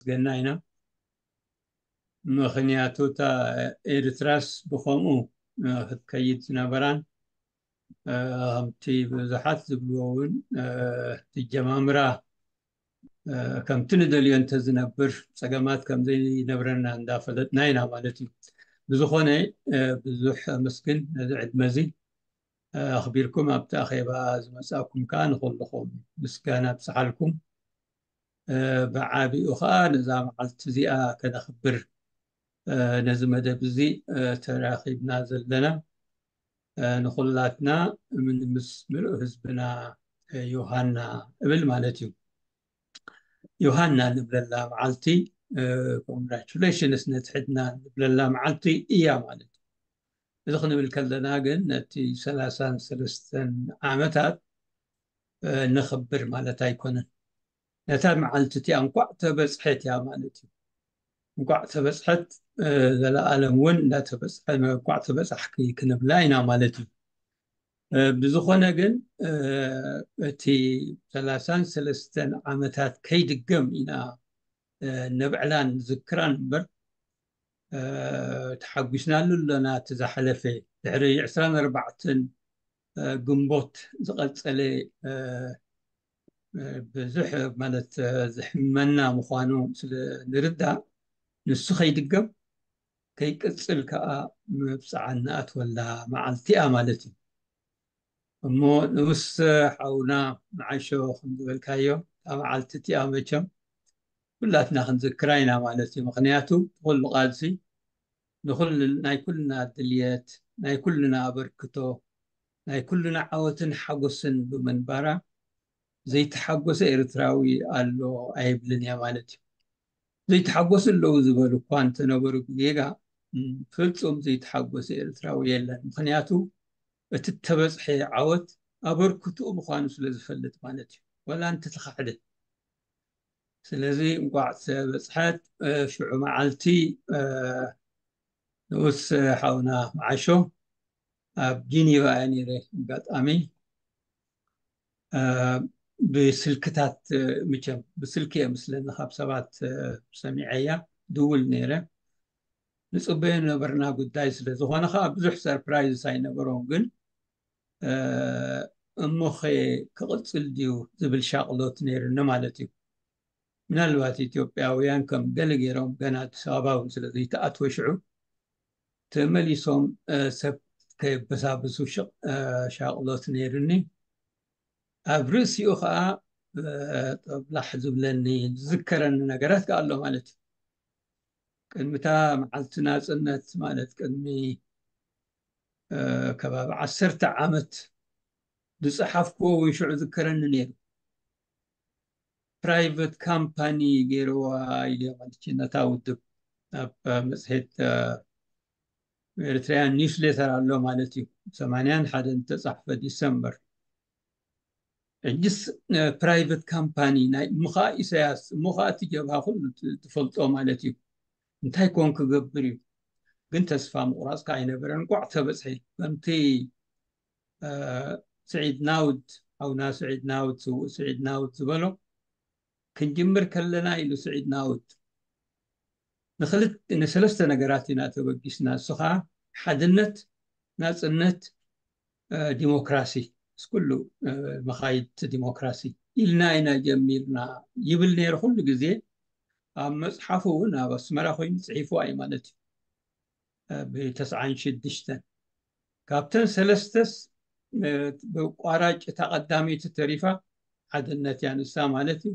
ነመስግና ኢና። ምኽንያቱ እታ ኤርትራስ ብኸምኡ ክትከይድ ዝነበራን ከምቲ ብዙሓት ዝብልዎ እውን ትጀማምራ ከምቲ ንደልዮ እንተዝነብር ጸገማት ከምዘይነብረና እንዳፈለጥና ኢና ማለት እዩ። ብዝኾነ ብዙሕ ኣመስግን ነዚ ዕድመ እዚ ኣኽቢርኩም ኣብቲ ኣኼባ ዝመጻእኩም ከኣ ንኹልኹም ምስጋና ብጽሓልኩም። ብዓቢኡ ከኣ ነዛ መዓልቲ እዚኣ ከነኽብር ነዚ መደብ እዚ ተራኺብና ዘለና ንኹላትና ምስ ምሉእ ህዝብና ዮሃና እብል ማለት እዩ። ዮሃና ንብለላ መዓልቲ ኮንግራቹሌሽንስ ነቲ ሕድና ንብለላ መዓልቲ እያ ማለት እዩ። እዚ ክንብል ከለና ግን ነቲ ሰላሳን ሰለስተን ዓመታት ነኽብር ማለት ኣይኮነን። ነታ መዓልቲ እቲኣ እንኳዕ ተበፅሐት እያ ማለት እዩ። እንኳዕ ተበፅሐት ዘለኣለም እውን እንዳተበፅሐ እንኳዕ ተበፃሕኪ ክንብላ ኢና ማለት እዩ። ብዝኾነ ግን እቲ ሰላሳን ሰለስተን ዓመታት ከይድገም ኢና ነብዕላን ዝክራን እምበር ተሓጒስናሉ ኣለና። እቲ ዝሓለፈ ድሕሪ ዕስራን ኣርባዕተን ግንቦት ዝቐጸለ ብዙሕ ማለት ዝሕመና ምዃኑ ስለ ንርዳእ ንሱ ከይድገም ከይቅጽል ከኣ ምብጻዓ እናኣትወላ መዓልቲ እያ ማለት እዩ። እሞ ንኡስ ሓውና መዓሾ ከም ዝበልካዮ እታ መዓልቲ እቲኣ መቸም ኩላትና ክንዝክራ ኢና ማለት እዩ። ምኽንያቱ ኩሉ ቃልሲ ንኹል ናይ ኩልና ድልየት ናይ ኩልና ኣበርክቶ ናይ ኩልና ዓወትን ሓጎስን ብምንባራ ዘይተሓጎሰ ኤርትራዊ ኣሎ ኣይብልን እየ ማለት እዩ። ዘይተሓጎሱ ኣለዉ ዝበሉ እኳ እንተነበሩ ብጌጋ ፍጹም ዘይተሓጎሰ ኤርትራዊ የለን። ምኽንያቱ እቲ እተበጽሐ ዓወት ኣበርክትኡ ምዃኑ ስለ ዝፈልጥ ማለት እዩ፣ ወላ እንተተኻሕደ። ስለዚ እንቋዕ ተበጽሐት። ሽዑ መዓልቲ ንኡስ ሓውና መዓሾ ኣብ ጂኒቫ እየ ነይረ። ኣጋጣሚ ብስልክታት፣ ምቸም ብስልኪ እየ ምስለኒ ካብ ሰባት ሰሚዐያ ድውል ነይረ። ንጽበዮ ነበርና ጉዳይ ስለ ዝኾነ ከዓ ብዙሕ ሰርፕራይዝስ ኣይነበሮም፣ ግን እሞኸ ክቕጽል ድዩ ዝብል ሻቕሎት ነይርኒ ማለት እዩ። ምናልባት ኢትዮጵያውያን ከም ገለ ገይሮም ገና ኣዲስ ኣበባ እውን ስለ ዘይተኣትወ ሽዑ ተመሊሶም ሰብ ከየበሳብሱ ሻቕሎት ነይርኒ። ኣብ ርእሲኡ ከዓ ጠብላሕ ዝብለኒ ዝዝከረኒ ነገራት ከዓ ኣሎ ማለት እዩ። ቅድሚታ መዓልቲ ናፅነት ማለት ቅድሚ ከባቢ ዓሰርተ ዓመት ዝፀሓፍክዎ እውን ሽዑ ዝከረኒ ነይሩ። ፕራይቨት ካምፓኒ ገይርዋ ኢልዮ ማለት እዩ ነታ ውድብ ኣብ መፅሄት ኤርትራያን ኒውስሌተር ኣሎ ማለት እዩ። ሰማንያን ሓደን ተፃሕፈ ዲሰምበር። ሕጅስ ፕራይቨት ካምፓኒ ናይ ምኻ ኢሳያስ ምኻ እቲ ጀብሃ ኩሉ ትፈልጦ ማለት እዩ። እንታይ ኮን ክገብር እዩ? ግን ተስፋ ምቑራፅ ከዓ ኣይነበረን። እንቋዕ ተበፅሐ። ከምቲ ስዒድ ናውድ፣ ሓውና ስዒድ ናውድ፣ ስዉእ ስዒድ ናውድ ዝበሎ፣ ክንጅምር ከለና ኢሉ ስዒድ ናውድ ንክልት ንሰለስተ ነገራት ኢና ተበጊስና። እሱ ከዓ ሓድነት፣ ናፅነት፣ ዲሞክራሲ፣ ምስ ኩሉ መኻይድቲ ዲሞክራሲ ኢልና ኢና ጀሚርና ይብል ነይሩ። ኩሉ ግዜ ኣብ መፅሓፉ እውን ኣብ ኣስመራ ኮይኑ ፅሒፉ እዩ ማለት እዩ። ብተስዓን ሽዱሽተን ካብተን ሰለስተስ ብቋራጭ እታ ቀዳመይቲ ተሪፋ ሓድነት እያ ንሳ ማለት እዩ።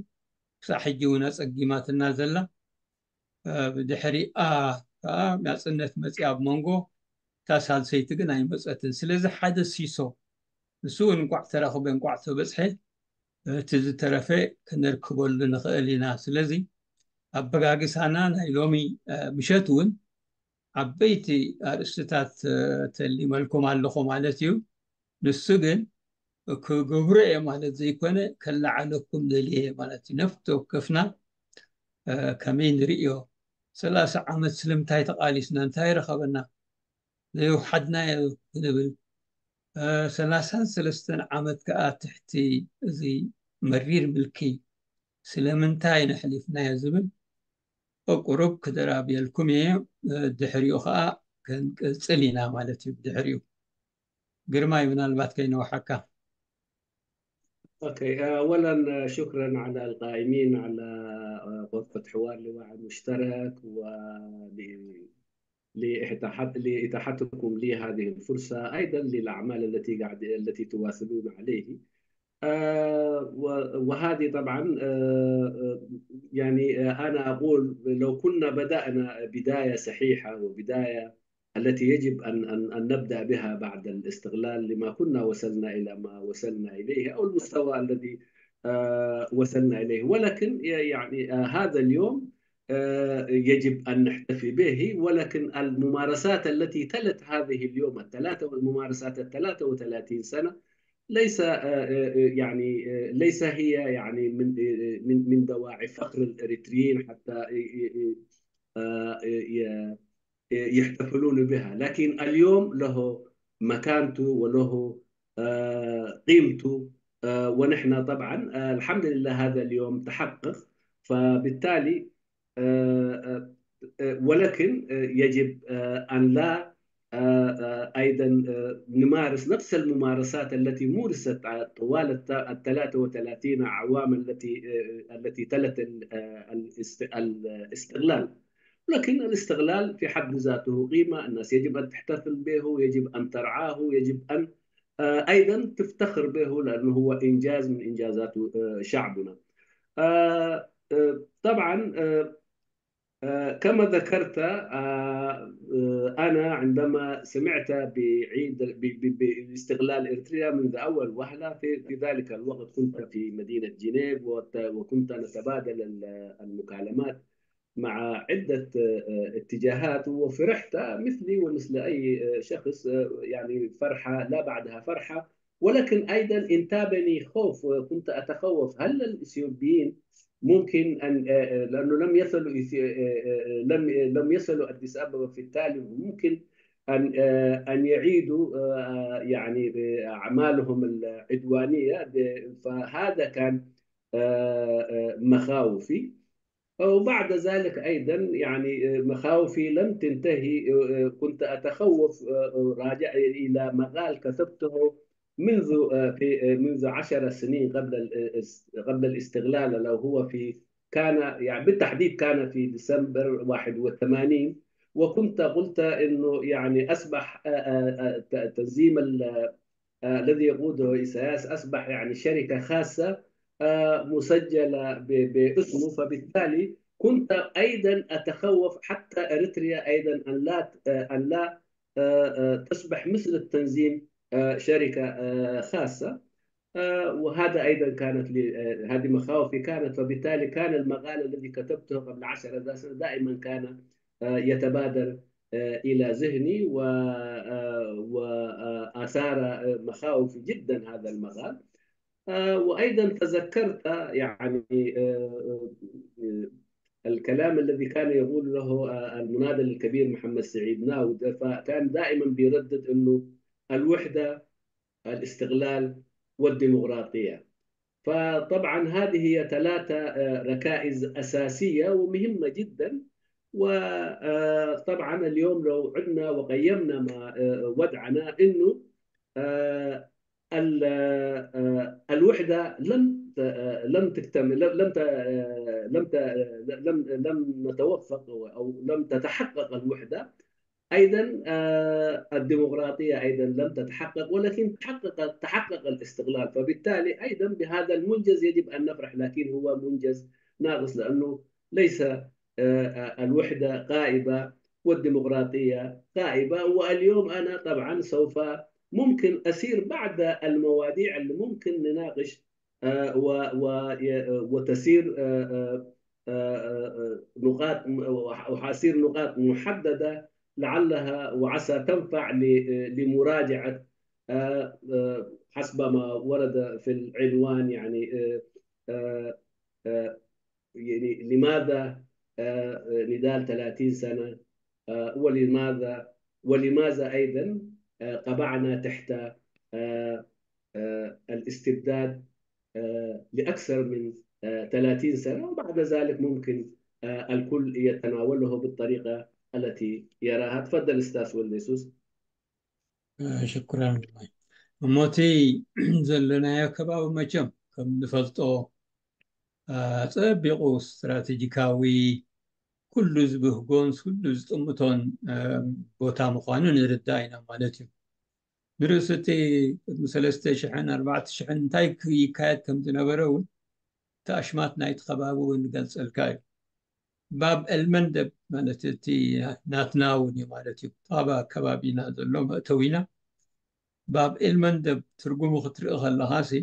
ክሳዕ ሕጂ እውን ኣፀጊማትና ዘላ። ብድሕሪኣ ከዓ ናፅነት መፅያ ኣብ መንጎ እታ ሳልሰይቲ ግን ኣይመፀትን። ስለዚ ሓደ ሲሶ ንሱ እውን እንቋዕ ተረኽበ እንቋዕ ተበፅሐ፣ እቲ ዝተረፈ ክነርክበሉ ንኽእል ኢና። ስለዚ ኣበጋግሳና ናይ ሎሚ ምሸት እውን ዓበይቲ ኣርእስትታት ተሊመልኩም ኣለኹ ማለት እዩ። ንሱ ግን ክገብሮ እየ ማለት ዘይኮነ ከለዓለኩም ደልየ ማለት እዩ። ነፍሲ ወከፍና ከመይ ንርእዮ፣ ሰላሳ ዓመት ስለምንታይ ተቓሊስና እንታይ ረኸበና? ዘይውሓድናዮ ክንብል፣ ሰላሳን ሰለስተን ዓመት ከዓ ትሕቲ እዚ መሪር ምልኪ ስለምንታይ ነሕሊፍናዮ ዝብል ቁሩብ ክደራብየልኩም እየ። ድሕሪኡ ከዓ ክንቅፅል ኢና ማለት እዩ። ድሕሪኡ ግርማይ ምናልባት ከይነውሓካ። أوكي، أولا شكرا على القائمين على غرفة حوار لوعي مشترك و لإتاحتكم لي هذه الفرصة، أيضا للأعمال التي قاعد التي تواصلون عليه. آه، و- وهذه طبعا، آه، آه، يعني، آه، أنا أقول لو كنا بدأنا بداية صحيحة وبداية التي يجب أن أن أن نبدأ بها بعد الاستقلال لما كنا وصلنا إلى ما وصلنا إليه أو المستوى الذي، آه، وصلنا إليه، ولكن يعني، آه، هذا اليوم، آه، يجب أن نحتفي به، ولكن الممارسات التي تلت هذه اليوم الثلاثة، الممارسات الثلاثة وثلاثين سنة ليس، آه، آه، آه، يعني، آه، ليس هي يعني من، آه، آه، من من دواعي فخر الإريتريين حتى، آه، آه، آه، آه، ي- يحتفلون بها، لكن اليوم له مكانته وله، آه، قيمته. آه، ونحن طبعا، آه، الحمد لله هذا اليوم تحقق، فبالتالي، آه، آه، آه، ولكن، آه، يجب، آه، أن لا، آه، آه، أيضا، آه، نمارس نفس الممارسات التي مورست طوال الت- الثلاثة وثلاثين عاما التي، آه، التي تلت ال- آه، الاست- الاستقلال. لكن الاستقلال في حد ذاته قيمة، الناس يجب أن تحتفل به، يجب أن ترعاه، يجب أن، آه، أيضا تفتخر به لأنه هو إنجاز من إنجازات، آه، شعبنا. آه، آه، طبعا، آه، آه، كما ذكرت، آه، آه، أنا عندما سمعت بعيد ب- ب- باستقلال إريتريا منذ أول وهلة، في في ذلك الوقت كنت في مدينة جنيف، وت- وكنت نتبادل ال- المكالمات مع عدة، آه، اتجاهات، وفرحت مثلي ومثل أي، آه، شخص، آه، يعني فرحة لا بعدها فرحة، ولكن أيضا انتابني خوف، وكنت أتخوف هل الإثيوبيين ممكن أن، آه، آه، لأنه لم يصلوا إثي- آه، آه، آه، لم لم يصلوا أديس أبابا، في التالي ممكن أن، آه، أن يعيدوا، آه، يعني، آه، أعمالهم العدوانية. فهذا كان، آه، آه، مخاوفي. وبعد ذلك أيضا يعني، آه، مخاوفي لم تنتهي. آه، آه، كنت أتخوف، آه، آه، راجع إلى مقال كتبته منذ، آه، في آه، منذ عشر سنين قبل ال- آه، قبل الاستقلال، لو هو في كان يعني بالتحديد كان في ديسمبر واحد وثمانين. وكنت قلت إنه يعني أصبح، آه، آه، آه، ت- تنظيم ال- آه، الذي يقوده إيساياس أصبح يعني شركة خاصة، آه، مسجلة ب- باسمه. فبالتالي كنت أيضا أتخوف حتى إريتريا أيضا أن لا، آه، أن لا، آه، آه، تصبح مثل التنظيم، آه، شركة، آه، خاصة. آه، وهذا أيضا كانت لي، آه، هذه مخاوفي كانت، فبالتالي كان المقال الذي كتبته قبل عشر سنة دائما كان، آه، يتبادر، آه، إلى ذهني و- آه، وأثار، آه، مخاوفي جدا هذا المقال. آه، وأيضا تذكرت يعني، آه، آه، آه، الكلام الذي كان يقول له، آه، المناضل الكبير محمد سعيد ناود، فكان دائما بيردد أنه الوحدة، الاستقلال والديمقراطية. فطبعا هذه هي ثلاثة، آه، ركائز أساسية ومهمة جدا. وطبعا اليوم لو عدنا وقيمنا ما، آه، وضعنا إنه، آه، ال- آه، الوحدة لم ت- آه، لم تكتمل، لم لم ت- آه، لم ت- آه، لم لم نتوفق أو لم تتحقق الوحدة. أيضا، آه، الديمقراطية أيضا لم تتحقق، ولكن تحقق تحقق الاستقلال. فبالتالي أيضا بهذا المنجز يجب أن نفرح، لكن هو منجز ناقص لأنه ليس، آه، آه، الوحدة غائبة والديمقراطية غائبة. واليوم أنا طبعا سوف ممكن أسير بعد المواضيع اللي ممكن نناقش، آه، و- و- ي- وتسير، آه، آه، آه، آه، نقاط م- وح- وحاسير نقاط محددة لعلها وعسى تنفع ل- لمراجعة، آه، آه، حسب ما ورد في العنوان، يعني، آه، آه، آه، يعني لماذا، آه، آه، نضال ثلاثين سنة، آه، ولماذا ولماذا أيضا، آه، قبعنا تحت، آه، آه، الاستبداد، آه، لأكثر من، آه، ثلاثين سنة، وبعد ذلك ممكن الكل يتناوله بالطريقة التي يراها. تفضل أستاذ ولد يسوس. ሽኩራን። እሞቲ ዘለናዮ ከባቢ መቸም ከም ንፈልጦ ጸቢቑ ስትራቴጂካዊ ኩሉ ዝብህጎን ኩሉ ዝጥምቶን ቦታ ምዃኑ ንርዳእ ኢና ማለት እዩ። ንርእሱ እቲ ቅድሚ ሰለስተ ሽሕን ኣርባዕተ ሽሕን እንታይ ይካየድ ከም ዝነበረ እውን እቲ ኣሽማት ናይቲ ከባቢ እውን ይገልጸልካ እዩ። ባብ ኤልመንደብ ማለት እቲ ናትና እውን እዩ ማለት እዩ። ኣብ ከባቢና ዘሎ መእተዊና ባብ ኤልመንደብ ትርጉሙ ክትርኢ ከለኻ ሲ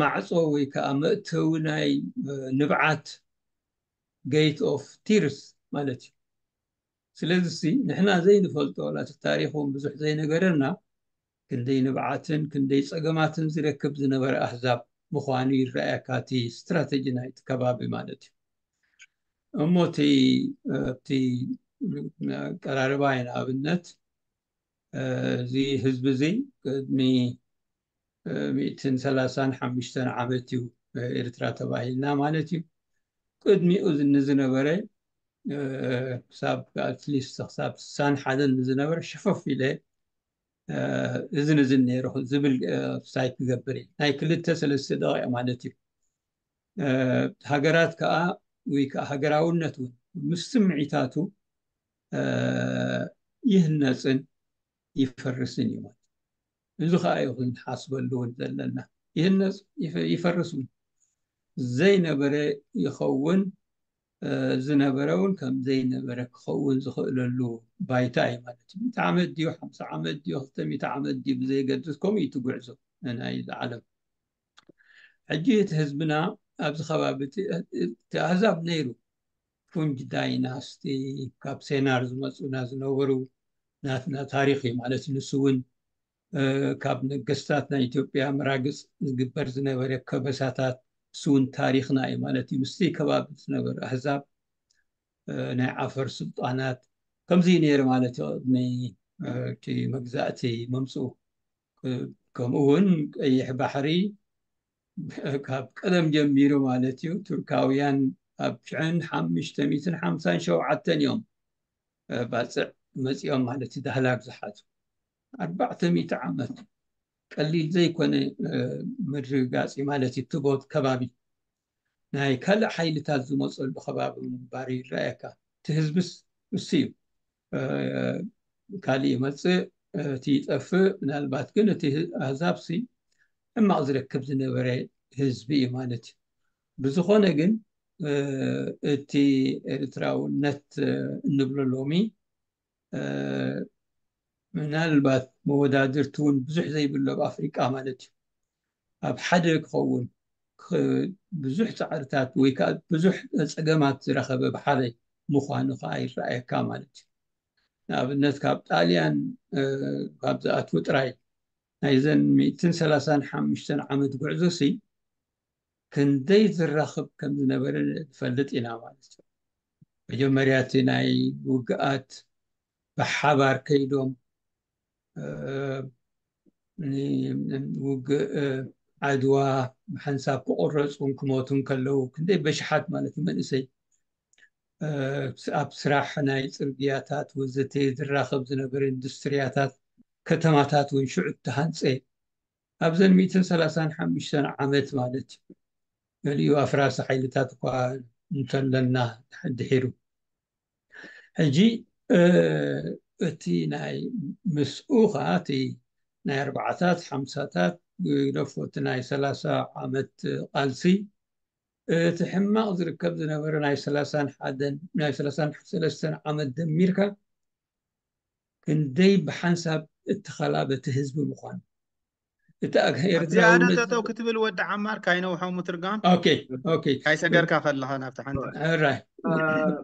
ማዕጾ ወይ ከዓ መእተዊ ናይ ንብዓት፣ gate of tears ማለት እዩ። ስለዚ ንሕና ዘይንፈልጦ ዋላ እቲ ታሪኽ እውን ብዙሕ ዘይነገረና ክንደይ ንብዓትን ክንደይ ጸገማትን ዝረክብ ዝነበረ ኣህዛብ ምዃኑ ይረኣየካ እቲ ስትራተጂ ናይቲ ከባቢ ማለት እዩ። እሞ እቲ ኣብቲ ቀራርባይ ንኣብነት እዚ ህዝቢ እዚ ቅድሚ ሚእትን ሰላሳን ሓሙሽተን ዓመት እዩ ኤርትራ ተባሂልና ማለት እዩ። ቅድሚኡ ንዝነበረ ክሳብ ኣትሊስት ክሳብ ስሳን ሓደን ንዝነበረ ሸፈፍ ኢለ እዚ ንዝን ነይሩ ዝብል ሳይት ክገብር እዩ። ናይ ክልተ ሰለስተ ደቂቕ ማለት እዩ። ሃገራት ከዓ ወይ ከዓ ሃገራውነት እውን ምስ ስምዒታቱ ይህነፅን ይፈርስን እዩ ማለት። እዚ ከዓ እዩ ክንሓስበሉ እውን ዘለና። ይህነፅ ይፈርስ እውን ዘይነበረ ይኸውን፣ ዝነበረ እውን ከም ዘይነበረ ክኸውን ዝኽእለሉ ባይታ እዩ ማለት እዩ። ሚእቲ ዓመት ድዩ ሓምሳ ዓመት ድዩ ክልተ ሚእቲ ዓመት ድዩ ብዘይገድስ ከምኡ እዩ እቲ ጉዕዞ ናይ ዓለም። ሕጂ እቲ ህዝብና ኣብዚ ከባቢ እቲ ኣህዛብ ነይሩ ፉንጅ ዳይናስቲ ካብ ሴናር ዝመፁና ዝነበሩ ናትና ታሪኽ እዩ ማለት እዩ። ንሱ እውን ካብ ነገስታት ናይ ኢትዮጵያ መራግፅ ዝግበር ዝነበረ ከበሳታት እሱ እውን ታሪኽና እዩ ማለት እዩ። ምስቲ ከባቢ ዝነበሩ ኣህዛብ ናይ ዓፈር ስልጣናት ከምዚ ነይሩ ማለት እዩ። ቅድሚ እቲ መግዛእቲ መምፅኡ ከምኡ እውን ቀይሕ ባሕሪ ካብ ቀደም ጀሚሩ ማለት እዩ ቱርካውያን ኣብ ሽሕን ሓሙሽተ ሚእትን ሓምሳን ሸውዓተን እዮም ባፅዕ መፂኦም ማለት እዩ ዳህላክ ዝሓዙ። ኣርባዕተ ሚእቲ ዓመት ቀሊል ዘይኮነ ምርግጋፅ ማለት እዩ። እቲ ቦት ከባቢ ናይ ካልእ ሓይልታት ዝመፀሉ ከባቢ ምንባር ይረኣየካ። እቲ ህዝብስ እሱ እዩ ካልእ ይመፅእ እቲ ይጠፍእ። ምናልባት ግን እቲ ኣህዛብ ሲ ሕማቕ ዝረክብ ዝነበረ ህዝቢ እዩ ማለት እዩ። ብዝኾነ ግን እቲ ኤርትራውነት እንብሎ ሎሚ ምናልባት መወዳድርቲ እውን ብዙሕ ዘይብሉ ኣብ ኣፍሪቃ ማለት እዩ። ኣብ ሓደ ክኸውን ብዙሕ ፃዕርታት ወይ ከዓ ብዙሕ ፀገማት ዝረኸበ ብሓደ ምዃኑ ከዓ ይረኣየካ ማለት እዩ። ንኣብነት ካብ ጣልያን ካብ ዝኣትዉ ጥራይ ናይዘን ሚእትን ሰላሳን ሓሙሽተን ዓመት ጉዕዞ ሲ ክንደይ ዝራኽብ ከም ዝነበረ ንፈልጥ ኢና ማለት እዩ። መጀመርያ እቲ ናይ ውግኣት ብሓባር ከይዶም ውግእ ዓድዋ ብሓንሳብ ክቆረፁን ክሞቱን ከለዉ ክንደይ በሽሓት ማለት እዩ መንእሰይ ኣብ ስራሕ ናይ ፅርግያታት ወዘተ ዝራኸብ ዝነበረ ኢንዱስትሪያታት ከተማታት እውን ሽዑ ተሃንፀ ኣብዘን ሚእትን ሰላሳን ሓሙሽተን ዓመት ማለት እዩ። ገሊኡ ኣፍራሲ ሓይልታት እኳ እንተለና ድሒሩ ሕጂ እቲ ናይ ምስኡ ከዓ እቲ ናይ ኣርባዓታት ሓምሳታት ግደፎ እቲ ናይ ሰላሳ ዓመት ቃልሲ እቲ ሕማቕ ዝርከብ ዝነበረ ናይ ሰላሳን ሓደን ናይ ሰላሳን ሰለስተን ዓመት ደሚርካ ክንደይ ብሓንሳብ እተኸላ በቲ ህዝቢ ምዃኑ እቲ ኣግሃ እዚኣ ኤርትራውነት ነጠጠው ክትብል ወዲ ዓማር ካይነውሖ ምትርጋም ኦኬ ኦኬ ካይሰገርካ ከለኻ ናብቲ ሓንቲ ሕራይ آه،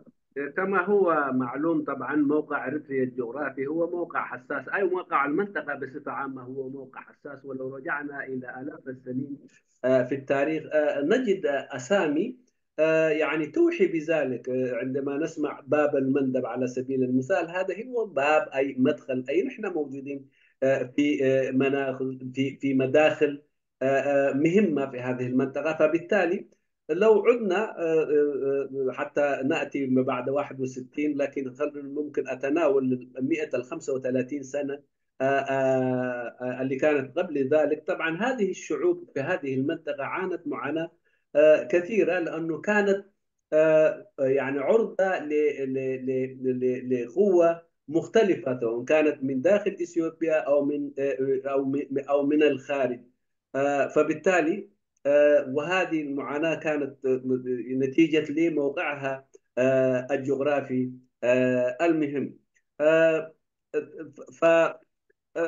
كما هو معلوم طبعا، موقع إريتريا الجغرافي هو موقع حساس، أي موقع المنطقة بصفة عامة هو موقع حساس. ولو رجعنا إلى آلاف السنين آه، في التاريخ آه، نجد آه، أسامي آه، يعني توحي بذلك. آه، عندما نسمع باب المندب على سبيل المثال، هذا هو باب أي مدخل، أي نحن موجودين آه، في آه، مناخ في في مداخل آه، آه، مهمة في هذه المنطقة. فبالتالي لو عدنا، آه، آه، آه، حتى نأتي بعد واحد وستين، لكن خل-، ممكن أتناول مئة ال خمسة وثلاثين سنة، آه، آه، آه، اللي كانت قبل ذلك. طبعًا هذه الشعوب في هذه المنطقة عانت معاناة، آه، كثيرة، لأنه كانت، آه، يعني عرضة ل-، ل-، ل-، ل-، ل-، لقوة مختلفة، سواء كانت من داخل إثيوبيا أو من، آه، أو من، أو من الخارج. آه، فبالتالي، آه، وهذه المعاناة كانت، آه، نتيجة لموقعها، آه، الجغرافي، آه، المهم. آه، ف-، آه،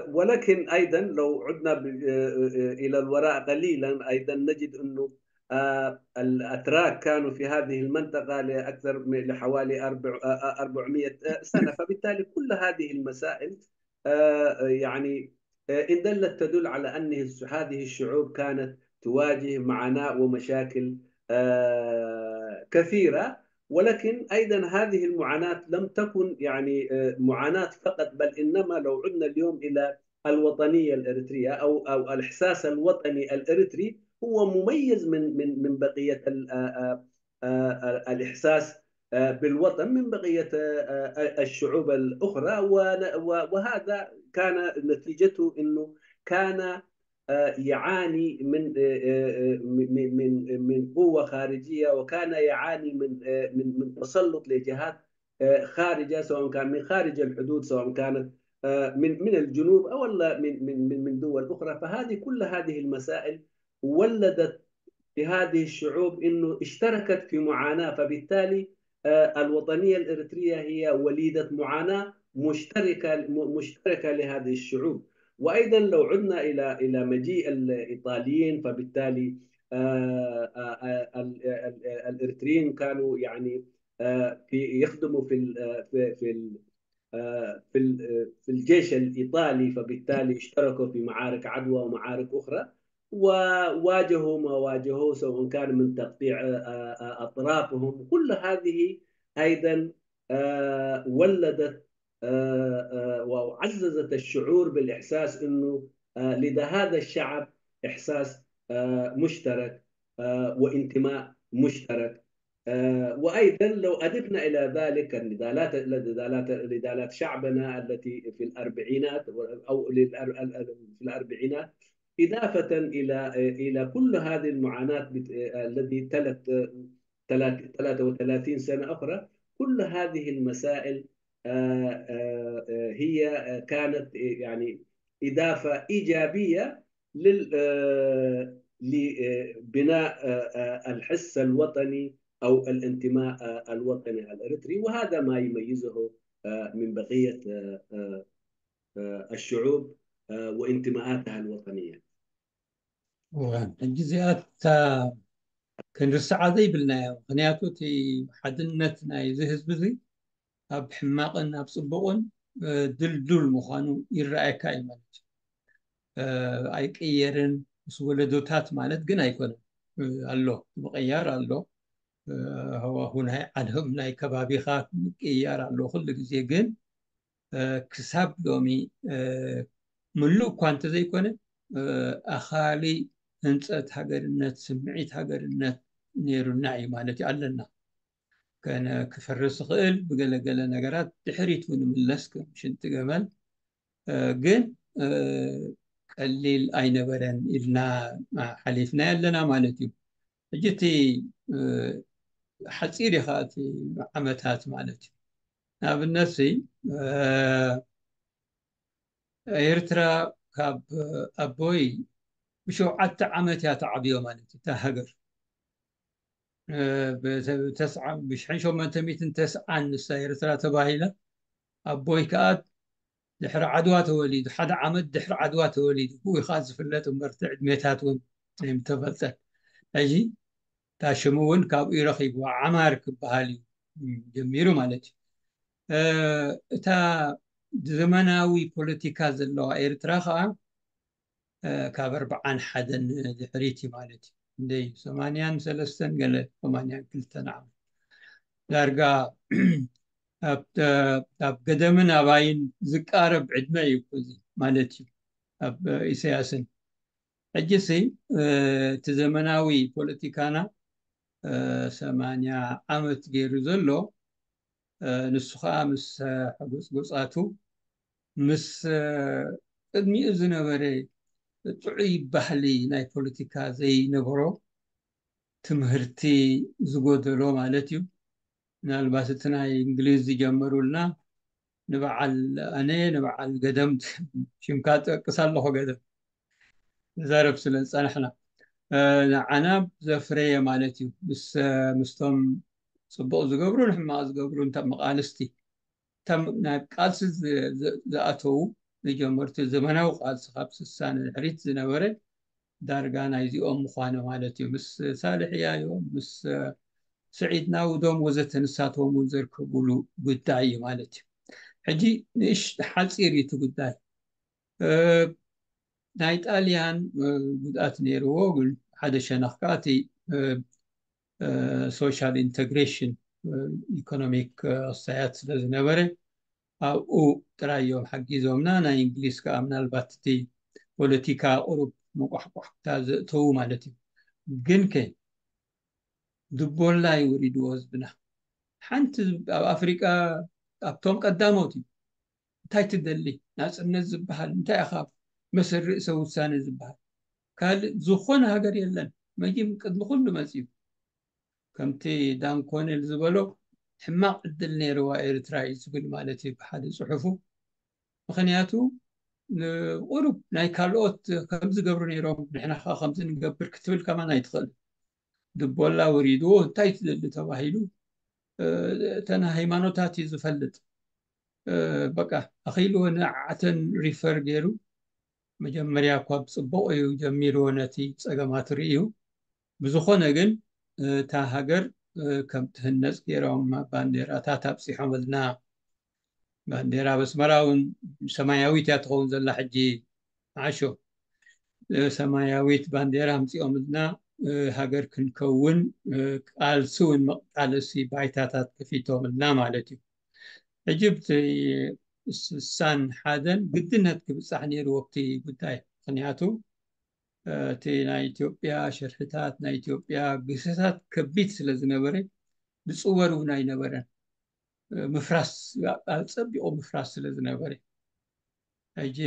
ولكن أيضًا لو عدنا ب-، آه، آه، إلى الوراء قليلًا، أيضًا نجد أنه، آه، الأتراك كانوا في هذه المنطقة لأكثر من، لحوالي أربع-، آه، آه، أربعمية سنة. فبالتالي كل هذه المسائل، آه، يعني، آه، إن دلت تدل على أن الس-، هذه الشعوب كانت تواجه معاناة ومشاكل، آه، كثيرة. ولكن أيضًا هذه المعاناة لم تكن، يعني، آه، معاناة فقط، بل إنما لو عدنا اليوم إلى الوطنية الإريترية أو، أو الإحساس الوطني الإريتري، هو مميز من، من، من بقية ال-، آه، آه، آه، الإحساس، آه، بالوطن من بقية، آه، آه، الشعوب الأخرى. ون-، و-، وهذا كان نتيجته أنه كان، آه، يعاني من، آه، آه، آه، من، من، من، من قوة خارجية، وكان يعاني من، آه، من، من تسلط لجهات، آه، خارجة، سواء كان من خارج الحدود، سواء كانت، آه، من، من الجنوب أو لا من، من، من، من دول أخرى. فهذه، كل هذه المسائل ولدت في هذه الشعوب إنه اشتركت في معاناة، فبالتالي، آه، الوطنية الإريترية هي وليدة معاناة مشتركة، م-، مشتركة لهذه الشعوب. وأيضًا لو عدنا إلى، إلى مجيء الإيطاليين، فبالتالي، آه، آه، آه، ال-، ال-، ال-، الإريتريين كانوا، يعني، آه، في، يخدموا في ال-، آه، في، في ال-، آه، في ال-، آه، في الجيش الإيطالي، فبالتالي اشتركوا في معارك عدوى ومعارك أخرى، وواجهوا ما واجهوا، سواء كان من تقطيع، آه، آه، أطرافهم. كل هذه أيضًا، آه، ولدت، آه، آه، وعززت الشعور بالإحساس إنه، آه، لدى هذا الشعب إحساس، آه، مشترك، آه، وانتماء مشترك. آه، وأيضًا لو أضفنا إلى ذلك النضالات، النضالات، نضالات شعبنا التي في الأربعينات أو للأر-، ال-، ال-، في الأربعينات، إضافة إلى، إلى كل هذه المعاناة بت-، التي تلت، تلات-، ثلاثة وثلاثين سنة أخرى، كل هذه المسائل، آه، آه، آه، هي، آه، كانت، آه، يعني إضافة إيجابية لل-، آه، لبناء، آه، آه، الحس الوطني أو الانتماء، آه، الوطني الإريتري، وهذا ما يميزه، آه، من بقية، آه، آه، آه، الشعوب، آه، وانتماءاتها الوطنية. እወ፣ ሕጂ እዚኣ እታ ክንርስዓ ዘይብልናዮ፣ ምኽንያቱ እቲ ሓድነት ናይዚ ህዝቢ እዚ ኣብ ሕማቕን ኣብ ጽቡቕን፣ እ፣ ድልዱል ምዃኑ ይረኣየካ እዩ ማለት እዩ። እ፣ ኣይቅየርን ምስ ወለዶታት ማለት ግን ኣይኮነን። እ፣ ኣሎ፣ ምቕያር ኣሎ። እ፣ ሃዋሁ ናይ ዓለም ናይ ከባቢኻ ምቅይያር ኣሎ ኩሉ ግዜ። ግን፣ እ፣ ክሳብ ሎሚ፣ እ፣ ምሉእ እኳ እንተዘይኮነ፣ እ፣ ኣኻሊ ህንጸት ሃገርነት፣ ስምዒት ሃገርነት ነይሩና እዩ ማለት እዩ፣ ኣለና። ከነ-፣ ክፈርስ ይኽእል፣ ብገለገለ ነገራት ድሕሪት እውን ይምለስ ከም ሽንቲ ገመል። እ፣ ግን፣ እ፣ ቀሊል ኣይነበረን ኢልና ሓሊፍና ኣለና ማለት እዩ። ሕጂ እቲ፣ እ፣ ሓጺር እዩ ኸኣ እቲ ዓመታት ማለት እዩ። ንኣብነት ሲ፣ እ፣ ኤርትራ ካብ ኣቦይ ብሸውዓተ ዓመት እያ ተዓብዮ ማለት እዩ፣ እታ ሃገር። እ፣ ብተ-፣ ተስዓ-፣ ብሽሕን ሸሞንተ ሚእትን ተስዓን ንሳ ኤርትራ ተባሂላ፣ ኣቦይ ከኣ ድሕሪ ዓድዋ ተወሊዱ፣ ሓደ ዓመት ድሕሪ ዓድዋ ተወሊዱ። ብኡ እዩ ከኣ ዝፍለጥ እምበር፣ እቲ ዕድሜታት እውን ኣይምተፈልጠን። ሕጂ እታ ሽሙ እውን ካብኡ እዩ ረኺብዋ፣ ዓማር ክበሃል እዩ ጀሚሩ ማለት እዩ። እ፣ እታ ዘመናዊ ፖለቲካ ዘለዋ ኤርትራ ከኣ፣ እ፣ ካብ ኣርብዓን ሓደን ድሕሪት እዩ ማለት እዩ። እንደይ ሰማንያን ሰለስተን ገለ፣ ሰማንያን ክልተን ዓመት። ዳርጋ ኣብ፣ ኣብ ገደምን ኣባይን ዝቃረብ ዕድመ እዩ እኮ እዚ ማለት እዩ፣ ኣብ ኢሳያስን። ሕጂሲ፣ እ፣ እቲ ዘመናዊ ፖለቲካና ሰማንያ ዓመት ገይሩ ዘሎ፣ ንሱ ከዓ ምስ ሕጉፅጉፃቱ፣ ምስ ቅድሚኡ ዝነበረ ጥዑይ ባህሊ ናይ ፖለቲካ ዘይነበሮ፣ ትምህርቲ ዝጎደሎ ማለት እዩ። ምናልባት እቲ ናይ እንግሊዝ ዝጀመሩልና ንበዓል ኣነ ንበዓል ገደም ሽምካ ጠቅስ ኣለኹ፣ ገደም ንዛረብ ስለ ዝፀናሕና፣ ንዓና ዘፍረየ ማለት እዩ። ምስቶም ፅቡቕ ዝገብሩን ሕማቕ ዝገብሩን መቓልስቲ፣ እቶም ናብ ቃልሲ ዝኣተዉ፣ ዝጀመሩ፣ ዘመናዊ ቃልሲ ካብ ስሳ ንድሕሪት ዝነበረ ዳርጋ ናይዚኦም ምዃነ ማለት እዩ። ምስ ሳልሕ ያዮ፣ ምስ ስዒድ ናውዶም ወዘተ፣ ንሳቶም እውን ዘርከብሉ ጉዳይ እዩ ማለት እዩ። ሕጂ ንእሽ ሓፂር እዩ እቲ ጉዳይ። ናይ ጣልያን ጉድኣት ነይርዎ፣ ግን ሓደ ሸነኽ ከዓ እቲ social integration፣ economic ክሳያት ስለ ዝነበረ፣ ኣብኡ ጥራይ እዮም ሓጊዞምና። ናይ እንግሊዝ ከዓ ምናልባት እቲ ፖለቲካ ቁሩብ መቋሕቋሕታ ዘእተዉ ማለት እዩ። ግን ከ ድቦላ ይውሪድዎ ህዝብና። ሓንቲ ኣብ ኣፍሪቃ ኣብቶም ቀዳሞት እዩ። እንታይ ትደሊ? ናፅነት ዝበሃል እንታይ ኢኻ? መሰል ርእሰ ውሳነ ዝበሃል ካልእ ዝኾነ ሃገር የለን። መጊም ቅድሚ ኩሉ መፅዩ። ከምቲ ዳን ኮኔል ዝበሎ፣ ሕማቕ ዕድል ነይርዋ ኤርትራ እዩ ዝብል ማለት እዩ ብሓደ ጽሑፉ። ምኽንያቱ ንቁሩብ ናይ ካልኦት ከምዚ ገብሩ ነይሮም፣ ንሕና ኸዓ ከምዚ ንገብር ክትብል ከማን ኣይትኽእል። ድቦላ ወሪድዎ እንታይ ትደሊ ተባሂሉ፣ እተን ሃይማኖታት እዩ ዝፈልጥ። በቃ ኣኺልዎ ንዓዓተን ሪፈር ገይሩ። መጀመርያ እኳ ብፅቡቕ እዩ ጀሚርዎ ነቲ ፀገማት ርእዩ። ብዝኾነ ግን እታ ሃገር ከም ትህነፅ ገይሮም ባንዴራታት ኣብፂሖምልና። ባንዴራ ኣብ ኣስመራ እውን ሰማያዊት እያ ትኸውን ዘላ ሕጂ። ዓሾ ሰማያዊት ባንዴራ ኣምፂኦምልና፣ ሃገር ክንከውን ቃልሲ እውን መቃለሲ ባይታታት ከፊቶምልና ማለት እዩ። ሕጂ ብቲ ስሳን ሓደን ግድነት ክብፃሕ ነይርዎ ኣብቲ ጉዳይ። ምኽንያቱ እቲ ናይ ኢትዮጵያ ሽርሕታት፣ ናይ ኢትዮጵያ ግሰታት ከቢድ ስለ ዝነበረ ዝፅወር እውን ኣይነበረን። ምፍራስ፣ ኣፀቢቑ ምፍራስ ስለ ዝነበረ። ሕጂ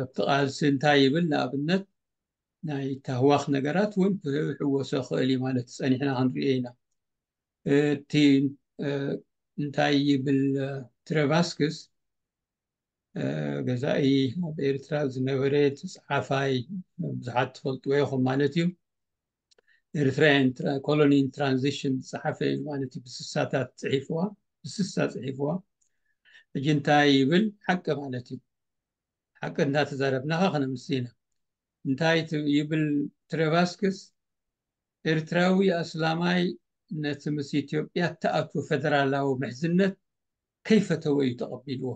ኣብቲ ቃልሲ እንታይ ይብል? ንኣብነት ናይ ታህዋኽ ነገራት እውን ክሕወሶ ይኽእል እዩ ማለት ጸኒሕና ክንሪኦ ኢና። እቲ እንታይ ይብል ትረቫስክስ፣ ገዛኢ ኣብ ኤርትራ ዝነበረ ጸሓፋይ፣ ብዙሓት ትፈልጥዎ ኢኹም ማለት እዩ። ኤርትራውያን ኮሎኒ ትራንዚሽን ዝጸሓፈ እዩ ማለት እዩ። ብስሳታት ጽሒፍዋ፣ ብስሳ ጽሒፍዋ። ሕጂ እንታይ ይብል? ሓቂ ማለት እዩ። ሓቂ እንዳተዛረብናኻ ከነምሲ ኢና። እንታይ ይብል ትረቫስክስ? ኤርትራዊ ኣስላማይ ነቲ ምስ ኢትዮጵያ እተኣትወ ፈደራላዊ ምሕዝነት ከይፈተወ እዩ ተቐቢልዎ።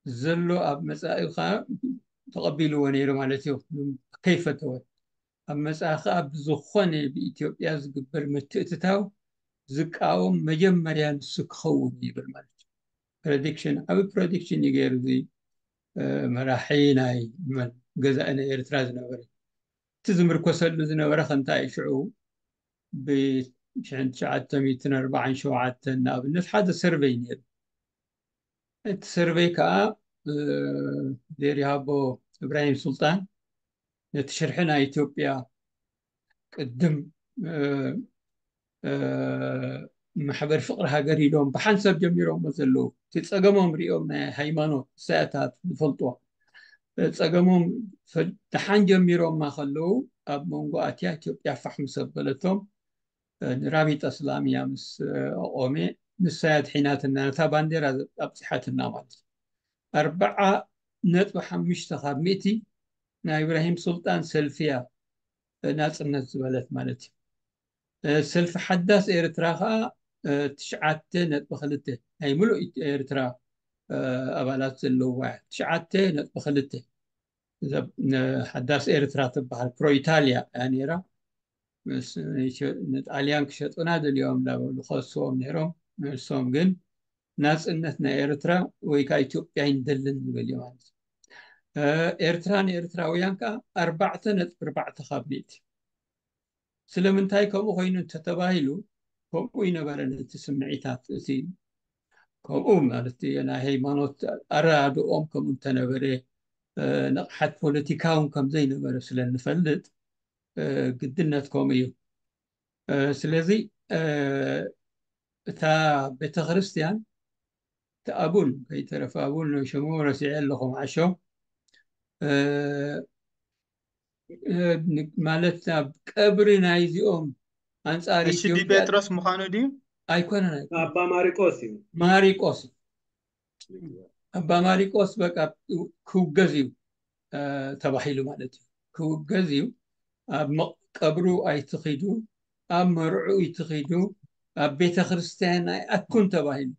ዘሎ ኣብ መጻኢ ኸዓ ተቐቢልዎ ነይሩ ማለት እዩ። ከይፈተወ ኣብ መጻኢ ኸዓ ብዝኾነ ብኢትዮጵያ ዝግበር ምትእትታው ዝቃወም መጀመርያ ንሱ ክኸውን ይብል ማለት እዩ። ፕረዲክሽን፣ ዓቢ ፕረዲክሽን እዩ ገይሩ እዚ መራሒ ናይ መን ገዛኢ ናይ ኤርትራ ዝነበረ። እቲ ዝምርኮሰሉ ዝነበረ ከንታይ ሽዑ ብ ሽሕን ትሽዓተ ሚእትን ኣርባዓን ሸውዓተን ንኣብነት ሓደ ሰርቨይ ነይሩ። እቲ ሰርቨይ ከዓ ዜር ይሃቦ እብራሂም ሱልጣን ነቲ ሽርሒ ናይ ኢትዮጵያ ቅድም ማሕበር ፍቕሪ ሃገር ኢሎም ብሓንሳብ ጀሚሮሞ ዘለዉ፣ እቲ ጸገሞም ሪኦም ናይ ሃይማኖት እሳያታት ዝፈልጥዎ ጸገሞም ደሓን ጀሚሮማ ከለዉ ኣብ መንጎ ኣትያ ኢትዮጵያ ፋሕ ምስ ኣበለቶም ንራቢጣ እስላሚያ ምስ ኣቆመ ንሳ እያ ድሒናትና፣ ነታ ባንዴራ ኣብፂሓትና ማለት እዩ። ኣርባዓ ነጥቢ ሓሙሽተ ካብ ሚእቲ ናይ ኢብራሂም ሱልጣን ሰልፊ እያ ናፅነት ዝበለት ማለት እዩ። ሰልፊ ሓዳስ ኤርትራ ከዓ ትሽዓተ ነጥቢ ክልተ ናይ ሙሉእ ኤርትራ ኣባላት ዘለውዋ እያ። ትሽዓተ ነጥቢ ክልተ ሓዳስ ኤርትራ ትበሃል ፕሮ ኢታልያ እያ ነይራ። ንጣልያን ክሸጡና ደልዮም እንዳበሉ ከስዎም ነይሮም። ንሶም ግን ናፅነት ናይ ኤርትራ ወይ ከዓ ኢትዮጵያ ይንደልን ዝብል እዩ ማለት እዩ። ኤርትራ ንኤርትራውያን ከዓ ኣርባዕተ ነጥቢ ኣርባዕተ ካብ ሚእቲ ስለምንታይ ከምኡ ኮይኑ እንተተባሂሉ፣ ከምኡ ይነበረን እቲ ስምዒታት፣ እቲ ከምኡ ማለት ናይ ሃይማኖት ኣረዳድኦም ከምኡ እንተነበረ፣ ንቕሓት ፖለቲካውን ከም ዘይነበረ ስለ እንፈልጥ፣ ግድነት ከምኡ እዩ። ስለዚ እታ ቤተክርስትያን፣ እቲ ኣቡን ከይተረፈ ኣቡን ሽሙ ረሲዐ ኣለኹ፣ ዓሾ ማለት ኣብ ቀብሪ ናይዚኦም ኣንጻር እሺ፣ ኢትዮጵያ ዲሜጥሮስ ምዃኑ ድዩ? ኣይኮነን፣ ኣይኮነን። ኣባ ማሪቆስ እዩ። ማሪቆስ እዩ። ኣባ ማሪቆስ በቃ ክውገዝ እዩ ተባሂሉ ማለት እዩ። ክውገዝ እዩ። ኣብ ቀብሩ ኣይትኺዱ፣ ኣብ መርዑ ኣይትኺዱ፣ ኣብ ቤተ ክርስቲያን ኣይኣቱን ተባሂሉ።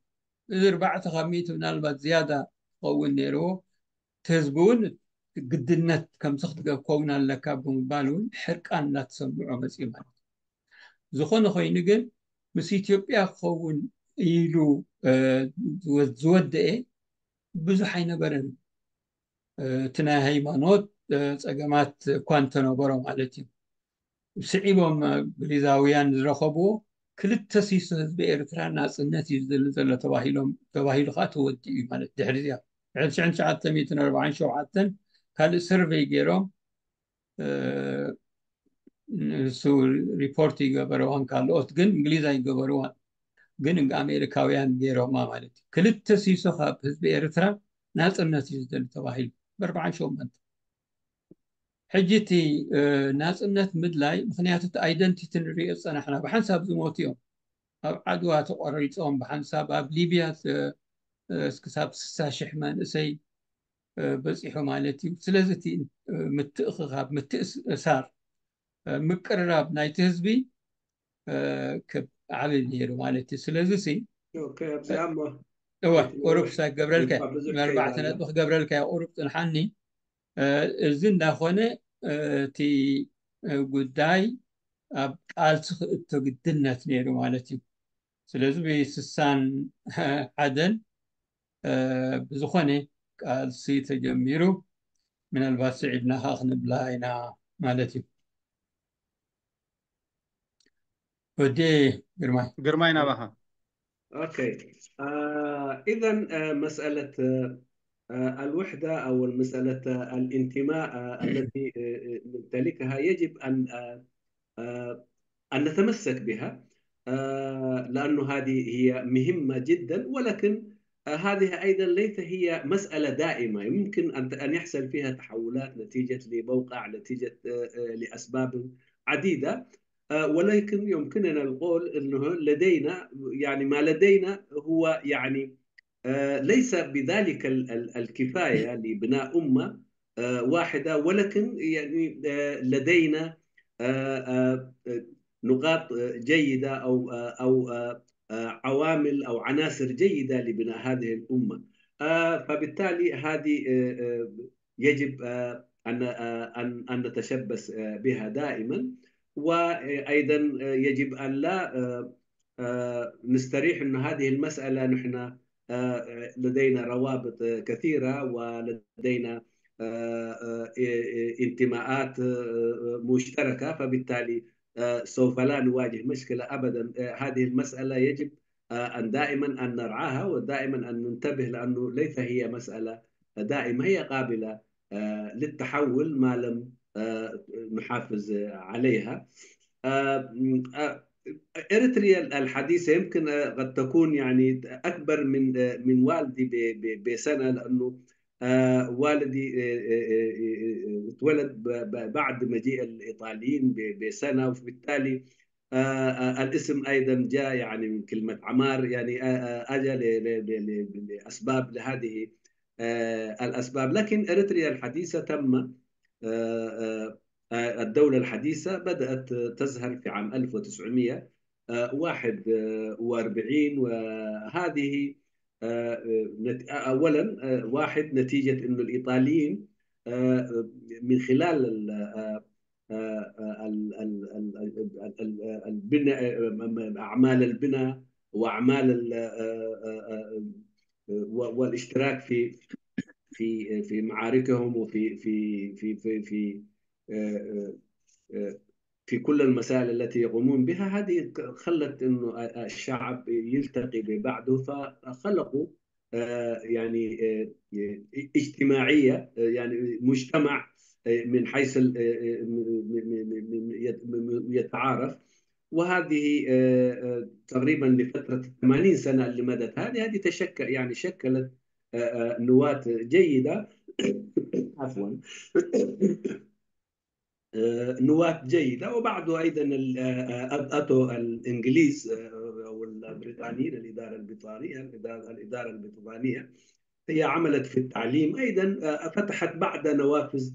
እዚ ኣርባዕተ ካብ ሚእቲ ምናልባት ዝያዳ ክኸውን ነይርዎ። እቲ ህዝቢ እውን ግድነት ከምዚ ክትገብር ክኸውን ኣለካ ብምባል እውን ሕርቃን እናተሰምዖ መፅኡ ማለት እዩ። ዝኾነ ኮይኑ ግን ምስ ኢትዮጵያ ክኸውን ኢሉ ዝወደኤ ብዙሕ ኣይነበረን። እቲ ናይ ሃይማኖት ፀገማት እኳ እንተነበሮ ማለት እዩ። ስዒቦም እንግሊዛውያን ዝረኸብዎ ክልተ ሲሶ ህዝቢ ኤርትራ ናፅነት እዩ ዝደሊ ዘሎ ተባሂሎም ተባሂሉ ከዓ ተወዲኡ እዩ ማለት ድሕሪ እዚኣ ድሕሪ ሽሕን ትሽዓተ ሚእትን ኣርባዓን ሸውዓተን ካልእ ሰርቨይ ገይሮም ንሱ ሪፖርት ይገበረዋን ካልኦት ግን እንግሊዝ ኣይገበርዋን ግን ኣሜሪካውያን ገይሮማ ማለት እዩ። ክልተ ሲሶ ካብ ህዝቢ ኤርትራ ናፅነት እዩ ዝደሊ ተባሂሉ ብኣርባዓን ሸውዓተን። ሕጂ እቲ ናፅነት ምድላይ ምክንያቱ እቲ ኣይደንቲቲ ንሪኦ ዝፀናሕና ብሓንሳብ ዝሞቱ እዮም። ኣብ ዓድዋ ተቆሪፆም ብሓንሳብ ኣብ ሊብያ ክሳብ ስሳ ሽሕ መንእሰይ በፂሑ ማለት እዩ። ስለዚ እቲ ምትእኽኻብ ምትእሳር ምቅርራብ ናይቲ ህዝቢ ዓብይ ነይሩ ማለት እዩ። ስለዚ ሲ ኣብዚኣ እሞ እወ ቁሩብ ክገብረልካ ኣርባዕተ ነጥቢ ክገብረልካ ቁሩብ ፅንሓኒ። እዚ እንዳኾነ እቲ ጉዳይ ኣብ ቃልሲ ክእቶ ግድነት ነይሩ ማለት እዩ። ስለዚ ብስሳን ሓደን ብዝኾነ ቃልሲ ተጀሚሩ ምናልባት ስዒብና ከዓ ክንብላ ኢና ማለት እዩ። ወዲ ግርማይ ግርማይ ናባኻ أوكي. آه إذا آه مسألة آه الوحدة أو مسألة الانتماء آه التي آه نمتلكها يجب أن آه آه أن نتمسك بها آه لأنه هذه هي مهمة جدا، ولكن آه هذه أيضا ليس هي مسألة دائمة، يمكن أن أن يحصل فيها تحولات نتيجة لموقع، نتيجة آه آه لأسباب عديدة. آه، ولكن يمكننا القول أنه لدينا، يعني ما لدينا هو يعني آه، ليس بذلك ال- ال- الكفاية لبناء أمة آه، واحدة، ولكن يعني آه، لدينا آه، آه، آه، نقاط آه، جيدة أو آه، أو آه، آه، عوامل أو عناصر جيدة لبناء هذه الأمة. آه، فبالتالي هذه آه، آه، يجب آه، أن آه، أن أن نتشبث آه، بها دائما، وأيضا آه، يجب أن لا آه، آه، نستريح أن هذه المسألة نحن آه، لدينا روابط آه، كثيرة ولدينا آه، آه، آه، انتماءات آه، آه، مشتركة، فبالتالي آه، سوف لا نواجه مشكلة أبدا. آه، هذه المسألة يجب آه، أن دائما أن نرعاها ودائما أن ننتبه، لأنه ليس هي مسألة دائمة، هي قابلة آه، للتحول ما لم آه، نحافظ عليها. آه، آه، إريتريا الحديثة يمكن آه، قد تكون يعني أكبر من آه، من والدي ب- ب- بسنة، لأنه آه، والدي آه، آه، آه، آه، اتولد ب- ب- بعد مجيء الإيطاليين ب- بسنة، وبالتالي آه، آه، الاسم أيضا جاء يعني من كلمة عمار، يعني آه، آه، أجى ل- ل- ل- ل- لأسباب، لهذه آه، الأسباب. لكن إريتريا الحديثة تم آه، آه، آه، الدولة الحديثة بدأت تظهر في عام ألف وتسعمية وواحد وأربعين، وهذه آه، آه، نت- آه، أولا آه، واحد نتيجة أن الإيطاليين آه، آه، من خلال ال- آه، آه، آه، ال- ال- ال- ال- ال- ال- البناء آه، أعمال البناء وأعمال ال- آه، آه، آه، و- والاشتراك في في في معاركهم وفي في في في في آه، آه، آه، في كل المسائل التي يقومون بها، هذه خلت انه الشعب يلتقي ببعضه، فخلقوا يعني اجتماعيه، يعني مجتمع من حيث يتعارف. وهذه تقريبا لفتره ثمانين سنه اللي مضت، هذه هذه تشكل يعني شكلت نواه جيده عفوا نواه جيده. وبعده ايضا اتوا الانجليز او البريطانيين، الاداره البريطانيه، الاداره البريطانيه هي عملت في التعليم ايضا، فتحت بعض نوافذ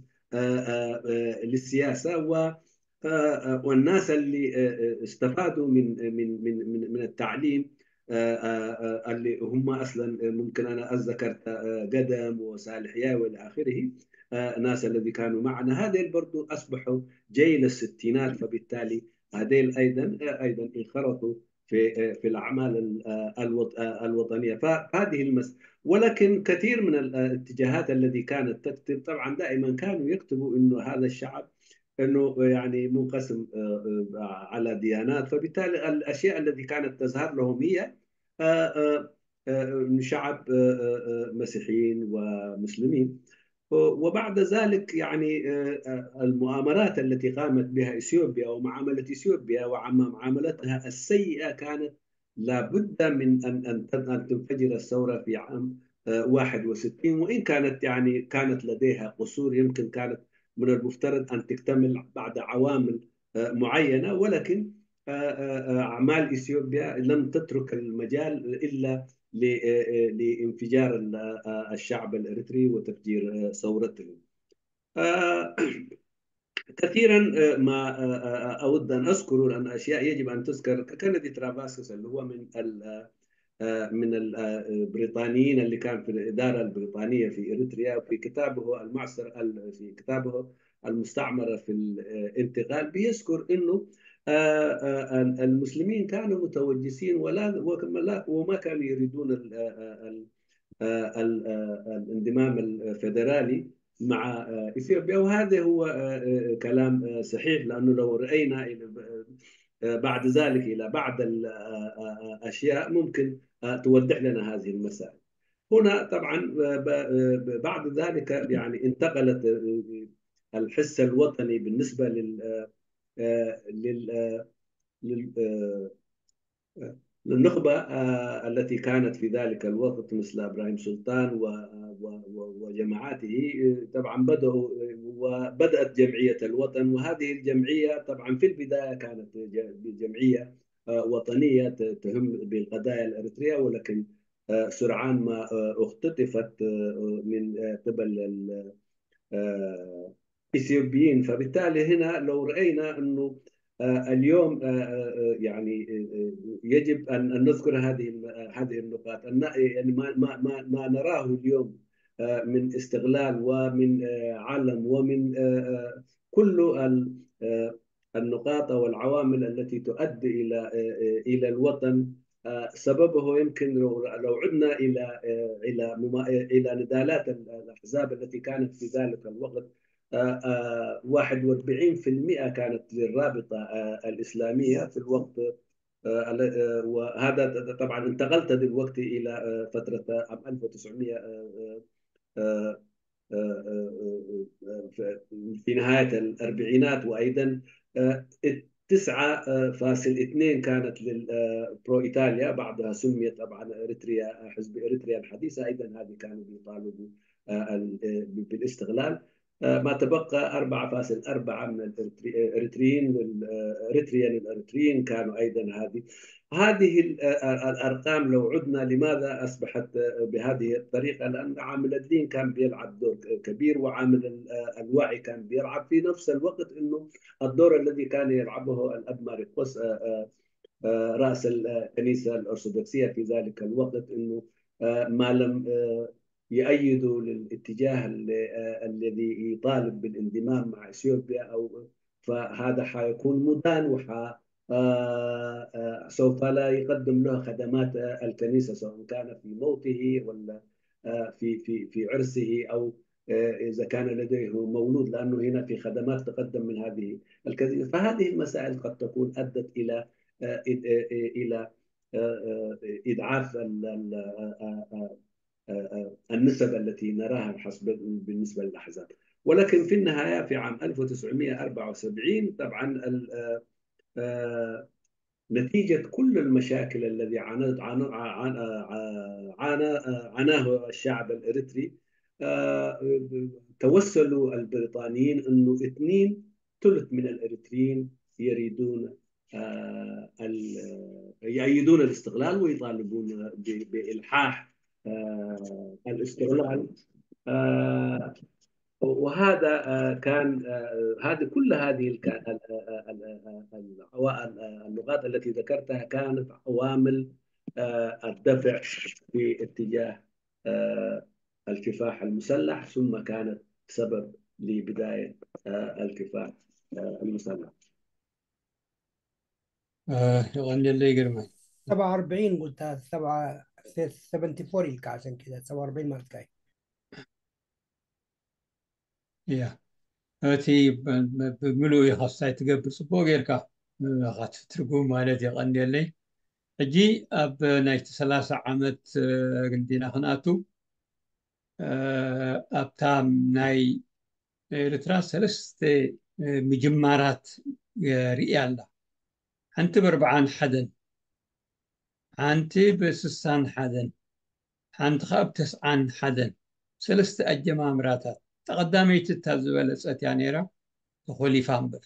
للسياسه، والناس اللي استفادوا من من من من التعليم اللي هم اصلا ممكن انا ذكرت قدم وصالح ياوي الى اخره، ناس الذي كانوا معنا، هذين برضو اصبحوا جيل الستينات، فبالتالي هذين ايضا ايضا انخرطوا في في الاعمال الوطنيه. فهذه المس ولكن كثير من الاتجاهات الذي كانت تكتب، طبعا دائما كانوا يكتبوا انه هذا الشعب انه يعني منقسم على ديانات، فبالتالي الاشياء التي كانت تظهر لهم هي شعب مسيحيين ومسلمين. وبعد ذلك يعني المؤامرات التي قامت بها اثيوبيا ومعامله اثيوبيا ومعاملتها السيئه كانت لابد من ان ان ان تنفجر الثوره في عام واحد وستين، وان كانت يعني كانت لديها قصور، يمكن كانت من المفترض ان تكتمل بعد عوامل معينه، ولكن اعمال اثيوبيا لم تترك المجال الا لانفجار الشعب الاريتري وتفجير ثورته. كثيرا ما اود ان اذكر، لان اشياء يجب ان تذكر، كندي ترافاسكس اللي هو من من البريطانيين اللي كان في الاداره البريطانيه في اريتريا، وفي كتابه المعصر في كتابه المستعمره في الانتقال بيذكر انه المسلمين كانوا متوجسين ولا وما كانوا يريدون الانضمام الفيدرالي مع اثيوبيا. وهذا هو كلام صحيح، لانه لو راينا بعد ذلك الى بعض الاشياء ممكن توضح لنا هذه المسائل. هنا طبعا بعد ذلك يعني انتقلت الحس الوطني بالنسبه لل لل للنخبة التي كانت في ذلك الوقت مثل إبراهيم سلطان وجماعاته. طبعا بدأوا وبدأت جمعية الوطن، وهذه الجمعية طبعا في البداية كانت جمعية وطنية تهم بالقضايا الأريترية، ولكن سرعان ما اختطفت من قبل الإثيوبيين. فبالتالي هنا لو رأينا أنه اليوم يعني يجب أن نذكر هذه هذه النقاط، أن يعني ما ما ما نراه اليوم من استغلال ومن علم ومن كل النقاط والعوامل التي تؤدي الى الى الوطن. سببه يمكن لو عدنا الى الى الى نضالات الاحزاب التي كانت في ذلك الوقت، واحد وأربعين في المئة كانت للرابطه الاسلاميه في الوقت، وهذا طبعا انتقلت دلوقتي الى فتره عام ألف وتسعمية في نهاية الأربعينات، وأيضا تسعة فاصل اثنين كانت للبرو إيطاليا، بعدها سميت طبعا إريتريا، حزب إريتريا الحديثة، أيضا هذه كانوا بيطالبوا بالاستغلال. ما تبقى أربعة فاصل أربعة من الإريتريين، الإريتريين الإريتريين كانوا أيضا هذه هذه الارقام لو عدنا لماذا اصبحت بهذه الطريقه؟ لان عامل الدين كان بيلعب دور كبير، وعامل الوعي كان بيلعب في نفس الوقت انه الدور الذي كان يلعبه الاب ماريقوس راس الكنيسه الارثوذكسيه في ذلك الوقت انه ما لم يؤيدوا للاتجاه الذي يطالب بالانضمام مع اثيوبيا او فهذا حيكون مدان وح سوف لا يقدم له خدمات الكنيسه سواء كان في موته ولا في في في عرسه او اذا كان لديه مولود، لانه هنا في خدمات تقدم من هذه الكثير. فهذه المسائل قد تكون أدت إلى آه، إلى آه، آه، إضعاف ال- ال- آه، آه، آه، آه، النسب التي نراها حسب بالنسبة للأحزاب. ولكن في النهاية في عام ألف وتسعمية وأربعة وسبعين طبعا ال- آه، آه، نتيجة كل المشاكل الذي عانت عانى عانى عانى عاناه الشعب الإريتري، آه، توسلوا البريطانيين أنه اثنين ثلث من الإريتريين يريدون آه، ال- يؤيدون الاستقلال ويطالبون ب- بإلحاح آه، الاستقلال. آه، وهذا آه، كان آه، هذه كل هذه الك- ال- ال- ال- ال- النقاط التي ذكرتها كانت عوامل آه، الدفع في اتجاه آه، الكفاح المسلح، ثم كانت سبب لبداية آه، الكفاح آه، المسلح. የቐንየለይ ግርማይ። سبعة وأربعين قلتها، سبعة، سبعة وسبعين إلك عشان كده سبعة وأربعين ما بتكاي. እያ እቲ ብምሉእ ኢኻ ስታይ ትገብር፣ ፅቡቅ ጌርካ ኢኻ ትትርጉም ማለት። የቐንየለይ። ሕጂ ኣብ ናይቲ ሰላሳ ዓመት ግንዲና ክንኣቱ ኣብታ ናይ ኤርትራ ሰለስተ ምጅማራት ርእያ ኣላ። ሓንቲ ብኣርብዓን ሓደን፣ ሓንቲ ብስሳን ሓደን፣ ሓንቲ ከዓ ብተስዓን ሓደን። ሰለስተ ኣጀማምራታት። እታ ቀዳመይቲ እታ ዝበለፀት እያ ነይራ፣ ተኾሊፋ እምበር።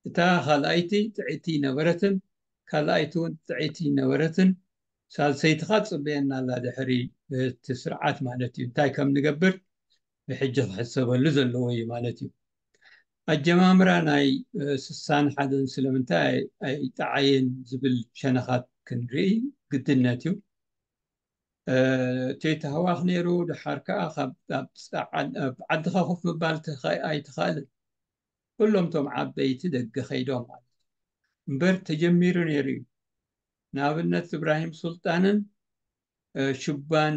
እታ ካልኣይቲ ጥዕይቲ ነበረትን፣ ካልኣይቲ እውን ጥዕይቲ ነበረትን። ሳልሰይቲ ከዓ ፅበየና ኣላ ድሕሪ እቲ ስርዓት ማለት እዩ። እንታይ ከም ንገብር ብሕጂ ክሕሰበሉ ዘለዎ እዩ ማለት እዩ። ኣጀማምራ ናይ ስሳን ሓደን ስለምንታይ ኣይጠዓየን ዝብል ሸነኻት ክንርኢ ግድነት እዩ። እቲ ተህዋኽ ነይሩ፣ ድሓር ከዓ ኣብ ዓድኻ ኮፍ ምባል ኣይትኽእልን። ኩሎም ቶም ዓበይቲ ደገ ከይዶም ማለት እዩ። እምበር ተጀሚሩ ነይሩ እዩ። ንኣብነት እብራሂም ሱልጣንን ሽባን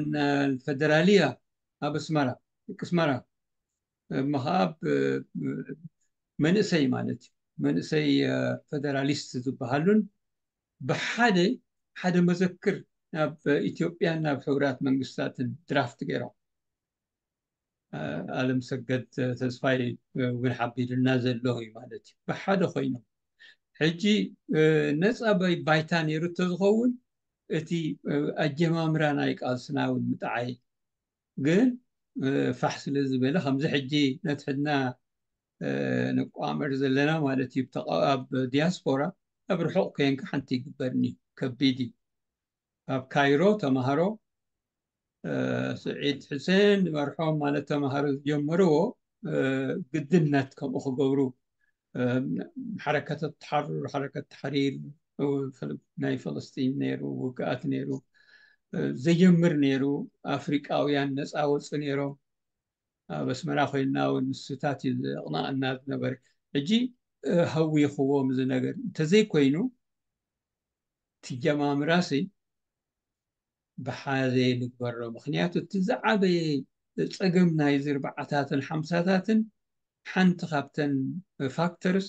ፈደራልያ ኣብ ኣስመራ፣ ደቂ ኣስመራ እሞ ከዓ መንእሰይ ማለት እዩ፣ መንእሰይ ፈደራሊስት ዝበሃሉን ብሓደ ሓደ መዘክር ናብ ኢትዮጵያን ናብ ሕቡራት መንግስታትን ድራፍት ገይሮም። ኣለም ሰገድ ተስፋይ እውን ሓቢርና ዘሎ እዩ ማለት እዩ። ብሓደ ኮይኖም ሕጂ ነፃ ባይታ ነይሩ እንተዝኸውን እቲ ኣጀማምራ ናይ ቃልስና እውን ምጥዓይ ግን ፋሕ ስለ ዝበለ ከምዚ ሕጂ ነትሕድና ንቋመር ዘለና ማለት እዩ። ኣብ ዲያስፖራ ኣብ ርሑቕ ኮንካ ሓንቲ ይግበርኒ ከቢድ እዩ። ኣብ ካይሮ ተምሃሮ ስዒድ ሕሴን መርሖም ማለት ተምሃሮ ዝጀመርዎ ግድነት ከምኡ ክገብሩ ሓረከት ተሓሩር፣ ሓረከት ተሕሪር ናይ ፈለስጢን ነይሩ፣ ውግኣት ነይሩ፣ ዘይጀምር ነይሩ። ኣፍሪቃውያን ነፃ ወፁ ነይሮም። ኣብ ኣስመራ ኮይንና እውን ንሱታት እዩ ዘቕንኣና ዝነበረ። ሕጂ ሃዊኽዎም እዚ ነገር እንተዘይኮይኑ ትጀማምራሲ ብሓደ ንግበሮ። ምክንያቱ እቲ ዝዓበየ ፀገም ናይ ዝርባዓታትን ሓምሳታትን ሓንቲ ካብተን ፋክተርስ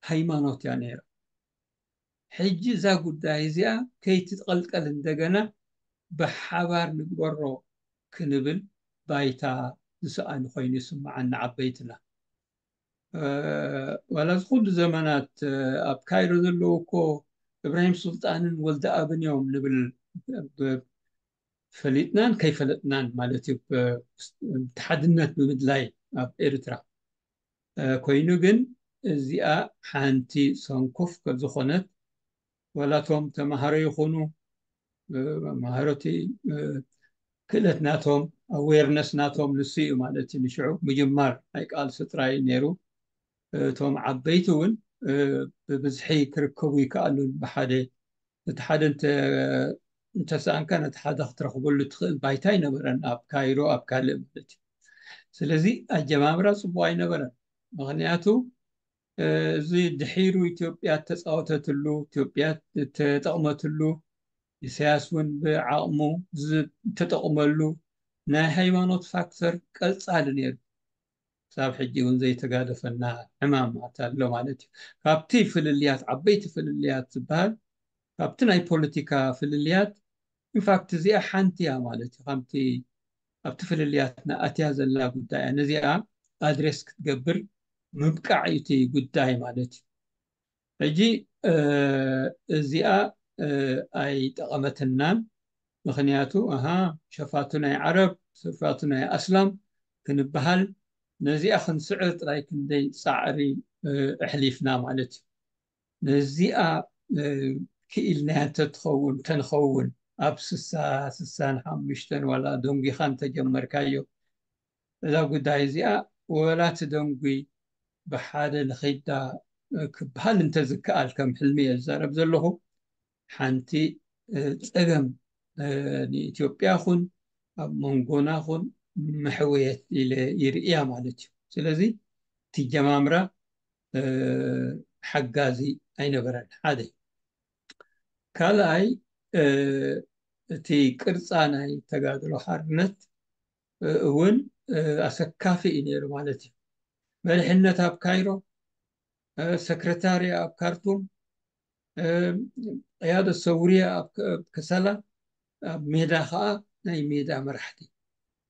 ሃይማኖት እያ ነይራ። ሕጂ እዛ ጉዳይ እዚኣ ከይትቐልቀል እንደገና ብሓባር ንግበሮ ክንብል ባይታ ዝሰኣኑ ኮይኑ ይስምዓኒ ዓበይትና። ዋላ እዚ ኩሉ ዘመናት ኣብ ካይሮ ዘለዉ እኮ እብራሂም ሱልጣንን ወልደ ኣብን እዮም ንብል፣ ፈሊጥናን ከይፈለጥናን ማለት እዩ። ብሓድነት ብምድላይ ኣብ ኤርትራ ኮይኑ ግን እዚኣ ሓንቲ ሰንኮፍ ዝኾነት ዋላ እቶም ተምሃሮ ይኹኑ መሃሮቲ ክእለት ናቶም ኣዌርነስ ናቶም ንሱ እዩ ማለት እዩ። ንሽዑ ምጅማር ናይ ቃልሲ ጥራይ ነይሩ። እቶም ዓበይቲ እውን ብብዝሒ ክርከቡ ይከኣሉን ብሓደ እቲ ሓደ እንተሰኣንካ ነቲ ሓደ ክትረኽበሉ ትኽእል ባይታ ኣይነበረን ኣብ ካይሮ ኣብ ካልእ ማለት እዩ። ስለዚ ኣጀማምራ ፅቡቅ ኣይነበረን። ምክንያቱ እዚ ድሒሩ ኢትዮጵያ እተፃወተትሉ፣ ኢትዮጵያ እተጠቕመትሉ፣ ኢሳያስ እውን ብዓቕሙ ዝተጠቕመሉ ናይ ሃይማኖት ፋክተር ቀፃሊ ነይሩ። ክሳብ ሕጂ እውን ዘይተጋደፈና ዕማማት ኣሎ ማለት እዩ። ካብቲ ፍልልያት፣ ዓበይቲ ፍልልያት ዝበሃል፣ ካብቲ ናይ ፖለቲካ ፍልልያት፣ ኢንፋክት እዚኣ ሓንቲ እያ ማለት እዩ። ከምቲ ኣብቲ ፍልልያትና ኣትያ ዘላ ጉዳይ እያ። ነዚኣ ኣድሬስ ክትገብር ምብቃዕ እዩ እቲ ጉዳይ ማለት እዩ። ሕጂ እዚኣ ኣይጠቐመትናን። ምኽንያቱ ኣሃ ሸፋቱ ናይ ዓረብ፣ ሸፋቱ ናይ ኣስላም ክንበሃል፣ ነዚኣ ክንስዕር ጥራይ ክንደይ ፃዕሪ ኣሕሊፍና ማለት እዩ። ነዚኣ ክኢልናያ እንተትኸውን፣ ተንኸውን፣ ኣብ ስሳ፣ ስሳን ሓሙሽተን ዋላ ደንጒኻ እንተጀመርካዮ፣ እዛ ጉዳይ እዚኣ ወላ ትደንጒ፣ ብሓደ ንኸይዳ ክበሃል እንተዝከኣል፣ ከም ሕልሚ እየ ዝዛረብ ዘለኹ፣ ሓንቲ ጸገም ንኢትዮጵያ ኹን ኣብ መንጎና ኹን መሕወየት ኢለ ይርእያ ማለት እዩ። ስለዚ እቲ ጀማምራ ሓጋዚ ኣይነበረን። ሓደ። ካልኣይ፣ እቲ ቅርጻ ናይ ተጋድሎ ሓርነት እውን ኣሰካፊ እዩ ነይሩ ማለት እዩ። መሪሕነት ኣብ ካይሮ፣ ሰክረታርያ ኣብ ካርቱም፣ ቅያደ ሰውርያ ኣብ ከሰላ፣ ኣብ ሜዳ ከዓ ናይ ሜዳ መራሕቲ።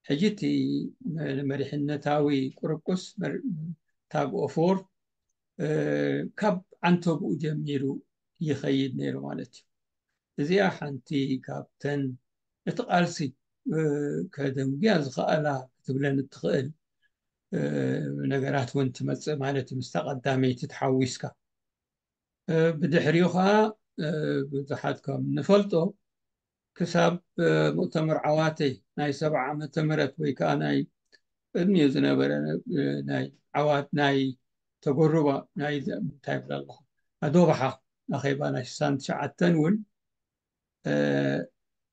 ሕጂ እቲ መሪሕነታዊ ቁርቁስ፣ ታግ ኦፍ ዎር፣ ካብ ዓንተብኡ ጀሚሩ ይኸይድ ነይሩ ማለት እዩ። እዚኣ ሓንቲ ካብተን እቲ ቃልሲ ከደንጉያ ዝኸኣላ ክትብለን እትኽእል ነገራት እውን ትመፅእ ማለት እዩ፣ ምስታ ቀዳመይቲ ተሓዊስካ። ብድሕሪኡ ከዓ ብዙሓት ከም ንፈልጦ ክሳብ ሙእተመር ዓዋተ ናይ ሰብዓ ዓመተ ምህረት ወይ ከዓ ናይ ቅድሚኡ ዝነበረ ናይ ዓዋት ናይ ተጎሩባ ናይ እንታይ ይብላ ኣለኹ ኣዶባሓ ኣኼባ ናይ ሽሳን ትሽዓተን እውን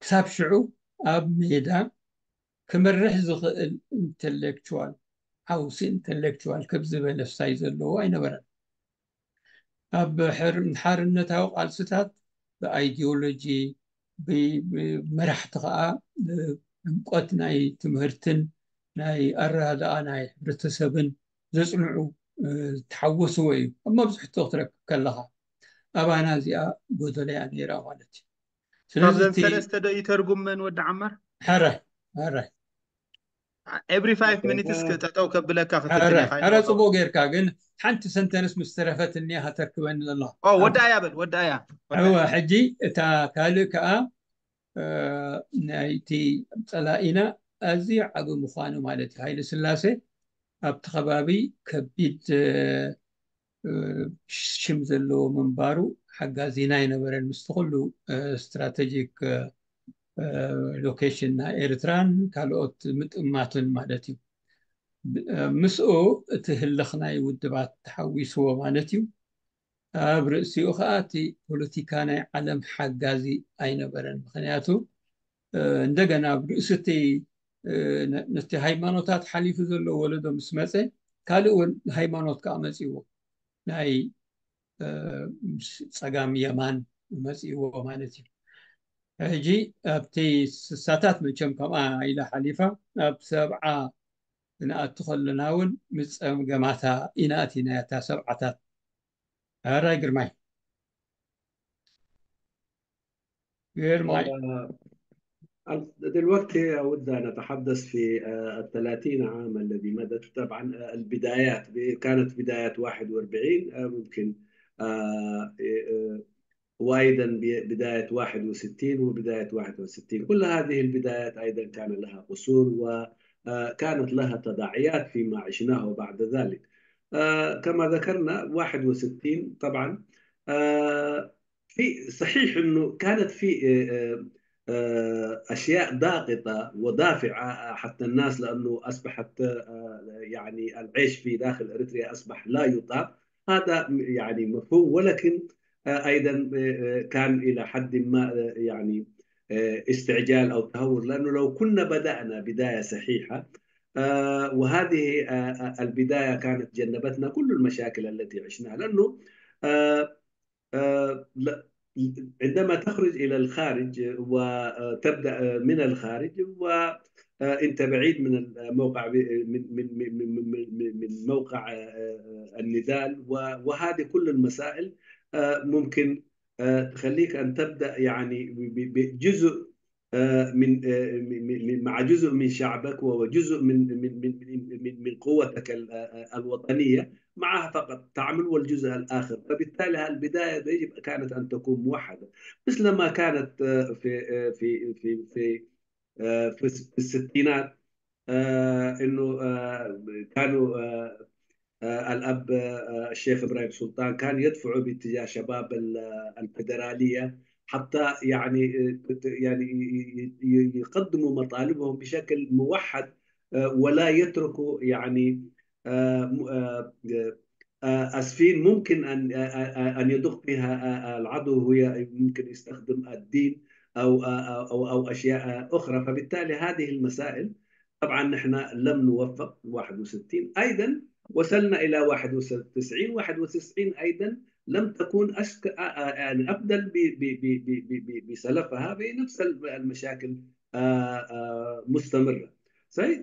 ክሳብ ሽዑ ኣብ ሜዳ ክመርሕ ዝኽእል ኢንተሌክቹዋል ዓውሲ ኢንተሌክቹዋል ክብ ዝበለ ስታይ ዘለዎ ኣይነበረን። ኣብ ሓርነታዊ ቃልስታት ብኣይዲዮሎጂ ብመራሕቲ ከዓ ዕምቆት ናይ ትምህርትን ናይ ኣረዳድኣ ናይ ሕብረተሰብን ዘፅንዑ ዝተሓወስዎ እዩ። ኣብ መብዝሕትኡ ክትረክብ ከለካ ኣባና እዚኣ ጎደለያ ነይራ ማለት እዩ። ስለዚ ካብዘን ሰለስተ ዶ ይተርጉመን ወዲ ዓማር? ሕራይ ሕራይ every five minutes ጠጠው ከብለካ ክትትል ኢኻ። ሕረ ጽቡቅ ጌርካ ግን ሓንቲ ሰንተንስ ምስ ተረፈት እኒያ ከተርክበኒ ዘለኻ። ወዳእያ በል ወዳእያ። እወ ሕጂ እታ ካልእ ከዓ ናይቲ ጸላኢና ኣዝዩ ዓቢ ምዃኑ ማለት እዩ። ሃይለ ስላሴ ኣብቲ ከባቢ ከቢድ ሽም ዘለዎ ምንባሩ ሓጋዚና ኣይነበረን ምስቲ ኩሉ ስትራቴጂክ ሎኬሽን ናይ ኤርትራን ካልኦት ምጥማትን ማለት እዩ። ምስኡ እቲ ህልኽ ናይ ውድባት ተሓዊስዎ ማለት እዩ። ኣብ ርእሲኡ ከዓ እቲ ፖለቲካ ናይ ዓለም ሓጋዚ ኣይነበረን። ምክንያቱ እንደገና ኣብ ርእሲ እቲ ነቲ ሃይማኖታት ሓሊፉ ዘሎ ወለዶ ምስ መፀ ካልእ እውን ሃይማኖት ከዓ መፅዎ ናይ ጸጋም የማን መፅዎ ማለት እዩ። ሕጂ ኣብቲ ስሳታት መቸም ከምኣ ኢላ ሓሊፋ ኣብ ሰብዓ ክንኣቱ ከለና እውን ምስ ጸገማታ ኢና ኣቲና እታ ሰብዓታት። ሕራይ ግርማይ دلوقتي أود أن أتحدث في الثلاثين عام الذي مضت. طبعا البدايات كانت بداية واحد وأربعين، ممكن، وأيضا بداية واحد وستين وبداية واحد وستين. كل هذه البدايات أيضا كان لها قصور وكانت لها تداعيات فيما عشناه بعد ذلك. كما ذكرنا واحد وستين طبعا في صحيح انه كانت في اشياء ضاغطه ودافعه حتى الناس، لانه اصبحت يعني العيش في داخل اريتريا اصبح لا يطاق. هذا يعني مفهوم، ولكن ايضا كان الى حد ما يعني استعجال او تهور، لانه لو كنا بدانا بدايه صحيحه وهذه البدايه كانت جنبتنا كل المشاكل التي عشناها، لانه عندما تخرج إلى الخارج وتبدأ من الخارج، و آه، أنت بعيد من الموقع، من من من من من من من موقع آه، آه، النضال، و- وهذه كل المسائل آه، ممكن آه، تخليك أن تبدأ يعني ب- ب- بجزء آه، من آه، من- من- من- مع جزء من شعبك، وجزء من من من من من من قوتك ال- آه، آه، الوطنية معها فقط تعمل، والجزء الآخر. فبالتالي البداية يجب كانت أن تكون موحدة، مثل ما كانت آه، في آه، في في في آه، في الس- في الستينات، آه، إنه آه، كانوا آه، آه، الأب آه، الشيخ إبراهيم سلطان كان يدفعوا باتجاه شباب ال- آه، الفيدرالية، حتى يعني آه، كت- يعني ي- ي- ي- يقدموا مطالبهم بشكل موحد، آه، ولا يتركوا يعني آه، م- آه، آه، آه، أسفين ممكن أن آه، آه، آه، أن يدق فيها آه، آه، العضو، هو ممكن يستخدم الدين أو آه، آه، أو أو أشياء آه، أخرى. فبالتالي هذه المسائل طبعا نحن لم نوفق واحد وستين، أيضا وصلنا إلى واحد وتسعين، واحد وتسعين أيضا لم تكون أشك... آه، آه، يعني أفضل ب... ب... ب... ب... ب... ب... بسلفها، بنفس الم- المشاكل آه، آه، مستمرة. صحيح؟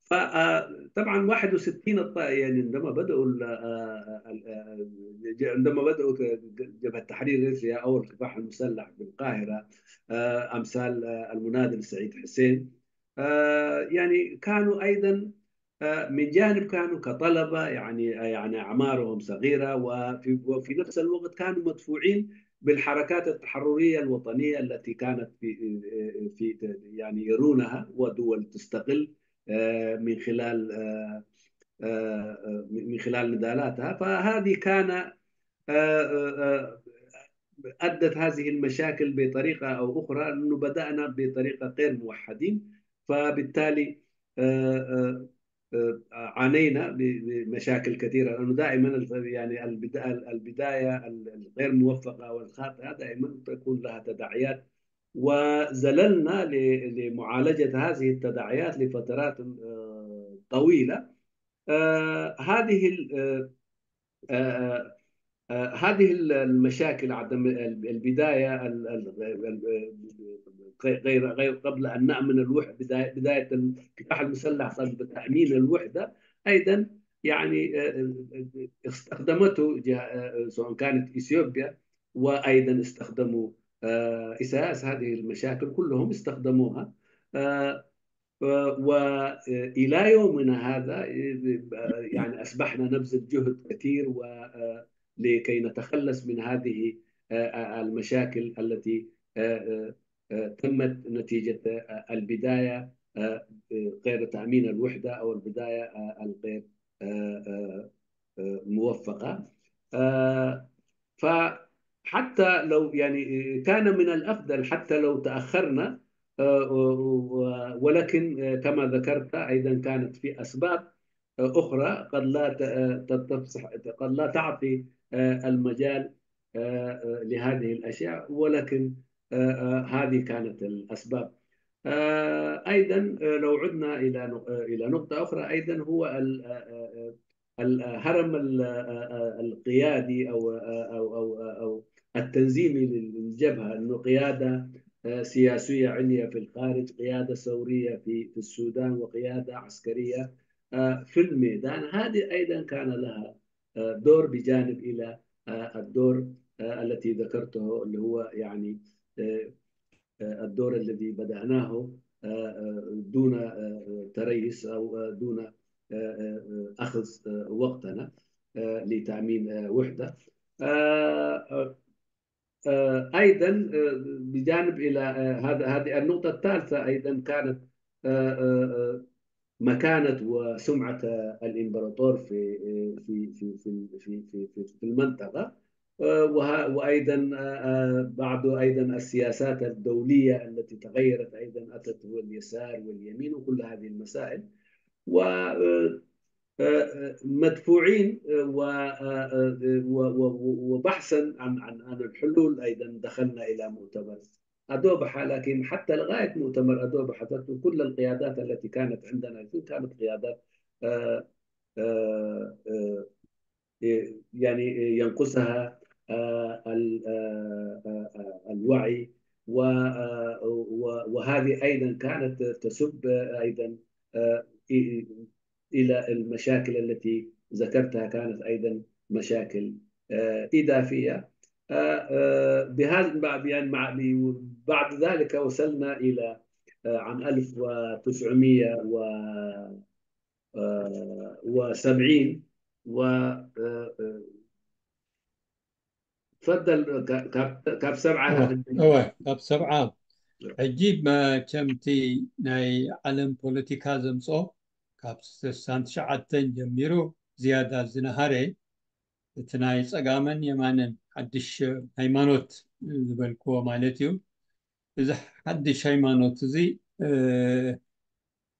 فطبعا واحد وستين الط- يعني عندما بدأوا ال- آه، ال- آه، عندما بدأوا ك- جبهة تحرير إريتريا أو الكفاح المسلح بالقاهرة، آه، أمثال آه، المناضل سعيد حسين، آه، يعني كانوا أيضا آه، من جانب كانوا كطلبة، يعني يعني أعمارهم صغيرة، وفي وفي نفس الوقت كانوا مدفوعين بالحركات التحررية الوطنية التي كانت في في يعني يرونها ودول تستقل آه، من خلال آه، آه، آه، من خلال نضالاتها. فهذه كان آه، آه، آه، أدت هذه المشاكل بطريقة أو أخرى أنه بدأنا بطريقة غير موحدين، فبالتالي آه، آه، آه، عانينا ب- بمشاكل كثيرة، لأنه دائما ال- يعني البدا- البداية ال- الغير موفقة والخاطئة دائما تكون لها تداعيات، وزللنا ل- لمعالجة هذه التداعيات لفترات آه، طويلة. آه، هذه ال- آه، آه، آه، هذه ال- المشاكل، عدم ال- البداية ال- ال- ال- غير غير قبل أن نأمن الوحدة، بداية بداية الكفاح المسلح قبل تأمين الوحدة أيضا، يعني آه، آه، استخدمته جه- آه، سواء كانت إثيوبيا، وأيضا استخدموا آه، إساس هذه المشاكل كلهم استخدموها. آه، آه، وإلى يومنا هذا آه، يعني أصبحنا نبذل جهد كثير و- آه، لكي نتخلص من هذه آه، آه، المشاكل التي آه، آه، آه، تمت نتيجة آه، البداية آه، آه، غير تأمين الوحدة أو البداية آه، الغير آه، آه، آه، موفقة. آه، فحتى لو يعني كان من الأفضل حتى لو تأخرنا، آه، و- و- ولكن آه، كما ذكرت أيضا كانت في أسباب آه، أخرى قد لا ت- آه، تتفصح، قد لا تعطي آه، المجال آه، آه، لهذه الأشياء، ولكن آه، آه، هذه كانت الأسباب. آه، أيضا آه، لو عدنا إلى نق- آه، إلى نقطة أخرى، أيضا هو ال- آه، آه، آه، الهرم ال- آه، آه، القيادي أو آه، أو أو آه، أو التنظيمي للجبهة، أنه قيادة آه، سياسية عليا في الخارج، قيادة ثورية في في السودان، وقيادة عسكرية آه، في الميدان. هذه أيضا كان لها آه، دور بجانب إلى آه، الدور آه، التي ذكرته، اللي هو يعني آه، آه، الدور الذي بدأناه آه، آه، دون آه، آه، تريث أو آه، دون آه، آه، آه، أخذ آه، وقتنا آه، لتأمين آه، وحدة. آه، آه، آه، أيضا آه، بجانب إلى آه، هذا هذه النقطة الثالثة أيضا كانت آه، آه، آه، مكانة وسمعة آه، الإمبراطور في آه، في في في في في في في المنطقة. آه، وه- وأيضا آه، آه، بعض أيضا السياسات الدولية التي تغيرت أيضا، أتت هو اليسار واليمين وكل هذه المسائل. و آه، آه، مدفوعين آه، و- آه، آه، و- و- و- وبحثا عن عن عن الحلول، أيضا دخلنا إلى مؤتمر أدوبحة. لكن حتى لغاية مؤتمر أدوبحة تذكر كل القيادات التي كانت عندنا كانت قيادات آه، آه، آه، يعني ينقصها آه، ال- آه، آه، آه، الوعي و- آه، و- وهذه أيضًا كانت تسب أيضًا، آه، إ-، إلى المشاكل التي ذكرتها، كانت أيضًا مشاكل، آه، إضافية. آه، آه، بهذا، يعني، مع، بعد ذلك وصلنا إلى، آه، عام ألف وتسعمية و، آه، وسبعين و، آه، آه، تفضل. ك-، كاب-، كاب سبعة. እወ፣ እወ፣ ካብ ሰብዓ ሕጂ መቸምቲ ናይ ዓለም ፖለቲካ ዘምጾ ካብ ስሳን ትሽዓተን ጀሚሩ ዝያዳ ዝነሃረ እቲ ናይ ጸጋመን የማንን ሓድሽ ሃይማኖት ዝበልክዎ ማለት እዩ። እዚ ሓድሽ ሃይማኖት እዚ፣ እ፣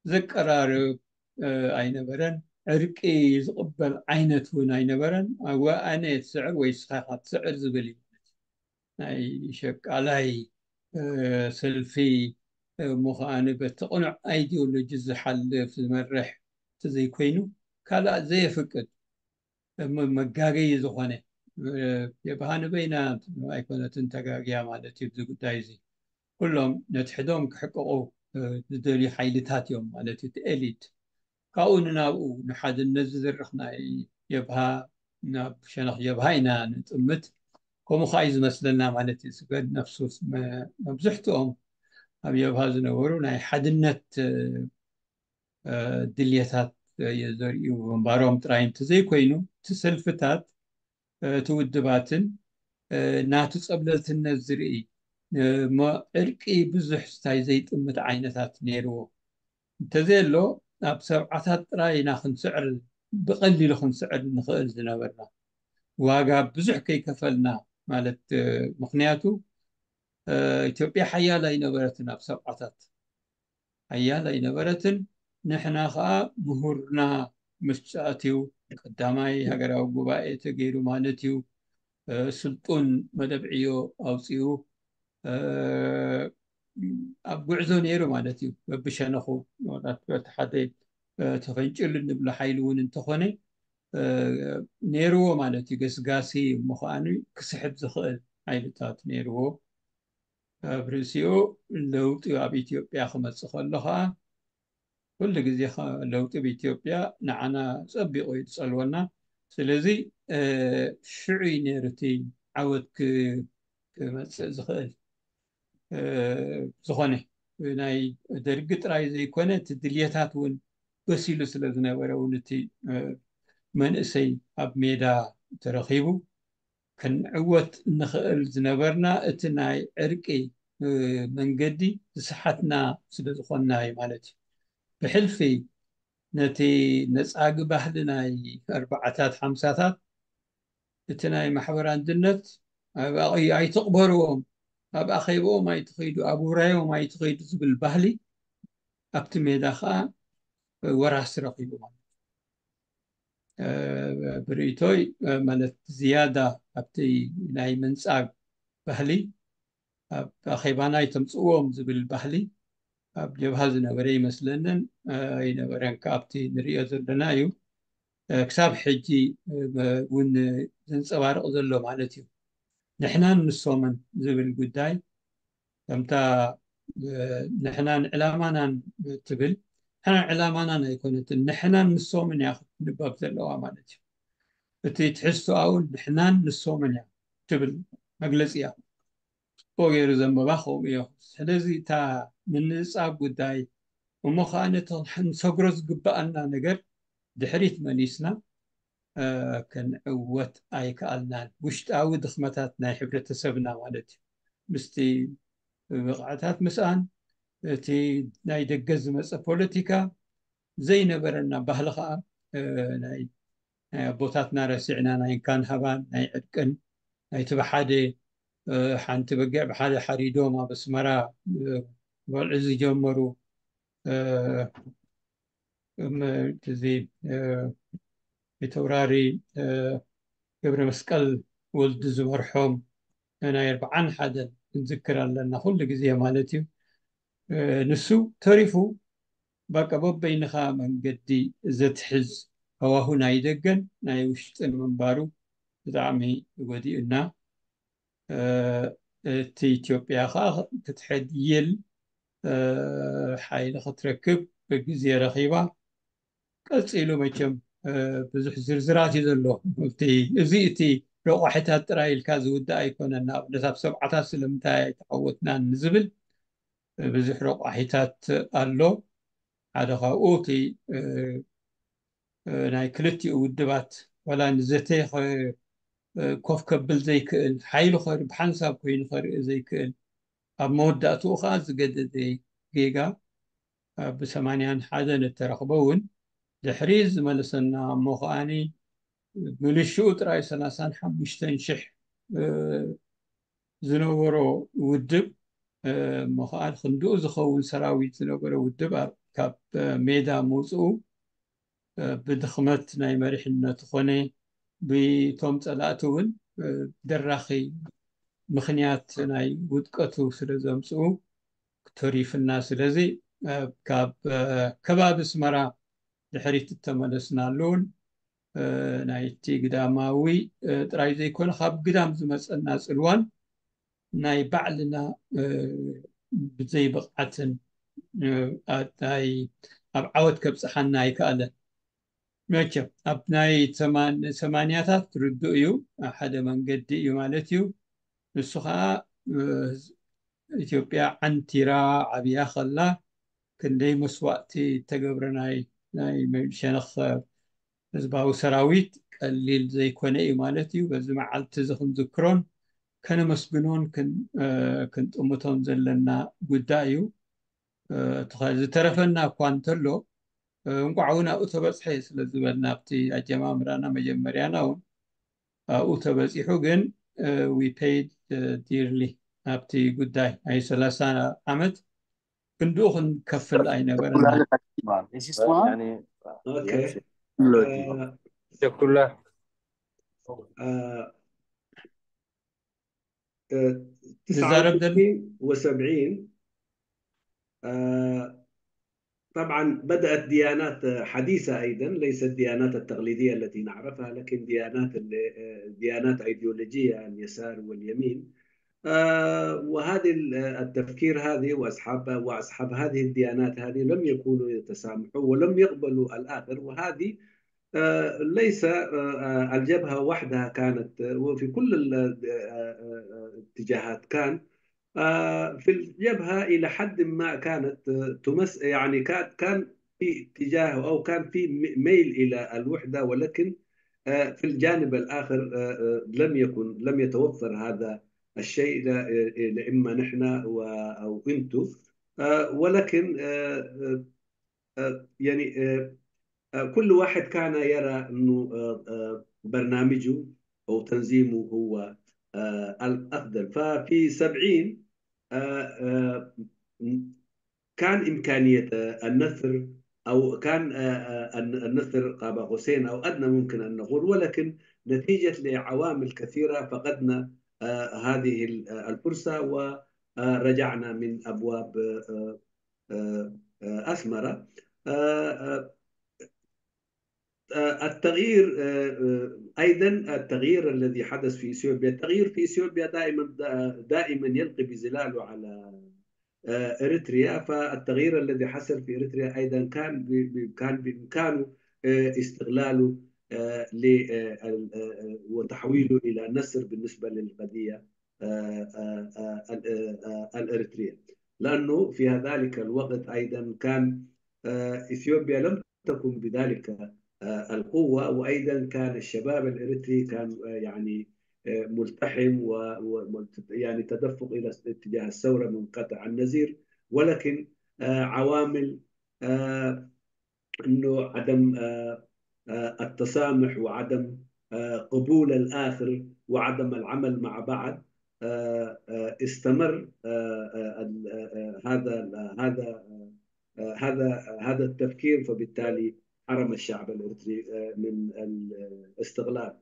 ዘቀራርብ፣ እ፣ ኣይነበረን። ዕርቂ ዝቕበል ዓይነት እውን ኣይነበረን። ኣወ ኣነ እየ ትስዕር ወይ ንስኻ ኢኻ ትስዕር ዝብል እዩ። ናይ ሸቃላይ፣ እ፣ ሰልፊ፣ እ፣ እሞ ከኣ በቲ ቅኑዕ ኣይዲዮሎጂ ዝሓልፍ ዝመርሕ እንተዘይኮይኑ ካልእ ዘየፍቅድ፣ እሞ መጋገዪ ዝኾነ፣ እ፣ የብሃ ንበይና ኣይኮነትን ተጋግያ ማለት እዩ። እዚ ጉዳይ እዚ ኩሎም ነቲ ሕዶም ክሕቅቑ፣ እ፣ ዝደልዩ ሓይልታት እዮም ማለት እዩ። እቲ ኤሊት ካብኡ ንናብኡ ንሓድነት ዝዝርኽ ናይ የብሃ፣ ናብ ሸነኽ የብሃ ኢና ንጥምት። ከምኡ ከዓ እዩ ዝመስለና ማለት እዩ። ስገድ ነፍሱ መ-፣ መብዝሕትኦም ኣብ የብሃ ዝነበሩ ናይ ሓድነት፣ እ፣ እ፣ ድልየታት፣ እ፣ ዘርእዩ ምንባሮም ጥራይ እንተዘይኮይኑ፣ እቲ ሰልፍታት፣ እ፣ እቲ ውድባትን፣ እ፣ ናቱ ጸብለልትነት ዝርኢ፣ እ፣ እሞ ዕርቂ ብዙሕ ስታይ ዘይጥምት ዓይነታት ነይርዎ። እንተዘየሎ፣ ኣብ ሰብዓታት ጥራይ ኢና ክንስዕር፣ ብቐሊሉ ክንስዕር ንኽእል ዝነበርና። ዋጋ ብዙሕ ከይከፈልና ማለት፣ እ፣ ምኽንያቱ፣ እ፣ ኢትዮጵያ ሓያል ኣይነበረትን ኣብ ሰብዓታት። ሓያል ኣይነበረትን። ንሕና ኸኣ ምሁርና ምስ ኣትዩ፣ ቀዳማይ ሃገራዊ ጉባኤ ተገይሩ ማለት እዩ። እ፣ ስልጡን መደብ ዕዮ ኣውጺኡ፣ እ፣ ኣብ ጉዕዞ ነይሩ ማለት እዩ። በብሸነኹ፣ ዋላ በቲ ሓደ፣ እ፣ ተፈንጭሉ እንብሎ ሓይሊ እውን እንተኾነ፣ እ፣ ነይርዎ ማለት እዩ። ገስጋሲ እሞ ከኣ ክስሕብ ዝኽእል ሓይልታት ነይርዎ። ኣብ ርእሲኡ ለውጢ ኣብ ኢትዮጵያ ክመጽእ ከሎ ኸኣ፣ ኩሉ ግዜ ኸ-፣ ለውጢ ኣብ ኢትዮጵያ ንዓና ጸቢቑ እዩ ዝጸልወና። ስለዚ፣ እ፣ ሽዑ እዩ ነይሩ እቲ ዓወት ክ-፣ ክመጽእ ዝኽእል። እ፣ ዝኾነ ናይ ደርጊ ጥራይ ዘይኮነ፣ እቲ ድልየታት እውን በሲሉ ስለ ዝነበረ እውን እቲ፣ እ፣ መንእሰይ ኣብ ሜዳ ተረኺቡ ክንዕወት እንኽእል ዝነበርና እቲ ናይ ዕርቂ፣ እ፣ መንገዲ ዝሰሓትና ስለ ዝኾንና እዩ ማለት እዩ። ብሕልፊ ነቲ ነጻጊ ባህሊ ናይ ኣርባዓታት ሓምሳታት፣ እቲ ናይ ማሕበር ኣንድነት፣ ኣብ ኣቂ-፣ ኣይትቕበርዎም፣ ኣብ ኣኼብኦም ኣይትኸይዱ፣ ኣብ ውራዮም ኣይትኸይዱ ዝብል ባህሊ ኣብቲ ሜዳ ኸኣ ወራሲ ረኺቡ ማለት እዩ። እ፣ ብርእይቶይ፣ እ፣ ማለት ዝያዳ ኣብቲ ናይ ምንጻግ ባህሊ፣ ኣብ ኣኼባና ኣይተምጽእዎም ዝብል ባህሊ ኣብ ጀብሃ ዝነበረ ይመስለንን፣ እ፣ ኣይነበረን። ካብቲ ንርእዮ ዘለና እዩ፣ እ፣ ክሳብ ሕጂ፣ እ፣ እውን ዘንጸባርቕ ዘሎ ማለት እዩ። ንሕናን ንሶምን ዝብል ጉዳይ፣ ከምታ፣ እ፣ ንሕናን ዕላማናን ትብል፣ ንሕናን ዕላማናን ኣይኮነትን፣ ንሕናን ንሶምን እያ ክትንበብ ዘለዋ ማለት እዩ። እቲ ትሕዝቶኣ እውን ንሕናን ንሶምን እያ ትብል መግለጺ እያ። ጽቡቕ ገይሩ ዘንበባ ከምኡ እዮ። ስለዚ እታ ምንጻብ ጉዳይ እሞ ኸኣ ነቲ ንሰግሮ ዝግብኣና ነገር ድሕሪት መሊስና፣ እ፣ ክንዕወት ኣይከኣልናን። ውሽጣዊ ድኽመታት ናይ ሕብረተሰብና ማለት እዩ። ምስቲ ብቕዓታት ምስኣን፣ እቲ ናይ ደገ ዝመጸ ፖለቲካ ዘይነበረና ባህሊ ኸኣ፣ እ፣ ናይ፣ ናይ ኣቦታትና ረሲዕና፣ ናይ እንካን ሃባን፣ ናይ ዕርቅን፣ ናይቲ ብሓደ፣ እ፣ ሓንቲ በጊዕ ብሓደ ሓሪዶም ኣብ ኣስመራ፣ እ፣ ክበልዑ ዝጀመሩ፣ እ፣ እም፣ እዚ፣ እ፣ ፊተውራሪ፣ እ፣ ገብረ መስቀል ወልዱ ዝመርሖም ናይ ኣርብዓን ሓደን ክንዝክር ኣለና፣ ኩሉ ግዜ ማለት እዩ። እ፣ ንሱ ተሪፉ፣ በቃ፣ በበይንኻ መንገዲ ዘትሕዝ ሃዋሁ ናይ ደገን ናይ ውሽጥን ምንባሩ ብጣዕሚ ጎዲኡና። እ፣ እቲ ኢትዮጵያ ኸኣ ክትሕይል ሓይሊ ክትረክብ ግዜ ረኺባ። ቀፂሉ መቸም ብዙሕ ዝርዝራት እዩ ዘሎ። እዚ እቲ ረቋሒታት ጥራይ ኢልካ ዝውዳእ ኣይኮነን። ንኣብነት ኣብ ሰብዓታት ስለምንታይ ኣይተዓወትናን ንዝብል ብዙሕ ረቋሒታት ኣሎ። ሓደ ካብኡ እቲ ናይ ክልቲኡ ውድባት ዋላ ንዘተ ኮፍ ከብል ዘይክእል፣ ሓይሉ ብሓንሳብ ኮይኑ ከርኢ ዘይክእል፣ ኣብ መወዳእትኡ ከዓ ዝገደደ ጌጋ ብሰማንያን ሓደን እተረኽበ እውን ድሕሪ ዝመለሰና እሞ ከዓኒ ምልሽኡ ጥራይ ሰላሳን ሓሙሽተን ሽሕ ዝነበሮ ውድብ እሞ ከዓ ክንድኡ ዝኸውን ሰራዊት ዝነበረ ውድብ ካብ ሜዳ ምውፅኡ ብድኽመት ናይ መሪሕነቱ ኮነ ብቶም ፀላእቲ እውን ደራኺ ምኽንያት ናይ ውድቀቱ ስለ ዘምፅኡ ተሪፍና። ስለዚ ካብ ከባቢ ኣስመራ ድሕሪት እተመለስናሉን ናይቲ ግዳማዊ ጥራይ ዘይኮነ ካብ ግዳም ዝመፀና ፅልዋን ናይ ባዕልና ብዘይ ብቕዓትን ኣብ ዓወት ከብፅሓና ኣይከኣለን። መቸም ኣብ ናይ ሰማንያታት ርዱእ እዩ፣ ሓደ መንገዲ እዩ ማለት እዩ። ንሱ ከዓ ኢትዮጵያ ዓንቲራ ዓብያ ከላ ክንደይ መስዋእቲ ተገብረ ናይ ሸነኽ ህዝባዊ ሰራዊት ቀሊል ዘይኮነ እዩ ማለት እዩ። በዚ መዓልቲ እዚ ክንዝክሮን ከነመስግኖን ክንጥምቶን ዘለና ጉዳይ እዩ። ዝተረፈና እኳ እንተሎ እንቋዕ እውን ኣብኡ ተበፅሐ ስለ ዝበልና ኣብቲ ኣጀማምራና መጀመርያና እውን ኣብኡ ተበፂሑ። ግን we paid dearly ኣብቲ ጉዳይ ናይ ሰላሳ ዓመት ክንድኡ ክንከፍል ኣይነበረና። شكلها ዝዛረብ ዘሎ و70 طبعا بدأت ديانات حديثة أيضا، ليست الديانات التقليدية التي نعرفها، لكن ديانات ديانات أيديولوجية، اليسار واليمين. وهذه التفكير هذه وأصحاب وأصحاب هذه الديانات هذه لم يكونوا يتسامحوا ولم يقبلوا الآخر، وهذه ليس الجبهة وحدها كانت، وفي كل الاتجاهات كان في الجبهة إلى حد ما كانت تمس يعني كان في اتجاه أو كان في ميل إلى الوحدة، ولكن في الجانب الآخر لم يكن لم يتوفر هذا الشيء. إما نحن أو أنتم، ولكن يعني كل واحد كان يرى أنه برنامجه أو تنظيمه هو الأفضل. ففي سبعين كان إمكانية النثر أو كان النثر قاب قوسين أو أدنى ممكن أن نقول، ولكن نتيجة لعوامل كثيرة فقدنا هذه الفرصة ورجعنا من أبواب أسمرة. التغيير أيضا التغيير الذي حدث في إثيوبيا، التغيير في إثيوبيا دائما دائما يلقي بظلاله على إريتريا. فالتغيير الذي حصل في إريتريا أيضا كان كان بإمكانه استغلاله وتحويله إلى نثر بالنسبة للقضية الإريترية، لأنه في ذلك الوقت أيضا كان إثيوبيا لم تكن بذلك القوة، وأيضا كان الشباب الإريتري كان يعني ملتحم و يعني تدفق إلى اتجاه الثورة منقطع النظير، ولكن عوامل أنه عدم التسامح وعدم قبول الآخر وعدم العمل مع بعض استمر هذا هذا هذا هذا التفكير، فبالتالي حرم الشعب الإريتري من الاستقلال.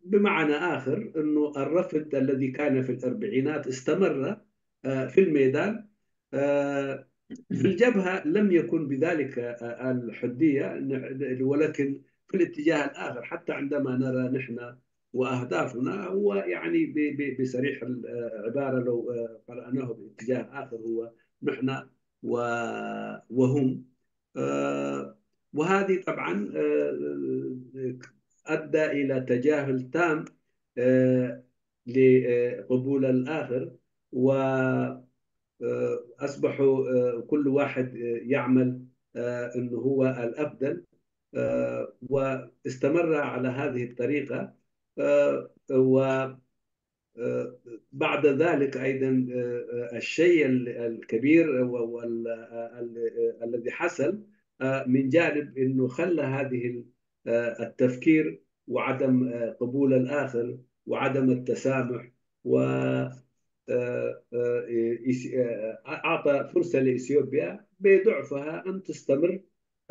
بمعنى آخر أنه الرفض الذي كان في الأربعينات استمر في الميدان. في الجبهة لم يكن بذلك الحدية، ولكن في الاتجاه الآخر، حتى عندما نرى نحن وأهدافنا هو يعني بصريح العبارة لو قرأناه باتجاه آخر هو نحن و- وهم. آه، وهذه طبعا آه، أدى إلى تجاهل تام آه، لقبول الآخر، وأصبحوا كل واحد آه، يعمل آه، أنه هو الأفضل، آه، واستمر على هذه الطريقة. آه، و آه، بعد ذلك أيضا آه، آه، الشيء ال- الكبير و- وال- آه، ال- آه، الذي حصل آه، من جانب أنه خلى هذه ال- آه، التفكير وعدم آه، قبول الآخر وعدم التسامح و آه، آه، إيس- آه، أعطى فرصة لإثيوبيا بضعفها أن تستمر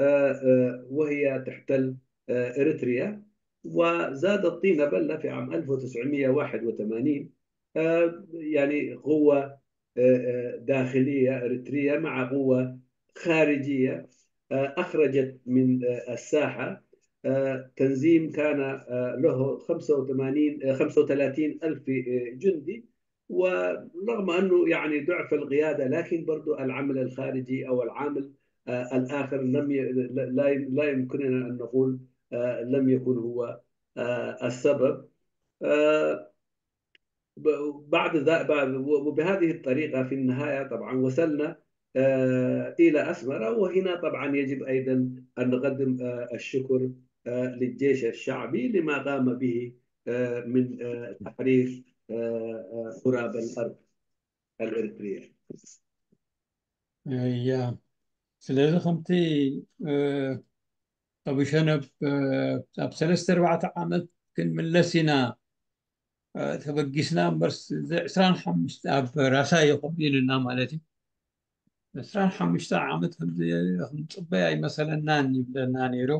آه، آه، وهي تحتل آه، إريتريا، وزاد الطين بلة في عام ألف وتسعمية وواحد وثمانين. آه، يعني قوة آه، آه، داخلية إريترية مع قوة خارجية آه، أخرجت من آه، الساحة آه، تنظيم كان آه، له خمسة وثمانين آه، خمسة وثلاثين ألف آه، جندي، ورغم أنه يعني ضعف القيادة، لكن برضو العمل الخارجي أو العامل آه، الآخر لم ي... لا لا يمكننا أن نقول آه، لم يكن هو آه، السبب. آه، ب- بعد ذا بعد وبهذه الطريقة في النهاية طبعا وصلنا آه، إلى أسمرة، وهنا طبعا يجب أيضا أن نقدم آه، الشكر آه، للجيش الشعبي لما قام به آه، من آه، تحرير آه، آه، تراب الأرض الإريترية. እያ ስለዚ ከምቲ ኣብ ሸነብ ኣብ ሰለስተ ኣርባዕተ ዓመት ክንምለስ ኢና ተበጊስና እምበር ዕስራን ሓሙሽተ ኣብ ራሳ ይኸም ኢሉና ማለት እዩ። ዕስራን ሓሙሽተ ዓመት ክንፅበይ ኣይመሰለናን ይብለና ነይሩ።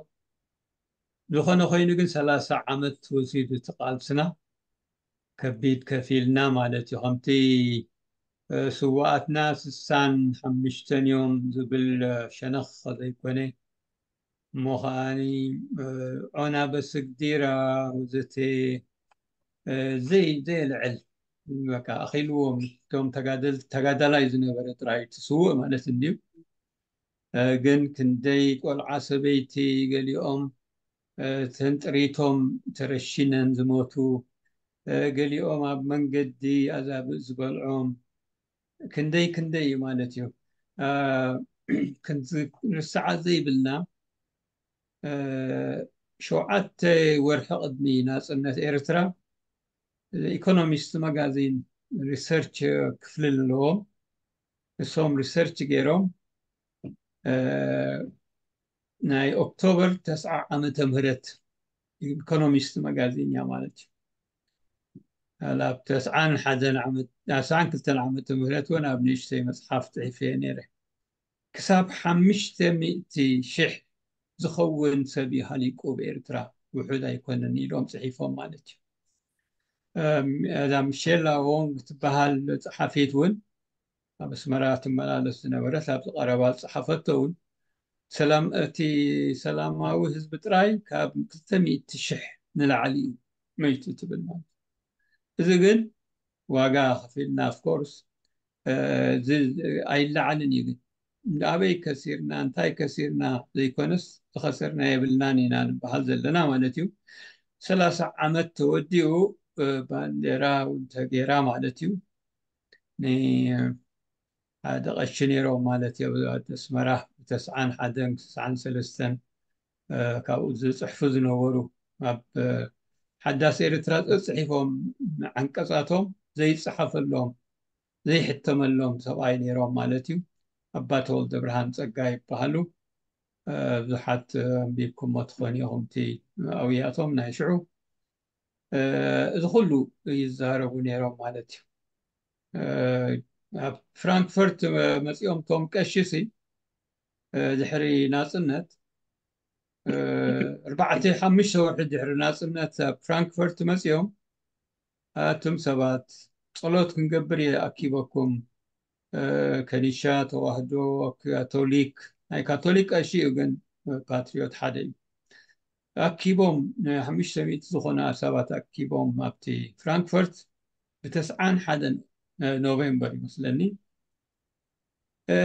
ዝኾነ ኮይኑ ግን ሰላሳ ዓመት ወሲዱ እቲ ቃልስና ከቢድ ከፊልና ማለት እዩ። ከምቲ ስዋኣትና ስሳን ሓሙሽተን እዮም ዝብል ሸነኽ ዘይኮነ እሞ ከዓኒ ዖና በስግዲራ ወዘተ ዘይ ዘየልዕል በቃ ኣኺልዎም እቶም ተጋዳላይ ዝነበረ ጥራይ ትስውእ ማለት እንድዩ። ግን ክንደይ ቆልዓ ሰበይቲ ገሊኦም ተንጥሪቶም ተረሺነን ዝሞቱ፣ ገሊኦም ኣብ መንገዲ ኣዛብእ ዝበልዖም፣ ክንደይ ክንደይ እዩ ማለት እዩ። ክንርሳዓ ዘይብልና ሸውዓተ ወርሒ ቅድሚ ናፅነት ኤርትራ ኢኮኖሚስት መጋዚን ሪሰርች ክፍሊ ኣለዎም። እሶም ሪሰርች ገይሮም ናይ ኦክቶበር ተስዓ ዓመተ ምህረት ኢኮኖሚስት መጋዚን እያ ማለት እዩ። ኣብ ተስዓን ሓደን ዓመት ተስዓን ክልተን ዓመተ ምህረት እውን ኣብ ንእሽተይ መፅሓፍ ፅሒፈ ነይረ። ክሳብ ሓሙሽተ ሚእቲ ሽሕ ዝኸውን ሰብ እዩ ሃሊቁ ብኤርትራ ውሑድ ኣይኮነን ኢሎም ፅሒፎም ማለት እዩ። እዛ ሚሼላ ዎንግ ትበሃል ፀሓፊት እውን ኣብ ኣስመራ ትመላለስ ዝነበረት ኣብዚ ቀረባ ዝፀሓፈቶ እውን ሰላም እቲ ሰላማዊ ህዝቢ ጥራይ ካብ ክልተ ሚእቲ ሽሕ ንላዕሊ እዩ መይቱ ትብል ማለት እዩ። እዚ ግን ዋጋ ከፊልና of course ኣይለዓልን እዩ። ግን ኣበይ ከሲርና እንታይ ከሲርና ዘይኮነስ ዝኸሰርና የብልናን ኢና ንበሃል ዘለና ማለት እዩ። ሰላሳ ዓመት ተወዲኡ ባንዴራ እውን ተገይራ ማለት እዩ። ሓደ ቀሺ ነይሮም ማለት እዩ። ኣስመራ ብተስዓን ሓደን ክሳብ ተስዓን ሰለስተን ካብኡ ዝፅሕፉ ዝነበሩ ኣብ ሓዳስ ኤርትራ ፅሒፎም ዓንቀፃቶም ዘይፀሓፈሎም ዘይሕተመሎም ሰብኣይ ነይሮም ማለት እዩ። ኣባ ተወልደ ብርሃን ፀጋ ይበሃሉ። ብዙሓት ኣንቢብኩሞ ትኾኑ ኢኹም እቲ ኣውያቶም ናይ ሽዑ። እዚ ኩሉ ይዛረቡ ነይሮም ማለት እዩ። ኣብ ፍራንክፈርት መፂኦም ቶም ቀሺ ሲ ድሕሪ ናፅነት ኣርባዕተ ሓሙሽተ ወርሒ ድሕሪ ናፅነት ኣብ ፍራንክፈርት መፂኦም ኣቱም ሰባት ፀሎት ክንገብር እየ ኣኪበኩም ከኒሻ ተዋህዶ ካቶሊክ ናይ ካቶሊክ ቀሺ እዩ ግን ፓትሪዮት ሓደ እዩ ኣኪቦም ሓሙሽተ ሚእቲ ዝኾነ ሰባት ኣኪቦም ኣብቲ ፍራንክፈርት ብተስዓን ሓደን ኖቬምበር ይመስለኒ እ፣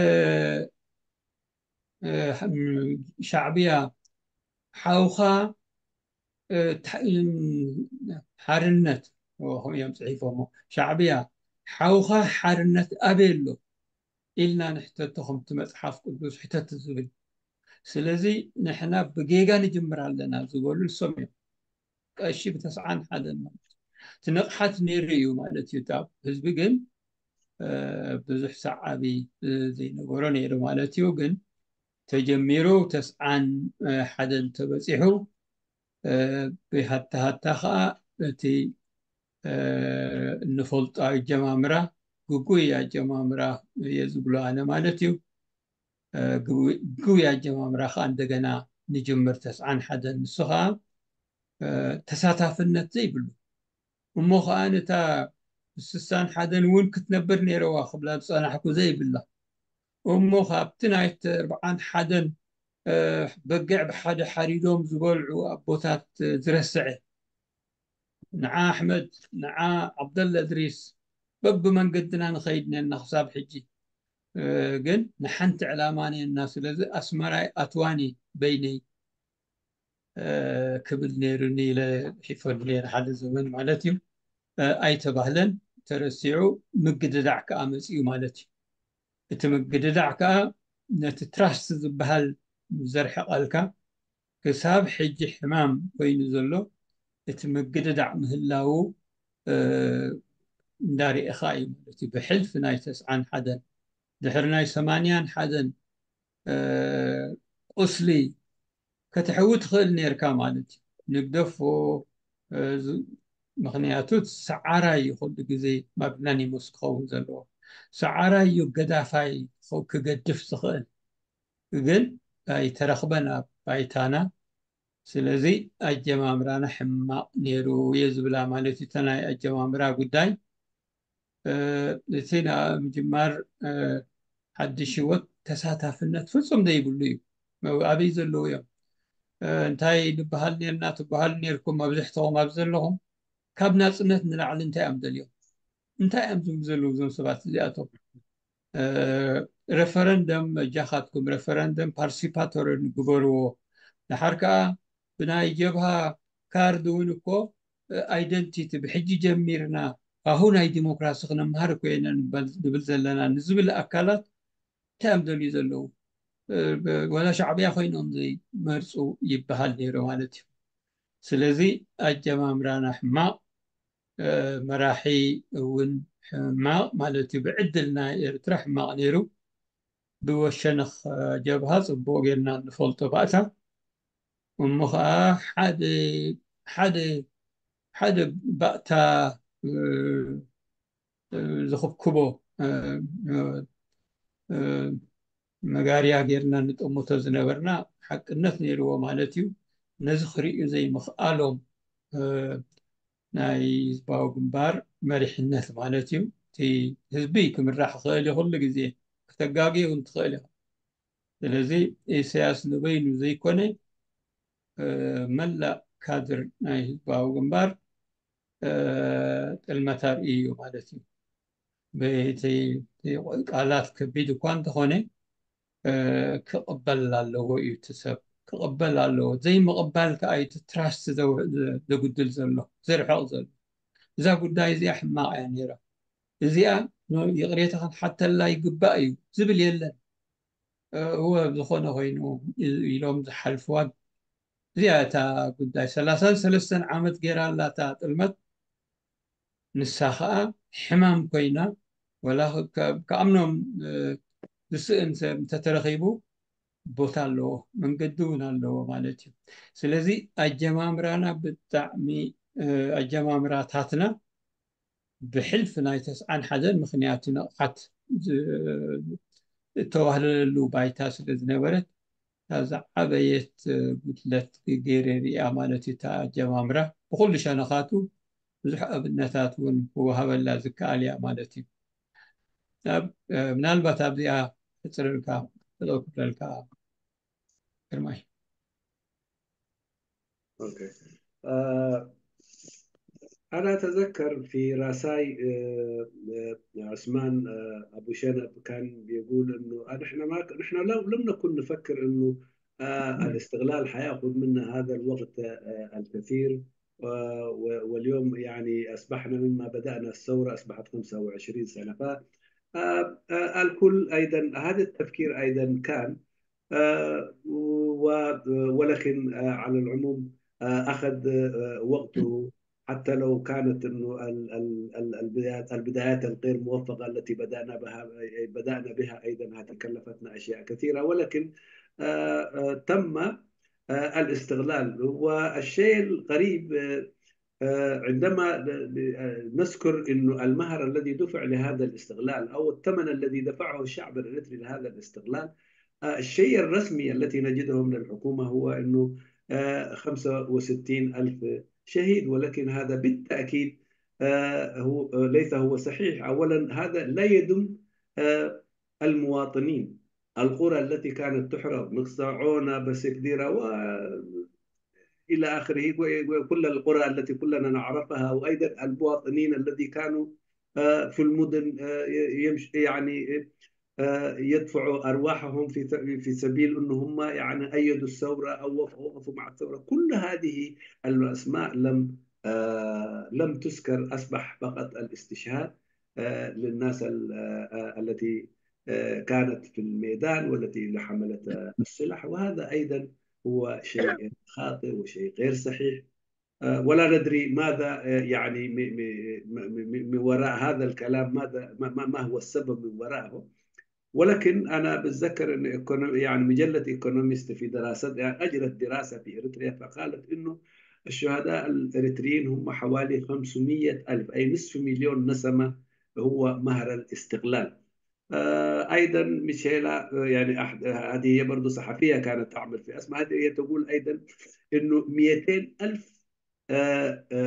እ፣ ሻዕብያ ሓውኻ፣ እ፣ ታ-፣ እም፣ ሓርነት፣ ኦ፣ ከምኡ እዮም ጽሒፎሞ። ሻዕብያ ሓውኻ ሓርነት ኣበይ ኣሎ ኢልና ንሕተቶ፣ ከምቲ መጽሓፍ ቅዱስ ሕተት ዝብል። ስለዚ ንሕና ብጌጋ ንጅምር ኣለና ዝበሉ ንሶም እዮም። ቀሺ ብተስዓን ሓደን ማለት እዩ። እቲ ንቕሓት ነይሩ እዩ ማለት እዩ። እታ ህዝቢ ግን፣ እ፣ ብዙሕ ሰዓቢ፣ እ፣ ዘይነበሮ ነይሩ ማለት እዩ። ግን ተጀሚሩ ተስዓን፣ እ፣ ሓደን ተበጺሑ፣ እ፣ ብሃታ ሃታ ኸኣ እቲ፣ እ፣ እንፈልጦ ኣጀማምራ፣ ግጉይ ኣጀማምራ እየ ዝብሎ ኣነ ማለት እዩ። እ፣ ግጉይ፣ ግጉይ ኣጀማምራ ኸኣ እንደገና ንጅምር ተስዓን ሓደን። ንሱ ኸኣ፣ እ፣ ተሳታፍነት ዘይብሉ። እሞ ኸኣ ነታ ስሳን ሓደን እውን ክትነብር ነይረዋ ክብላ ዝጸናሕኩ ዘይብላ። እሞ ካብቲ ናይቲ ኣርብዓን ሓደን፣ እ፣ በጊዕ ብሓደ ሓሪዶም ዝበልዑ ኣቦታት ዝረስዐ፣ ንዓ ኣሕመድ፣ ንዓ ዓብደላ እድሪስ፣ በብመንገድና ንኸይድ ነና ክሳብ ሕጂ። እ፣ ግን ንሓንቲ ዕላማ ነና፣ ስለዚ ኣስመራይ ኣትዋኒ በይነይ፣ እ፣ ክብል ነይሩኒ ኢለ ጽሒፈሉ ነይረ ሓደ ዘመን ማለት እዩ። እ፣ ኣይተባህለን፣ ተረሲዑ፣ ምግድዳዕ ከኣ መጺኡ ማለት እዩ። እቲ ምግድዳዕ ከኣ ነቲ ትራስት ዝበሃል ዘርሕቐልካ፣ ክሳብ ሕጂ ሕማም ኮይኑ ዘሎ እቲ ምግድዳዕ ምህላዉ፣ እ፣ እንዳርኤኻ እዩ ማለት እዩ። ብሕልፊ ናይ ተስዓን ሓደን፣ ድሕሪ ናይ ሰማንያን ሓደን፣ እ፣ ቁስሊ ከተሕዊ ትኽእል ነይርካ ማለት እዩ። ንግደፎ፣ እ፣ ዝ-፣ ምኽንያቱ ሰዓራይ እዩ ኩሉ ግዜ ማግናኒሞስ ክኸውን ዘለዎ። ሰዓራይ እዩ ገዳፋይ ክኸው-፣ ክገድፍ ዝኽእል። ግን ኣይተረኽበን ኣብ ባይታና። ስለዚ ኣጀማምራና ሕማቕ ነይሩ እየ ዝብላ ማለት እዩ። እታ ናይ ኣጀማምራ ጉዳይ፣ እ፣ እቲ ናይ ምጅማር፣ እ፣ ሓድሽ ህይወት ተሳታፍነት ፍጹም ዘይብሉ እዩ። ኣበይ ዘለዉ እዮም? እ፣ እንታይ ንበሃል ነርና፣ ትበሃሉ ነርኩም፣ መብዝሕትኹም ኣብዚ ዘለኹም፣ ካብ ናጽነት ንላዕሊ እንታይ እዮም ደልዮም? እንታይ እዮም ዝብሉ ዘለዉ እዞም ሰባት እዚኣቶም? እ፣ ሬፈረንደም፣ እጃኻትኩም ሬፈረንደም ፓርቲሲፓቶሪ ግበርዎ። ድሓር ከኣ ብናይ ጀብሃ ካርድ እውን እኮ፣ እ፣ ኣይደንቲቲ ብሕጂ ጀሚርና፣ ኣሁ ናይ ዲሞክራሲ ክነምሃር እኮ ኢና ንበል-፣ ንብል ዘለና ንዝብል ኣካላት እንታይ እዮም ደልዩ ዘለዉ? እ፣ ብ-፣ ወላ ሻዕብያ ኮይኖም ዘይመርጹ ይበሃል ነይሩ ማለት እዩ። ስለዚ ኣጀማምራና ሕማቕ፣ እ፣ መራሒ እውን ሕማቕ ማለት እዩ። ብዕድል ናይ ኤርትራ ሕማቕ ነይሩ። ብወሸነኽ ጀብሃ ጽቡቕ ጌርና እንፈልጦ ባእታ። እሞ ኸኣ ሓደ፣ ሓደ፣ ሓደ ባእታ፣ እ፣ እ፣ ዝኽብክቦ፣ እ፣ እ፣ እ፣ መጋርያ ጌርና እንጠምቶ ዝነበርና ሓቅነት ነይርዎ ማለት እዩ። ነዚ ክርእዩ ዘይምኽኣሎም፣ እ፣ ናይ ህዝባዊ ግንባር መሪሕነት ማለት እዩ። እቲ ህዝቢ ክምራሕ ክኽእል እዩ፣ ኩሉ ግዜ ክተጋጊ እውን ትኽእል ኢኻ። ስለዚ ኢሳያስ ንበይኑ ዘይኮነ፣ እ፣ መላእ ካድር ናይ ህዝባዊ ግንባር፣ እ፣ ጥልመት ኣርእዩ እዩ ማለት እዩ። በቲ ቃላት ከቢድ እኳ እንተኾነ፣ እ፣ ክቕበል ኣለዎ እዩ እቲ ሰብ፣ ክቕበል ኣለዎ። ዘይምቕባል ከኣ እዩ እቲ ትራስት ዘው-፣ ዘ-፣ ዘጉድል ዘሎ፣ ዘርሕቕ ዘሎ። እዛ ጉዳይ እዚኣ ሕማቕ እያ ነይራ። እዚኣ ይቕሬታ ክንሓተላ ይግባእ እዩ ዝብል የለን። እ፣ እወ፣ ዝኾነ ኮይኑ ኢ-፣ ኢሎም ዝሓልፍዋ። እዚኣ እታ ጉዳይ ሰላሳን ሰለስተን ዓመት ገይራ ኣላ እታ ጥልመት። ንሳ ኸኣ ሕማም ኮይና፣ ወላ ከ-፣ ከኣምኖም፣ እ፣ ዝስእን ሰብ እንተተረኺቡ ቦታ ኣለዎ፣ መንገዲ እውን ኣለዎ ማለት እዩ። ስለዚ ኣጀማምራና ብጣዕሚ፣ እ፣ ኣጀማምራታትና ብሕልፊ ናይ ተስዓን ሓደን ምኽንያቱ ንቕሓት ዝ-፣ እተዋህለለሉ ባይታ ስለ ዝነበረት፣ እታ ዝዓበየት ጉድለት ገይረ ሪኣ ማለት እዩ። እታ ኣጀማምራ ብኹሉ ሸነኻቱ ብዙሕ ኣብነታት እውን ክወሃበላ ዝከኣል እያ ማለት እዩ። ኣብ፣ እ፣ ምናልባት ኣብዚኣ ሕፅርልካ፣ ጠጠው ክብለልካ ግርማይ። ኦኬ። እ፣ أنا أتذكر في راساي، آه، آه، عثمان، آه، أبو شنب كان بيقول إنه نحن ما نحن لم نكن نفكر إنه الاستغلال حياخذ منا هذا الوقت الكثير. واليوم يعني أصبحنا مما بدأنا الثورة أصبحت خمسة وعشرين سنة. فالكل أيضا هذا التفكير أيضا كان، ولكن على العموم أخذ وقته، حتى لو كانت إنه البدايات الغير موفقة التي بدأنا بها بدأنا بها أيضا هذه كلفتنا أشياء كثيرة، ولكن تم الاستغلال. والشيء الغريب عندما نذكر إنه المهر الذي دفع لهذا الاستغلال أو الثمن الذي دفعه الشعب الإريتري لهذا الاستغلال، الشيء الرسمي التي نجده من الحكومة هو إنه خمسة وستين ألف شهيد، ولكن هذا بالتأكيد هو ليس هو صحيح. أولا، هذا لا يدم المواطنين، القرى التي كانت تحرق، مقصعونة، بسكديرة، و إلى آخره، وكل القرى التي كلنا نعرفها، وأيضا المواطنين الذي كانوا في المدن، يمش يعني يدفعوا أرواحهم في في سبيل أنه هم يعني أيدوا الثورة أو وقفوا مع الثورة. كل هذه الأسماء لم لم تذكر، أصبح فقط الاستشهاد للناس التي كانت في الميدان والتي حملت السلاح، وهذا أيضا هو شيء خاطئ وشيء غير صحيح. ولا ندري ماذا يعني من وراء هذا الكلام، ماذا ما هو السبب من وراءه. ولكن أنا بتذكر أن يعني مجلة إيكونوميست في دراسة، يعني أجرت دراسة في إريتريا، فقالت إنه الشهداء الإريتريين هم حوالي خمسمية ألف، أي نصف مليون نسمة هو مهر الاستغلال. أيضا ميشيلا، يعني هذه هي برضو صحفية كانت تعمل في أسماء، هذه هي تقول أيضا إنه مئتين ألف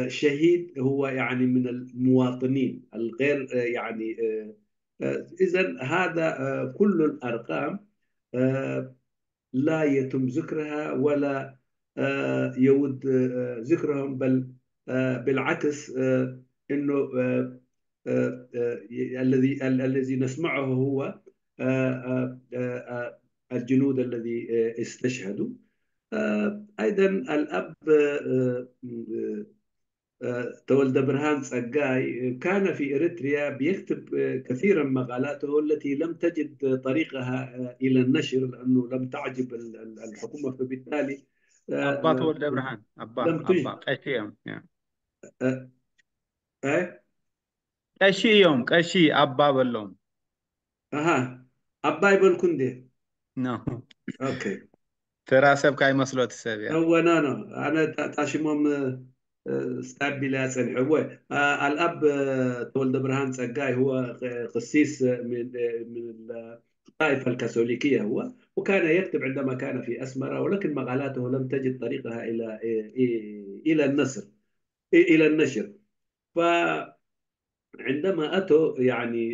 شهيد هو يعني من المواطنين الغير يعني. إذا هذا كل الأرقام لا يتم ذكرها ولا يود ذكرهم، بل بالعكس، إنه الذي الذي نسمعه هو الجنود الذي استشهدوا. أيضا الأب تولد برهان ጸጋይ كان في إريتريا بيكتب كثيرا مقالاته التي لم تجد طريقها إلى النشر لأنه لم تعجب الحكومة، فبالتالي ኣባ ተወልደ ብርሃን ኣባ لم تجد ቀሺ እዮም። إيه؟ ቀሺ እዮም፣ ቀሺ ኣባ በሎም። أها، ኣባ ይበልኩ እንዴ? No. Okay. ተራ ሰብ ካይመስሎ እቲ ሰብ እያ። እወ፣ ኖ፣ ኖ። ኣነ እታ ሽሞም ስታቢል እያ ጸኒሐ። እወ፣ ኣልኣብ ተወልደ ብርሃን ጸጋይ هو قسيس من من الطائفة الكاثوليكية هو، وكان يكتب عندما كان في أسمرة، ولكن مقالاته لم تجد طريقها إلى إلى النصر إلى النشر. فعندما أتوا يعني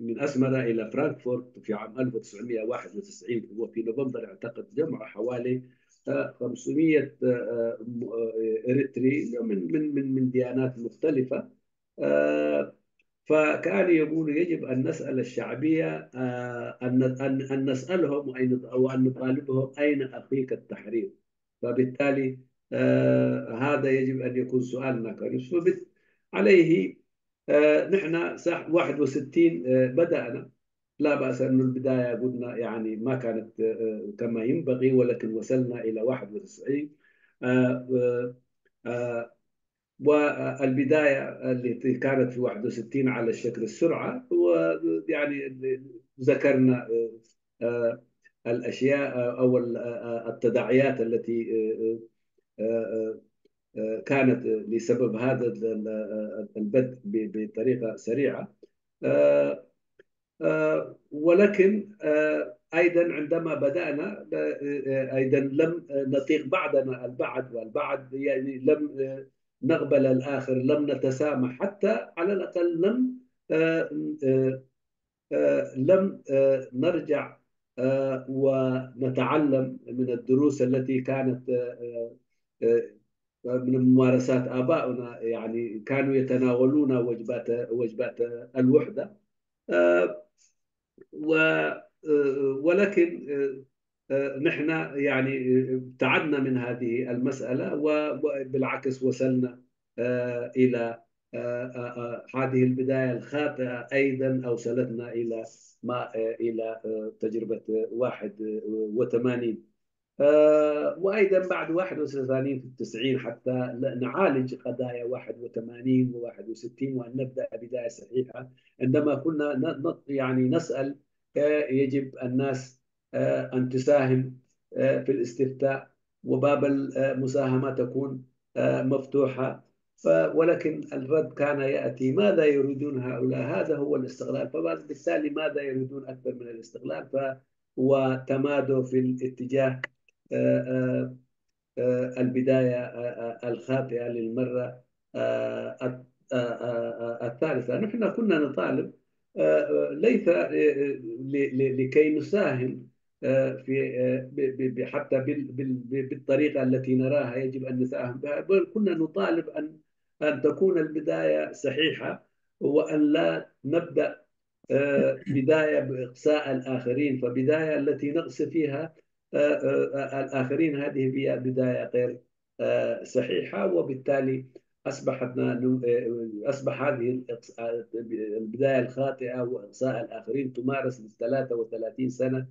من أسمرة إلى فرانكفورت في عام ألف وتسعمية وواحد وتسعين، هو في نوفمبر أعتقد، جمعوا حوالي خمسمية إريتري من من من من ديانات مختلفة. فكان يقول يجب أن نسأل الشعبية، أن أن أن نسألهم وأن نطالبهم أين أخيك التحرير؟ فبالتالي هذا يجب أن يكون سؤالنا كنصف عليه. نحن صح واحد وستين بدأنا، لا بأس أن البداية قلنا يعني ما كانت كما ينبغي، ولكن وصلنا إلى واحد وتسعين. والبداية التي كانت في واحد وستين على الشكل السرعة، ويعني ذكرنا الأشياء أو التداعيات التي كانت لسبب هذا البدء بطريقة سريعة. ولكن أيضا عندما بدأنا أيضا لم نطيق بعضنا البعض، والبعض يعني لم نقبل الآخر، لم نتسامح، حتى على الأقل لم لم نرجع ونتعلم من الدروس التي كانت من ممارسات آبائنا، يعني كانوا يتناولون وجبات وجبات الوحدة. آه، و آه، ولكن آه، آه، نحن يعني ابتعدنا من هذه المسألة، و- وبالعكس وصلنا آه، إلى آه، آه، آه، هذه البداية الخاطئة أيضا أوصلتنا إلى ما آه، إلى آه، تجربة واحد وثمانين. آه، وأيضا بعد واحد وثمانين في التسعين حتى ن- نعالج قضايا واحد وثمانين و61، وأن نبدأ بداية صحيحة. عندما كنا ن- ن- يعني نسأل آه، يجب الناس آه، أن تساهم آه، في الاستفتاء، وباب المساهمة تكون آه، مفتوحة. ف- ولكن الرد كان يأتي: ماذا يريدون هؤلاء؟ هذا هو الاستغلال. فبالتالي ماذا يريدون أكثر من الاستغلال؟ ف وتمادوا في الاتجاه آه، آه، آه، البداية آه، آه، الخاطئة للمرة آه، الثالثة. نحن كنا نطالب آه، آه، ليس آه، آه، ل- ل- لكي نساهم آه، في آه، ب- ب- ب- حتى بال- بال- ب- بالطريقة التي نراها يجب أن نساهم بها، بل كنا نطالب أن أن تكون البداية صحيحة، وأن لا نبدأ آه، بداية بإقصاء الآخرين. فبداية التي نقصي فيها آه، آه، آه، الآخرين، هذه هي بداية غير آه، صحيحة، وبالتالي أصبحتنا نم- آه، أصبح هذه الإقص- آه، البداية الخاطئة وإقصاء الآخرين تمارس ل33 سنة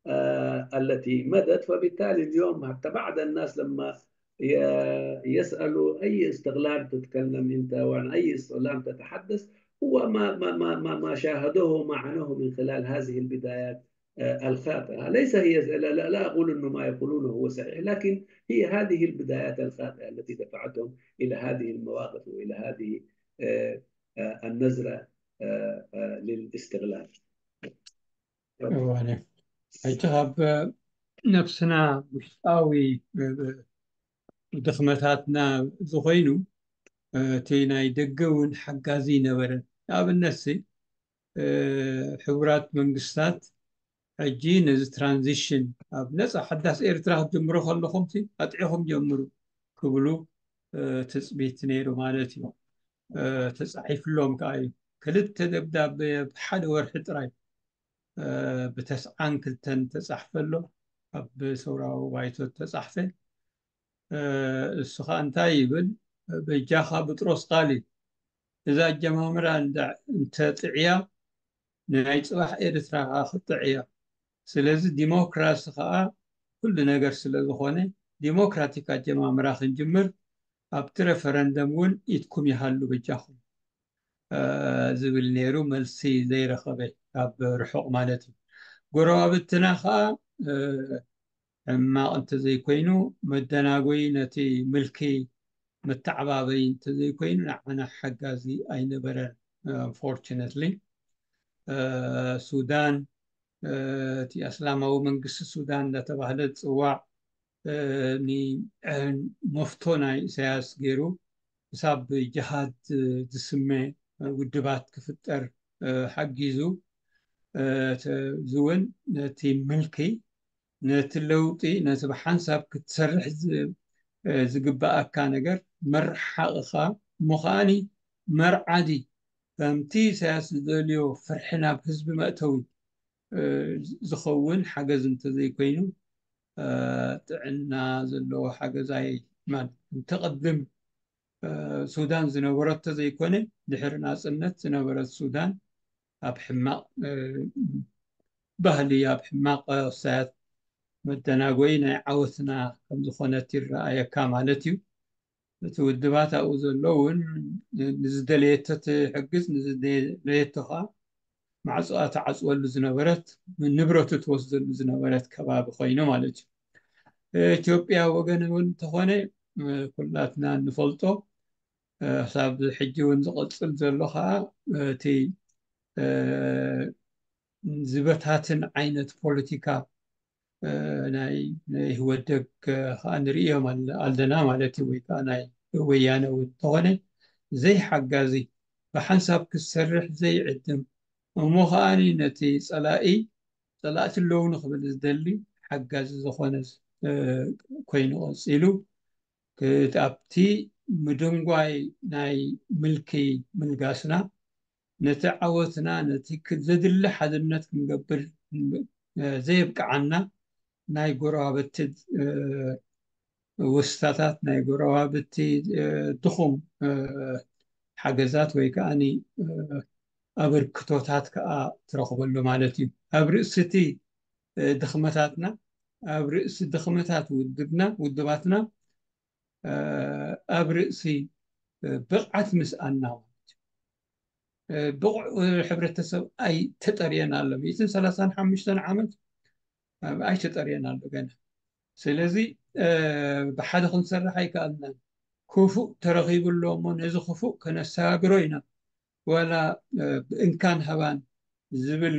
آه، التي مضت. فبالتالي اليوم حتى بعض الناس لما ي- يسألوا: أي استغلال تتكلم أنت؟ وعن أي استغلال تتحدث؟ هو ما ما ما ما ما شاهدوه وما عانوه من خلال هذه البدايات آه، الخاطئة. ليس هي لا, لا, لا أقول أنه ما يقولونه هو صحيح، لكن هي هذه البدايات الخاطئة التي دفعتهم إلى هذه المواقف وإلى هذه آه، آه، النظرة آه، آه، للاستغلال. እዋን እዩ። ሕጂ ካብ ነብስና ውሽጣዊ ድኽመታትና ዝኾይኑ እቲ ናይ ደገ እውን ሓጋዚ ነበረ። ንኣብነት ሕቡራት መንግስታት ሕጂ ነዚ ትራንዚሽን ኣብ ነፃ ሓዳስ ኤርትራ ክትጀምሮ ከለኹም ኣጥዒኹም ጀምሩ ክብሉ ትፅቢት ነይሩ ማለት እዩ። ተፃሒፍሎም ከዓ እዩ። ክልተ ደብዳቤ ብሓደ ወርሒ ጥራይ ብተስዓን ክልተን ተፃሕፈ ኣሎ። ኣብ ሰውራዊ ባይቶ ተፃሕፈ። እሱ ከዓ እንታይ ይብል? በጃኻ ብጥሮስ ቃሊ እዛ ኣጀማምራ እንተጥዕያ ናይ ፅባሕ ኤርትራ ከዓ ክጥዕያ። ስለዚ ዲሞክራሲ ከዓ ኩሉ ነገር ስለ ዝኾነ ዲሞክራቲክ ኣጀማምራ ክንጅምር ኣብቲ ረፈረንደም እውን ኢድኩም ይሃሉ በጃኹም ዝብል ነይሩ። መልሲ ዘይረኸበ ካብ ርሑቕ ማለት እዩ። ጎረባብትና ከዓ ሕማቕ እንተዘይኮይኑ መደናጎይ ነቲ ምልኪ መተዓባበይ እንተዘይኮይኑ ንዓና ሓጋዚ ኣይነበረን። Unfortunately ሱዳን እቲ ኣስላማዊ መንግስቲ ሱዳን እንዳተባህለ ዝፅዋዕ መፍቶ ናይ ኢሳያስ ገይሩ ክሳብ ጅሃድ ዝስመ ውድባት ክፍጠር ሓጊዙ። እዚ እውን ነቲ ምልኪ ነቲ ለውጢ ነቲ ብሓንሳብ ክትሰርሕ ዝግበኣካ ነገር መረሓቕኻ እሞ ከዓኒ መርዓዲ ከምቲ ኢሳያስ ዝደልዮ ፍርሒ ናብ ህዝቢ መእተዊ ዝኸውን ሓገዝ እንተዘይኮይኑ ጥዕና ዘለዎ ሓገዝ ኣይ ማለት እንተቐድም ሱዳን ዝነበረቶ ዘይኮነ ድሕሪ ናፅነት ዝነበረት ሱዳን ኣብ ሕማቕ ባህሊ ኣብ ሕማቕ ክሳያት መደናጎይ ናይ ዓወትና ከምዝኾነት ይረኣየካ ማለት እዩ። እቲ ውድባት ኣብኡ ዘሎ እውን ንዝደለየቶ ትሕግዝ ንዝደለየቶ ከዓ ማዕፅኣ ትዓፅወሉ ዝነበረት ንብረቱ ትወስደሉ ዝነበረት ከባቢ ኮይኑ ማለት እዩ። ኢትዮጵያ ወገን እውን እንተኾነ ኩላትና እንፈልጦ ክሳብ ሕጂ እውን ዝቐፅል ዘሎ ከዓ እቲ ዝበታትን ዓይነት ፖለቲካ ናይ ኢህወደግ ከዓ ንርእዮም ኣለና ማለት እዩ። ወይ ከዓ ናይ ወያነ እውን እንተኾነ ዘይሓጋዚ ብሓንሳብ ክሰርሕ ዘይዕድም እሞ ከዓኒ ነቲ ፀላኢ ፀላእቲ ኣለዉ ንክብል ዝደሊ ሓጋዚ ዝኾነ ኮይኑ ቀፂሉ ኣብቲ ምድንጓይ ናይ ምልኪ ምልጋስና ነቲ ዓወትና ነቲ ዘድሊ ሓድነት ክንገብር ዘየብቅዓና ናይ ጎረባብቲ ውስታታት ናይ ጎረባብቲ ድኹም ሓገዛት ወይ ከዓ ኣበርክቶታት ከዓ ትረኽበሉ ማለት እዩ። ኣብ ርእሲ እቲ ድኽመታትና ኣብ ርእሲ ድኽመታት ውድብና ውድባትና ኣብ ርእሲ ብቕዓት ምስኣና ማለት እዩ። ብቑዕ ሕብረተሰብ ኣይተጠርየን ኣሎ። ሚእትን ሰላሳን ሓሙሽተን ዓመት ኣይተጠርየን ኣሎ ገና። ስለዚ ብሓደ ክንሰርሕ ኣይከኣልናን። ክፉእ ተረኺቡ ኣሎ እሞ ነዚ ክፉእ ከነሰጋግሮ ኢና። ዋላ ብእንካን ሃባን ዝብል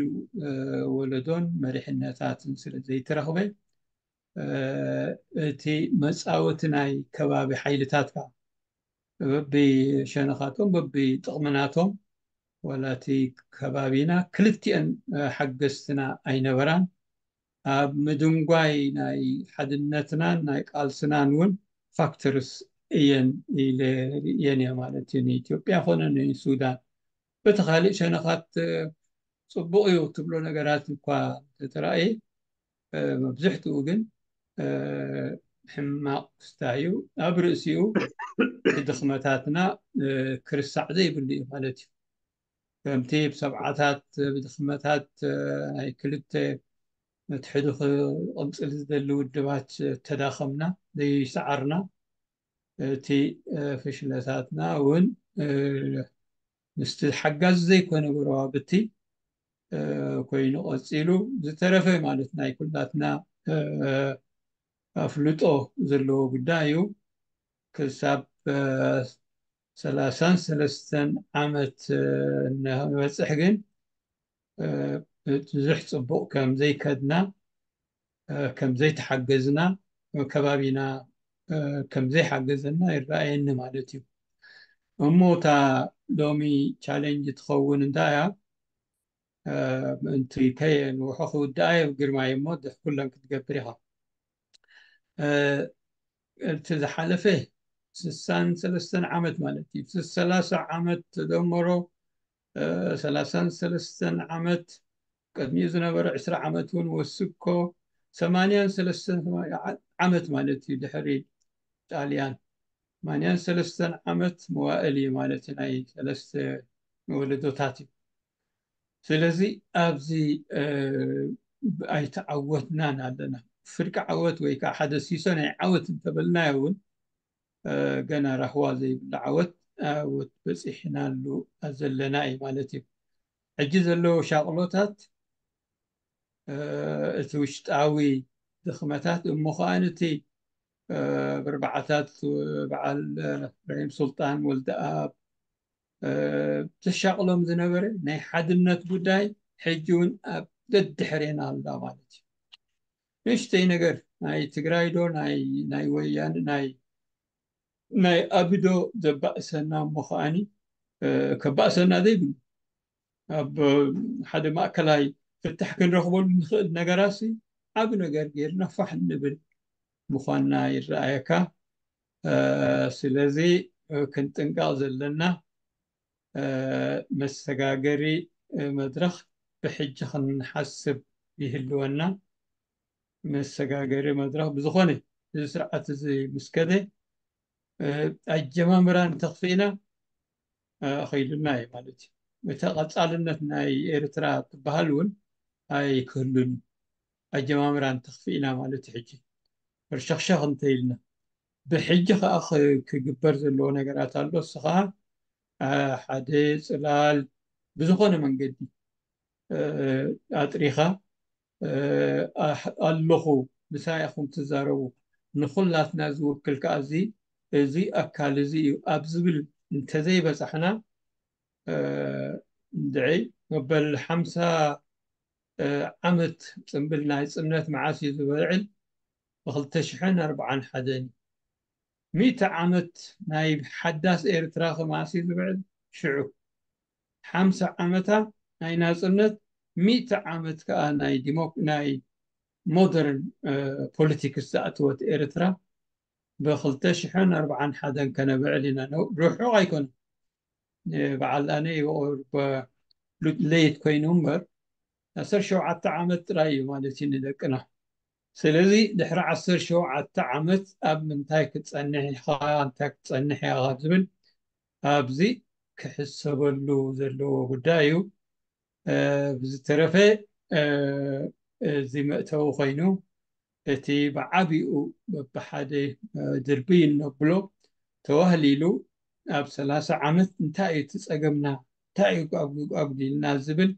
ወለዶን መሪሕነታትን ስለ ዘይተረኽበ እቲ መፃወቲ ናይ ከባቢ ሓይልታት ከዓ በብሸነኻቶም በብጥቕምናቶም ዋላ እቲ ከባቢና ክልቲአን ሓገዝትና ኣይነበራን። ኣብ ምድንጓይ ናይ ሓድነትናን ናይ ቃልስናን እውን ፋክተርስ እየን ኢለ ርእየን እየ ማለት እዩ። ንኢትዮጵያ ኮነ ንሱዳን በቲ ካልእ ሸነኻት ፅቡቕ እዩ ትብሎ ነገራት እኳ ተተራእየ መብዝሕትኡ ግን ሕማቕ ክስታይ እዩ። ኣብ ርእሲኡ ድኽመታትና ክርሳዕ ዘይብሉ እዩ ማለት እዩ። ከምቲ ብሰብዓታት ብድኽመታት ናይ ክልተ ነቲ ሕዱ ክቕንፅል ዝደሊ ውድባት ተዳኸምና ዘይሰዓርና እቲ ፍሽለታትና እውን ምስቲ ሓጋዚ ዘይኮነ ጎረባብቲ ኮይኑ ቀፂሉ ዝተረፈ ማለት ናይ ኩላትና ኣፍልጦ ዘለዎ ጉዳይ እዩ። ክሳብ ሰላሳን ሰለስተን ዓመት ንበፅሕ ግን ብዙሕ ፅቡቕ ከም ዘይከድና ከም ዘይተሓገዝና ከባቢና ከም ዘይሓገዘና ይረኣየኒ ማለት እዩ። እሞ እታ ሎሚ ቻሌንጅ ትኸውን እንታይ እያ? ምእንቲ ከየንውሖ ክውድኣ እየ ግርማይ እሞ ኩለን ክትገብር ኢኻ። እቲ ዝሓለፈ ስሳን ሰለስተን ዓመት ማለት እዩ። ሰላሳ ዓመት ተደመሮ ሰላሳን ሰለስተን ዓመት ቅድሚኡ ዝነበረ ዕስራ ዓመት እውን ወስኮ ሰማንያን ሰለስተን ዓመት ማለት እዩ ድሕሪ ጣልያን ሰማንያን ሰለስተን ዓመት መዋእል እዩ ማለት እዩ ናይ ሰለስተ ወለዶታት እዩ። ስለዚ ኣብዚ ኣይተዓወትናን ኣለና። ፍርቂ ዓወት ወይ ከዓ ሓደ ሲሶ ናይ ዓወት እንተበልናዮ እውን ገና ራህዋ ዘይብሉ ዓወት ዓወት በፂሕናሉ ዘለና እዩ ማለት እዩ። ሕጂ ዘለዎ ሻቕሎታት እቲ ውሽጣዊ ድኽመታት እሞ ከዓ ነቲ ብርባዓታት በዓል ረሂም ሱልጣን ወልደኣብ ተሻቕሎም ዝነበረ ናይ ሓድነት ጉዳይ ሕጂ እውን ኣብ ደድሕሬና ኣላ ማለት እዩ። ንእሽተይ ነገር ናይ ትግራይ ዶ ናይ ወያነ ናይ ናይ ኣብዶ ዘባእሰና እሞ ከዓኒ ከባእሰና ዘይብሉ ኣብ ሓደ ማእከላይ ፍታሕ ክንረኽበሉ ንኽእል ነገራሲ ዓብ ነገር ጌርና ፋሕ ንብል ምዃንና ይረኣየካ። ስለዚ ክንጥንቀቕ ዘለና መሰጋገሪ መድረኽ ብሕጂ ክንሓስብ ይህልወና። መሰጋገሪ መድረኽ ብዝኾነ እዚ ስርዓት እዚ ምስ ከደ ኣጀማምራ እንተኽፍኢና ኣኸይሉና እዩ ማለት እዩ። እቲ ቀፃልነት ናይ ኤርትራ ትበሃል እውን ኣይክህሉን ኣጀማምራ እንተኽፍኢና ማለት እዩ። ሕጂ ርሸኽሸኽ እንተኢልና ብሕጂ ከዓ ክግበር ዘለዎ ነገራት ኣሎ። እሱ ከዓ ሓደ ፅላል ብዝኾነ መንገዲ ኣጥሪኻ ኣለኹ ምሳይ ኢኹም ትዛረቡ ንኹላትና ዝውክል ከዓ እዚ እዚ ኣካል እዚ እዩ ኣብ ዝብል እንተዘይበፃሕና እንድዒ መበል ሓምሳ ዓመት ፅምብል ናይ ፅነት መዓስ እዩ ዝበዕል? ብክልተ ሽሕን ኣርባዓን ሓደን እዩ። ሚእቲ ዓመት ናይ ሓዳስ ኤርትራ ከ መዓስ እዩ ዝበዕል? ሽዑ ሓምሳ ዓመታ ናይ ናፅነት ሚእቲ ዓመት ከዓ ናይ ዲሞክ ናይ ሞደርን ፖለቲክስ ዝኣተወት ኤርትራ ብ241 ከነብዕል ኢና። ርሑቕ ኣይኮነን። በዓል ኣነ ለይት ኮይኑ እምበር ዓሰርተ ሸውዓተ ዓመት ጥራይ እዩ ማለት እዩ ንደቅና። ስለዚ ድሕሪ ዓሰርተ ሸውዓተ ዓመት ኣብ ምንታይ ክትጸንሕ ኢኻ፣ እንታይ ክትጸንሕ ኢኻ ካብ ዝብል ኣብዚ ክሕሰበሉ ዘለዎ ጉዳይ እዩ። ብዝተረፈ እዚ መእተዊ ኮይኑ እቲ ብዓቢኡ በብሓደ ድርብይ እነብሎ ተዋህሊሉ ኣብ ሰላሳ ዓመት እንታይ እዩ እቲ ጸገምና፣ እንታይ እዩ ኣጉዲልና ዝብል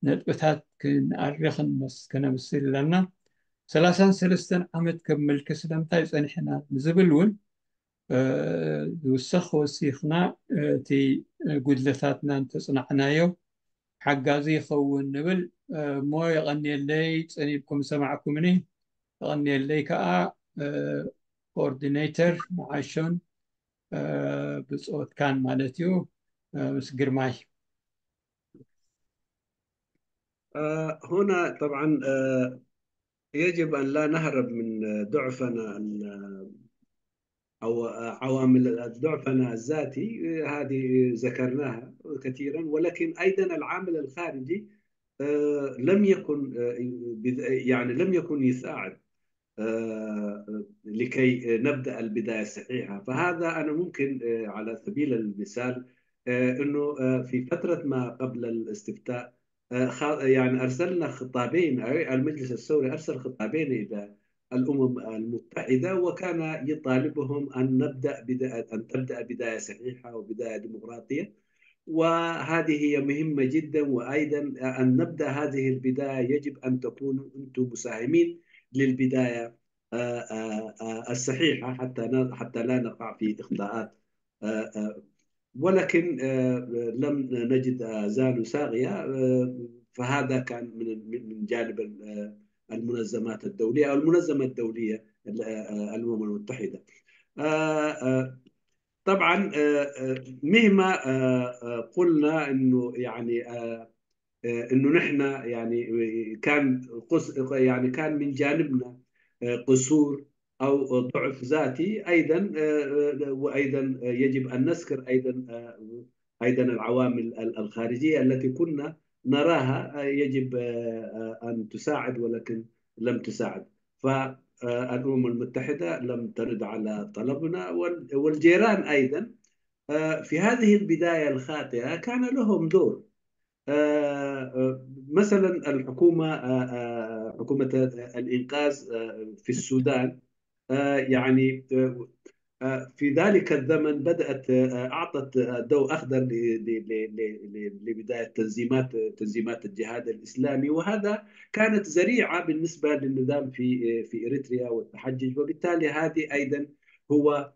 ነጥብታት ክንኣሪ ከነምስል ኣለና። ሰላሳን ሰለስተን ዓመት ከም ምልኪ ስለምንታይ ጸኒሕና ንዝብል እውን ዝውሰኽ ወሲኽና እቲ ጉድለታትና እንተጽናዕናዮ ሓጋዚ ይኸውን ንብል እሞ የቐንየለይ። ጸኒብኩም ሰማዕኩምኒ። የቐንየለይ ከዓ ኮኦርዲኔተር መዓሾን ብጾትካን ማለት እዩ ምስ ግርማይ። هنا طبعا يجب أن لا نهرب من ضعفنا أو عوامل ضعفنا الذاتي. هذه ذكرناها كثيرا، ولكن أيضا العامل الخارجي لم يكن يعني لم يكن يساعد لكي نبدأ البداية الصحيحة. فهذا أنا ممكن على سبيل المثال أنه في فترة ما قبل الاستفتاء يعني أرسلنا خطابين، أي المجلس الثوري أرسل خطابين إلى الأمم المتحدة، وكان يطالبهم أن نبدأ بداية أن تبدأ بداية صحيحة وبداية ديمقراطية. وهذه هي مهمة جدا، وأيضا أن نبدأ هذه البداية يجب أن تكونوا أنتم مساهمين للبداية الصحيحة حتى حتى لا نقع في إخطاءات. ولكن لم نجد آذان صاغية. فهذا كان من من جانب المنظمات الدولية أو المنظمة الدولية الأمم المتحدة. طبعا مهما قلنا انه يعني انه نحن يعني كان يعني كان من جانبنا قصور او ضعف ذاتي ايضا، وايضا يجب ان نذكر ايضا ايضا العوامل الخارجيه التي كنا نراها يجب ان تساعد ولكن لم تساعد. فالامم المتحده لم ترد على طلبنا والجيران ايضا في هذه البدايه الخاطئه كان لهم دور. مثلا الحكومه حكومه الانقاذ في السودان يعني في ذلك الزمن بدأت أعطت ضوء أخضر لبداية تنظيمات تنظيمات الجهاد الإسلامي، وهذا كانت ذريعة بالنسبة للنظام في في إريتريا والتحجج، وبالتالي هذه أيضا هو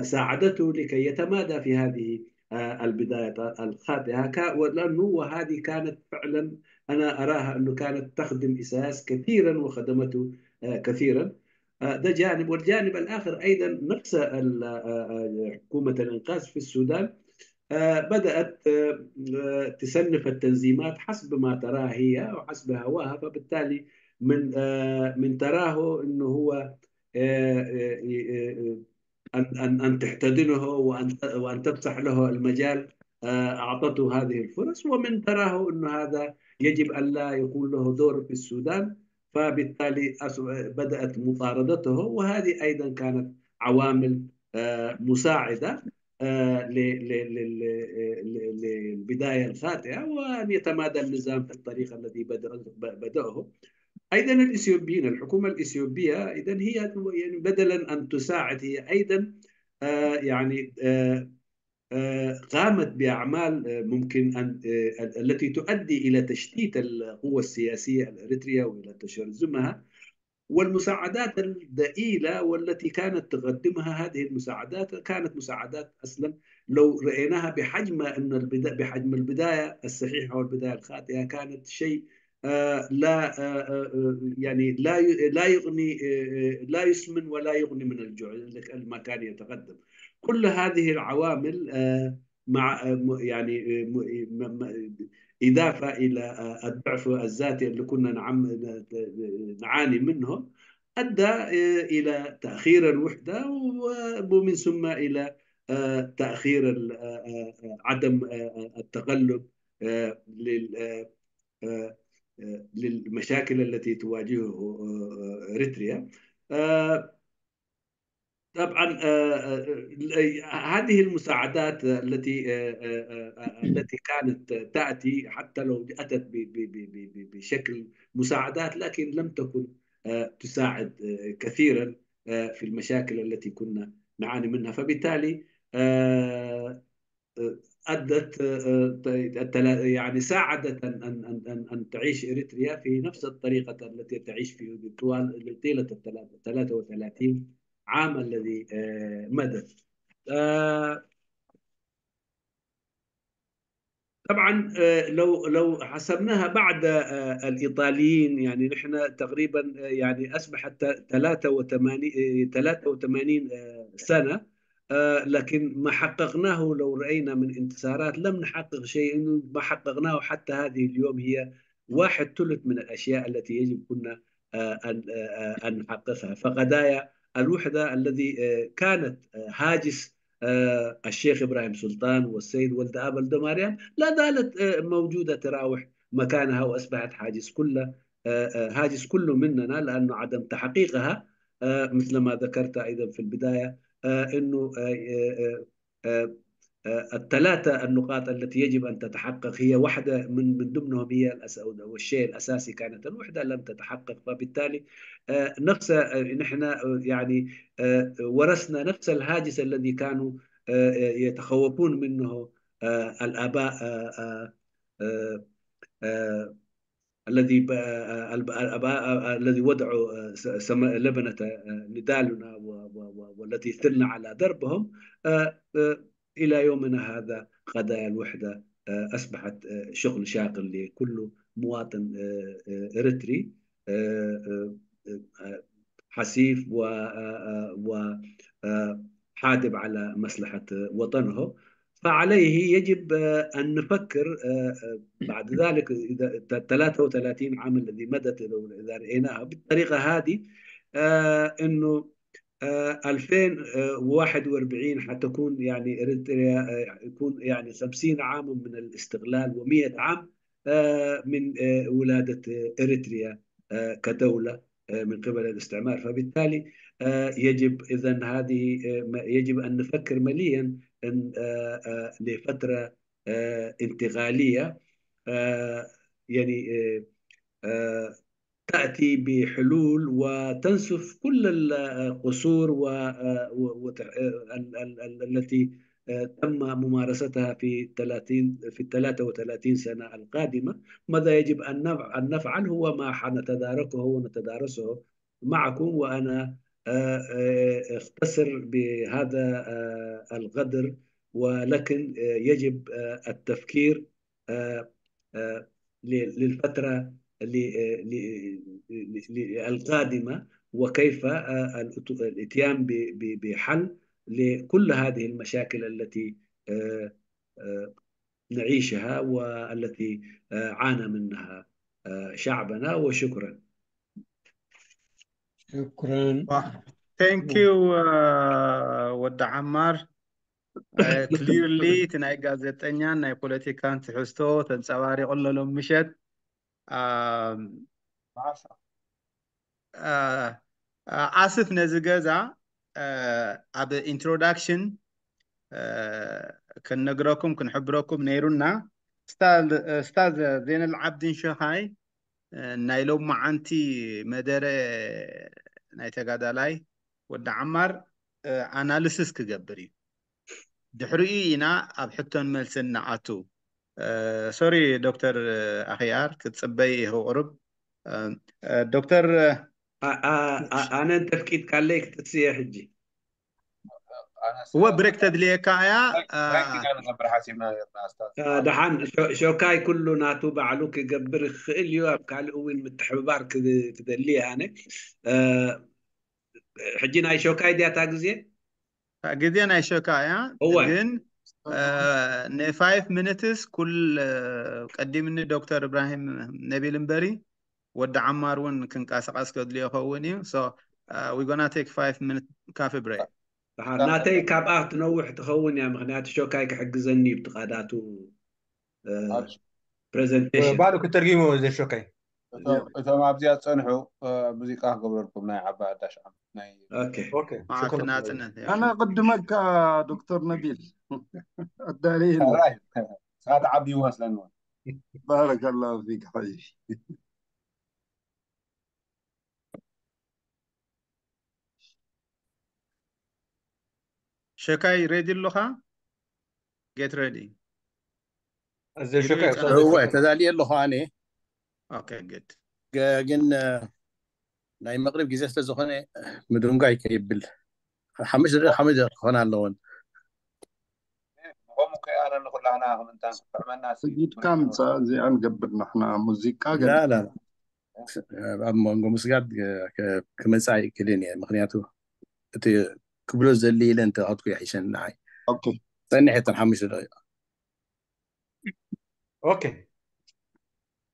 ساعدته لكي يتمادى في هذه البداية الخاطئة، لأنه وهذه كانت فعلا أنا أراها أنه كانت تخدم إساس كثيرا وخدمته كثيرا. ده جانب. والجانب الآخر أيضا نفس حكومة الإنقاذ في السودان بدأت تسنف التنظيمات حسب ما تراه هي وحسب هواها، فبالتالي من من تراه أنه هو أن أن أن تحتضنه وأن وأن تفسح له المجال أعطته هذه الفرص، ومن تراه أن هذا يجب أن لا يكون له دور في السودان، فبالتالي بدأت مطاردته، وهذه أيضا كانت عوامل مساعدة للبداية الخاطئة، وأن يتمادى النظام في الطريق الذي بدأه. أيضا الإثيوبيين، الحكومة الإثيوبية إذا هي يعني بدلا أن تساعد هي أيضا يعني قامت بأعمال ممكن أن التي تؤدي إلى تشتيت القوة السياسية الإريترية وإلى تشرذمها. والمساعدات الضئيلة والتي كانت تقدمها، هذه المساعدات كانت مساعدات أصلا لو رأيناها بحجم أن البدا... بحجم البداية الصحيحة والبداية الخاطئة كانت شيء آه لا آه آه يعني لا لا يغني آه لا يسمن ولا يغني من الجوع ما كان يتقدم. كل هذه العوامل آه مع يعني إضافة إلى الضعف الذاتي اللي كنا نعم نعاني منه. أدى إلى تأخير الوحدة، ومن ثم إلى تأخير عدم التغلب للمشاكل التي تواجهه إريتريا. طبعا هذه المساعدات التي التي كانت تأتي، حتى لو أتت بشكل مساعدات، لكن لم تكن تساعد كثيرا في المشاكل التي كنا نعاني منها. فبالتالي أدت يعني ساعدت أن أن أن أن تعيش إريتريا في نفس الطريقة التي تعيش في طوال طيلة ال ثلاثة وثلاثين عام الذي مضت. طبعا لو لو حسبناها بعد الإيطاليين، يعني نحن تقريبا يعني أصبحت ثلاثة وثمانين ثلاثة وثمانين سنة، لكن ما حققناه لو رأينا من انتصارات لم نحقق شيء، إنه ما حققناه حتى هذه اليوم هي واحد ثلث من الأشياء التي يجب كنا أن أن نحققها. فقضايا الوحدة الذي كانت هاجس الشيخ إبراهيم سلطان والسيد ولد آبا لدماريان لا زالت موجودة، تراوح مكانها، وأصبحت هاجس كل هاجس كل مننا، لأنه عدم تحقيقها مثل ما ذكرت أيضا في البداية أنه الثلاثة النقاط التي يجب أن تتحقق هي واحدة من من ضمنهم هي والشيء الأساسي كانت الوحدة لم تتحقق. فبالتالي نفس نحن يعني ورثنا نفس الهاجس الذي كانوا يتخوفون منه الآباء الذي الذي وضعوا لبنة نضالنا والتي ثرنا على دربهم. إلى يومنا هذا قضايا الوحدة أصبحت شغل شاغل لكل مواطن إريتري حسيف وحادب على مصلحة وطنه. فعليه يجب أن نفكر بعد ذلك، إذا ثلاثة وثلاثين عام الذي مضت، إذا رأيناها بالطريقة هذه أنه ألفين وواحد وأربعين حتكون يعني إريتريا يكون يعني خمسين عام من الاستغلال و100 عام من ولادة إريتريا كدولة من قبل الاستعمار. فبالتالي يجب إذن هذه يجب أن نفكر مليا لفترة انتقالية يعني تأتي بحلول وتنسف كل القصور و التي تم ممارستها في ثلاثين في ال ثلاثة وثلاثين سنة القادمة. ماذا يجب أن نفعل؟ هو ما حنتداركه ونتدارسه معكم، وأنا أختصر بهذا القدر، ولكن يجب التفكير للفترة القادمة، وكيف الإتيان بحل لكل هذه المشاكل التي نعيشها والتي عانى منها شعبنا. وشكرا. شكرا. Thank you ወዲ ዓማር። Clearly እቲ ናይ ጋዜጠኛን ናይ ፖለቲካን ትሕዝቶ ተንጸባሪቑ ኣሎ ሎም ምሸት። ኣስፍ ነዚ ገዛ ኣብ introduction ክንነግረኩም ክንሕብረኩም ነይሩና። ስታዝ ዜነል ዓብድን ሸኻይ ናይ ሎማዓንቲ መደረ ናይ ተጋዳላይ ወዲ ዓማር ኣናልስስ ክገብር እዩ። ድሕሪኡ ኢና ኣብ ሕቶን መልስን ንኣቱ። ሶሪ ዶክተር ኣኽያር ክትፅበይ ይህቕርብ። ዶክተር ኣነ እንተፍቂድካለይ ክትስየ ሕጂ። እወ ብሬክ ተድልየካ እያ። ንገብር ሓሲብና ነርና ስታዝ። ደሓን ሾካይ ኩሉ ናቱ ባዕሉ ክገብር ክኽእል እዩ። ኣብ ካልእ እውን ምትሕብባር ክደሊ ኣነ። ሕጂ ናይ ሾካይ ድያ እታ ግዜ? ግዜ ናይ ሸካ እያ። እወ። ግን ን five minutes ኩል ቀዲምኒ ዶክተር እብራሂም ነቢል እምበሪ ወዲ ዓማር እውን ክንቀሳቐስ ከድልዮ ይኸውን እዩ። So, uh, we're gonna take five minute coffee break. ናተይ ካብኣ ትነውሕ ትኸውን እያ፣ ምክንያቱ ሾካይ ክሕግዘኒ እዩ ብትቃዳቱ presentation። ባሉ ክተርጊሞ ዘሾካይ እቶም ኣብዚኣ ዝፀንሑ ሙዚቃ ክገብረልኩም ናይ ዓባ ኣዳሽ ዓም ናይ ኦኬ ማዕከ ናፅነት ኣነ ቅድመካ ዶክተር ነቢል ኣዳለየ ሰዓት ዓቢ ይመስለኒ። ባረከላ ፊክ ሓይ ሸካይ ሬዲ ኣለኻ? Get ready። ዘሾካይ ቪድዮ እወ ተዳልየ ኣለኹ ኣነ። Okay, good። ገ- ግን እ፣ ናይ መቕሪብ ግዜ ስለዝኾነ ምድንጓይ ከይብል ሓሙሽተ ደቂቕ ሓሙሽተ ደቂቕ ክኾና ኣለወን። ንኸምኡ ከይኣነ ንኩላህና ከም እንታን ክጥዕመና ሰጊድካ ምፃእ እዚኣ ንገብር ንሕና ሙዚቃ ላ ገለ ላ ኣብ መንጎ ምስጋድ እ፣ ከ- ክመፅእ ኣይክልን እየ። ምክንያቱ እቲ ክብሎ ዘሊ ኢለ እንተኸድኩ ይሕሸኒ ንዓይ። ኦኬ ፀኒሐ እተን ሓሙሽተ ደቂቕ ኦኬ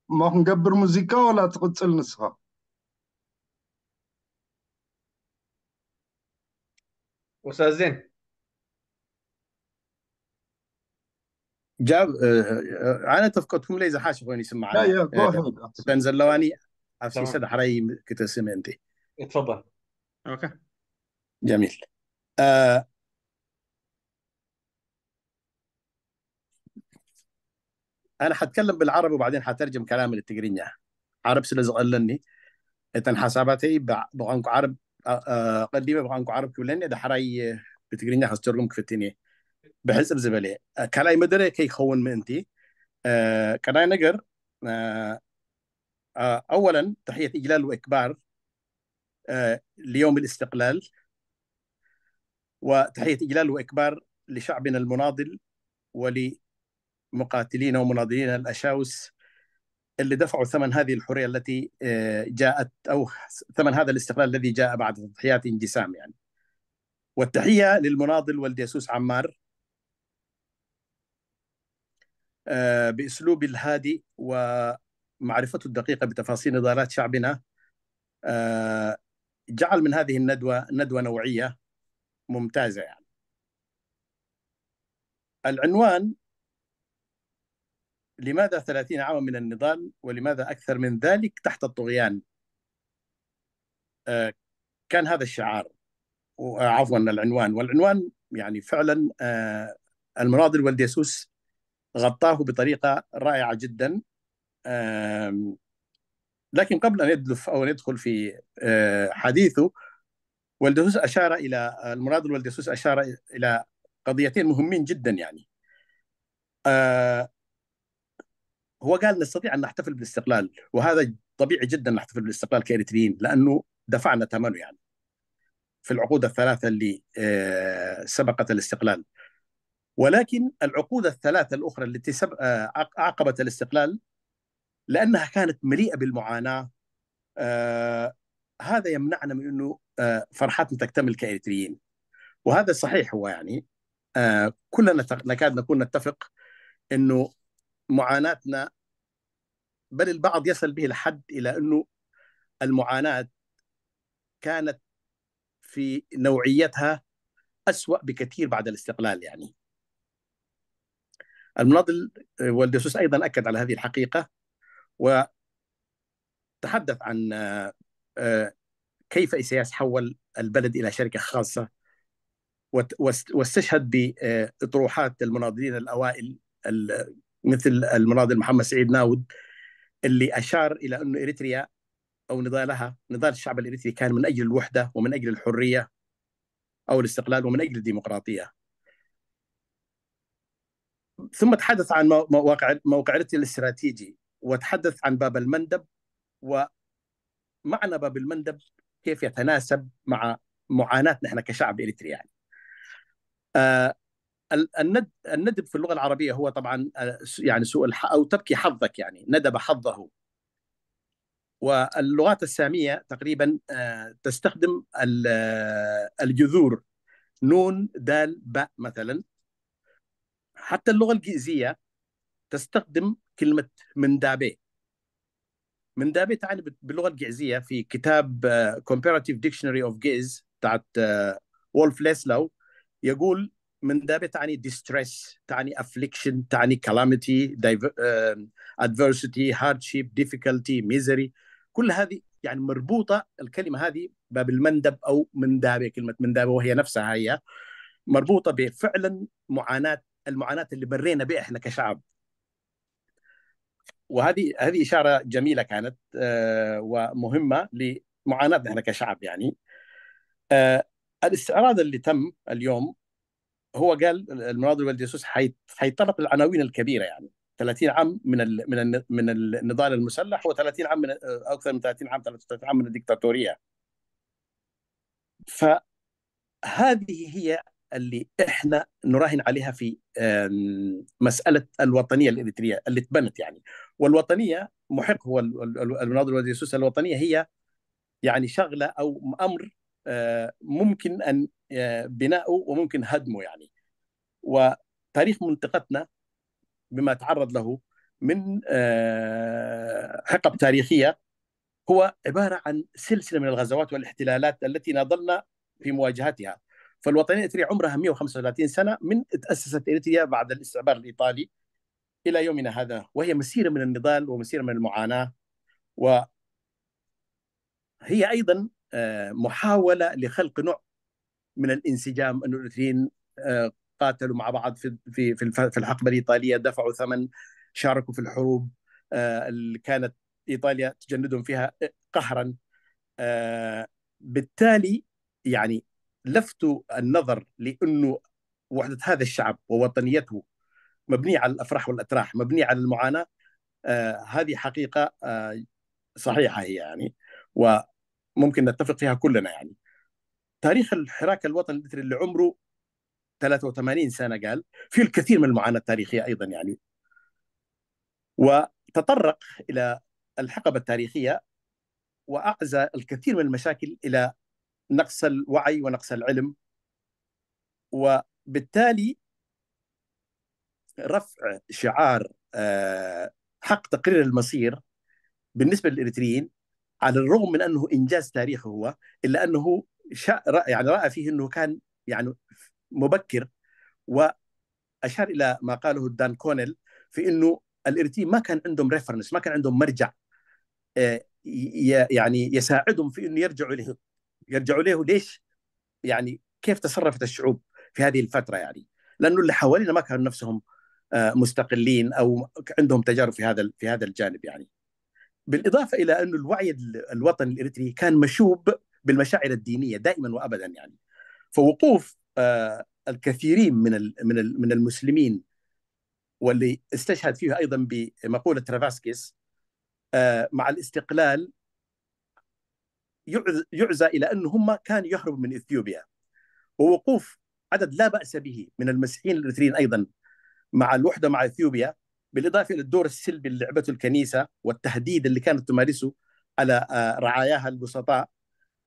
እሞ ክንገብር ሙዚቃ ወላ ትቕፅል ንስኻ? ኡስታዝ ዜን ጃብ እ፣ እ፣ ኣነ ተፍቀድኩምለይ ዝሓሸ ኮይኑ ይስማዓኒ። Yeah, yeah, go እ፣ ahead. እተን ዘለዋኒ ኣፍሲሰ تمام. ዳሕራይ ክተስምእንቲ። اتفضل. Okay. جميل. آه أنا حتكلم بالعربي وبعدين حترجم كلامي للتقرينيا. عرب ስለዝቐለኒ እተን ሓሳባተይ ብ- ብቋንቋ ዓረብ ኣ- ኣ- ቀዲመ ብቋንቋ ዓረብ ክብለኒ ዳሕራይ ብትግርኛ ከስተርጉም ክፍትን እየ። ብሕፅር ዝበለ ካልኣይ መደረ ከይኸውን ምእንቲ ቀዳይ ነገር أولا تحية إجلال وإكبار ليوم الاستقلال وتحية إجلال وإكبار لشعبنا المناضل ولمقاتلينا ومناضلينا الأشاوس اللي دفعوا ثمن هذه الحرية التي جاءت أو ثمن هذا الاستقلال الذي جاء بعد تضحيات انقسام يعني. والتحية للمناضل والديسوس عمار بأسلوب الهادئ ومعرفته الدقيقة بتفاصيل نضالات شعبنا جعل من هذه الندوة ندوة نوعية ممتازة يعني. العنوان لماذا ثلاثين عاما من النضال ولماذا أكثر من ذلك تحت الطغيان؟ كان هذا الشعار، عفوا، العنوان. والعنوان يعني فعلا المناضل والديسوس غطاه بطريقة رائعة جدا. لكن قبل أن يدلف أو أن يدخل في حديثه، والديسوس أشار إلى، المناضل والديسوس أشار إلى قضيتين مهمين جدا يعني. هو قال: نستطيع أن نحتفل بالاستقلال، وهذا طبيعي جدا نحتفل بالاستقلال كإريتريين لأنه دفعنا ثمنه يعني في العقود الثلاثة اللي سبقت الاستقلال. ولكن العقود الثلاثة الأخرى التي أعقبت الاستقلال لأنها كانت مليئة بالمعاناة، هذا يمنعنا من أنه فرحتنا تكتمل كإريتريين. وهذا صحيح، هو يعني كلنا نكاد نكون نتفق أنه معاناتنا، بل البعض يصل به الحد إلى أنه المعاناة كانت في نوعيتها أسوأ بكثير بعد الاستقلال يعني. المناضل والديسوس أيضا أكد على هذه الحقيقة وتحدث عن كيف إيساياس حول البلد إلى شركة خاصة، واستشهد بأطروحات المناضلين الأوائل مثل المناضل محمد سعيد ناود، اللي أشار إلى أن إريتريا أو نضالها، نضال الشعب الإريتري كان من أجل الوحدة ومن أجل الحرية أو الاستقلال ومن أجل الديمقراطية. ثم تحدث عن موقع موقع إريتريا الاستراتيجي، وتحدث عن باب المندب ومعنى باب المندب كيف يتناسب مع معاناتنا احنا كشعب إريتري يعني. آه الندب في اللغة العربية هو طبعا يعني سوء الح أو تبكي حظك، يعني ندب حظه. واللغات السامية تقريبا تستخدم الجذور نون دال باء مثلا. حتى اللغة الجئزية تستخدم كلمة مندابة. ምንዳቤ ተዓኒ باللغة الجئزية في كتاب Comparative Dictionary of Ge'ez تاعت Wolf Leslau يقول ምንዳቤ ተዓኒ distress ተዓኒ affliction ተዓኒ calamity adversity hardship difficulty misery كل هذه يعني مربوطة الكلمة هذه باب المندب أو مندابة كلمة مندابة وهي نفسها هي مربوطة بفعلا معاناة المعاناة اللي مرينا بها احنا كشعب وهذه هذه إشارة جميلة كانت ومهمة لمعاناتنا احنا كشعب يعني الاستعراض اللي تم اليوم هو قال المناضل والدي سوس حيتطرق للعناوين الكبيره يعني ثلاثين عام من ال من ال من النضال المسلح و30 عام من اكثر من ثلاثين عام ثلاثة وثلاثين عام من الدكتاتوريه فهذه هي اللي احنا نراهن عليها في مساله الوطنيه الاريتريه اللي تبنت يعني والوطنيه محق هو المناضل والدي سوس الوطنيه هي يعني شغله او امر ممكن ان بناؤه وممكن هدمه يعني وتاريخ منطقتنا بما تعرض له من حقب تاريخيه هو عباره عن سلسله من الغزوات والاحتلالات التي ناضلنا في مواجهتها فالوطنيه الاريتريه عمرها مية وخمسة وثلاثين سنه من تاسست اريتريا بعد الاستعمار الايطالي الى يومنا هذا وهي مسيره من النضال ومسيره من المعاناه و هي ايضا محاوله لخلق نوع من الانسجام انه الاثنين قاتلوا مع بعض في في في الحقبه الايطاليه دفعوا ثمن شاركوا في الحروب اللي كانت ايطاليا تجندهم فيها قهرا بالتالي يعني لفت النظر لانه وحده هذا الشعب ووطنيته مبنيه على الافراح والاتراح مبنيه على المعاناه هذه حقيقه صحيحه هي يعني وممكن نتفق فيها كلنا يعني تاريخ الحراك الوطني الاريتري اللي عمره ثلاثة وثمانين سنه قال فيه الكثير من المعاناه التاريخيه ايضا يعني وتطرق الى الحقبه التاريخيه واعزى الكثير من المشاكل الى نقص الوعي ونقص العلم وبالتالي رفع شعار حق تقرير المصير بالنسبه للاريتريين على الرغم من انه انجاز تاريخي هو الا انه شا... يعني راى فيه انه كان يعني مبكر واشار الى ما قاله دان كونيل في انه الاريتريين ما كان عندهم reference ما كان عندهم مرجع يعني يساعدهم في انه يرجعوا له يرجعوا له ليش يعني كيف تصرفت الشعوب في هذه الفتره يعني لانه اللي حوالينا ما كانوا نفسهم مستقلين او عندهم تجارب في هذا في هذا الجانب يعني بالاضافه الى انه الوعي الوطني الاريتري كان مشوب بالمشاعر الدينيه دائما وابدا يعني فوقوف الكثيرين من من من المسلمين واللي استشهد فيه ايضا بمقوله ترافاسكيس مع الاستقلال يعزى الى انه هم كانوا يهربوا من اثيوبيا ووقوف عدد لا باس به من المسيحيين الاريتريين ايضا مع الوحده مع اثيوبيا بالاضافه الى الدور السلبي اللي لعبته الكنيسه والتهديد اللي كانت تمارسه على رعاياها البسطاء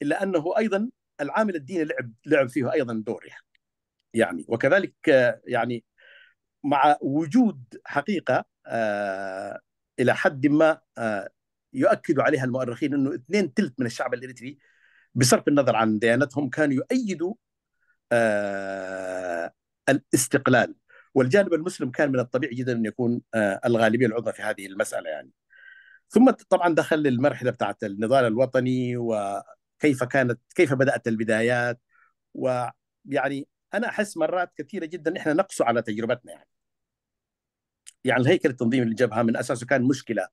الا انه ايضا العامل الديني لعب لعب فيه ايضا دور يعني وكذلك يعني مع وجود حقيقه الى حد ما يؤكد عليها المؤرخين انه اثنين ثلث من الشعب الاريتري بصرف النظر عن ديانتهم كانوا يؤيدوا الاستقلال والجانب المسلم كان من الطبيعي جدا ان يكون الغالبيه العظمى في هذه المساله يعني ثم طبعا دخل المرحله بتاعت النضال الوطني وكيف كانت كيف بدات البدايات ويعني انا احس مرات كثيره جدا احنا نقسو على تجربتنا يعني يعني الهيكل التنظيمي للجبهه من اساسه كان مشكله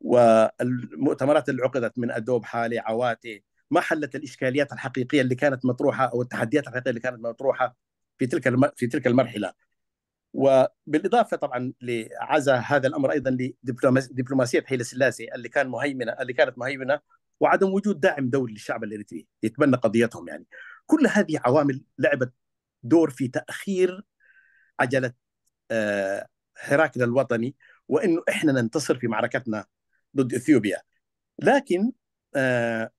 والمؤتمرات اللي عقدت من ادوب حالي عواتي ما حلت الاشكاليات الحقيقيه اللي كانت مطروحه او التحديات الحقيقيه اللي كانت مطروحه في تلك في تلك المرحله وبالاضافه طبعا لعزا هذا الامر ايضا لدبلوماسيه هيلي سلاسي اللي كان مهيمنه اللي كانت مهيمنه وعدم وجود دعم دولي للشعب الاريتري يتبنى قضيتهم يعني كل هذه عوامل لعبت دور في تاخير عجله حراكنا الوطني وانه احنا ننتصر في معركتنا ضد اثيوبيا لكن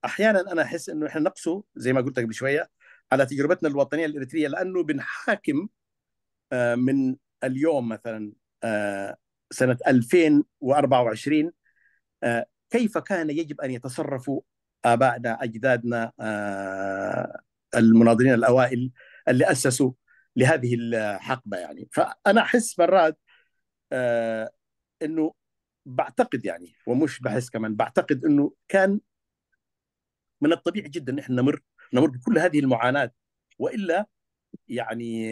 احيانا انا احس انه احنا نقسو زي ما قلت قبل شويه على تجربتنا الوطنيه الاريتريه لانه بنحاكم من اليوم مثلا سنه ألفين وأربعة وعشرين كيف كان يجب أن يتصرفوا آبائنا، أجدادنا، آه، المناضلين الأوائل اللي أسسوا لهذه الحقبة. يعني، فأنا أحس مرات، آه، إنه بعتقد، يعني، ومش بحس كمان، بعتقد إنه كان من الطبيعي جدًا إن إحنا نمر، نمر بكل هذه المعاناة، وإلا، يعني،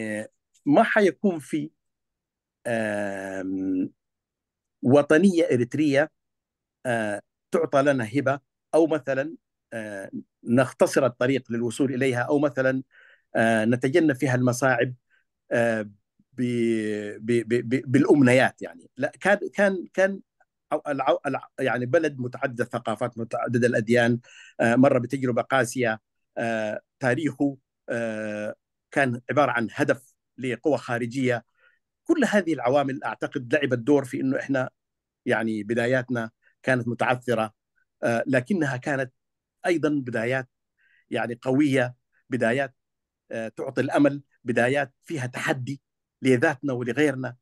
ما حيكون في، آم، وطنية إريترية، آه، تعطى لنا هبة، أو مثلًا، آه، نختصر الطريق للوصول إليها، أو مثلًا، آه، نتجنب فيها المصاعب، آه، ب-، ب-، ب-، ب-، بالأمنيات. يعني، لا، كان، كان، كان أو الع-، الع-، يعني، بلد متعدد الثقافات، متعدد الأديان، آه، مر بتجربة قاسية، آه، تاريخه، آه، كان عبارة عن هدف لقوى خارجية. كل هذه العوامل أعتقد لعبت دور في إنه إحنا، يعني، بداياتنا كانت متعثرة، آه، لكنها كانت أيضًا بدايات، يعني، قوية، بدايات، آه، تعطي الأمل، بدايات فيها تحدي لذاتنا ولغيرنا.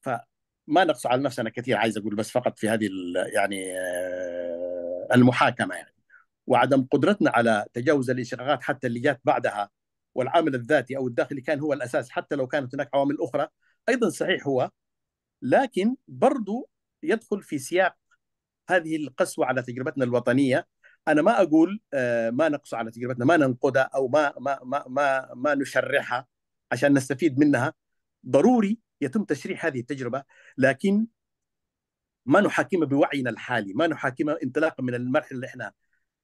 فما نقص على نفسنا كثير، عايز أقول، بس فقط في هذه ال-، يعني، آه، المحاكمة، يعني، وعدم قدرتنا على تجاوز الانشقاقات حتى اللي جات بعدها، والعامل الذاتي أو الداخلي كان هو الأساس، حتى لو كانت هناك عوامل أخرى أيضًا صحيح هو، لكن برضو يدخل في سياق هذه القسوة على تجربتنا الوطنية. أنا ما أقول، آه، ما نقسو على تجربتنا، ما ننقدها أو ما، ما، ما، ما، ما نشرحها عشان نستفيد منها. ضروري يتم تشريح هذه التجربة، لكن ما نحاكمها بوعينا الحالي، ما نحاكمها انطلاقا من المرحلة اللي إحنا،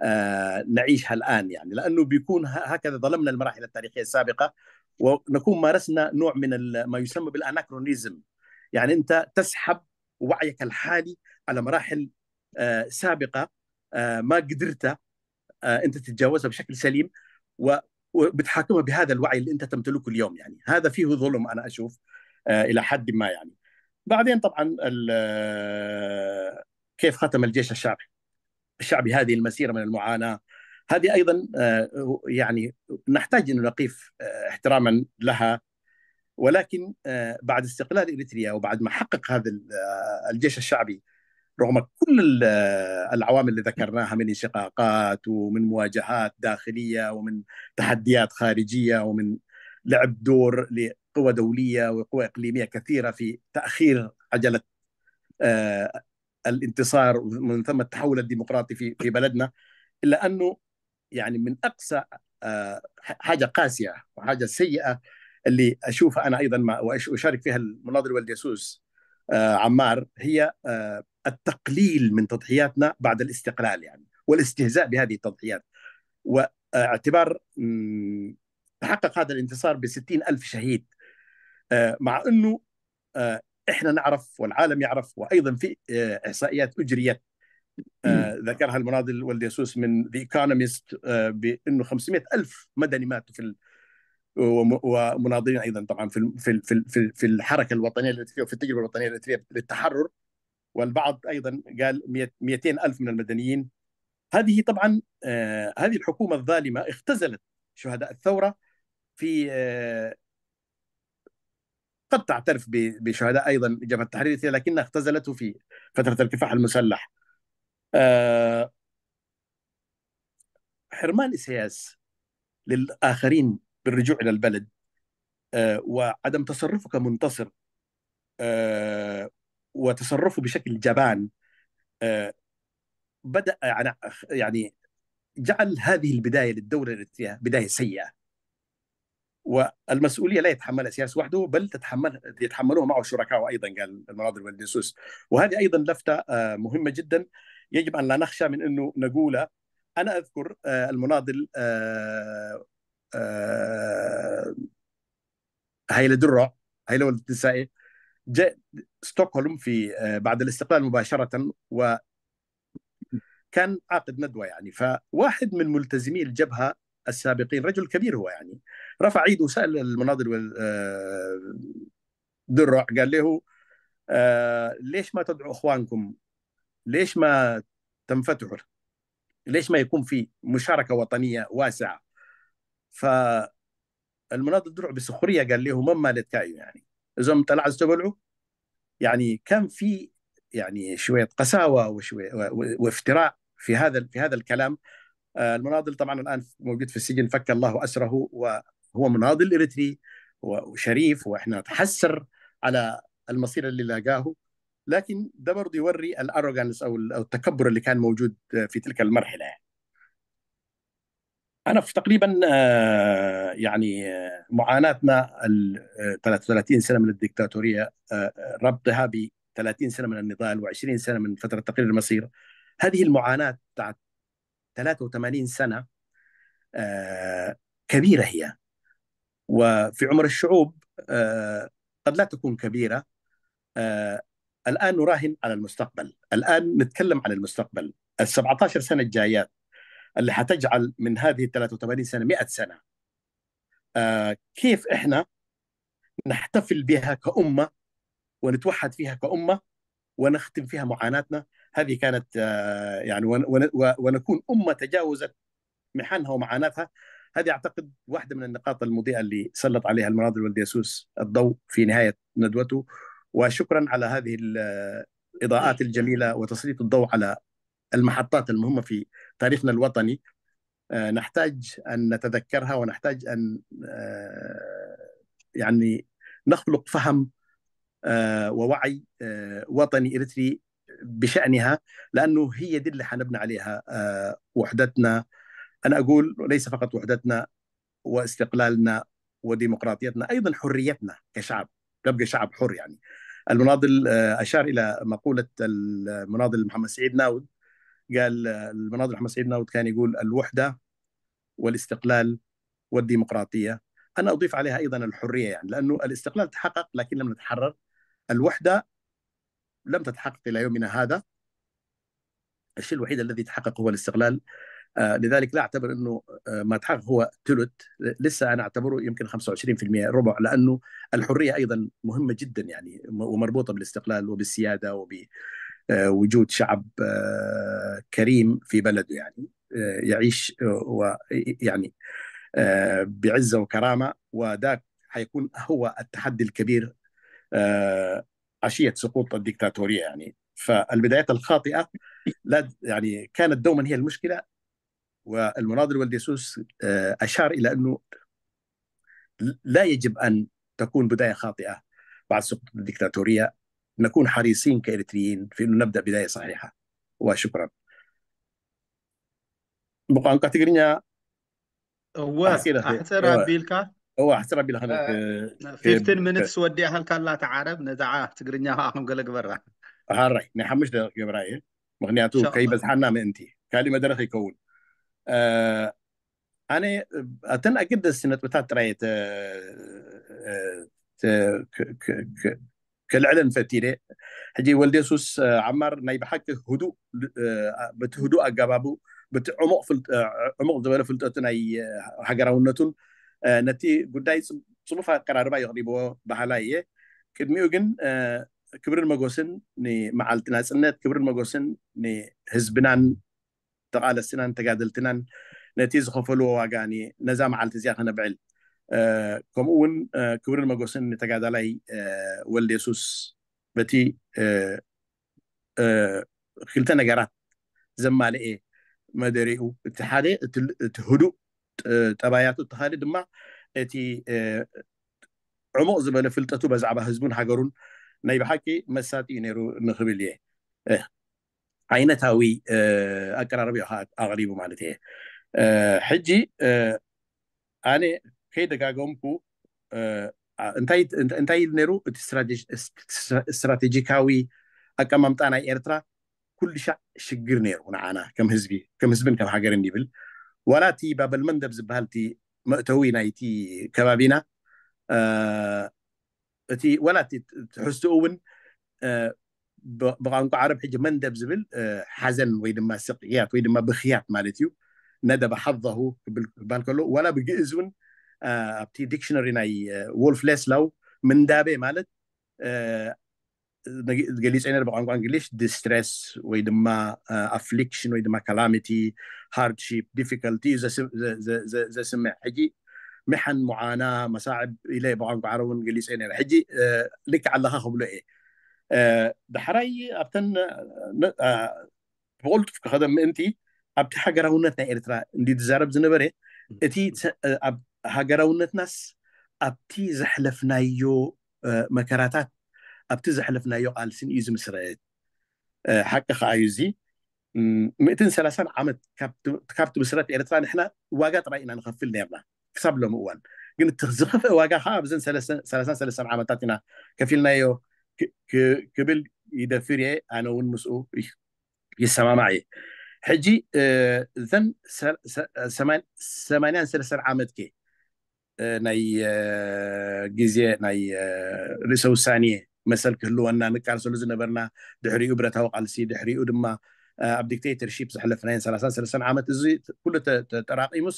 آه، نعيشها الآن، يعني، لأنه بيكون ه-، هكذا ظلمنا المراحل التاريخية السابقة، ونكون مارسنا نوع من ال-، ما يسمى بالأناكرونيزم. يعني، أنت تسحب وعيك الحالي على مراحل، آه، سابقة، آه، ما قدرت، آه، أنت تتجاوزها بشكل سليم، و-، وبتحاكمها بهذا الوعي اللي أنت تمتلكه اليوم. يعني، هذا فيه ظلم، أنا أشوف، آه، إلى حد ما، يعني. بعدين طبعًا ال-، آه، كيف ختم الجيش الشعبي، الشعبي هذه المسيرة من المعاناة، هذه أيضًا، آه، يعني، نحتاج أن نقيف، آه، احترامًا لها. ولكن، آه، بعد استقلال إريتريا وبعد ما حقق هذا ال-، آه، الجيش الشعبي، رغم كل ال-، آه، العوامل اللي ذكرناها من انشقاقات ومن مواجهات داخلية ومن تحديات خارجية ومن لعب دور لقوى دولية وقوى إقليمية كثيرة في تأخير عجلة، آه، الانتصار ومن ثم التحول الديمقراطي في، في بلدنا، إلا أنه، يعني، من أقصى، آه، ح-، حاجة قاسية وحاجة سيئة اللي أشوفها أنا أيضًا، ما، وأش-، أشارك فيها المناضل والد يسوس، آه، عمار، هي، آه، التقليل من تضحياتنا بعد الاستقلال، يعني، والاستهزاء بهذه التضحيات، واعتبار، مم، تحقق هذا الانتصار ب60 ألف شهيد، آه، مع أنه، آه، إحنا نعرف والعالم يعرف، وأيضًا في، آه، إحصائيات أجريت، آه، ذكرها المناضل والد يسوس من The Economist، آه، بأنه 500 ألف مدني ماتوا في ال-، وم-، ومناضلين أيضًا طبعًا في ال-، في ال-، في ال-، في ال-، في الحركة الوطنية الإريترية وفي التجربة الوطنية الإريترية للتحرر. والبعض أيضًا قال مية، 200 ألف من المدنيين. هذه طبعًا، آه، هذه الحكومة الظالمة اختزلت شهداء الثورة في، آه، قد تعترف ب-، بشهداء أيضًا جبهة التحرير الإريترية، لكنها اختزلته في فترة الكفاح المسلح. آه، حرمان إسياس للآخرين بالرجوع إلى البلد، آه، وعدم تصرفه كمنتصر، آه، وتصرفه بشكل جبان، آه، بدأ، يعني، يعني، جعل هذه البداية للدولة الإريترية بداية سيئة، والمسؤولية لا يتحملها سياس وحده، بل تتحمل، يتحملوها معه شركائه أيضًا، قال المناضل والد يسوس. وهذه أيضًا لفتة، آه، مهمة جدًا، يجب أن لا نخشى من أنه نقولها. أنا أذكر، آه، المناضل، آه، آه، هيلة درع، هيلة ولد النسائي، جاء ستوكهولم في، آه، بعد الاستقلال مباشرة، وكان عاقد ندوة، يعني. فواحد من ملتزمي الجبهة السابقين، رجل كبير هو، يعني، رفع ايده وسأل المناضل وال-، آه، درع، قال له: آه، "ليش ما تدعوا إخوانكم؟ ليش ما تنفتحوا؟ ليش ما يكون في مشاركة وطنية واسعة؟" فالمناضل درع بسخرية قال له: "ما مالت كايو، يعني، إذا ما طلعت تبلعوا؟" يعني، كان في يعني شوية قساوة وشوية و- و- وافتراء في هذا في هذا الكلام. آه، المناضل طبعا الآن موجود في السجن، فك الله أسره، وهو مناضل إريتري وشريف، وإحنا نتحسر على المصير اللي لاقاه، لكن ده برضه يوري ال arrogance أو ال- أو التكبر اللي كان موجود في تلك المرحلة. أنا في تقريبا آه، يعني آه، معاناتنا ال آه، ثلاثة وثلاثين سنة من الدكتاتورية، آه، ربطها ب ثلاثين سنة من النضال و20 سنة من فترة تقرير المصير. هذه المعاناة بتاعت ثلاثة وثمانين سنة آه، كبيرة هي، وفي عمر الشعوب آه، قد لا تكون كبيرة. آه، الآن نراهن على المستقبل، الآن نتكلم على المستقبل، ال17 سنة الجايات اللي حتجعل من هذه ال ثلاثة وثمانين سنة مئة سنة. آه، كيف إحنا نحتفل بها كأمة ونتوحد فيها كأمة ونختم فيها معاناتنا؟ هذه كانت آه، يعني ون- ون- و- ونكون أمة تجاوزت محنها ومعاناتها. هذه أعتقد واحدة من النقاط المضيئة اللي سلط عليها المناضل ولد يسوس الضوء في نهاية ندوته. وشكرا على هذه الإضاءات الجميلة وتسليط الضوء على المحطات المهمة في تاريخنا الوطني. آه، نحتاج أن نتذكرها، ونحتاج أن آه، يعني نخلق فهم آه، ووعي آه، وطني إريتري بشأنها، لأنه هي دي اللي حنبني عليها آه، وحدتنا. أنا أقول ليس فقط وحدتنا واستقلالنا وديمقراطيتنا، أيضا حريتنا كشعب، نبقى شعب حر. يعني المناضل آه، أشار إلى مقولة المناضل محمد سعيد ناود، قال آه، المناضل محمد سعيد ناود كان يقول: الوحدة والاستقلال والديمقراطية. أنا أضيف عليها أيضا الحرية، يعني لأنه الاستقلال تحقق لكن لم نتحرر، الوحدة لم تتحقق إلى يومنا هذا. الشيء الوحيد الذي تحقق هو الاستقلال. آه، لذلك لا أعتبر أنه آه، ما تحقق هو ثلث، لسه أنا أعتبره يمكن خمسة وعشرين في المية، ربع، لأنه الحرية أيضا مهمة جدا، يعني م- ومربوطة بالاستقلال وبالسيادة وبوجود شعب آه، كريم في بلده، يعني آه، يعيش آه، و يعني آه، بعزة وكرامة، وذاك حيكون هو التحدي الكبير آه، عشية سقوط الدكتاتورية. يعني فالبدايات الخاطئة لا يعني كانت دوما هي المشكلة. والمناضل والديسوس آه، أشار إلى أنه لا يجب أن تكون بداية خاطئة بعد سقوط الدكتاتورية، نكون حريصين كإريتريين في أنه نبدأ بداية صحيحة. وشكرا. ብቋንቋ ትግርኛ እወ ኣሕፂረ ኣሕፅር እወ ኣቢልካ እወ ኣሕፅር ኣቢልካ እ፣ ክ- fifteen ክ- minutes ወዲእሃልካ ኣላ ትዓረብ ነዛ ትግርኛ ከዓ ከም ገለ ግበራ። ሃራይ ናይ ሓሙሽተ ደቂቕ ገብራ እየ፣ ምክንያቱ ኢንሻኣላህ። ከይበዝሓና ምእንቲ ካሊእ መድረክ ይከውን። እ፣ ኣነ ኣተን ኣገደስቲ ነጥብታት ጥራይ እየ ተ- እ፣ ተ- ክ- ክ- ክ- ክልዕለን ፈቲነ። ሕጂ ወልደ የሱስ እ፣ ዓማር ናይ ብሓቂ ህዱእ እ፣ በቲ ህዱእ ኣገባቡ በቲ ዕሙቕ ፍልጥ- እ፣ ዕሙቕ ዝበለ ፍልጠቱ ናይ እ፣ ሃገራውነቱን እ፣ ነቲ ጉዳይ ጽ- ጽፉፍ ኣቀራርባ የቕሪብዎ በሃላይ እየ። ቅድሚኡ ግን እ፣ ክብርን መጎስን ንመዓልቲ ናጽነት፣ ክብርን መጎስን ንህዝብናን ተቓለስትናን ተጋደልትናን ነቲ ዝኸፈልዎ ዋጋ ኒ- ነዛ መዓልቲ እዚኣ ከነብዕል እ፣ ከምኡ እውን እ፣ ክብርን መጎስን ንተጋዳላይ እ፣ ወልደ የሱስ በቲ እ፣ እ፣ ክልተ ነገራት ዘማልኤ መደሪኡ፣ እቲ ሓደ እቲ እቲ ህዱእ ጥ- ጠባያቱ፣ እቲ ካልእ ድማ እቲ እ፣ ዕሙቕ ዝበለ ፍልጠቱ በዛዕባ ህዝቡን ሃገሩን ናይ ብሓቂ መሳጢ እዩ ነይሩ ንኽብል እየ። እ፣ ዓይነታዊ እ፣ ኣቀራርባ እዩ ከዓ ኣቕሪቡ ማለት እየ። እ፣ ሕጂ እ፣ ኣነ ከይደጋገምኩ እ፣ ኣ- እንታይ እንት- እንታይ ኢሉ ነይሩ? እቲ ስትራቴጂ- ስትራ- ስትራቴጂካዊ ኣቀማምጣ ናይ ኤርትራ ኩሉ ሻዕ ሽግር ነይሩ ንዓና ከም ህዝቢ፣ ከም ህዝብን ከም ሃገርን ይብል። ዋላ እቲ ባበል መንደብ ዝበሃል እቲ መእተዊ ናይቲ ከባቢና እ፣ እቲ ዋላ እቲ ትሕዝትኡ እውን እ፣ ብ- ብቋንቋ ዓረብ ሕጂ መንደብ ዝብል እ፣ ሓዘን ወይ ድማ ስቅያት ወይ ድማ ብክያት ማለት እዩ። ነደበ ሓዘሁ ክብል ክባል ከሎ ዋላ ብግእዝ እውን እ፣ ኣብቲ ዲክሽነሪ ናይ ዎልፍ ሌስላው ምንዳቤ ማለት እ፣ ነጊ- ገሊጸ ነር ብቋንቋ እንግሊሽ ዲስትሬስ ወይ ድማ ኣፍሊክሽን ወይ ድማ ካላሚቲ፣ ሃርድሺፕ፣ ዲፊካልቲ እዩ ዘስ- ዘ- ዘ- ዘ- ዘስምዕ። ሕጂ ምሓን፣ ሙዓና፣ መሳዕብ ኢለ ብቋንቋ ዓረብ እውን ገሊጸ ነረ። ሕጂ እ፣ ልክዕ ኣለኻ ክብሎ እየ። ዳሕራይ ኣብተን ብቕልጡፍ ክኸደ ምእንቲ ኣብቲ ሃገራውነት ናይ ኤርትራ እንዲ ዝዛረብ ዝነበረ እቲ ኣብ ሃገራውነትናስ ኣብቲ ዘሕለፍናዮ መከራታት ኣብቲ ዘሕለፍናዮ ቃልስን እዩ ዝምስረት። ሓቂ ከዓ እዩ እዚ። ምእትን ሰላሳን ዓመት ካብ ትምስረት ኤርትራ ንሕና ዋጋ ጥራይ ኢና ንኸፍል ነርና ክሳብ ሎሚ እዋን። ግን እቲ ዝኸፍአ ዋጋ ከዓ ኣብዘን ሰላሳን ሰለሳን ዓመታት ኢና ከፊልናዮ ክብል ይደፍር እየ። ኣነ እውን ምስኡ ይሰማማዕ እየ። ሕጂ እተን ሰማንያን ሰለሳን ዓመት ከ ናይ ግዜ ናይ ርእሰ ውሳኔ መሰል ክህልወና ንቃልሰሉ ዝነበርና፣ ድሕሪኡ ብረታዊ ቃልሲ፣ ድሕሪኡ ድማ ኣብ ዲክቴተርሺፕ ዘሕለፍናየን ሰላሳን ሰለሳን ዓመት፣ እዚ ኩሉ ተጠራቂሙስ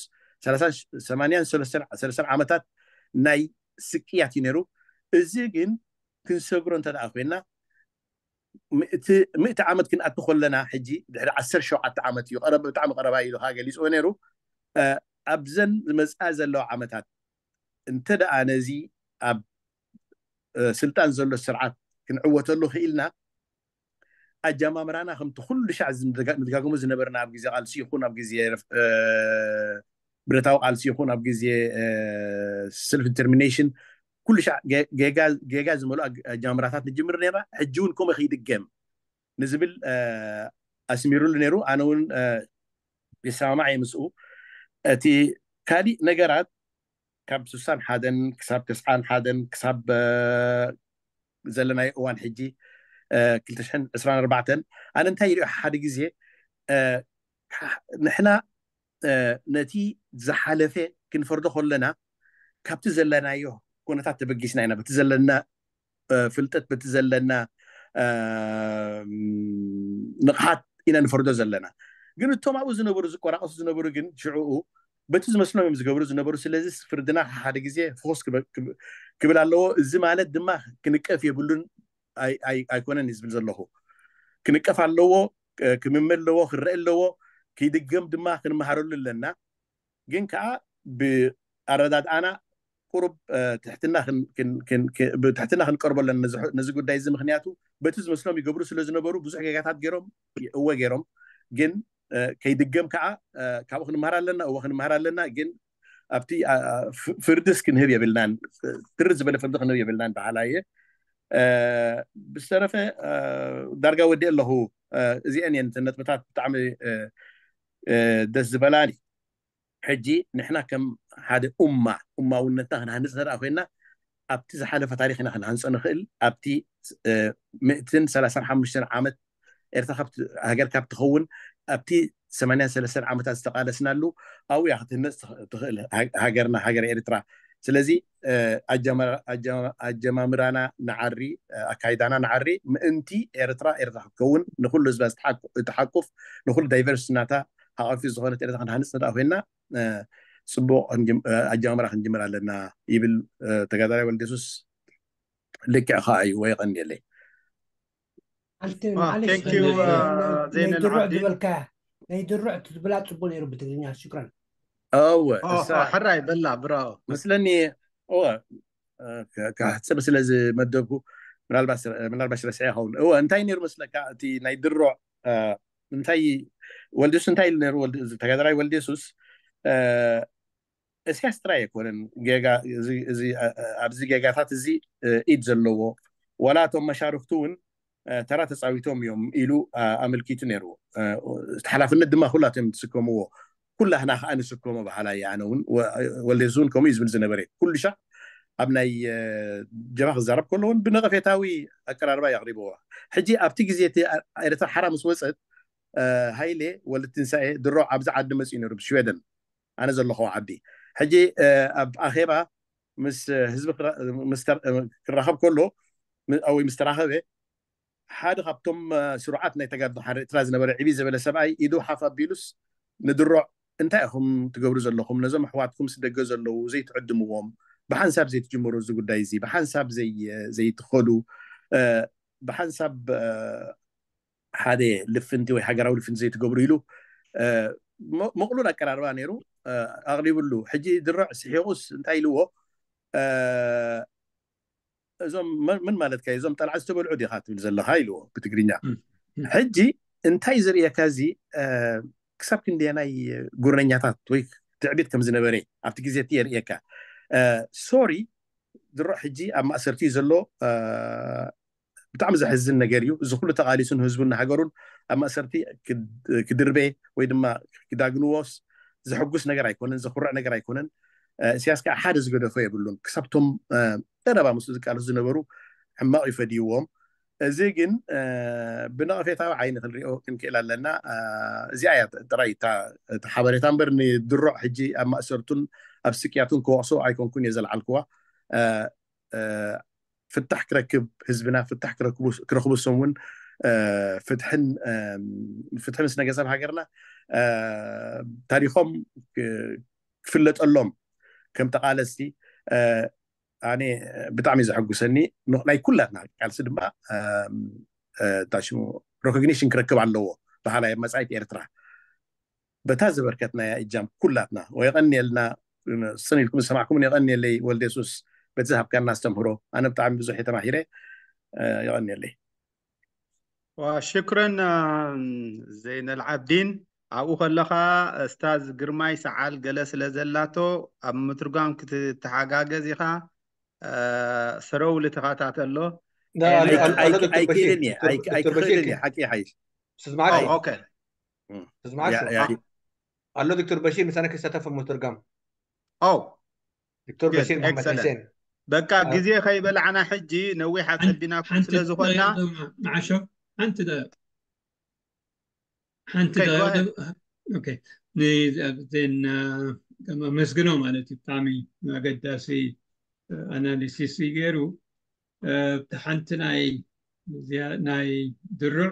ሰማንያን ሰለሳን ዓመታት ናይ ስቅያት እዩ ነይሩ። እዚ ግን ክንሰግሮ እንተ ደኣ ኮይና ምእቲ ዓመት ክንኣቱ ከለና ሕጂ ድሕሪ ዓሰርተ ሸውዓተ ዓመት እዩ፣ ቀረብ ብጣዕሚ ቀረባ ኢሉ ከዓ ገሊፅዎ ነይሩ። ኣብዘን ዝመፅኣ ዘለዋ ዓመታት እንተ ደኣ ነዚ ኣብ ስልጣን ዘሎ ስርዓት ክንዕወተሉ ክኢልና ኣጀማምራና ከምቲ ኩሉ ሻዕ ንድጋግሞ ዝነበርና ኣብ ግዜ ቃልሲ ይኹን ኣብ ግዜ ብረታዊ ቃልሲ ይኹን ኣብ ግዜ ሰልፍ ዲተርሚኔሽን ኩሉ ሻዕ ጌጋ ዝመልኦ ኣጀማምራታት ንጅምር ነርና። ሕጂ እውን ከምኡ ከይድገም ንዝብል ኣስሚሩሉ ነይሩ። ኣነ እውን ይሰማማዕ እየ ምስኡ። እቲ ካሊእ ነገራት ካብ ስሳን ሓደን ክሳብ ተስዓን ሓደን ክሳብ ዘለናዮ እዋን ሕጂ ክልተ ሽሕን ዕስራን ኣርባዕተን ኣነ እንታይ ይሪኦ ሓደ ግዜ ንሕና ነቲ ዝሓለፈ ክንፈርዶ ከለና ካብቲ ዘለናዮ ኩነታት ተበጊስና ኢና በቲ ዘለና ፍልጠት በቲ ዘለና ንቕሓት ኢና ንፈርዶ ዘለና። ግን እቶም ኣብኡ ዝነበሩ ዝቆራቐሱ ዝነበሩ ግን ሽዕኡ በቲ ዝመስሎም እዮም ዝገብሩ ዝነበሩ። ስለዚ ፍርድና ሓደ ግዜ ፍኹስ ክብል ኣለዎ። እዚ ማለት ድማ ክንቀፍ የብሉን ኣይኮነን ዝብል ዘለኹ። ክንቀፍ ኣለዎ፣ ክምመ ኣለዎ፣ ክረአ ኣለዎ። ክይድገም ድማ ክንመሃረሉ ኣለና። ግን ከዓ ብኣረዳድኣና ቁሩብ ትሕትና ብትሕትና ክንቀርቦ ኣለና ነዚ ጉዳይ እዚ። ምክንያቱ በቲ ዝመስሎም ይገብሩ ስለ ዝነበሩ ብዙሕ ጌጋታት ገይሮም እወ ገይሮም። ግን ከይድገም ከዓ ካብኡ ክንመሃር ኣለና፣ እወ ክንመሃር ኣለና። ግን ኣብቲ ፍርድስ ክንህብ የብልናን፣ ትርር ዝበለ ፍርዲ ክንህብ የብልናን በሃላይ እየ። ብዝተረፈ ዳርጋ ወዲእ ኣለኹ። እዚአን እየን ነጥብታት ብጣዕሚ ደስ ዝበላኒ። ሕጂ ንሕና ከም ሓደ ኡማ ኡማውነትና ክንሃንፅ እንተ ኮይንና ኣብቲ ዝሓለፈ ታሪክ ኢና ክንሃንፆ ንኽእል። ኣብቲ ምእትን ሰላሳን ሓሙሽተን ዓመት ኤርትራ ሃገር ካብ ትኸውን ኣብቲ ሰማንያን ሰለስተን ዓመታት ዝተቃለስናሉ ኣብኡ እያ ክትህነፅ ትኽእል ሃገርና ሃገር ኤርትራ። ስለዚ ኣጀማምራና ንዓሪ ኣካይዳና ንዓሪ ምእንቲ ኤርትራ ኤርትራ ክትከውን ንኩሉ ህዝባ ትሓቁፍ ንኩሉ ዳይቨርስ ናታ ሓቋፊ ዝኾነት ኤርትራ ክንሃንፅ ንዳ ኮይና ፅቡቅ ኣጀማምራ ክንጅምር ኣለና ይብል ተጋዳላይ ወልደሱስ። ልክዕ ከዓ እዩ ወይ ቀንየለይ። ዘይነ ድሩዕ ዝበልካ ናይ ድሩዕ ትብላ ፅቡቅ ነይሩ ብትግርኛ ሽክረን። እወ ሕራይ በላ ብራው መስለኒ። እወ ክሕፅር ስለ ዝመደብኩ ምናልባሽ ረስዐ ይኸውን። እወ እንታይ ነይሩ መስለካ እቲ ናይ ድሩዕ እንታይ ወልደሱስ እንታይ ኢሉ ነይሩ ተጋዳላይ ወልደሱስ እስያስ ጥራይ ኣይኮነን ጌጋ ኣብዚ ጌጋታት እዚ ኢድ ዘለዎ ዋላ እቶም መሻርክቱ እውን ተራ ተፃዊቶም እዮም ኢሉ ኣመልኪቱ ነይሩ። እቲ ሓላፍነት ድማ ኩላቶም እዮም ዝስከምዎ። ኩላህና ከዓ ንስከሞ በሃላይ ኣነ እውን ወልደየሱስ እውን ከምኡ እዩ ዝብል ዝነበረ ኩሉ ሻዕ ኣብ ናይ ጀማ ክዛረብ ከሎ እውን ብነቐፌታዊ ኣቀራርባ እዩ ኣቕሪብዎ። ሕጂ ኣብቲ ግዜ እቲ ኤርትራ ሓራ ምስ ወፀት ሃይሌ ወልደትንሳኤ ድሮ ኣብዚ ዓዲ መፅኡ ነይሩ ብሽዌደን ኣነ ዘለኹ ዓዲ። ሕጂ ኣብ ኣኼባ ምስ ህዝቢ ክራኸብ ከሎ ወይ ምስ ተራኸበ ሓደ ካብቶም ስሩዓት ናይ ተጋድሎ ሓርነት ኤርትራ ዝነበረ ዕብይ ዝበለ ሰብኣይ ኢዱ ሓፍ ኣቢሉስ ንድሮዕ እንታይ ኢኹም ትገብሩ ዘለኹም ነዞም ኣሕዋትኩም ስደገ ዘለዉ ዘይትዕድምዎም ብሓንሳብ ዘይትጅምሩ እዚ ጉዳይ እዚ ብሓንሳብ ዘይትኸዱ ብሓንሳብ ሓደ ልፍንቲ ወይ ሃገራዊ ልፍንቲ ዘይትገብሩ ኢሉ ምቕሉል ኣቀራርባ ነይሩ ኣቕሪብሉ። ሕጂ ድሮዕ ስሒቑስ እንታይ ኢልዎ እዞም ምን ማለትካ እዞም ጠልዓ ዝተበልዑ ዲኻ ትብል ዘለኻ ኢልዎ ብትግርኛ። ሕጂ እንታይ ዝርእየካ እዚ ክሳብ ክንደየናይ ጉረኛታት ወይ ትዕቢት ከም ዝነበረ ኣብቲ ግዜ እቲ የርእየካ። ሶሪ ድሮ ሕጂ ኣብ ማእሰርቲ ዘሎ ብጣዕሚ ዘሕዝን ነገር እዩ። እዚ ኩሉ ተቓሊሱን ህዝቡን ሃገሩን ኣብ ማእሰርቲ ክድርበ ወይ ድማ ክዳግንዎስ ዘሐጉስ ነገር ኣይኮነን፣ ዘኩርዕ ነገር ኣይኮነን። እስያስ ከዓ ሓደ ዝገደፎ የብሉን። ክሳብቶም ቀረባ ምስ ዝቃለሱ ዝነበሩ ሕማቕ እዩ ፈድይዎም። እዚ ግን ብነቐፌታዊ ዓይኒ ክንሪኦ ክንክእል ኣለና። እዚኣ እያ ጥራይ እታ ሓበሬታ እምበር ንድሮዕ ሕጂ ኣብ ማእሰርቱን ኣብ ስቅያቱን ክወቕሶ ኣይኮንኩን እየ ዘልዓልክዋ። ፍታሕ ክረክብ ህዝብና ፍታሕ ክረኽቡ ሶም እውን ፍትሕን ፍትሒ ምስ ነገሰብ ሃገርና ታሪኾም ክፍለጠሎም ከም ተቓለስቲ ኣነ ብጣዕሚ ዘሐጉሰኒ። ናይ ኩላትና ቃልሲ ድማ ታሽሙ ሮኮግኒሽን ክረክብ ኣለዎ። ብሃላይ መጻኢት ኤርትራ በታ ዘበርከትናያ እጃም ኩላትና ወየቐንየልና። ስን ኢልኩም ዝሰማዕኩም የቐንየለይ ወልደ የሱስ በቲ ዝሃብካና ኣስተምህሮ። ኣነ ብጣዕሚ ብዙሕ የተማሂረ። የቐንየለይ። ሽክረን ዘይነል ዓብዲን። ኣብኡ ከለኻ እስታዝ ግርማይ ሰዓል ገለ ስለ ዘላቶ ኣብ ምትርጓም ክትተሓጋገዝ ኢኻ። ሰረው ልተኸታተሎ። ኣይክእልን እየ። ኣይክእልን እየ። ሓቂ ይሓይሽ። ስዝማዓካ ኣሎ ዶክተር በሺር ምሳና ክሳተፍ ምትርጋም። ዶክተር በሺር መሐመድ ሕሴን። በቃ ግዜ ከይበላዕና ሕጂ ነዊሕ ኣጸቢናኩም ስለ ዝኾንና መዓሾ ሓንቲ ሓንቲ ዜና ከመስግኖ ማለት እዩ። ብጣዕሚ ኣገዳሲ ኣናሊሲስ እዩ ገይሩ። እቲ ሓንቲ ናይ ድሩዕ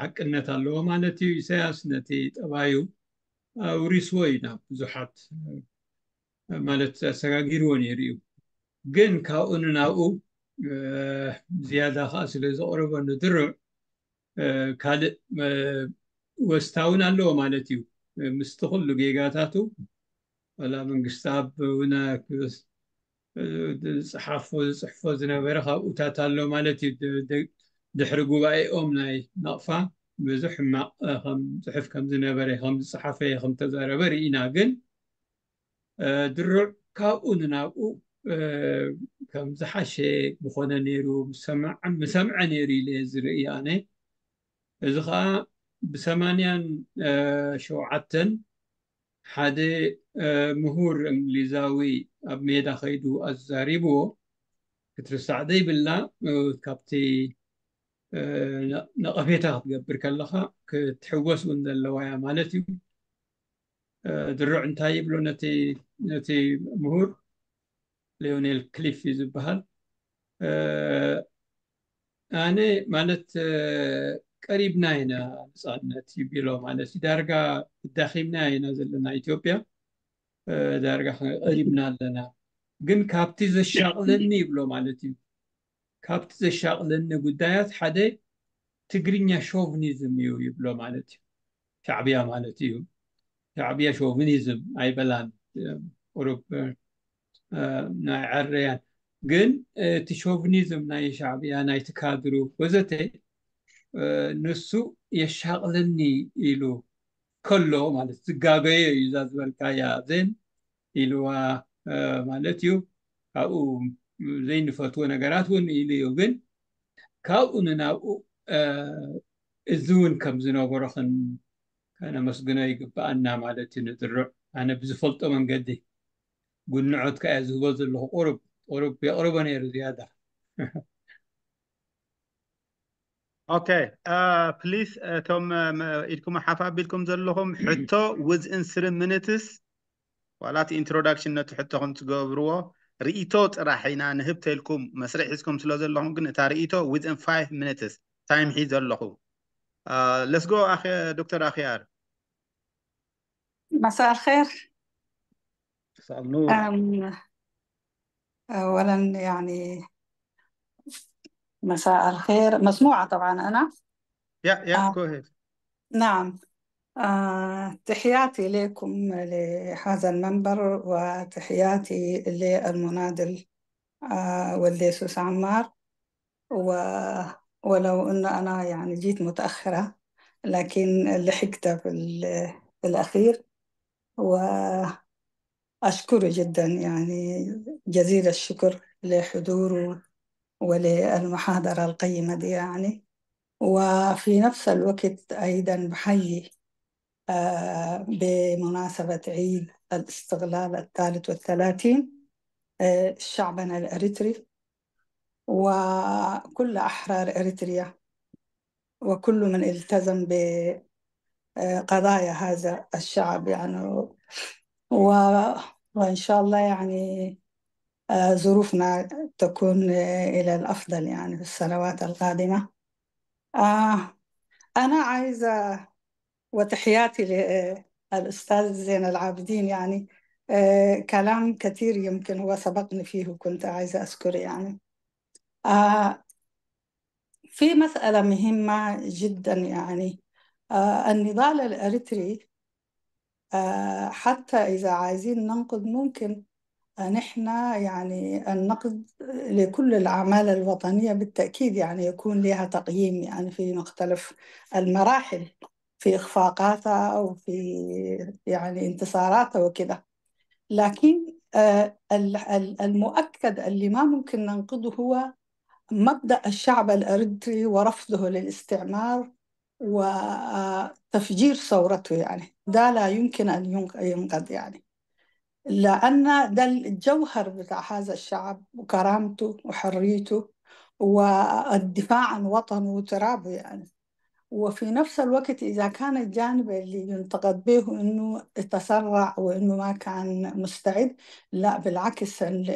ሓቅነት ኣለዎ ማለት እዩ። ኢሳያስ ነቲ ጠባዩ ኣውሪስዎ እዩ ናብ ብዙሓት ማለት ኣሰጋጊርዎ ነይሩ እዩ። ግን ካብኡ ንናብኡ ዝያዳ ከዓ ስለ ዘቕረቦ ንድሩዕ ካልእ ወስታ እውን ኣለዎ ማለት እዩ። ምስቲ ኩሉ ጌጋታቱ ዋላ መንግስቲ ኣብ ዝፅሓፎ ዝፅሕፎ ዝነበረ ካብኡታት ኣሎ ማለት እዩ። ድሕሪ ጉባኤኦም ናይ ናቕፋ ብዙሕ ሕማቕ ከም ፅሑፍ ከም ዝነበረ ከም ዝፀሓፈ ከም ተዛረበ ርኢና። ግን ድሩዕ ካብኡ ንናብኡ ከም ዝሓሸ ምኾነ ነይሩ ምሰምዐ ነይሩ ኢለ ዝርኢ ኣነ። እዚ ከዓ ብሰማንያን ሸውዓተን ሓደ ምሁር እንግሊዛዊ ኣብ ሜዳ ከይዱ ኣዛሪብዎ ክትርሳዕ ዘይብላ ካብቲ ነቐፌታ ክትገብር ከለኻ ክትሕወስ እውን ዘለዋ እያ ማለት እዩ። ድሩዕ እንታይ ይብሎ ነቲ ምሁር ሊዮኔል ክሊፍ እዩ ዝበሃል። ኣነ ማለት ቀሪብና ኢና ነፃነት ይብሎ ማለት እዩ። ዳርጋ ዳኺምና ኢና ዘለና ኢትዮጵያ ዳርጋ ቀሪብና ኣለና። ግን ካብቲ ዘሻቕለኒ ይብሎ ማለት እዩ። ካብቲ ዘሻቕለኒ ጉዳያት ሓደ ትግርኛ ሾቭኒዝም እዩ ይብሎ ማለት እዩ። ሻዕብያ ማለት እዩ። ሻዕብያ ሾቭኒዝም ኣይበላን። ቁሩብ ናይ ዓረያን ግን እቲ ሾቭኒዝም ናይ ሻዕብያ ናይቲ ካድሩ ወዘተ ንሱ የሻቕለኒ ኢሉ ከሎ ማለት ዝጋገየ እዩ እዛ ዝበልካያ ዜን ኢልዋ ማለት እዩ። ካብኡ ዘይንፈትዎ ነገራት እውን ኢሉ እዩ። ግን ካብኡ ንናብኡ እዚ እውን ከም ዝነበሮ ከነመስግኖ ይግብኣና ማለት እዩ። ንድሩዕ ኣነ ብዝፈልጦ መንገዲ ጉንዖት ከኣ ዝህቦ ዘለኹ ቁሩብ ቁሩብ የቕርቦ ነይሩ ዝያዳ። ኦኬ ፕሊስ እቶም ኢድኩም ሓፍ ኣቢልኩም ዘለኹም ሕቶ within three minutes ዋላ እቲ ኢንትሮዳክሽን ነቲ ሕቶኹም ትገብርዎ ርእይቶ ጥራሕ ኢና ንህብ ተልኩም መስርሕ ሒዝኩም ስለ ዘለኹም ግን እታ ርእይቶ within five minutes time ሒዘ ኣለኹ። ለስጎ ዶክተር ኣኽያር مساء الخير. مساء النور. أولا يعني مساء الخير مسموعة طبعا أنا. Yeah yeah go ahead. نعم. آه تحياتي لكم لهذا المنبر وتحياتي للمناضل آه، والدي سوس عمار. و-، ولو إنه أنا يعني جيت متأخرة، لكن لحقت في ال-، في الأخير. وأشكره جدًا، يعني جزيل الشكر لحضوره وللمحاضرة القيمة دي يعني. وفي نفس الوقت أيضًا بحيي، آه، بمناسبة عيد الاستقلال الثالث والثلاثين، آه، شعبنا الإريتري وكل أحرار إريتريا وكل من التزم بقضايا هذا الشعب يعني. و-، وإن شاء الله يعني، آه، ظروفنا تكون، آه، إلى الأفضل يعني في السنوات القادمة. آه، أنا عايزة، وتحياتي للأستاذ زين العابدين يعني، آه، كلام كثير يمكن هو سبقني فيه وكنت عايزة أذكر يعني. آه، في مسألة مهمة جدًا يعني، آه، النضال الإريتري، آه، حتى إذا عايزين ننقد ممكن، آه، نحن يعني النقد لكل الأعمال الوطنية بالتأكيد يعني يكون لها تقييم يعني في مختلف المراحل، في إخفاقاتها وفي يعني انتصاراتها وكده. لكن، آه، ال-، ال-، المؤكد اللي ما ممكن ننقده هو مبدأ الشعب الإريتري ورفضه للاستعمار وتفجير ثورته، يعني ده لا يمكن أن ينق-، ينقض يعني، لأن ده الجوهر بتاع هذا الشعب وكرامته وحريته والدفاع عن وطنه وترابه يعني. وفي نفس الوقت إذا كان الجانب اللي ينتقد به إنه تسرع وإنه ما كان مستعد، لا، بالعكس، ال-،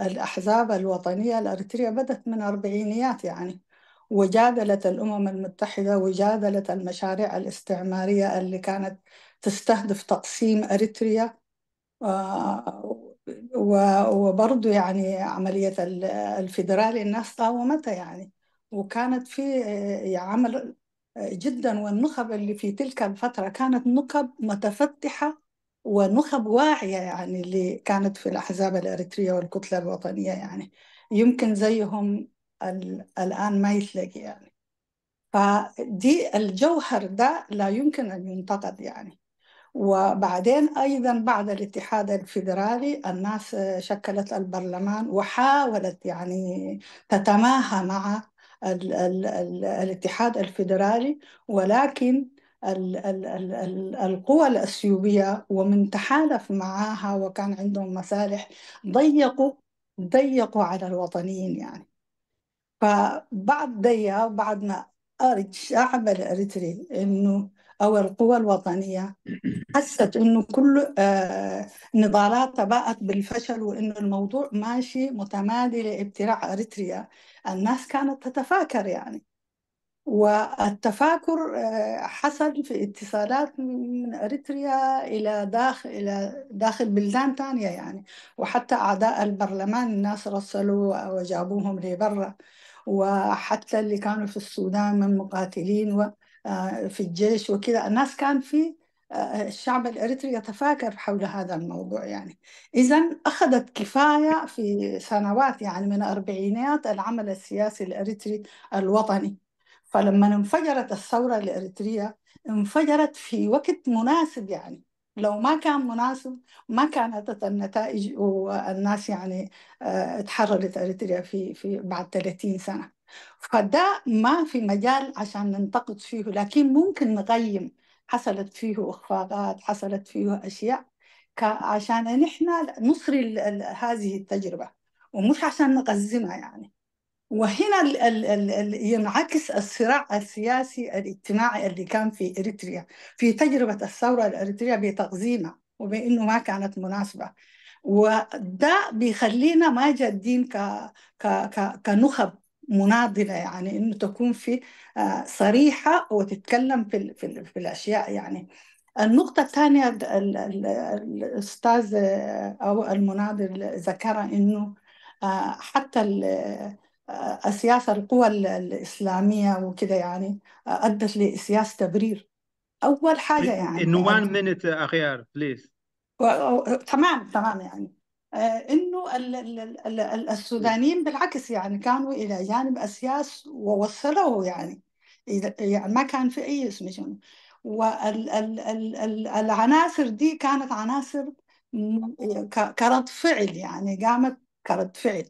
الأحزاب الوطنية الأريترية بدت من أربعينيات يعني، وجادلت الأمم المتحدة وجادلت المشاريع الاستعمارية اللي كانت تستهدف تقسيم أريتريا. آه، و-، وبرضو يعني عملية ال-، الفيدرالي الناس قاومتها يعني، وكانت في، آه، عمل، آه، جدًا. والنخب اللي في تلك الفترة كانت نخب متفتحة ونخب واعية يعني، اللي كانت في الأحزاب الإريترية والكتلة الوطنية يعني، يمكن زيهم ال-، الآن ما يتلاقي يعني. فدي الجوهر ده لا يمكن أن ينتقد يعني. وبعدين أيضًا بعد الاتحاد الفيدرالي الناس شكلت البرلمان وحاولت يعني تتماهى مع ال-، ال-، ال-، الاتحاد الفيدرالي، ولكن ال-، ال-، ال-، ال-، القوى الأثيوبية ومن تحالف معاها وكان عندهم مصالح ضيقوا، ضيقوا على الوطنيين يعني. فبعد ديا وبعد ما الشعب الإريتري إنه أو القوى الوطنية حست إنه كل، آه، نضالاتها باءت بالفشل وإنه الموضوع ماشي متمادي لابتلاع إريتريا، الناس كانت تتفاكر يعني. والتفاكر، آه، حصل في اتصالات من إريتريا إلى داخل، إلى داخل بلدان تانية يعني. وحتى أعضاء البرلمان الناس رسلوا وجابوهم لبرا، وحتى اللي كانوا في السودان من مقاتلين و-، آه، في الجيش وكده، الناس كان في، آه، الشعب الإريتري يتفاكر حول هذا الموضوع يعني. إذن أخذت كفاية في سنوات يعني من أربعينيات العمل السياسي الإريتري الوطني. فلما انفجرت الثورة الإريترية، انفجرت في وقت مناسب يعني. لو ما كان مناسب، ما كانت النتائج والناس يعني، آه، اتحررت إريتريا في، في بعد ثلاثين سنة. فده ما في مجال عشان ننتقد فيه، لكن ممكن نقيم حصلت فيه إخفاقات، حصلت فيه أشياء ك-، عشان نحن نصري ال-، ال-، هذه التجربة، ومش عشان نقزمها يعني. وهنا ال-، ال-، ال-، ال-، ينعكس الصراع السياسي الاجتماعي اللي كان في إريتريا، في تجربة الثورة الإريترية بتقزيمها وبأنه ما كانت مناسبة. وده بيخلينا ما جادين ك-، ك-، ك-، كنخب مناضلة، يعني إنه تكون في، آه، صريحة وتتكلم في ال-، في ال-، في الأشياء يعني. النقطة الثانية، ال-، ال-، ال-، الأستاذ، آه، أو المناضل ذكر إنه، آه، حتى ال-، آه، السياسة، القوى ال-، الإسلامية وكده يعني، آه، أدت لسياسة تبرير. أول حاجة يعني، In one minute, أخيار، please. و-، و-، تمام، تمام يعني. آه، إنه ال- ال- ال- ال- ال- السودانيين بالعكس، يعني، كانوا إلى جانب أسياس ووصلوه، يعني، إذا يعني ما كان في أي اسم شنو. والعناصر دي كانت عناصر م- ك- كرد فعل، يعني، قامت كرد فعل،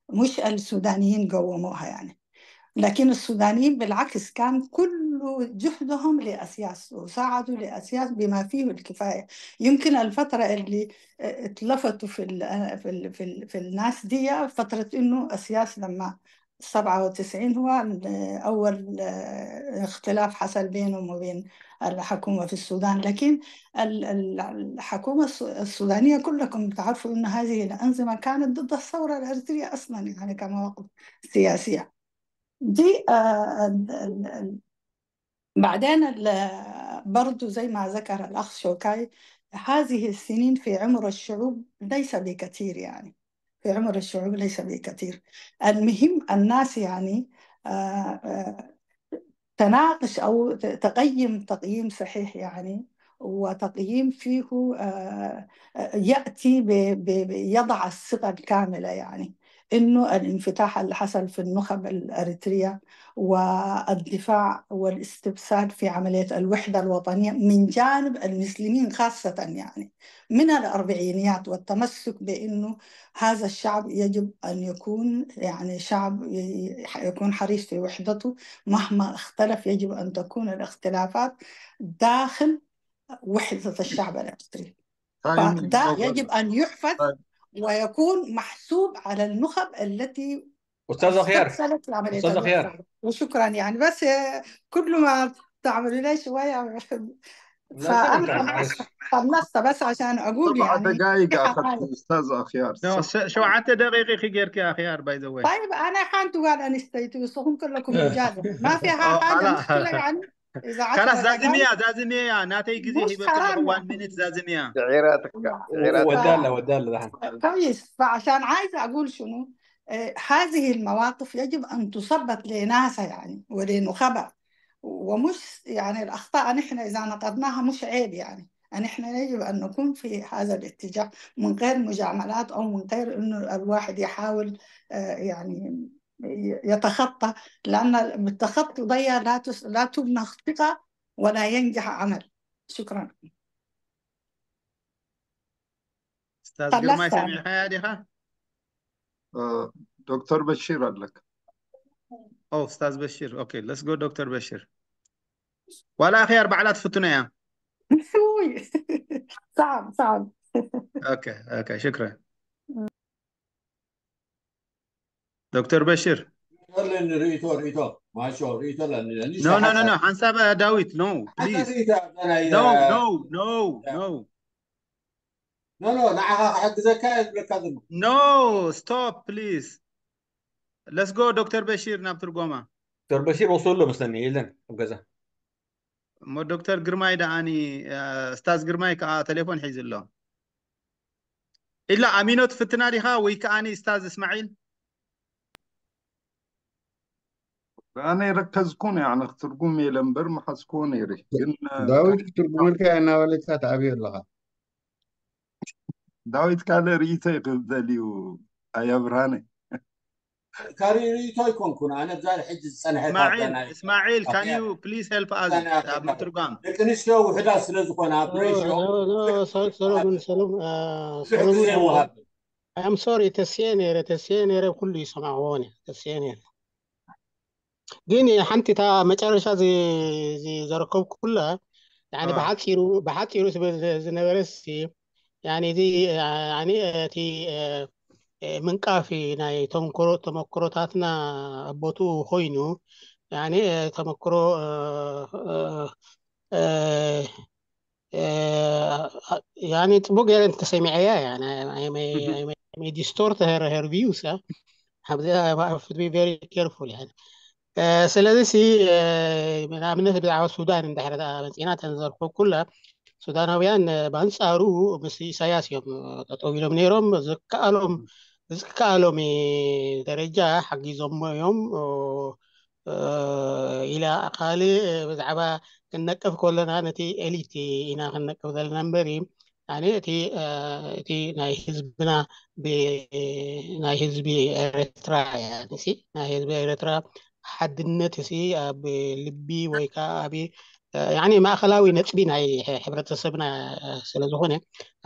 مش السودانيين قوموها، يعني. لكن السودانيين بالعكس كان كل جهدهم لأسياس، وساعدوا لأسياس بما فيه الكفاية. يمكن الفترة اللي اتلفتوا في ال في ال في, ال في الناس دي فترة إنه أسياس لما سبعة وتسعين هو أول اختلاف حصل بينهم وبين الحكومة في السودان. لكن الحكومة السودانية كلكم تعرفوا أن هذه الأنظمة كانت ضد الثورة الأريترية أصلا، يعني، كمواقف سياسية. دي آه، بعدين برضو زي ما ذكر الأخ شوكاي، هذه السنين في عمر الشعوب ليس بكثير، يعني، في عمر الشعوب ليس بكثير. المهم الناس، يعني، آه، آه، تناقش أو تقيم تقييم صحيح، يعني، وتقييم فيه آه، آه، يأتي ب- ب- ب- يضع الثقة الكاملة، يعني، إنه الانفتاح اللي حصل في النخب الأريترية والدفاع والاستبسال في عملية الوحدة الوطنية من جانب المسلمين خاصة، يعني، من الأربعينيات، والتمسك بإنه هذا الشعب يجب أن يكون، يعني، شعب ي- يكون حريص في وحدته مهما اختلف. يجب أن تكون الاختلافات داخل وحدة الشعب الأريتري. فده يجب أن يحفظ ويكون محسوب على النخب التي استاذ اخيار استبسلت عملية استاذ اخيار الوحدة. وشكرا، يعني، بس كل ما تعملوا لي شوية. لا، استنى، فأنا معلش. خلصت، بس عشان أقول، سبع يعني، دقائق في أخذت حماية. أستاذ أخيار. ش- ሸውዓተ ደቂቕ ኢኺ ጌርኪ ኣኽያር፣ by the way. طيب، أنا حانت وقال أنستيتو سخن كلكم رجال، ما فيها آه، حاجة على- مشكلة، يعني، إذا خلاص عشر دقائق. ዛዝምያ ዛዝምያ ናተይ ግዜ مش ሂበኪ ኣለኹ حرام، one يعني. minute ዛዝምያ شعيراتك لا. شعيراتك ወዳለ ወዳለ ዛሓን كويس. فعشان عايزة أقول شنو، آه، هذه المواقف يجب أن تثبت لناسها، يعني، ولنخبها، ومش، يعني، الأخطاء نحن إذا نقضناها مش عيب، يعني. نحن يجب أن نكون في هذا الاتجاه من غير مجاملات أو من غير إنه الواحد يحاول، آه، يعني، يتخطى، لأن بالتخطي ضيع لا تس- لا تبنى ثقة ولا ينجح عمل. شكرا. استاذ ግርማይ خلصت. ሰሚዕኻያ ዲኻ آه، دكتور بشير قال لك. ኦ استاذ بشير. Okay, let's go دكتور بشير. ዋላ ኣኽያር ባዕላ ትፍትኖ እያ። أوي. صعب، صعب. Okay, okay, شكرا. دكتور بشير. ኣለኒ ርእይቶ ርእይቶ ማሾ ርእይቶ ኣለኒ። No, no, no, no. ሓንሳብ ዳዊት፣ no, please. No, no, no, no. ኖ ኖ ንዓኻ ክሕግዘካ እየ ዝብለካ ዘለኹ። No, stop, please. Let's go دكتور بشير ናብ ትርጎማ። ዶክተር በሺር ወስዶ ኣሎ መስለኒ፣ የለን ኣብ ገዛ። እሞ ዶክተር ግርማይ ደኣኒ፣ እ፣ እስታዝ ግርማይ ከዓ ቴሌፎን ሒዙ ኣሎ። ኢላ ኣሚኖ ትፍትና ዲኻ ወይ ከዓኒ እስታዝ እስማዒል? ኣነ ረከዝኩ ነይ ኣነ ክትርጉም እየ ለምበር መሓዝክዎ ነይረ ግን ዳዊት ክትርጉመልካ እየ እናበለካ ትኣብዮ ኣለኻ። ዳዊት ካልእ ርእይቶ እዩ ክብል ደልዩ ኣያ ብርሃነ። ካሪ ርእይቶ ኣይኮንኩን ኣነ ብዛ ሕጂ ዝፀንሐት እስማዒል ኣዳና እስማዒል can ኣኽያር you please help us ኣዳና ኣብ ምትርጓም? ደቂ ኣንስትዮ ውሕዳት ስለ ዝኾና ኣብ ሬሽዮ ሰለሙን ሰለሙን ብዙሕ ግዜ ይወሃብ። I'm sorry ተስየ ነይረ ተስየ ነይረ ኩሉ ይሰማዕዎ ነይረ ተስየ ነይረ። ግን ሓንቲ እታ መጨረሻ ዚ- ዚ- ዘረከብኩ ኩላ ያኒ አ። ብሓፂሩ ብሓፂሩ ትብል ዝነበረሲ ያኒ እዚ ያኒ እቲ እ፣ እ፣ ምንቃፊ ናይ ተመክሮ ተመክሮታትና ኣቦቱ ኮይኑ ያኒ እ፣ ተመክሮ እ፣ እ፣ እ፣ እ፣ ያኒ ፅቡቅ ገይረ እንተሰሚዐያ ያኒ I may I may- I may distort her her views እ፣ ኣብዚ I have to be very careful ያኒ እ፣ ስለዚ ሲ እ፣ ንኣብነት ብዛዕባ ሱዳን እንድሕር መፂና ተንዘርኩ ኩላ ሱዳናውያን እ፣ በአንፃሩ ምስ ኢሳያስ እዮም እ፣ ጠጠው ኢሎም ነይሮም ዝከኣሎም ዝከኣሎም እ፣ ደረጃ ሓጊዞሞ እዮም እ፣ እ፣ ኢላ ካልእ እ፣ ብዛዕባ ክንነቅፍ ከለና ነቲ ኤሊት ኢና ክንነቅፍ ዘለና እምበሪ ያኒ እቲ እቲ ናይ ህዝብና ናይ ህዝቢ ኤርትራ ያኒ ሲ ናይ ህዝቢ ኤርትራ ሓድነት ሲ ኣብ ልቢ ወይ ከዓ ኣብ ያኒ ማእኸላዊ ነጥቢ ናይ ሕብረተሰብና ስለዝኾነ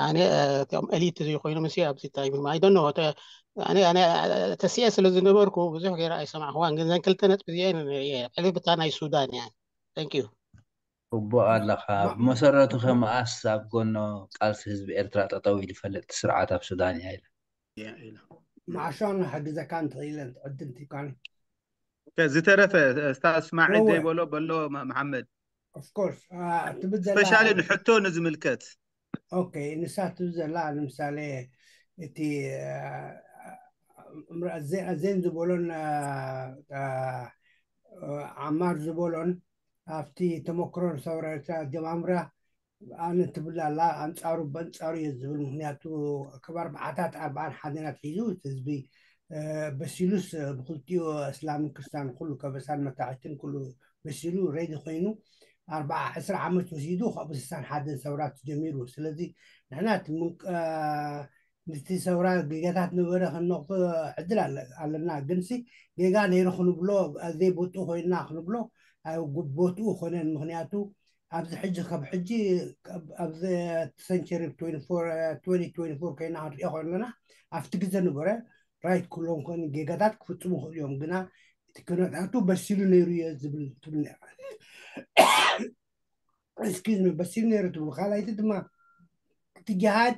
ያኒ እቶም ኤሊት ዘይኮይኖም ሲ ኣብዚ ታይም I don't know ተሲኤ ስለ ዝነበርኩ ብዙሕ ገይረ ኣይሰማዕክዋን ግን ዘን ክልተ ነጥቢ እዚአን ሕልፍታ ናይ ሱዳን እያ። Thank you። እቦ ኣለኻ ብመሰረቱ ከመኣስ ኣብ ጎኖ ቃልሲ ህዝቢ ኤርትራ ጠጠው ኢሉ ይፈልጥ ስርዓት ኣብ ሱዳን እያ ኢለ። ማዕሾ ንሕግዘካ እንተኽኢለ ዕድል ትካኒ። ዝተረፈ ስታዝ እስማዒል ዘይበሎ በሎ መሓመድ ኦፍኮርስ ትብል ዘላ ስፔሻሊ ንሕቶ ንዝምልከት ኦኬ ንሳ ትብል ዘላ ንምሳሌ እቲ ኣዜን ዝበሎን ዓማር ዝበሎን ኣብቲ ተመክሮን ሰውራ ኤርትራ ኣጀማምራ ኣነ ትብል ኣላ ኣንፃሩ በንፃሩ እየ ዝብል ምክንያቱ ካብ ኣርባዓታት ኣርባዓን ሓደን ኣትሒዙ እቲ ህዝቢ በሲሉስ ብክልቲኡ እስላምን ክርስትያን ኩሉ ከበሳን መታሕትን ኩሉ በሲሉ ሬዲ ኮይኑ ኣርባዓ ዕስራ ዓመት ወሲዱ ካብኡ ስሳን ሓደን ሰውራ ተጀሚሩ ስለዚ ንሕና እቲ ምንቀ- ምስቲ ሰውራ ጌጋታት ነበረ ክንነቕፎ ዕድል ኣለ- ኣለና። ግንሲ ጌጋ ነይሩ ክንብሎ ኣብ ዘይቦትኡ ኮይንና ክንብሎ ኣብ ቦትኡ ኮነን። ምክንያቱ ኣብዚ ሕጂ ካብ ሕጂ ኣብዚ ሰንቸሪ ትወንቲ ትወንቲ ፎር ኮይና ክንሪኦ ከለና ኣብቲ ግዜ ነበረ ራይት ኩሎም ኮን ጌጋታት ክፍፅሙ ይኽእሉ እዮም። ግና እቲ ኩነታቱ በሲሉ ነይሩ እየ ዝብል ትብል ነይራ። ኤክስኪዝ ሚ በሲል ነይሩ ትብሉ ካልኣይቲ ድማ እቲ ጅሃድ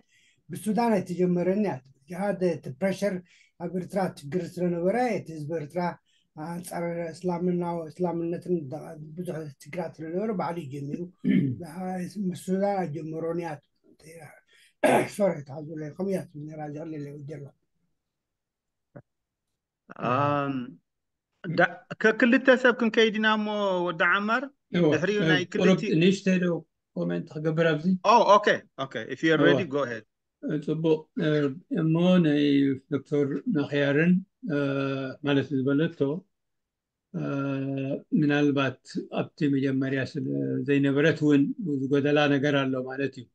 ብሱዳን ኣይተጀመረን እያ ጅሃድ እቲ ፕሬሸር ኣብ ኤርትራ ችግር ስለነበረ እቲ ህዝቢ ኤርትራ ኣንፃር እስላምና እስላምነትን ብዙሕ ችግራት ስለነበረ ባዕሉ እዩ ጀሚሩ ምስ ሱዳን ኣይጀመሮን እያ ሶሪ ተሓዙ ከምኡ እያ ትብል ነራ ጀቕሌለ ወጀሎ ከክልተ ሰብ ክንከይድ ኢና እሞ ወዲ ዓማር ድሕሪኡ ናይ ክልቲ ንእሽተይ ዶ ኮሜንት ክገብር ኣብዚ okay okay if you're ready go ahead ፅቡቅ እሞ ናይ ዶክተር ናኽያርን ማለት ዝበለቶ ምናልባት ኣብቲ መጀመርያ ስለ ዘይነበረት እውን ዝጎደላ ነገር ኣሎ ማለት እዩ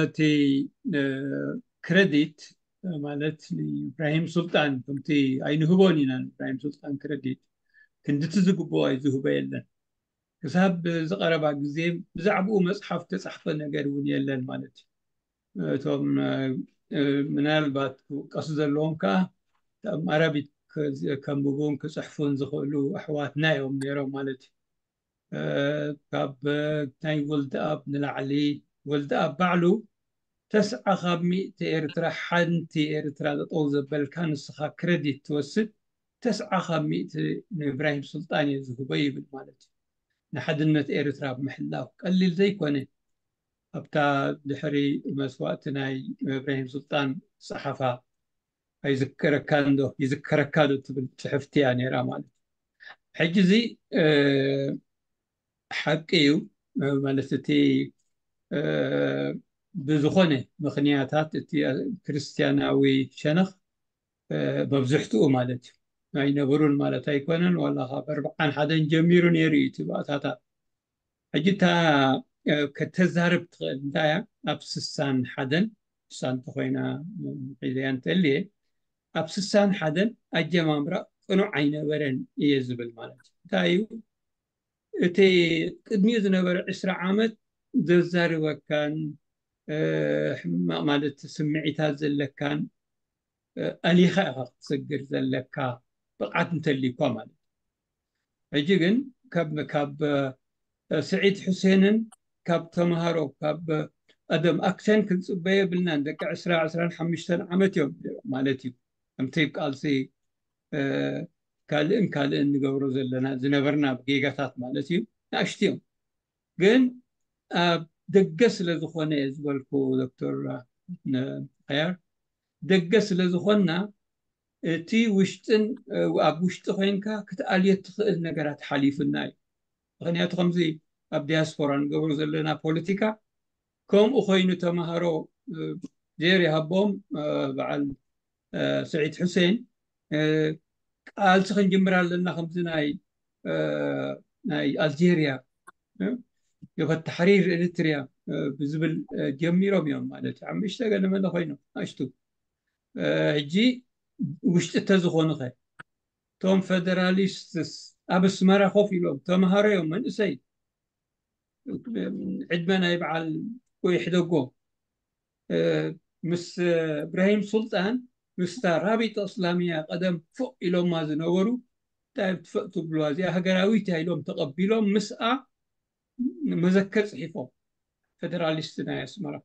እቲ ክረዲት ማለት ንኢብራሂም ሱልጣን ከምቲ ኣይንህቦን ኢና ንኢብራሂም ሱልጣን ክረዲት ክንድቲ ዝግብኦ ኣይዝህቦ የለን ክሳብ ዝቀረባ ግዜ ብዛዕባኡ መፅሓፍ ተፃሕፈ ነገር እውን የለን ማለት እዩ እቶም ምናልባት ክውቀሱ ዘለዎም ከዓ ኣረቢክ ከንብቡን ክፅሕፉን ዝኽእሉ ኣሕዋትና እዮም ነይሮም ማለት እዩ ካብ ናይ ወልደኣብ ንላዕሊ ወልደኣብ ባዕሉ ተስዓ ካብ ሚእቲ ኤርትራ ሓንቲ ኤርትራ ጠጠው ዘበልካ ንስኻ ክረዲት ትወስድ ተስዓ ካብ ሚእቲ ንእብራሂም ሱልጣን እየ ዝህቦ ይብል ማለት እዩ ንሓድነት ኤርትራ ኣብ ምሕላው ቀሊል ዘይኮነ ኣብታ ድሕሪ መስዋእቲ ናይ እብራሂም ሱልጣን ዝፀሓፋ ኣይዝከረካን ዶ ይዝከረካ ዶ ትብል ፅሕፍቲ እያ ነይራ ማለት እዩ ሕጂ እዚ ሓቂ እዩ ማለት እቲ ብዝኾነ ምክንያታት እቲ ክርስትያናዊ ሸነኽ መብዝሕትኡ ማለት እዩ ኣይነበሩን ማለት ኣይኮነን ዋላ ካብ ኣርብዓን ሓደን ጀሚሩ ነይሩ እዩ እቲ ባእታታት ሕጂ እታ ከተዛርብ ትኽእል እንታይ እያ ኣብ ስሳን ሓደን ንሳ እንተኮይና ሒዘያ እንተልየ ኣብ ስሳን ሓደን ኣጀማምራ ቅኑዕ ኣይነበረን እየ ዝብል ማለት እዩ እንታይ እዩ እቲ ቅድሚኡ ዝነበረ ዕስራ ዓመት ዘዛርበካን ሕማቕ ማለት ስምዒታት ዘለካን ኣሊኻ ኢኻ ክትሰግር ዘለካ ብቕዓት እንተልዩኳ ማለት ሕጂ ግን ካብ ካብ ስዒድ ሕሴንን ካብ ተምሃሮ ካብ ቀደም ኣክሽን ክንፅበ የብልናን ደቂ ዕስራ ዕስራን ሓሙሽተን ዓመት እዮም ማለት እዩ ከምቲ ቃልሲ ካልእን ካልእን ንገብሮ ዘለና ዝነበርና ጌጋታት ማለት እዩ ንኣሽቱ እዮም ግን ኣብ ደገ ስለ ዝኾነ ዝበልኩ ዶክተር ኸያር ደገ ስለ ዝኾንና እቲ ውሽጥን ኣብ ውሽጢ ኮይንካ ክትኣልዮ ትኽእል ነገራት ሓሊፉና እዩ ምክንያቱ ከምዚ ኣብ ዲያስፖራ ንገብሮ ዘለና ፖለቲካ ከምኡ ኮይኑ ተምሃሮ ዜር ይሃቦም በዓል ስዒድ ሕሴን ቃልሲ ክንጅምር ኣለና ከምዚ ናይ ናይ ኣልጀርያ ጀብሀት ተሕሪር ኤሪትርያ ብዝብል ጀሚሮም እዮም ማለት እዩ። ሓሙሽተ ገለመለ ኮይኖም ኣሽቱ ሕጂ ውሽጢ ተዝኾኑኸ እቶም ፌደራሊስትስ ኣብ ኣስመራ ኮፍ ኢሎም ተምሃሮ እዮም መንእሰይ ዕድመ ናይ በዓል ወይ ሕደጎ ምስ እብራሂም ሱልጣን ምስታ ራቢጣ እስላሚያ ቀደም ፎቕ ኢሎማ ዝነበሩ እንታይ ትፈእ ትብልዋ እዚኣ ሃገራዊት እያ ኢሎም ተቐቢሎም ምስኣ መዘከር ጽሒፎም ፌደራሊስት ናይ ኣስመራ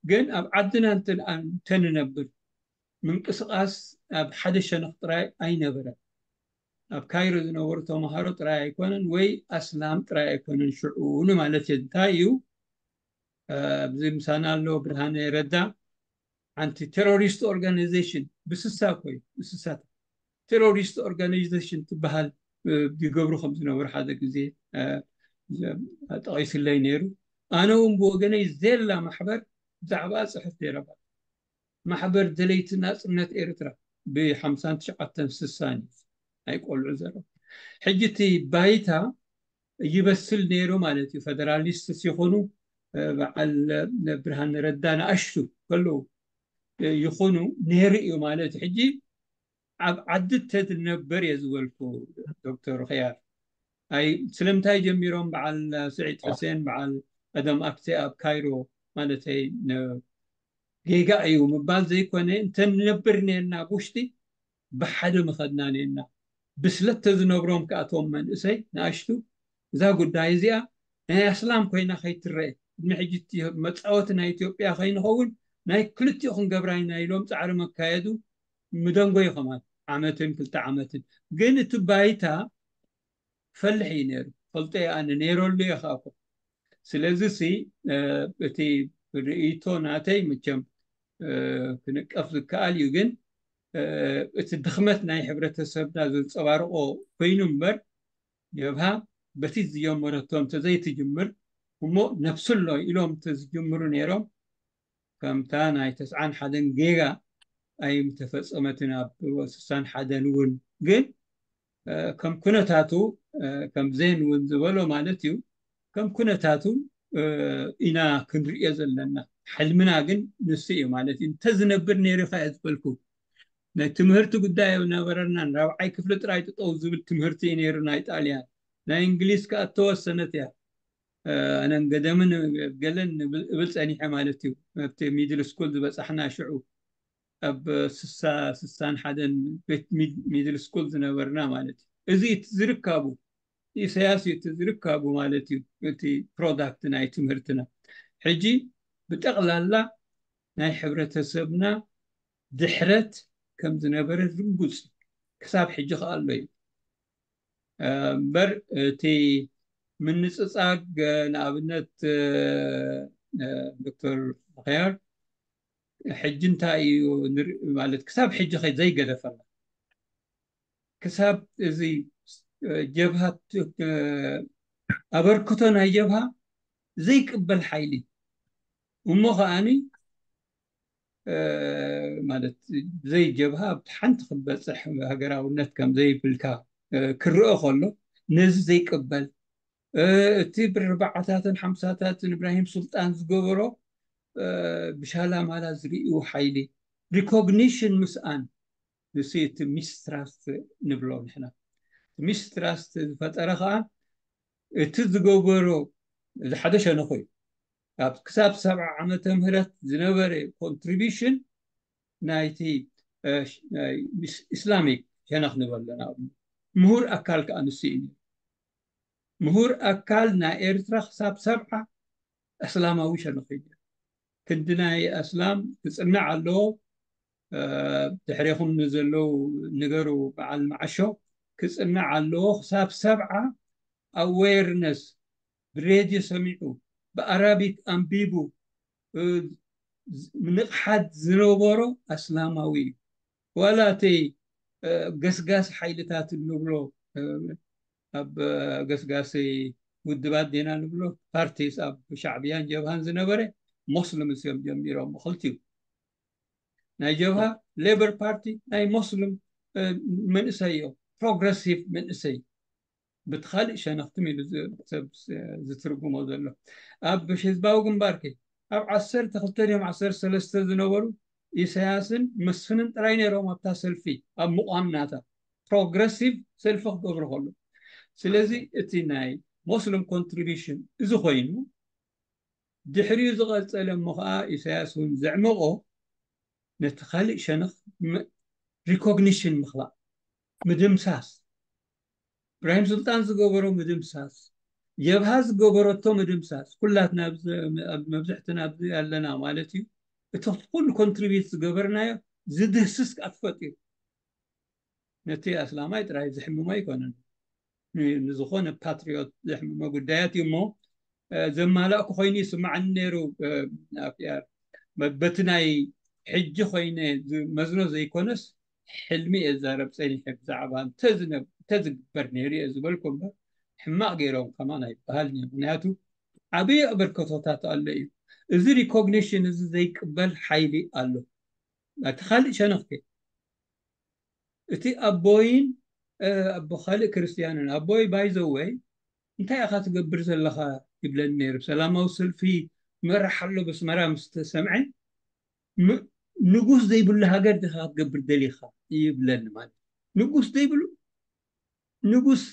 ግን ኣብ ዓድና እንተንነብር ምንቅስቃስ ኣብ ሓደ ሸነኽ ጥራይ ኣይነበረን ኣብ ካይሮ ዝነበሩ ተምሃሮ ጥራይ ኣይኮነን ወይ ኣስላም ጥራይ ኣይኮነን ሽዑ ንማለት እየ እንታይ እዩ ኣብዚ ምሳና ኣሎ ብርሃነ ረዳ ኣንቲ ቴሮሪስት ኦርጋናይዜሽን ብስሳ ኮይ ብስሳት ቴሮሪስት ኦርጋናይዜሽን ትበሃል ይገብሩ ከም ዝነበሩ ሓደ ግዜ ጠቒስለይ ነይሩ ኣነ እውን ብወገነይ ዜላ ማሕበር ብዛዕባ ጽሕፍ ነይረባ ማሕበር ደለይቲ ናጽነት ኤርትራ ብ59 ስሳን እዩ ናይ ቆልዑ ዘረባ ሕጂ እቲ ባይታ ይበስል ነይሩ ማለት እዩ ፌደራሊስትስ ይኹኑ በዓል ብርሃን ረዳ ንኣሽቱ ከለዉ ይኹኑ ነይሩ እዩ ማለት እዩ ሕጂ ኣብ ዓዲ ተትነበር እየ ዝበልኩ ዶክተር ኸያር ኣይ ስለምንታይ ጀሚሮም በዓል ስዒድ ሕሴን በዓል ቀደም ኣክቴ ኣብ ካይሮ ማለተይ ጌጋ እዩ ምባል ዘይኮነ እንተንነብር ነና ውሽጢ ብሓደ ምኸድና ነና ብስለት ተዝነብሮም ከኣቶም መንእሰይ ንኣሽቱ እዛ ጉዳይ እዚኣ ናይ ኣስላም ኮይና ከይትረአ ቅድሚ ሕጂ መፃወቲ ናይ ኢትዮጵያ ከይንኸውን ናይ ክልቲኡ ክንገብራ ኢና ኢሎም ፃዕሪ መካየዱ ምደንጎ ይኸማት ዓመትን ክልተ ዓመትን ግን እቲ ባይታ ፈልሕ እዩ ነይሩ ፈልጦ ኣነ ነይረሉ እየ ከዓ ስለዚ ሲ እቲ ርእይቶ ናተይ መቸም ክንቀፍ ዝከኣል እዩ ግን እቲ ድኽመት ናይ ሕብረተሰብና ዘንፀባርቆ ኮይኑ እምበር ጀብሃ በቲ ዝጀመረቶ እንተዘይትጅምር እሞ ነብስሎ ኢሎም እንተዝጅምሩ ነይሮም ከምታ ናይ ተስዓን ሓደን ጌጋ ኣይምተፈፀመትን ኣብ ስሳን ሓደን እውን ግን ከም ኩነታቱ ከም ዜን እውን ዝበሎ ማለት እዩ ከም ኩነታቱ ኢና ክንርእዮ ዘለና ሕልምና ግን ንሱ እዩ ማለት እዩ እንተዝነብር ነይሩ ከ ዝበልኩ ናይ ትምህርቲ ጉዳይ ኣይነበረናን ራብዓይ ክፍሊ ጥራይ ጥጠው ዝብል ትምህርቲ እዩ ነይሩ ናይ ጣልያን ናይ እንግሊዝ ከዓ እተወሰነት እያ ኣነን ገደምን ገለን እብል ፀኒሐ ማለት እዩ ኣብቲ ሚድል ስኩል ዝበፃሕና ሽዑ ኣብ ስሳ ስሳን ሓደን ቤት ሚድል ስኩል ዝነበርና ማለት እዩ እዚ እቲ ዝርካቡ ኢሳያስ እዩ እቲ ዝርካቡ ማለት እዩ እቲ ፕሮዳክት ናይ ትምህርትና ሕጂ ብጠቕላላ ናይ ሕብረተሰብና ድሕረት ከም ዝነበረ ርጉፅ ክሳብ ሕጂ ከኣሎ እዩ እምበር እቲ ምንፅፃግ ንኣብነት ዶክተር ምክያር ሕጂ እንታይ እዩ ማለት ክሳብ ሕጂ ከ ዘይገደፈና ክሳብ እዚ ጀብሃ ኣበርክቶ ናይ ጀብሃ ዘይቅበል ሓይሊ እሞ ከዓኒ ማለት ብዘይ ጀብሃ ኣብቲ ሓንቲ ክበፅሕ ሃገራውነት ከም ዘይብልካ ክረአ ከሎ ነዚ ዘይቅበል እቲ ብርባዓታትን ሓምሳታትን እብራሂም ሱልጣን ዝገበሮ ብሻላ ማላ ዝርእዩ ሓይሊ ሪኮግኒሽን ምስኣን ንሱ እቲ ሚስትራስት ንብሎ ንሕና ሚስትራስት ዝፈጠረ ከዓ እቲ ዝገበሮ እዚ ሓደ ሸነኹ እዩ ኣብ ክሳብ ሰብዓ ዓመተ ምህረት ዝነበረ ኮንትሪቢሽን ናይቲ ኢስላሚክ ሸነኽ ንበለና ምሁር ኣካል ከዓ ንሱ እዩ ምሁር ኣካል ናይ ኤርትራ ክሳብ ሰብዓ እስላማዊ ሸነኽ እዩ ክንዲ ናይ ኣስላም ክፅናዕ ኣለዎ ድሕሬኹም ንዘለዉ ንገሩ በዓል መዓሾ ክፅናዕ ኣለዎ ክሳብ ሰብዓ ኣዌርነስ ብሬድዮ ሰሚዑ ብኣራቢክ ኣንቢቡ ንቕሓት ዝነበሮ ኣስላማዊ እዩ ዋላ እቲ ገስጋሲ ሓይልታት እንብሎ ኣብ ገስጋሲ ውድባት ዲና ንብሎ ፓርቲስ ኣብ ሻዕብያን ጀብሃን ዝነበረ ሞስልምስ እዮም ጀሚሮም ክልቲኡ ናይ ጀብሃ ሌበር ፓርቲ ናይ ሞስልም መንእሰይ እዮም ፕሮግረሲቭ መንእሰይ ብቲ ካልእ ሸነኽትም ኢሉ ሰብ ዝትርጉሞ ዘሎ። ኣብ ህዝባዊ ግንባር ከ ኣብ ዓሰርተ ክልተ ድዮም ዓሰርተ ሰለስተ ዝነበሩ ኢሳያስን መስፍንን ጥራይ ነይሮም ኣብታ ሰልፊ፣ ኣብ ምቋም ናታ ፕሮግረሲቭ ሰልፊ ክገብሩ ከሎ። ስለዚ እቲ ናይ ሞስሊም ኮንትሪቢሽን እዚ ኮይኑ፣ ድሕሪኡ ዝቐጸለ እሞ ኸዓ ኢሳያስ እውን ዘዕመቖ ነቲ ካልእ ሸነኽ ሪኮግኒሽን ምኽላእ፣ ምድምሳስ፣ እብራሂም ሱልጣን ዝገበሮ ምድምሳስ፣ ጀብሃ ዝገበረቶ ምድምሳስ፣ ኩላትና ኣብዚ መብዝሕትና ኣብዚ ኣለና ማለት እዩ። እቲ ኩሉ ኮንትሪቢዩት ዝገበርናዮ ዝድህስስ ከዓ ተፈጢሩ። ነቲ ኣስላማይ ጥራይ ዝሕምሞ ኣይኮነን፣ ንዝኾነ ፓትሪዮት ዘሕምሞ ጉዳያት እዩ እሞ ዘማላእኩ ኮይኑ ይስማዓኒ ነይሩ። ኣፍያር በቲ ናይ ሕጂ ኮይነ መዝኖ ዘይኮነስ ሕልሚ እየ ዛረብ ፀኒሐ ብዛዕባ እንተዝግበር ነይሩ እየ ዝበልኩ እምበር ሕማቕ ገይሮም ከማን ኣይበሃልን እዩ። ምክንያቱ ዓብዪ ኣበርከቶታት ኣሎ እዩ። እዚ ሪኮግኒሽን እዚ ዘይቅበል ሓይሊ ኣሎ። እቲ ካልእ ሸነኽቲ እቲ ኣቦይን ኣቦ ካልእ ክርስትያንን ኣቦይ ባይዘወይ እንታይ ኢኻ ትገብር ዘለኻ ይብለኒ ነይሩ። ሰላማዊ ሰልፊ መራሕ ኣሎ በስመራ ምስ ተሰምዐ ንጉስ ዘይብሉ ሃገር ዲኻ ክትገብር ደሊኻ ይብለኒ። ማለት ንጉስ ዘይብሉ ንጉስ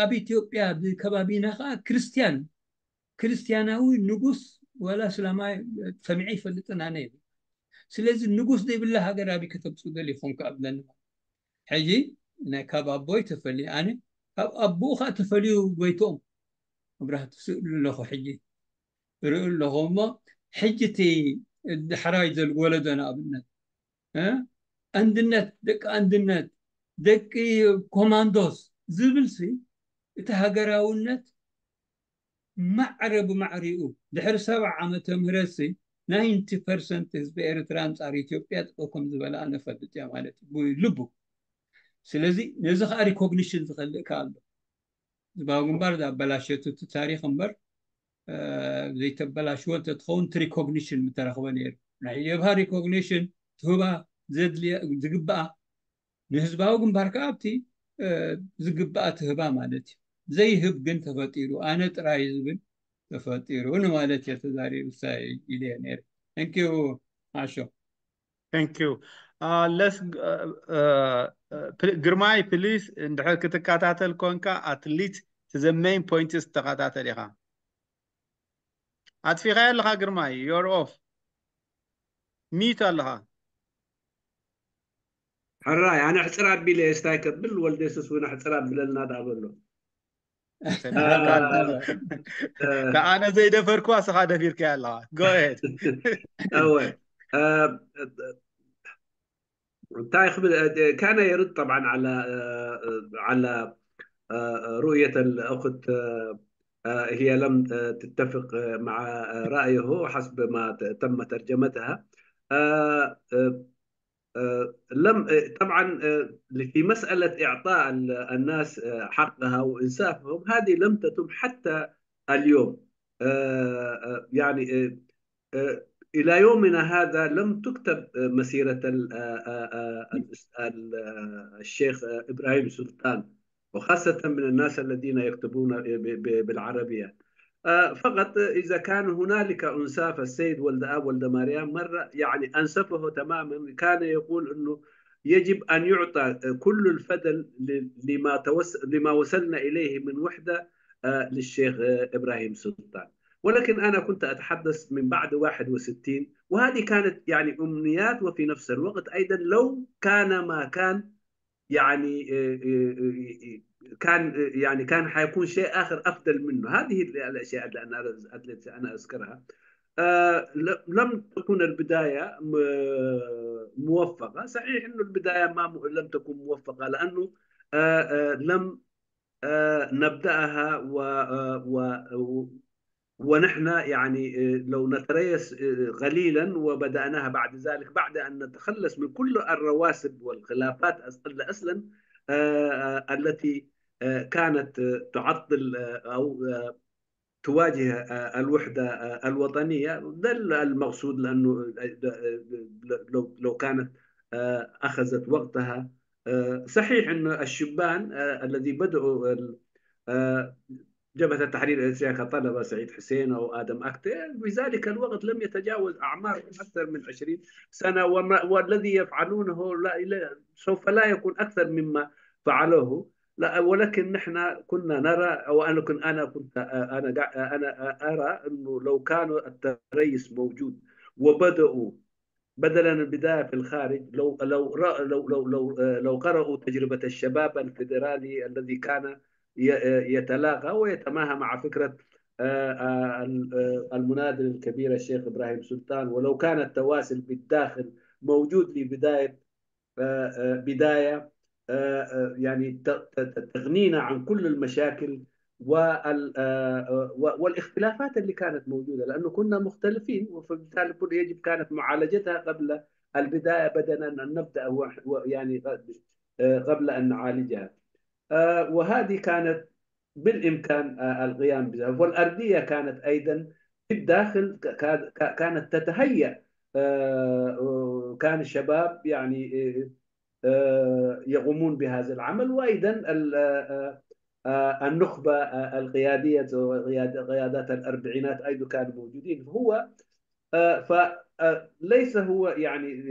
ኣብ ኢትዮጵያ ብከባቢና ከዓ ክርስትያን ክርስትያናዊ ንጉስ ዋላ እስላማይ ሰሚዐ ይፈልጥን ኣነ ይብል። ስለዚ ንጉስ ዘይብላ ሃገር ኣበይ ከተምፅኡ ደሊኹም ክኣብለኒ። ሕጂ ናይ ካብ ኣቦይ ተፈልዩ ኣነ ካብ ኣቦኡ ከዓ ተፈልዩ ጎይትኦም ኣብራህ ትስእሉ ኣለኹ። ሕጂ ርእዩ ኣለኹ እሞ ሕጂ እቲ ዳሕራይ ዘል ወለዶ ንኣብነት እ? ኣንድነት ደቂ ኣንድነት ደቂ ኮማንዶስ ዝብል ሲ እቲ ሃገራውነት ማዕረ ብማዕሪኡ ድሕሪ ሰብዓ ዓመተ ምህረት ሲ ናይንቲ ፐርሰንት ህዝቢ ኤርትራ ኣንጻር ኢትዮጵያ ጠጠው ከም ዝበለ ኣነ ፈልጥ እያ ማለት እዩ ብልቡ። ስለዚ ነዚ ከዓ ሪኮግኒሽን ዝኸልእ ከዓ ኣሎ። ህዝባዊ ግንባር ዝኣበላሸቱ እቲ ታሪኽ እምበር ዘይተበላሽዎ እንተትኸውን እቲ ሪኮግኒሽን ምተረኽበ ነይሩ። ናይ ጀብሃ ሪኮግኒሽን ትህባ ዘድልያ ዝግብኣ ንህዝባዊ ግንባር ከዓ ኣብቲ ዝግብኣ ትህባ ማለት እዩ። ዘይህብ ግን ተፈጢሩ ኣነ ጥራይ ዝብል ተፈጢሩ ንማለት እየ ተዛሪቡ ሳይ ኢለ እየ ነይረ። Thank you ኣሾ። Thank you. Uh, let's uh, uh, ግርማይ ፕሊስ እንድሕር ክትከታተል ኮንካ ኣትሊት to the main points ተኸታተል ኢኻ። ኣጥፊኻዮ ኣለኻ ግርማይ፣ you're off ሚት ኣለኻ። ሕራይ ኣነ ሕፅር ኣቢለ ስታይ ከብል ወልደ የሱስ እውን ሕፅር ኣብለልና ዳ በሎ። ኣነ ዘይደፈርኩ ኣስኻ ደፊርካ ኣለኻ። Go ahead. እወ እንታይ ክብል كان يرد طبعا على على رؤية الأخت هي لم تتفق مع رأيه حسب ما تم ترجمتها. لم طبعا في مسألة إعطاء الناس حقها وإنصافهم هذه لم تتم حتى اليوم. يعني إلى يومنا هذا لم تكتب مسيرة الشيخ إبراهيم سلطان، وخاصة من الناس الذين يكتبون بالعربية. فقط إذا كان هنالك أنساف السيد ولد آب ولد ماريا مرة، يعني أنسفه تماما، كان يقول أنه يجب أن يعطى كل الفضل لما توس... لما وصلنا إليه من وحدة للشيخ إبراهيم سلطان. ولكن أنا كنت أتحدث من بعد واحد وستين، وهذه كانت يعني أمنيات، وفي نفس الوقت أيضا لو كان ما كان يعني كان يعني كان حيكون شيء آخر أفضل منه. هذه الأشياء اللي أنا أنا أذكرها. لم تكن البداية موفقة. صحيح أنه البداية ما لم تكن موفقة لأنه لم نبدأها و و ونحن يعني لو نتريث قليلا وبدأناها بعد ذلك بعد أن نتخلص من كل الرواسب والخلافات أصلا التي كانت تعطل أو تواجه الوحدة الوطنية. ده المقصود، لأنه لو لو كانت أخذت وقتها. صحيح أن الشبان الذي بدأوا آه، جبهة التحرير الإريتريا كطلبة سعيد حسين أو آدم أكتي، في ذلك الوقت لم يتجاوز أعمارهم أكثر من عشرين سنة، وما والذي يفعلونه لا سوف لا يكون أكثر مما فعلوه. لا، ولكن نحن كنا نرى، أو أنا كنت أنا كنت أنا أنا أرى أنه لو كانوا التريس موجود وبدأوا بدلا البداية في الخارج، لو لو لو لو لو لو قرأوا تجربة الشباب الفيدرالي الذي كان يتلاقى ويتماهى مع فكرة المناضل الكبير الشيخ إبراهيم سلطان، ولو كان التواصل بالداخل موجود لبداية بداية يعني تغنينا عن كل المشاكل والاختلافات اللي كانت موجودة، لأنه كنا مختلفين، فبالتالي يجب كانت معالجتها قبل البداية، بدلا أن نبدأ يعني قبل أن نعالجها. وهذه كانت بالإمكان القيام بها. والأرضية كانت أيضا في الداخل كانت تتهيأ، كان الشباب يعني يقومون بهذا العمل، وأيضا النخبة القيادية، قيادات الأربعينات أيضا كانوا موجودين. فهو فليس هو يعني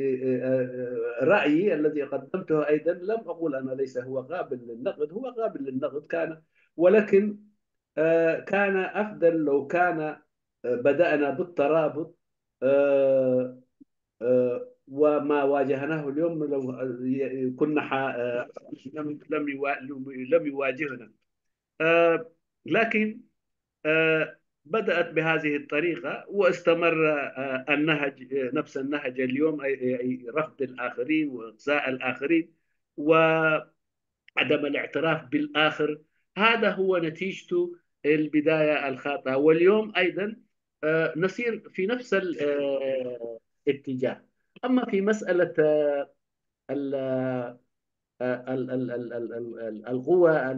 رأيي الذي قدمته أيضا، لم أقول أنا ليس هو قابل للنقد، هو قابل للنقد كان، ولكن كان أفضل لو كان بدأنا بالترابط وما واجهناه اليوم لو كنا لم لم يواجهنا. لكن بدأت بهذه الطريقة واستمر النهج، نفس النهج اليوم، أي رفض الآخرين وإقصاء الآخرين وعدم الاعتراف بالآخر. هذا هو نتيجته البداية الخاطئة، واليوم أيضا نسير في نفس الاتجاه. أما في مسألة القوى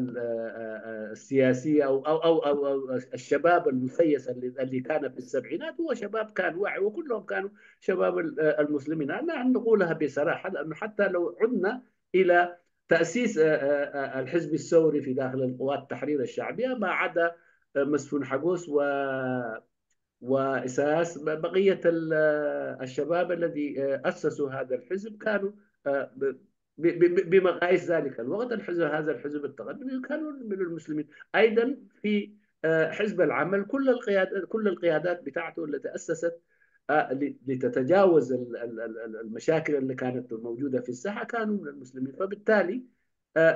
السياسية أو أو أو أو الشباب المسيس اللي كان في السبعينات هو شباب كان واعي، وكلهم كانوا شباب المسلمين. أنا نقولها بصراحة، لأنه حتى لو عدنا إلى تأسيس الحزب الثوري في داخل القوات التحرير الشعبية، ما عدا مسفون حقوس و وإساس بقية الشباب الذي أسسوا هذا الحزب كانوا بمقاييس ذلك الوقت الحزب، هذا الحزب التقدمي، كانوا من المسلمين. أيضا في حزب العمل كل القيادات كل القيادات بتاعته التي أسست لتتجاوز المشاكل اللي كانت موجودة في الساحة كانوا من المسلمين. فبالتالي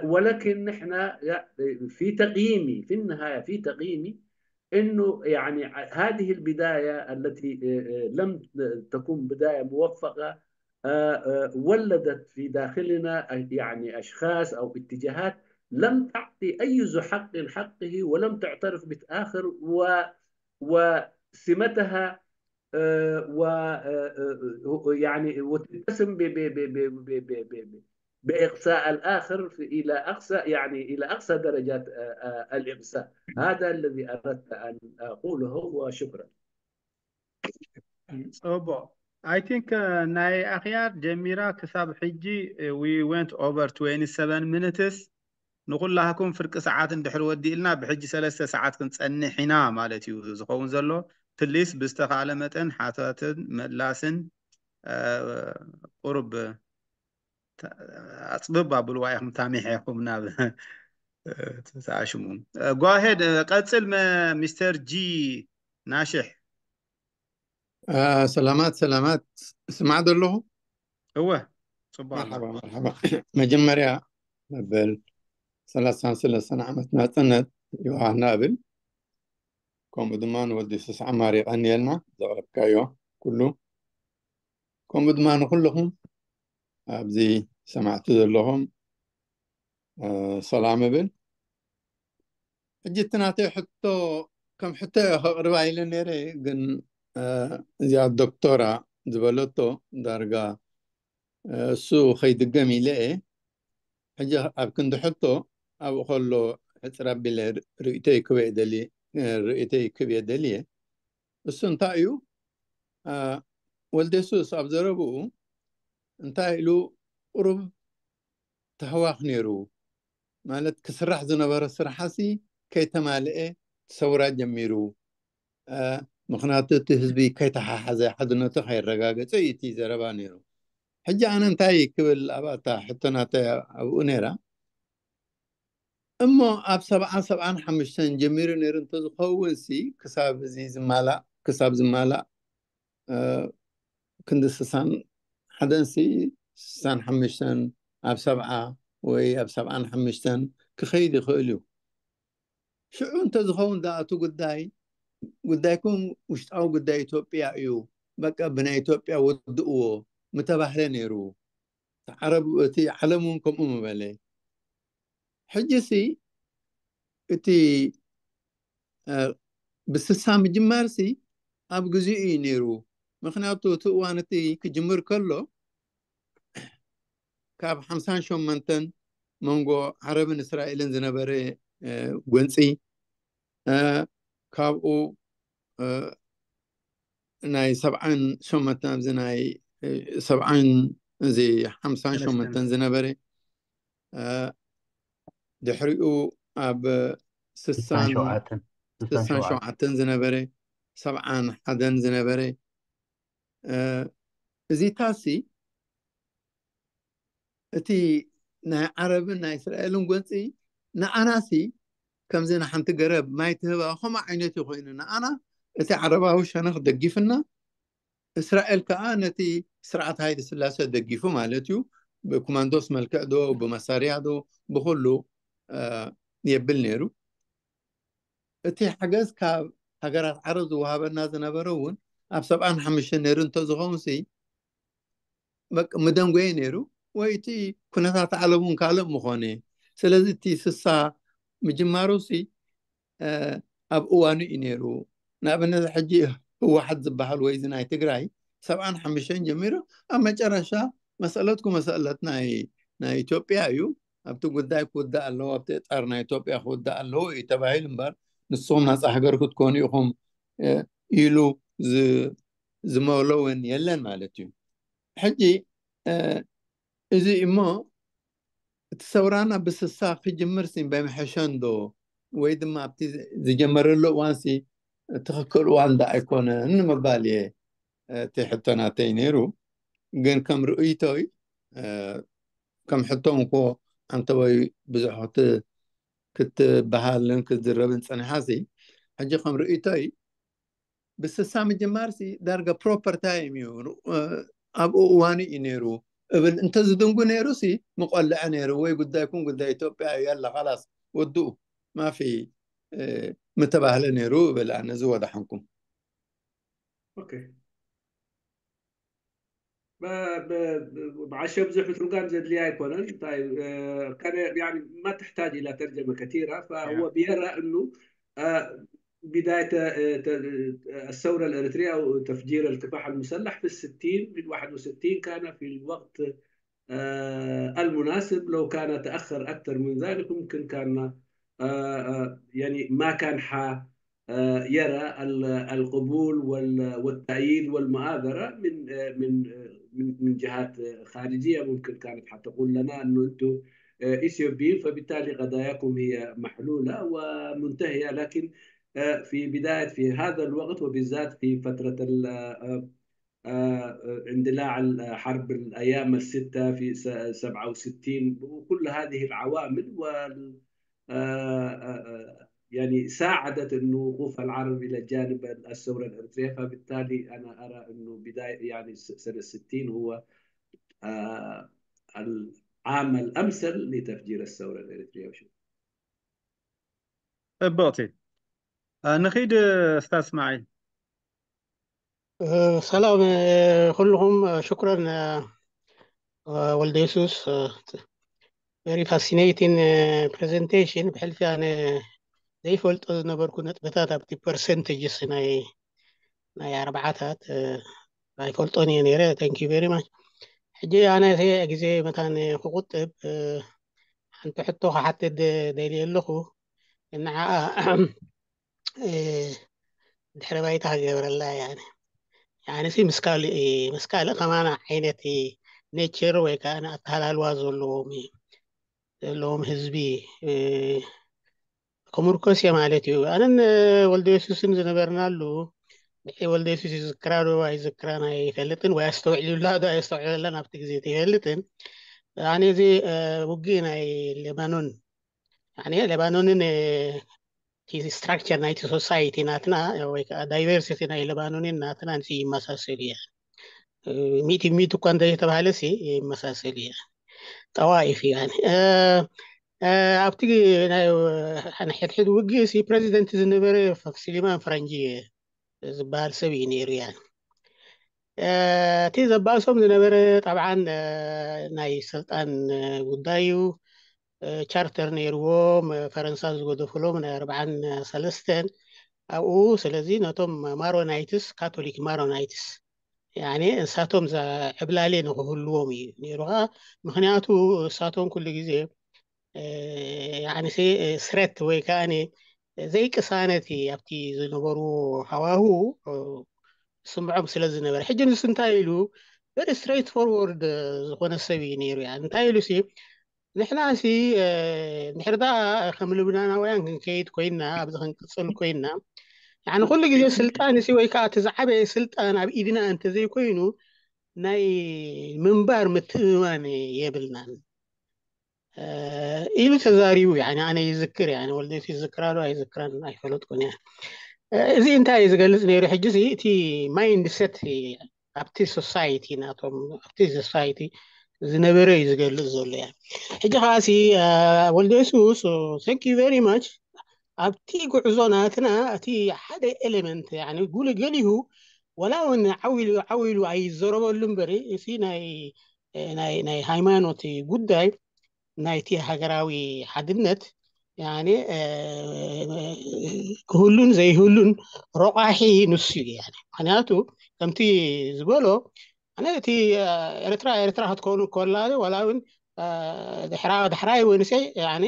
ولكن نحن في تقييمي في النهاية في تقييمي انه يعني هذه البدايه التي لم تكن بدايه موفقه ولدت في داخلنا يعني اشخاص او اتجاهات لم تعطي اي زحق لحقه ولم تعترف بالاخر و وسمتها و يعني وتتسم ب ب ب ب ب ب ب بإقصاء الآخر إلى أقصى يعني إلى أقصى درجات الإقصاء. هذا الذي أردت أن أقوله وشكرا. ጽቡቕ። I think ናይ ኣኽያር ጀሚራ ክሳብ ሕጂ we went over twenty seven minutes። ንኹላህኩም ፍርቂ ሰዓት እንድሕር ወዲእልና ብሕጂ ሰለስተ ሰዓት ክንጸንሕ ኢና ማለት እዩ ዝኸውን ዘሎ። ፕሊስ ብዝተኻእለ መጠን ሓታትን መላስን ቁሩብ ኣጽብብ ኣብልዋ ኢኹም ታሚሕ ኢኹም ናብ ተኣሽሙ። ጓሄድ ቀጽል ሚስተር ጂ ናሽሕ። ሰላማት ሰላማት፣ ስማዕ ዘለኹ? እወ፣ ጽቡቅ። መርሓባ መርሓባ። መጀመርያ መበል ሰላሳን ሰለስተን ዓመት ናጽነት ዮሃና እብል። ከምኡ ድማ ንወዲ ስስዓ ማሪ ቀንየልና ዘቕረብካዮ ኩሉ፣ ከምኡ ድማ ንኩልኹም ኣብዚ ሰማዕቲ ዘለኹም ሰላም እብል። ሕጂ እቲ ናተይ ሕቶ ከም ሕቶ እየ ከቕርባ ኢለ ነይረ፣ ግን እዚኣ ዶክተራ ዝበለቶ ዳርጋ እሱ ከይድገም ኢለ እየ። ሕጂ ኣብ ክንዲ ሕቶ ኣብኡ ከሎ ሕፅር ኣቢለ ርእይቶይ ክበ ደሊ ርእይቶይ ክብየ ደልየ። እሱ እንታይ እዩ? ወልደ የሱስ ኣብ ዘረብኡ እንታይ ኢሉ? ቁሩብ ተህዋኽ ነይሩ። ማለት ክስራሕ ዝነበረ ስራሓሲ ከይተማልአ ሰውራ ጀሚሩ። ምክንያቱ እቲ ህዝቢ ከይተሓሓዘ ሓድነቱ ከይረጋገፀ እዩ እቲ ዘረባ ነይሩ። ሕጂ ኣነ እንታይ ክብል ኣብኣታ ሕቶናተ ኣብኡ ነይራ እሞ ኣብ ሰብዓ ሰብዓን ሓሙሽተን ጀሚሩ ነይሩ እንተዝኸውን ሲ ክሳብ እዚ ዝማላእ ክሳብ ዝማላእ ክንዲ ስሳን ሓደን ሲ ስሳን ሓሙሽተን ኣብ ሰብዓ ወይ ኣብ ሰብዓን ሓሙሽተን ክኸይድ ይኽእል እዩ። ሽዑ እንተዝኸውን ዝኣቱ ጉዳይ ጉዳይኩም ውሽጣዊ ጉዳይ ኢትዮጵያ እዩ፣ በቃ ብናይ ኢትዮጵያ ወድእዎ ምተባህለ ነይሩ። ዓረብ እቲ ዓለም እውን ከምኡ ምበለ። ሕጂ ሲ እቲ ብስሳ ምጅማር ሲ ኣብ ግዜኡ እዩ ነይሩ። ምክንያቱ እቲ እዋን እቲ ክጅምር ከሎ ካብ ሓምሳን ሸሞንተን መንጎ ዓረብን እስራኤልን ዝነበረ ጎንፂ፣ ካብኡ ናይ ሰብዓን ሸሞንተን ኣብዚ ናይ ሰብዓን እዚ ሓምሳን ሸሞንተን ዝነበረ፣ ድሕሪኡ ኣብ ስሳን ሸውዓተን ዝነበረ፣ ሰብዓን ሓደን ዝነበረ፣ እዚታሲ እቲ ናይ ዓረብን ናይ እስራኤልን ጎንፂ ንኣናሲ ከምዚ ንሓንቲ ገረብ ማይ ትህባ ከምኡ ዓይነት እዩ ኮይኑ ንኣና። እቲ ዓረባዊ ሸነኽ ደጊፍና፣ እስራኤል ከዓ ነቲ ስርዓት ሃይለ ስላሴ ደጊፉ ማለት እዩ። ብኮማንዶስ መልክዕ ዶ ብመሳርያ ዶ ብኩሉ የብል ነይሩ። እቲ ሓገዝ ካብ ሃገራት ዓረብ ዝወሃበና ዝነበረ እውን ኣብ ሰብዓን ሓሙሽተን ነይሩ እንተዝኸውን ሲ ምደንጎየ ነይሩ ወይ እቲ ኩነታት ዓለም እውን ካልእ ምኾነ። ስለዚ እቲ ስሳ ምጅማሩ ሲ ኣብ እዋኑ እዩ ነይሩ። ንኣብነት ሕጂ ህወሓት ዝበሃል ወይ እዚ ናይ ትግራይ ሰብዓን ሓሙሽተን ጀሚሩ ኣብ መጨረሻ መሰለትኩ መሰለት ናይ ናይ ኢትዮጵያ እዩ። ኣብቲ ጉዳይ ክውዳእ ኣለዎ፣ ኣብቲ እጣር ናይ ኢትዮጵያ ክውዳእ ኣለዎ እዩ ተባሂሉ እምበር ንስኹም ናፃ ሃገር ክትኮኑ ኢኹም ኢሉ ዝመለወን የለን ማለት እዩ። ሕጂ እዚ እሞ እቲ ሰውራና ብስሳ ክጅምር ሲ በምሐሸ እንዶ ወይ ድማ ኣብቲ ዝጀመረሉ እዋን ሲ ትኽክል እዋን ዶ ኣይኮነን ንምባል እየ እቲ ሕቶናተይ ነይሩ። ግን ከም ርእይቶይ ከም ሕቶ እንኮ ኣንተ ወይ ብዙሕ ክትበሃልን ክትዝረብን ፀኒሓ ሲ ሕጂ ከም ርእይቶይ ብስሳ ምጅማር ሲ ዳርጋ ፕሮፐር ታይም እዩ። ኣብኡ እዋኑ እዩ ነይሩ እብል እንተዝድንጉ ነይሩ ሲ ምቆልዐ ነይሩ ወይ ጉዳይኩም ጉዳይ ኢትዮጵያ እዩ ያላ ካላስ ወድኡ ማፊ ምተባህለ ነይሩ እብል ኣነ ዝወዳሓንኩም። ኦኬ ብዓሸ ብዙሕ ምትርጓም ዘድልያ ኣይኮነን። ما تحتاج إلى ترجمة كثيرة، فهو بيرى أنه بداية الثورة الإريترية أو تفجير الكفاح المسلح في الستين، في الواحد وستين كان في الوقت المناسب. لو كان تأخر أكثر من ذلك ممكن كان يعني ما كان ح يرى القبول والتأييد والمؤازرة من من من جهات خارجية. ممكن كانت حتقول لنا أنه أنتم إثيوبيين، فبالتالي قضاياكم هي محلولة ومنتهية. لكن في بداية، في هذا الوقت، وبالذات في فترة اندلاع الحرب، الأيام الستة في سبعة وستين، وكل هذه العوامل وال يعني ساعدت انه وقوف العرب الى جانب الثوره الاريتريه. فبالتالي انا ارى انه بدايه يعني سنه ستين هو العام الامثل لتفجير الثوره الاريتريه. وشو بوتي نخيد استاذ اسماعيل. ሰላም ኩልኹም፣ ሽኩረን ወልደ የሱስ። Very fascinating presentation። ብሕልፊ ኣነ ዘይፈልጦ ዝነበርኩ ነጥብታት ኣብቲ ፐርሰንቴጅስ ናይ ናይ ኣርባዓታት ኣይፈልጦን እየ ነይረ። Thank you very much። ሕጂ ኣነ ግዜ መታን ክቁጥብ ሓንቲ ሕቶ ክሓትት ደልየ ኣለኹ። ንዓኣ ድሕረ ባይታ ክገብረላ። ያኒ ሲ ምስ ካልእ ምስ ካልእ ከማና ዓይነት ኔቸር ወይ ከዓ ኣተሃላልዋ ዘለዎም ዘለዎም ህዝቢ ክምርኮስ እየ ማለት እዩ። ኣነን ወልደ የሱስን ዝነበርናሉ፣ ንዒ ወልደ የሱስ ይዝክራ ዶ ኣይዝክራን ኣይፈልጥን፣ ወይ ኣስተውዒሉላ ዶ ኣየስተውዕለላን ኣብቲ ግዜ ኣይፈልጥን። ኣነ እዚ ውግእ ናይ ሌባኖን፣ ሌባኖንን እቲ ስትራክቸር ናይቲ ሶሳይቲ ናትና ወይ ከዓ ዳይቨርሲቲ ናይ ሌባኖንን ናትናን ይመሳሰሉ እያ። ሚእቲ ሚእቲ እኳ እንተተባሃለ ይመሳሰል እያ። ጠዋይፍ እያ። ኣብቲ ሕድሕድ ውግእ ሲ ፕሬዚደንት ዝነበረ ስሊማን ፈረንጂ ዝበሃል ሰብ እዩ ነይሩ። እያ እቲ ዘባእሶም ዝነበረ፣ ጠብዓን ናይ ስልጣን ጉዳይ እዩ። ቻርተር ነይርዎም፣ ፈረንሳ ዝገደፍሎም ናይ ኣርብዓን ሰለስተን ኣብኡ። ስለዚ ነቶም ማሮናይትስ፣ ካቶሊክ ማሮናይትስ፣ ያኔ ንሳቶም ዕብላሌ ንክህልዎም እዩ ነይሩ። ከዓ ምክንያቱ ንሳቶም ኩሉ ግዜ ያኔ ስረት ወይ ከዓ ዘይቅሳነት ኣብቲ ዝነበሩ ሃዋሁ ስምዖም ስለ ዝነበረ። ሕጂ ንሱ እንታይ ኢሉ፣ very straight forward ዝኾነ ሰብ እዩ ነይሩ። ያ እንታይ ኢሉ ሲ፣ ንሕና ሲ ድሕሪ ዳ ከም ልብናናውያን ክንከይድ ኮይና፣ ኣብዚ ክንቅፅል ኮይና፣ ያኒ ኩሉ ግዜ ስልጣን ሲ ወይ ከዓ እቲ ዝዓበየ ስልጣን ኣብ ኢድና እንተዘይኮይኑ ናይ ምንባር ምትእምማን የብልናን ኢሉ ተዛሪቡ። ያኒ ኣነ ይዝክር፣ ያኒ ወልደቱ ይዝክራ ዶ ኣይዝክራን ኣይፈለጥኩን እያ። እዚ እንታይ እዩ ዝገልፅ ነይሩ? ሕጂ ሲ እቲ ማይንድሰት ኣብቲ ሶሳይቲ ናቶም፣ ኣብቲ ሶሳይቲ ዝነበረ እዩ ዝገልፅ ዘሎ። እያ ሕጂ ከዓ ሲ ወልደ የሱስ፣ thank you very much። ኣብቲ ጉዕዞ ናትና እቲ ሓደ ኤሌመንት፣ ያኒ ጉል ገሊሁ፣ ወላ እውን ዓው ኢሉ ዓው ኢሉ ኣይዘረበሉ እምበር፣ እቲ ናይ ናይ ናይ ሃይማኖት ጉዳይ ናይቲ ሃገራዊ ሓድነት፣ ያኒ ክህሉን ዘይህሉን ረቋሒ ንሱ እዩ። ያኒ ምክንያቱ ከምቲ ዝበሎ፣ ኣነ እቲ ኤርትራ ኤርትራ ክትከውን ከላ፣ ዋላ እውን ድሕራ ዳሕራይ ወንሰይ፣ ያኒ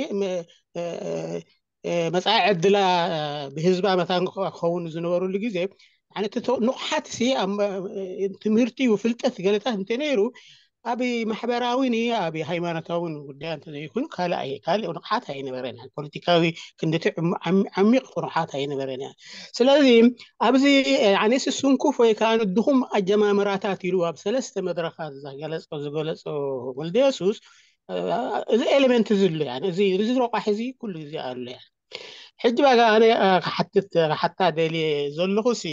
መፃኢ ዕድላ ብህዝባ መታን ክኸውን ዝነበሩሉ ግዜ፣ ያኒ እቲ ንቕሓት ሲ ኣብ ትምህርቲ ፍልጠት ገለታት እንተነይሩ፣ ኣብ ማሕበራዊን ኣብ ሃይማኖታዊን ጉዳይ እንተዘይኮይኑ ካልእ ኣይ-፣ ካልእ ንቕሓት ኣይነበረን። ፖለቲካዊ ክንድቲ ዓም-፣ ዓም-፣ ዓሚቕ ንቕሓት ኣይነበረን። ስለዚ ኣብዚ፣ ያኒ ስንኩፍ ወይ ከዓ ድኹም ኣጀማምራታት ኢሉ ኣብ ሰለስተ መድረኻት ዝገለጾ፣ ዝገለጾ ወልደ የሱስ፣ እዚ ኤሌመንት እዚ ኣሎ። ያኒ እዚ፣ እዚ ረቋሒ እዚ ኩሉ ግዜ ኣሎ። ያኒ ሕጂ ባጋ ኣነ ክሓትት፣ ክሓታ ደልየ ዘለኹ ሲ፣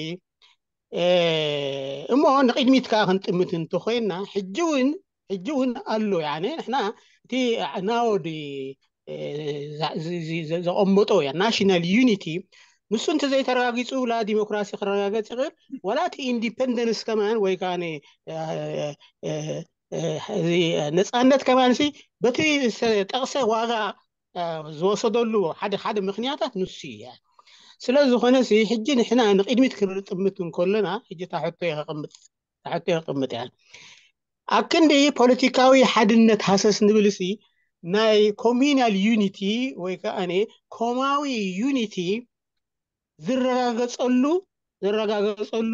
እሞ ንቕድሚት ከዓ ክንጥምት እንተኮይና፣ ሕጂ እውን፣ ሕጂ እውን ኣሎ። ያኒ ንሕና እቲ ናወዲ ዘቐመጦ፣ ያ ናሽናል ዩኒቲ፣ ንሱ እንተዘይተረጋጊፁ፣ ላ ዲሞክራሲ ክረጋገፅ ይኽእል፣ ወላ እቲ ኢንዲፐንደንስ ከማን ወይ ከዓ እዚ ነፃነት ከማን ሲ በቲ ዝተጠቕሰ ዋጋ ዝወሰደሉ ሓደ ሓደ ምክንያታት ንሱ እዩ። ስለ ዝኾነ ሲ ሕጂ ንሕና ንቕድሚት ክንጥምት እንከለና፣ ሕጂ እታ ሕቶ እየ ከቐምጥ፣ እታ ሕቶ እየ ከቐምጥ እያ። ኣብ ክንዲ ፖለቲካዊ ሓድነት ሃሰስ ንብል ሲ፣ ናይ ኮሚናል ዩኒቲ ወይ ከዓ ኮማዊ ዩኒቲ ዝረጋገፀሉ፣ ዝረጋገፀሉ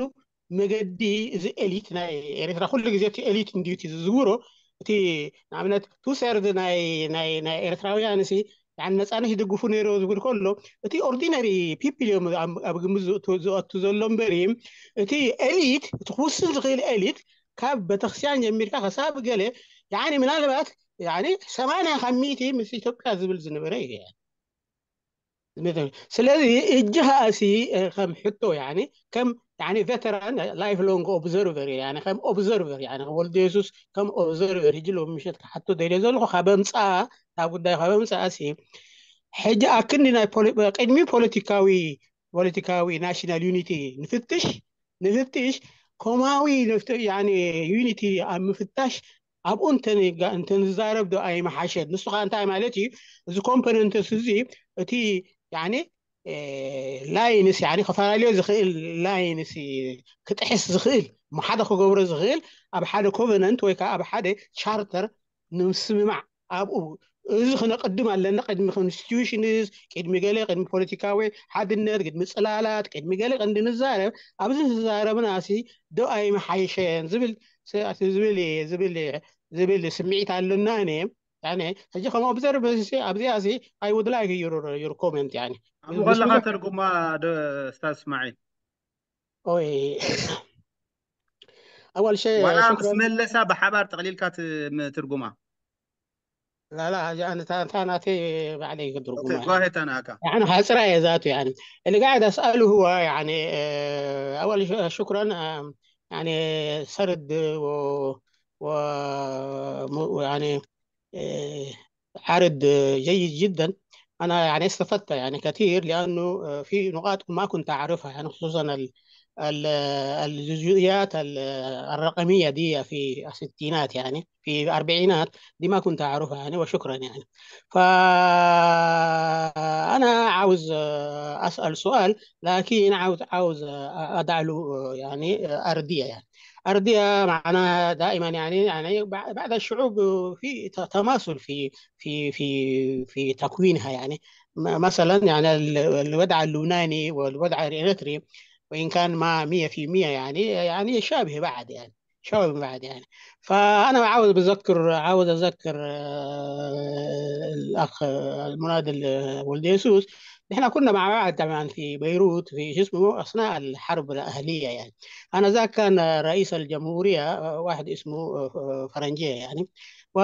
መገዲ፣ እዚ ኤሊት ናይ ኤርትራ፣ ኩሉ ግዜ እቲ ኤሊት እንድዩ እቲ ዝዝውሮ። እቲ ንኣብነት ቱ ሰርድ ናይ ናይ ናይ ኤርትራውያን ሲ፣ ያኒ ነፃነት ይድግፉ ነይሮ ዝብል ከሎ፣ እቲ ኦርዲነሪ ፒፕል እዮም ኣብ፣ ኣብ ግምት ዝእቱ፣ ዝእቱ ዘሎ እምበሪ፣ እቲ ኤሊት፣ እቲ ክውስን ዝኽእል ኤሊት ካብ ቤተክርስትያን ጀሚርካ ከሳብ ገለ፣ ያኒ ምናልባት፣ ያኒ ሰማንያ ካብ ሚእቲ ምስ ኢትዮጵያ ዝብል ዝነበረ እዩ። ስለዚ እጂ ከኣሲ ከም ሕቶ፣ ያኒ ከም፣ ያኒ ቬተራን ላይፍ ሎንግ ኦብዘርቨር፣ ያኒ ከም ኦብዘርቨር፣ ያኒ ከም ወልደ የሱስ ከም ኦብዘርቨር፣ ሕጂ ሎሚ ምሸት ክሓቶ ደልየ ዘለኹ፣ ካብ ኣምፅኣ፣ ካብ ጉዳይ ካብ ኣምፅኣሲ፣ ሕጂ ኣክንዲ ናይ ፖሊ-፣ ቅድሚ ፖለቲካዊ፣ ፖለቲካዊ ናሽናል ዩኒቲ ንፍትሽ፣ ንፍትሽ፣ ኮማዊ ንፍት-፣ ያኒ ዩኒቲ ኣብ ምፍታሽ ኣብኡ እንተ ንጋ-፣ እንተ ንዛረብ ዶ ኣይመሓሸን? ንሱ ኸኣ እንታይ ማለት እዩ? እዚ ኮምፖነንትስ እዚ፣ እቲ፣ ያኒ፣ እ፣ ላይንስ፣ ያኒ፣ ክፈላለዮ ዝኽእል ላይንስ ክጥሕስ ዝኽእል፣ እሞ ሓደ ክገብሮ ዝኽእል፣ ኣብ ሓደ ኮቨነንት ወይ ከኣ ኣብ ሓደ ቻርተር ንምስምማዕ ኣብኡ፣ እዚ ክነቕድም ኣለና። ቅድሚ ኮንስቲቱሽንስ፣ ቅድሚ ገለ፣ ቅድሚ ፖለቲካዊ ሓድነት፣ ቅድሚ ጽላላት፣ ቅድሚ ገለ፣ ቅድሚ ንዛረብ፣ ኣብዚ ዝዛረብና ሲ ዶ ኣይመሓይሸን ዝብል፣ ስ-፣ ዝብል፣ ዝብል፣ ዝብል ስምዒት ኣለና። እኔ يعني هجي كما observe بس أبدي أسي I would like your your comment يعني. أبو غلا ترجمة أستاذ إسماعيل. أوي. أول شيء ولا شكرا. بسم الله سابع حبار تقليل كات ترجمة. لا لا حاجة أنا تا- تا- ناتي بعلي أوكي قدركم ጓሄ ተናካ يعني حاصرة يا ذاته يعني. اللي قاعد أسأله هو يعني آه، أول ش- شكرا آه، يعني سرد و و م- يعني آه، عرض آه، جيد جدا. أنا يعني استفدت يعني كثير لأنه آه، في نقاط ما كنت أعرفها يعني خصوصا ال- ال- الجزئيات ال- الرقمية دي في الستينات يعني في أربعينات دي ما كنت أعرفها يعني وشكرا يعني. فأنا عاوز آه، أسأل سؤال لكن عاوز عاوز آه، أدع له آه، يعني آه، أردية يعني. أردية معناها دائما يعني يعني بع- بعض الشعوب في ت- تماثل في في في في تكوينها يعني. م- مثلا يعني ال- الوضع اللبناني والوضع الإريتري وإن كان ما مية في المية يعني يعني شابه بعض يعني شابه بعض يعني. فأنا عاوز بذكر عاوز أذكر آه، الأخ آه، المناضل آه، ولد يسوس. نحن كنا مع بعض طبعا في بيروت في شو اسمه أثناء الحرب الأهلية يعني. أنا ذاك كان رئيس الجمهورية آه، واحد اسمه آه، فرنجية يعني. و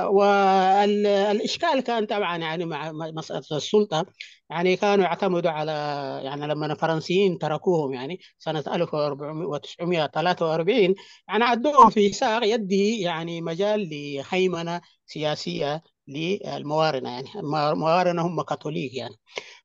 والإشكال كان طبعا يعني مع مسألة السلطة يعني كانوا يعتمدوا على يعني لما الفرنسيين تركوهم يعني سنة ألف وتسعمية وتلاتة وأربعين يعني عدوهم في ساق يدي يعني مجال لهيمنة سياسية للموارنة يعني الموارنة هم كاثوليك يعني.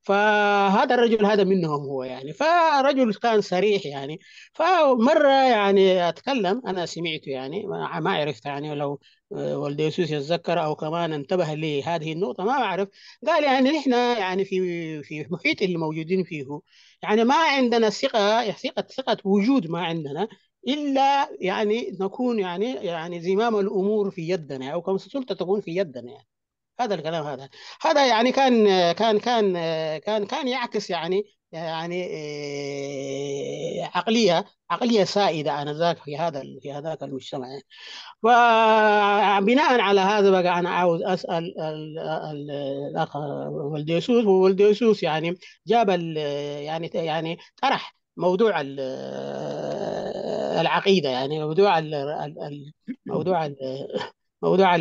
فهذا الرجل هذا منهم هو يعني فرجل كان صريح يعني. فمرة يعني أتكلم أنا سمعته يعني ما عرفت يعني لو ولد يسوس يتذكر أو كمان انتبه لهذه النقطة ما بعرف. قال يعني نحن يعني في في محيط اللي موجودين فيه يعني ما عندنا ثقة ثقة ثقة وجود ما عندنا إلا يعني نكون يعني يعني زمام الأمور في يدنا أو كم سلطة تكون في يدنا يعني. هذا الكلام هذا هذا يعني كان كان كان كان كان يعكس يعني يعني عقلية عقلية سائدة آنذاك في هذا في هذاك المجتمع. وبناء على هذا بقى أنا عاوز أسأل الأخ ولد يسوس وولد يسوس يعني جاب يعني يعني طرح موضوع العقيدة يعني موضوع موضوع موضوع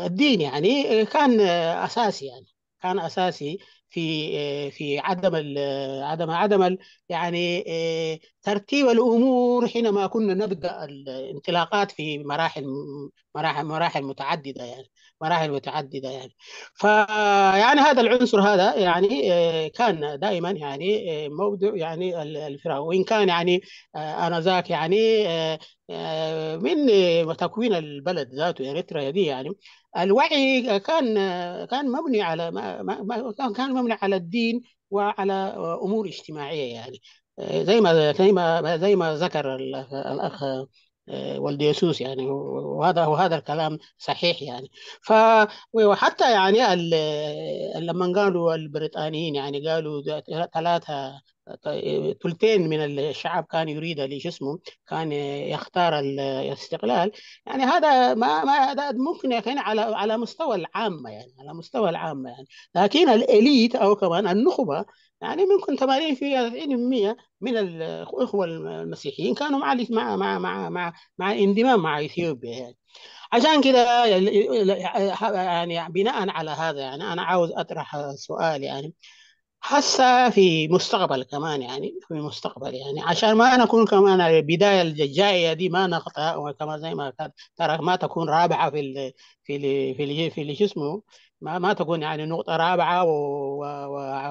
الدين يعني كان أساسي يعني كان أساسي في في عدم عدم عدم يعني ترتيب الأمور حينما كنا نبدأ الانطلاقات في مراحل مراحل مراحل متعددة يعني مراحل متعددة يعني. فيعني هذا العنصر هذا يعني كان دائما يعني موضوع يعني الفراغ وإن كان يعني آنذاك يعني من تكوين البلد ذاته إريتريا دي يعني الوعي كان كان مبني على ما ما كان مبني على الدين وعلى امور اجتماعيه يعني زي ما زي ما زي ما ذكر الاخ ولد يسوس يعني وهذا وهذا الكلام صحيح يعني. ف وحتى يعني لما قالوا البريطانيين يعني قالوا ثلاثه ثلثين من الشعب كان يريد اللي شو اسمه كان يختار الاستقلال يعني هذا ما ما هذا ممكن يعني على على مستوى العامه يعني على مستوى العامه يعني. لكن الاليت او كمان النخبه يعني ممكن ثمانين في المية تسعين في المية من الاخوه المسيحيين كانوا مع مع مع مع مع, مع انضمام مع اثيوبيا يعني. عشان كده يعني بناء على هذا يعني انا عاوز اطرح سؤال يعني هسه في مستقبل كمان يعني في مستقبل يعني عشان ما نكون كمان البدايه الجايه دي ما نقطع وكما زي ما ترى ما تكون رابعه في ال في ال في ال في ال شو اسمه ما ما تكون يعني نقطه رابعه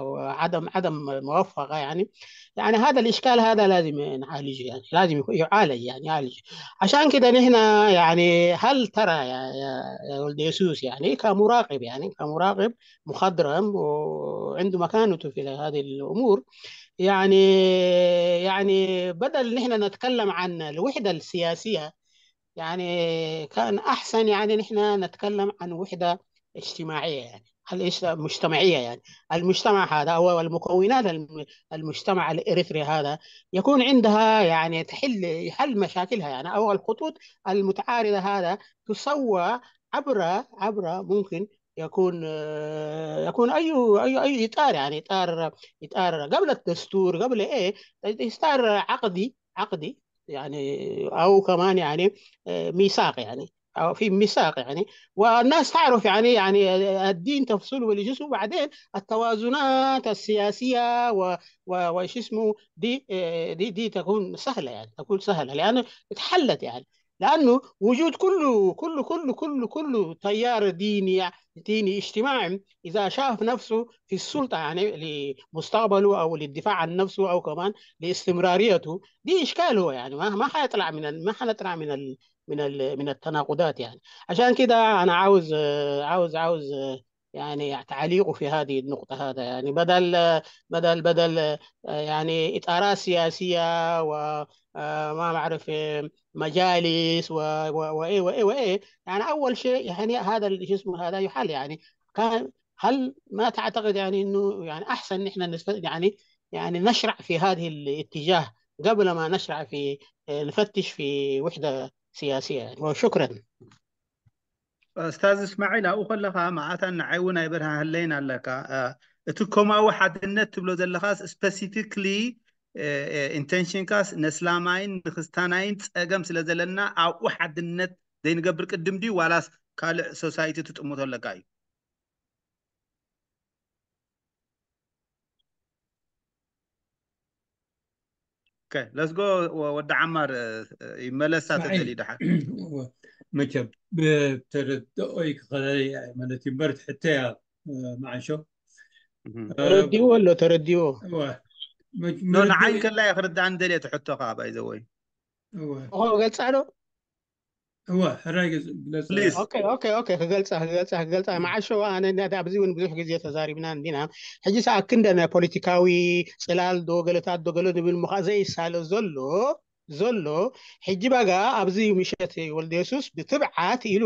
وعدم عدم موفقه يعني. يعني هذا الاشكال هذا لازم نعالجه يعني لازم يعالج يعني يعالج. عشان كده نحن يعني هل ترى يا يا ولد يسوس يعني كمراقب يعني كمراقب مخضرم وعنده مكانته في هذه الامور يعني يعني بدل نحن نتكلم عن الوحده السياسيه يعني كان احسن يعني نحن نتكلم عن وحده اجتماعيه يعني. المجتمعية، يعني المجتمع هذا أو المكونات المجتمع الإريتري هذا يكون عندها، يعني تحل حل مشاكلها، يعني أو الخطوط المتعارضة هذا تسوى عبر عبر ممكن يكون يكون أي أي أي إطار، يعني إطار إطار قبل الدستور، قبل إيه، إطار عقدي عقدي، يعني أو كمان يعني ميثاق، يعني أو في ميثاق، يعني والناس تعرف، يعني يعني الدين تفصله والجسم، وبعدين التوازنات السياسية و و- وش اسمه دي، دي دي تكون سهلة، يعني تكون سهلة لأنه اتحلت، يعني لأنه وجود كله كله كله كله كله تيار ديني ديني اجتماعي إذا شاف نفسه في السلطة، يعني لمستقبله أو للدفاع عن نفسه أو كمان لاستمراريته، دي إشكال هو، يعني ما ما حيطلع من ال- ما حنطلع من ال من ال من التناقضات، يعني عشان كده أنا عاوز عاوز عاوز يعني تعليقه في هذه النقطة هذا، يعني بدل بدل بدل يعني إطارات سياسية و ما بعرف مجالس و و- وإيه وإيه وإيه، يعني أول شيء يعني هذا ال- شو اسمه هذا يحل، يعني كان هل ما تعتقد يعني إنه يعني أحسن نحن نسف- يعني يعني نشرع في هذه الاتجاه قبل ما نشرع في نفتش في وحدة سياسية، يعني وشكرا. ኡስታዝ እስማዒል ኣብኡ ከለኻ መዓታን ንዓይ እውን ኣይበርሃህለይን ኣለካ። እቲ ኮማዊ ሓድነት ትብሎ ዘለኻስ ስፐሲፊክሊ ኢንቴንሽንካስ ንእስላማይን ንክስታናይን ፀገም ስለ ዘለና ኣብኡ ሓድነት ዘይንገብር ቅድም ድዩ ዋላስ ካልእ ሶሳይቲ ትጥምቶ ኣለካ እዩ? ኦኬ፣ let's go። ወዲ ዓማር ይመለሳ ተደልዩ ደሓር። መቸም ብተረድኦይ ክኸለለይ ማለት እዩ እምበር ትሕተያ መዓሾ ተረዲዎ ኣሎ ተረዲዎ ንዓይ ከላ ክርዳእኒ ደልየ ትሕቶ ከዓ ባይዘወይ ገልፃ ዶ እወ ሕራይ ግለፅ ክገልፃ ክገልፃ ክገልፃ መዓሾ ኣነ ኣብዚ እውን ብዙሕ ግዜ ተዛሪብና እንዲና። ሕጂ ሰኣክንደ ናይ ፖለቲካዊ ፅላል ዶ ገለታት ዶ ገለ ንብል ምዃ ዘይሳለ ዘሎ ዘሎ ሕጂ ባጋ ኣብዚ ምሸት ወልደ የሱስ ብትብዓት ኢሉ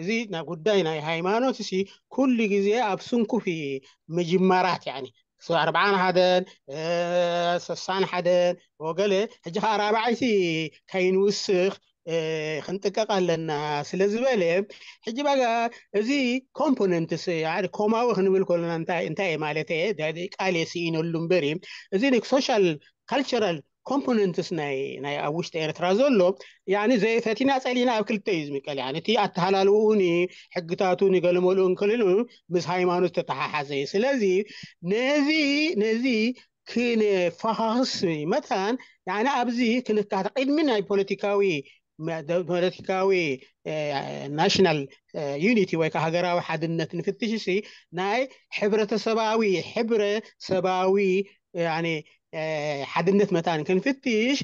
እዚ ናይ ጉዳይ ናይ ሃይማኖት ሲ ኩሉ ግዜ ኣብ ስንኩፍ ምጅማራት ያኒ ኣርብዓን ሓደን ሰሳን ሓደን ወገለ ሕጂ ከዓ ራብዓይቲ ከይንውስኽ ክንጥቀቕ ኣለና ስለ ዝበለ ሕጂ ባጋ እዚ ኮምፖነንትስ ኮማዊ ክንብል ከለና እንታይ ማለት ቃል የስኢነሉ እምበር እዚ ሶሻል ካልቸራል ኮምፖነንትስ ናይ ኣብ ውሽጢ ኤርትራ ዘሎ ያኒ ፈቲና ፀሊና ኣብ ክልተ እዩ ዝምቀል። ያኒ እቲ ኣተሃላልውኡኒ ሕግታቱ ንገለመልኡ እንክልሉ ምስ ሃይማኖት ተተሓሓዘ እዩ። ስለዚ ነዚ ነዚ ክንፈኻኽስ መታን ያኒ ኣብዚ ክንካተ ቅድሚ ናይ ፖለቲካዊ ፖለቲካዊ ናሽናል ዩኒቲ ወይ ከዓ ሃገራዊ ሓድነት ንፍትሽ ሲ ናይ ሕብረተሰባዊ ሕብረ ሰባዊ ሓድነት መታን ክንፍትሽ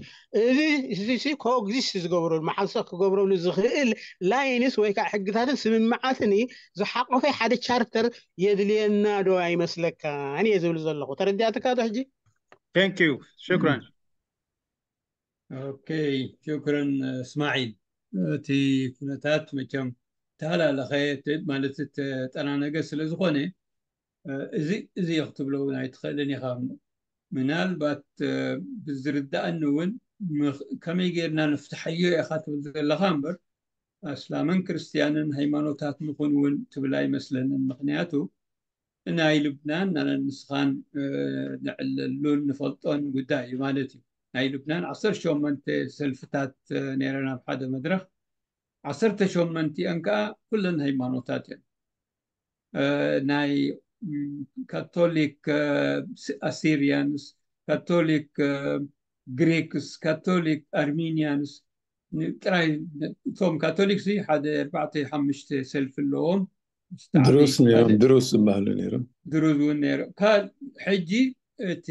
እዚ ኮግዚስት ዝገብረሉ መሓንሰ ክገብረሉ ዝኽእል ላይንስ ወይ ከዓ ሕግታትን ስምምዓትን ዝሓቆፈ ሓደ ቻርተር የድልየና ዶ ኣይመስለካን እየ ዝብል ዘለኹ። ተረዲኣትካ ዶ ሕጂ? Thank you. ሽክራን። ኦኬ ሽክረን እስማዒል። እቲ ኩነታት መቸም ተሃላለኸ ማለት ተጠናነገ ስለ ዝኾነ እዚ እዚ ክትብሎ እውን ኣይትኽእልን ኢኻ። ምናልባት ብዝርዳእኒ እውን ከመይ ጌርና ንፍትሓዮ ኢኻ ትብል ዘለኻ እምበር ኣስላምን ክርስትያንን ሃይማኖታት ንኹን እውን ትብል ኣይመስለንን። ምክንያቱ ናይ ልብናን ኣነን ንስኻን ንዕለሉን ንፈልጦን ጉዳይ እዩ ማለት እዩ። ናይ ልብናን ዓሰርተ ሸሞንተ ሰልፍታት ነይረን ኣብ ሓደ መድረኽ። ዓሰርተ ሸሞንቲአን ከዓ ኩለን ሃይማኖታት እየን። ናይ ካቶሊክ ኣሲሪያንስ፣ ካቶሊክ ግሪክስ፣ ካቶሊክ ኣርሚኒያንስ ጥራይ። እቶም ካቶሊክ ሓደ ኣርባዕተ ሓሙሽተ ሰልፊ ኣለዎም። ድሩስ እዮም፣ ድሩስ ዝበሃሉ ነይሮም። ድሩዝ እውን ነይሮም። ሕጂ እቲ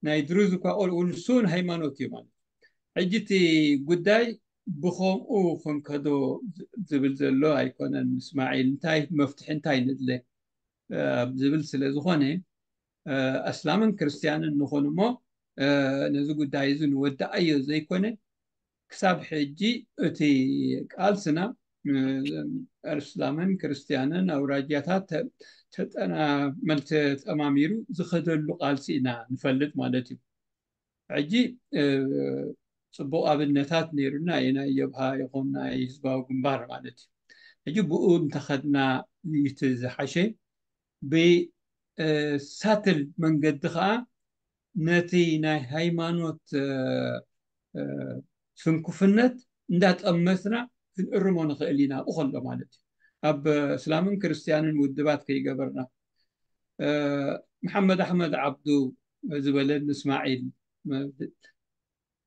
ናይ ድሩዝ እኳ ቆልዑ ንሱ እውን ሃይማኖት እዩ ማለት። ሕጂ እቲ ጉዳይ ብኸምኡ ክንከዶ ዝብል ዘሎ ኣይኮነን። እስማዒል እንታይ መፍትሒ እንታይ ንድለ ዝብል ስለ ዝኾነ ኣስላምን ክርስትያንን ንኾን እሞ ነዚ ጉዳይ እዚ ንወዳኣዮ ዘይኮነ ክሳብ ሕጂ እቲ ቃልስና እስላምን ክርስትያንን ኣውራጃታት ተጠማሚሩ ዝኸደሉ ቃልሲ ኢና ንፈልጥ ማለት እዩ። ሕጂ ፅቡቕ ኣብነታት ነይሩና እዩ፣ ናይ ጀብሃ ይኹን ናይ ህዝባዊ ግንባር ማለት እዩ። ሕጂ ብኡ እንተኸድና እቲ ዝሓሸ። ብሳትል መንገዲ ከዓ ነቲ ናይ ሃይማኖት ስንኩፍነት እንዳጠመስና ክንእርሞ ንኽእል ኢና። ኣብኡ ከሎ ማለት እዩ፣ ኣብ እስላምን ክርስትያንን ውድባት ከይገበርና። መሓመድ ኣሕመድ ዓብዱ ዝበለኒ እስማዒል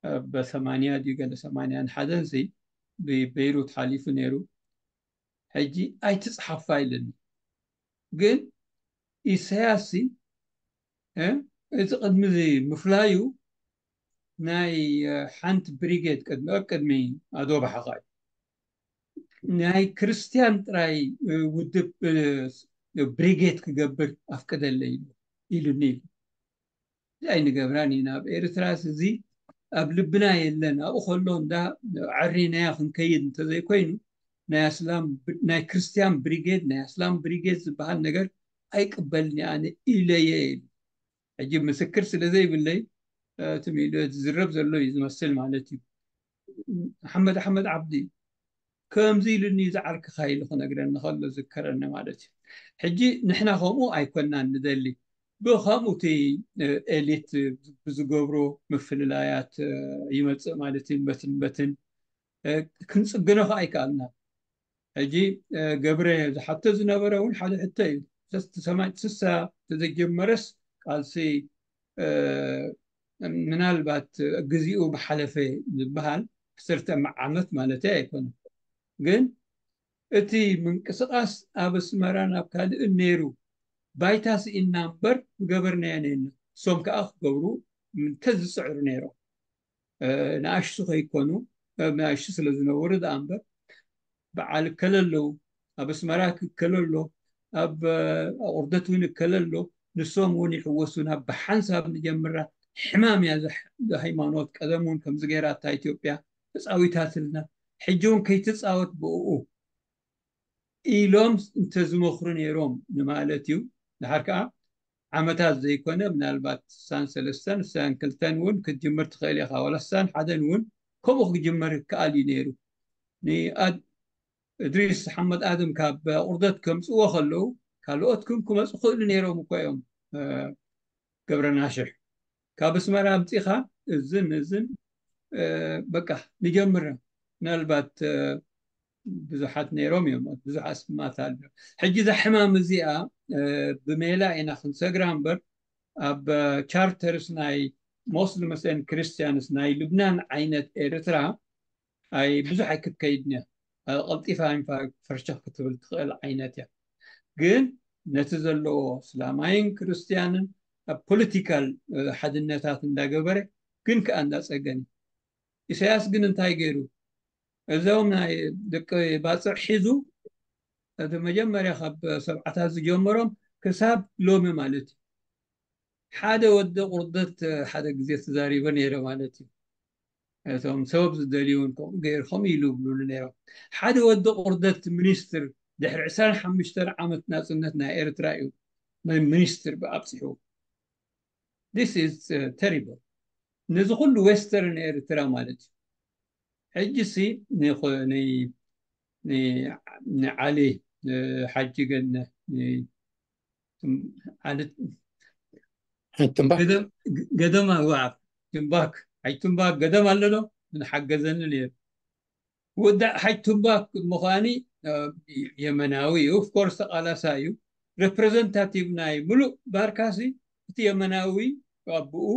ኣብ ሰማንያ ድዩ ገለ ሰማንያን ሓደን ሲ ብበይሩት ሓሊፉ ነይሩ። ሕጂ ኣይትፅሓፋ ኢለኒ። ግን ኢሳያስ ሲ እቲ ቅድሚ ምፍላዩ ናይ ሓንቲ ብሪጌድ ቅድሚ ኣብ ቅድሚ ኣዶ ባሓኻ እዩ። ናይ ክርስትያን ጥራይ ውድብ ብሪጌድ ክገብር ኣፍቅደለይ ኢሉኒ ኢሉ። ኣይንገብራን ኢና። ኣብ ኤርትራስ እዚ ኣብ ልብና የለን። ኣብኡ ከሎ እንዳ ዓሪናያ ክንከይድ እንተዘይኮይኑ ናይ ኣስላም ናይ ክርስትያን ብሪጌድ ናይ ኣስላም ብሪጌድ ዝበሃል ነገር ኣይቅበልን ኣነ ኢለየ ኢሉ። ሕጂ ምስክር ስለ ዘይብለይ ትም ኢሉ ዝዝረብ ዘሎ እዩ ዝመስል ማለት እዩ። ሓመድ ኣሕመድ ዓብዲ ከምዚ ኢሉኒ ዝዓርክኻ ኢሉ ክነግረኒ ከሎ ዝከረኒ ማለት እዩ። ሕጂ ንሕና ከምኡ ኣይኮናን ንደሊ። ብከምኡ እቲ ኤሊት ብዝገብሮ ምፍልላያት ይመፅእ ማለት እዩ። በትን በትን ክንፅግኖ ከዓ ኣይከኣልና። ሕጂ ገብረ ዝሓቶ ዝነበረ እውን ሓደ ሕቶ እዩ። ስሳ ተዘጀመረስ ቃልሲ ምናልባት ግዚኡ ብሓለፈ ዝበሃል ዓሰርተ ዓመት ማለት ኣይኮነን። ግን እቲ ምንቅስቃስ ኣብ ኣስመራን ኣብ ካልእን ነይሩ። ባይታ ስኢና እምበር ምገበርናዮ ነና። እሶም ከዓ ክገብሩ እንተዝፅዕሩ ነይሮም። ንኣሽቱ ከይኮኑ ንኣሽቱ ስለ ዝነበሩ ደኣ እምበር በዓል እከለ ኣለዉ። ኣብ ኣስመራ እከለ ኣሎ፣ ኣብ ኣቑርደት እውን እከለ ኣሎ። ንሶም እውን ይሕወሱና። ብሓንሳብ ንጀምራ። ሕማም እያ ሃይማኖት። ቀደም እውን ከምዚ ገይራ እታ ኢትዮጵያ ተፃዊታትልና። ሕጂ እውን ከይትፃወት ብእኡ ኢሎም እንተዝመኽሩ ነይሮም ንማለት እዩ። ድሓር ከዓ ዓመታት ዘይኮነ ምናልባት ስሳን ሰለስተን ስሳን ክልተን እውን ክትጅምር ትኽእል ኢኻ። ዋላ ስሳን ሓደን እውን ከምኡ ክጅመር ይከኣል እዩ ነይሩ። ንኣድ እድሪስ ሓመድ ኣደም ካብ ቁርደት ከምፅዎ ከለዉ ካልኦት ክም ክመፁ ክእሉ ነይሮም እኮ እዮም። ገብረናሽሕ ካብ ኣስመራ ኣምፂኻ እዝን እዝን በቃ ንጀምር። ምናልባት ብዙሓት ነይሮም እዮም። ብዙሕ ኣስማት ኣሎ። ሕጂ እዛ ሕማም እዚኣ ብሜላ ኢና ክንሰግራ እምበር ኣብ ቻርተርስ ናይ ሞስሊምስ ን ክርስቲያንስ ናይ ልብናን ዓይነት ኤርትራ ኣይ ብዙሕ ኣይክትከይድን እያ። ቀልጢፋ ፈርሸኽ ክትብል ትኽእል ዓይነት እያ። ግን ነቲ ዘለዎ እስላማይን ክርስትያንን ኣብ ፖለቲካል ሓድነታት እንዳገበረ ግን ከዓ እንዳፀገን እዩ። ኢሳያስ ግን እንታይ ገይሩ? እዞም ናይ ደቂ ባፅዕ ሒዙ እቲ መጀመርያ ካብ ሰብዓታት ዝጀመሮም ክሳብ ሎሚ ማለት እዩ። ሓደ ወዲ ቁርደት ሓደ ግዜ ተዛሪበ ነይረ ማለት እዩ። እቶም ሰበብ ዝደልዩ እውን ከምኡ ገይሩ ከምኡ ኢሉ ይብሉኒ ነይሮም። ሓደ ወዲ ቁርደት ሚኒስትር ድሕሪ ዕስራን ሓሙሽተን ዓመት ናፅነት ናይ ኤርትራ እዩ ሚኒስትር ኣብፅሑ። This is terrible። ነዚ ኩሉ ዌስተርን ኤርትራ ማለት እዩ። ሕጂ ሲ ንዓሊ ሓጂ ገነ ትንባክ ገደማ ዋዓፍ ትንባክ ሓጅ ትንባክ ገደም ኣለዶ ንሓገዘኒ ነይሩ። ወዳእ ሓጅ ትንባክ ምዃኒ የመናዊ እዩ። ኦፍኮርስ ተቃላሳ እዩ። ሬፕሬዘንታቲቭ ናይ ሙሉእ ባርካሲ እቲ የመናዊ ኣቦኡ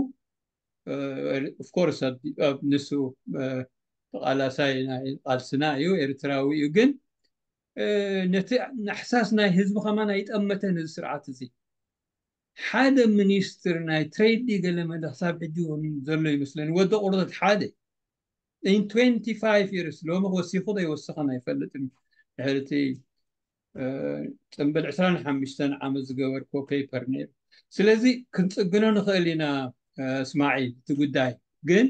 ኦፍኮርስ ንሱ ተቃላሳይ ናይ ቃልስና እዩ፣ ኤርትራዊ እዩ። ግን ነቲ ኣሕሳስ ናይ ህዝቢ ከማን ኣይጠመተን እዚ ስርዓት እዚ። ሓደ ሚኒስትር ናይ ትሬድ ገለ መለ ክሳብ ሕጂ እውን ዘሎ ይመስለኒ። ወዲ ቁርደት ሓደ in twenty five years ሎሚ ወሲኹ ዶ ይወስኸን ኣይፈልጥን። ድሕሪ እቲ ፅምብል ዕስራን ሓሙሽተን ዓመት ዝገበርኮ ፔፐር ነይሩ። ስለዚ ክንፅግኖ ንኽእል ኢና እስማዒል እቲ ጉዳይ። ግን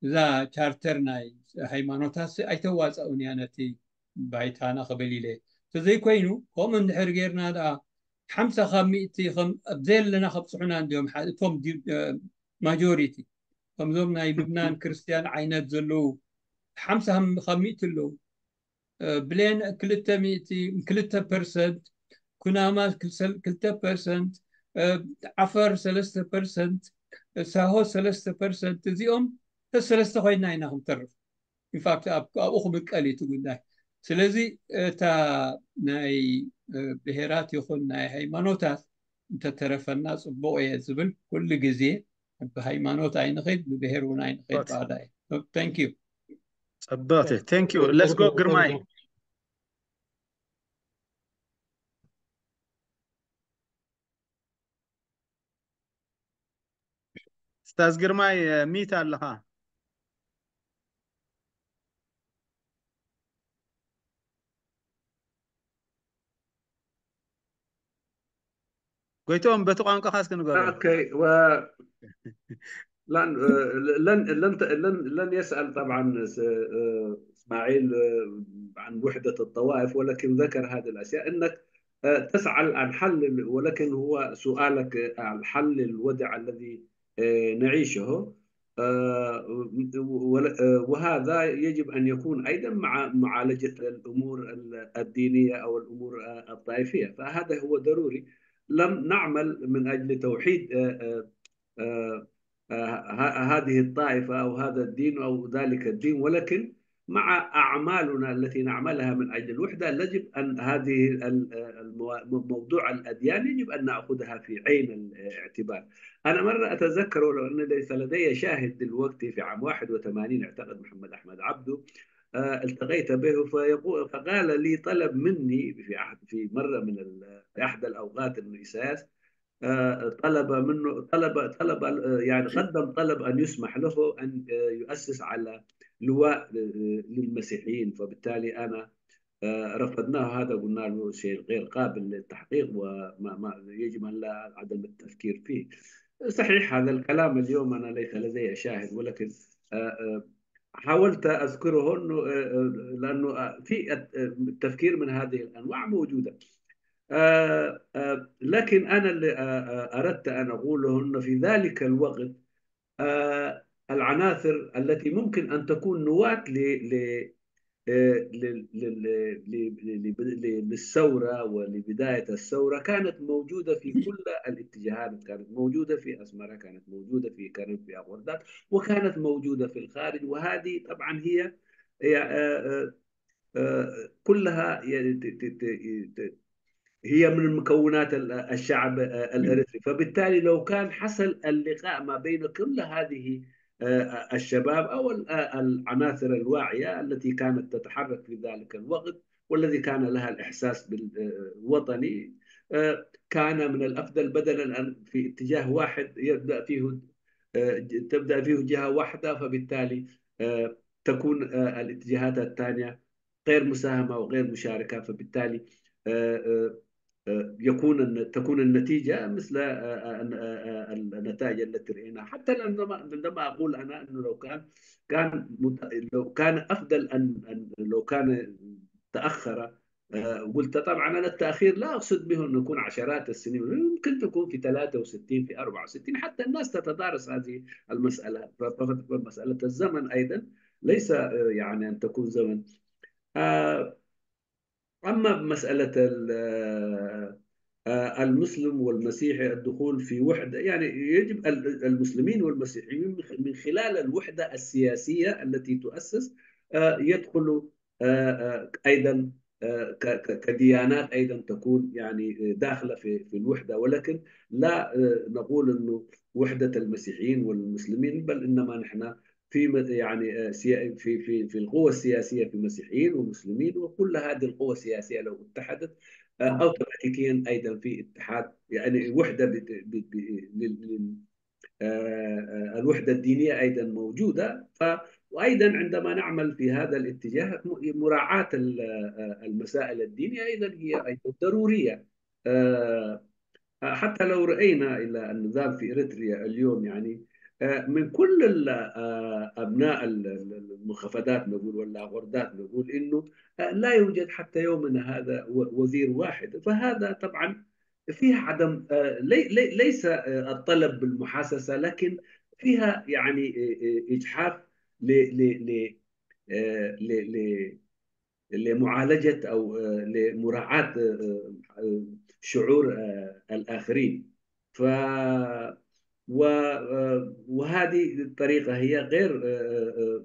እዛ ቻርተር ናይ ሃይማኖታት ኣይተዋፀኡን እያ ነቲ ባይታና ክብል ኢለ። ተዘይኮይኑ ከምኡ እንድሕር ጌርና ደኣ ሓምሳ ካብ ሚእቲ ከም ኣብ ዘለና ከብፅሑና እንዲዮም እቶም ማጆሪቲ ከምዞም ናይ ልብናን ክርስትያን ዓይነት ዘለዉ ሓምሳ ካብ ሚእቲ ኣለዉ። ብሌን ክልተ ሚእቲ ክልተ ፐርሰንት፣ ኩናማ ክልተ ፐርሰንት፣ ዓፈር ሰለስተ ፐርሰንት፣ ሳሆ ሰለስተ ፐርሰንት። እዚኦም ሰለስተ ኮይና ኢና ክንተርፍ። ኢንፋክት ኣብኡ ክብቀል እዩ እቲ ጉዳይ። ስለዚ እታ ናይ ብሄራት ይኹን ናይ ሃይማኖታት እንተተረፈና ፅቡቕ እየ ዝብል። ኩሉ ግዜ ብሃይማኖት ኣይንኸይድ፣ ብብሄር እውን ኣይንኸይድ። ባዕዳ እዩ። Thank you። ፅብቕቲ። Thank you። Let's go ግርማይ። ስታዝ ግርማይ ሚት ኣለኻ። ጎይቶም በቲ ቋንቋኻ እስኪ ንገሮ። Okay. و لن لن لن لن لن يسأل طبعا اسماعيل عن وحدة الطوائف، ولكن ذكر هذه الأشياء، انك تسعى عن حل، ولكن هو سؤالك عن حل الوضع الذي نعيشه. وهذا يجب أن يكون أيضا مع معالجة الأمور الدينية أو الأمور الطائفية، فهذا هو ضروري. لم نعمل من أجل توحيد هذه الطائفة أو هذا الدين أو ذلك الدين، ولكن مع أعمالنا التي نعملها من أجل الوحدة، يجب أن هذه موضوع الأديان يجب أن نأخذها في عين الاعتبار. أنا مرة أتذكر، ولو أن ليس لدي شاهد دلوقتي، في عام واحد وثمانين أعتقد محمد أحمد عبده التقيت به، فقال لي، طلب مني في أحد في مرة من في أحد الأوقات، إنه إساس طلب منه، طلب طلب يعني قدم طلب أن يسمح له أن يؤسس على لواء للمسيحيين، فبالتالي أنا رفضناه. هذا قلنا له شيء غير قابل للتحقيق، وما ما يجب أن لا عدم التفكير فيه. صحيح، هذا الكلام اليوم أنا ليس لدي شاهد، ولكن حاولت أذكره إنه لأنه في التفكير من هذه الأنواع موجودة. لكن أنا اللي أردت أن أقوله أنه في ذلك الوقت العناصر التي ممكن أن تكون نواة للثورة ولبداية الثورة كانت موجودة في كل الاتجاهات، كانت موجودة في أسمرة، كانت موجودة في كرم، في أغوردات، وكانت موجودة في الخارج. وهذه طبعا هي هي كلها هي من مكونات الشعب الإريتري. فبالتالي لو كان حصل اللقاء ما بين كل هذه الشباب أو العناصر الواعية التي كانت تتحرك في ذلك الوقت والذي كان لها الإحساس بالوطني، كان من الأفضل بدلا أن في اتجاه واحد يبدأ فيه تبدأ فيه جهة واحدة، فبالتالي تكون الاتجاهات الثانية غير مساهمة وغير مشاركة، فبالتالي يكون تكون النتيجة مثل النتائج التي رأيناها. حتى عندما عندما أقول أنا أنه لو كان كان لو كان أفضل أن لو كان تأخر، قلت طبعا أنا التأخير لا أقصد به أنه يكون عشرات السنين، يمكن تكون في ثلاثة وستين، في أربعة وستين، حتى الناس تتدارس هذه المسألة. فمسألة الزمن أيضا ليس يعني أن تكون زمن. أما مسألة المسلم والمسيحي الدخول في وحدة، يعني يجب المسلمين والمسيحيين من خلال الوحدة السياسية التي تؤسس يدخلوا أيضا كديانات أيضا تكون يعني داخلة في في الوحدة، ولكن لا نقول أنه وحدة المسيحيين والمسلمين، بل إنما نحن في يعني في في في في القوى السياسيه في مسيحيين ومسلمين، وكل هذه القوى السياسيه لو اتحدت اوتوماتيكيا ايضا في اتحاد، يعني وحده بت بت لل الوحده الدينيه ايضا موجوده. ف وايضا عندما نعمل في هذا الاتجاه مراعاه المسائل الدينيه ايضا هي ايضا ضروريه. حتى لو رأينا إلى النظام في إريتريا اليوم، يعني آه، من كل ال- آه، أبناء ال- ال- المخفدات نقول ولا غردات نقول إنه آه، لا يوجد حتى يومنا هذا و- وزير واحد. فهذا طبعا فيها عدم آه، لي- لي- ليس آه، الطلب بالمحاسسة، لكن فيها يعني آه، آه، إجحاف ل- ل- ل- آه، ل- ل- لمعالجة أو آه، لمراعاة آه، آه، شعور آه، الآخرين. ف و- آه، وهذه الطريقة هي غير آه، آه،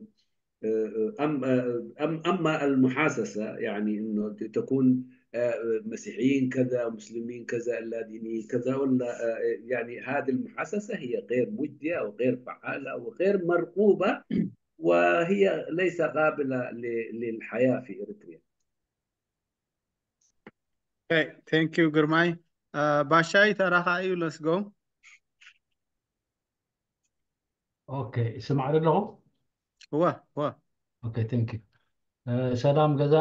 آه، آه، أم آه، أم أما المحاسسة، يعني إنه تكون آه، مسيحيين كذا، مسلمين كذا، لا دينيين كذا، ولا آه، يعني هذه المحاسسة هي غير مجدية وغير فعالة وغير مرغوبة، وهي ليس قابلة ل- للحياة في إريتريا. Okay, thank you ግርማይ። ባሻይ ተራኻ እዩ። Let's go. Okay, ይስማዕ ዶ ኣለኹ? እዋ እዋ። Okay, thank you. ሰላም ገዛ።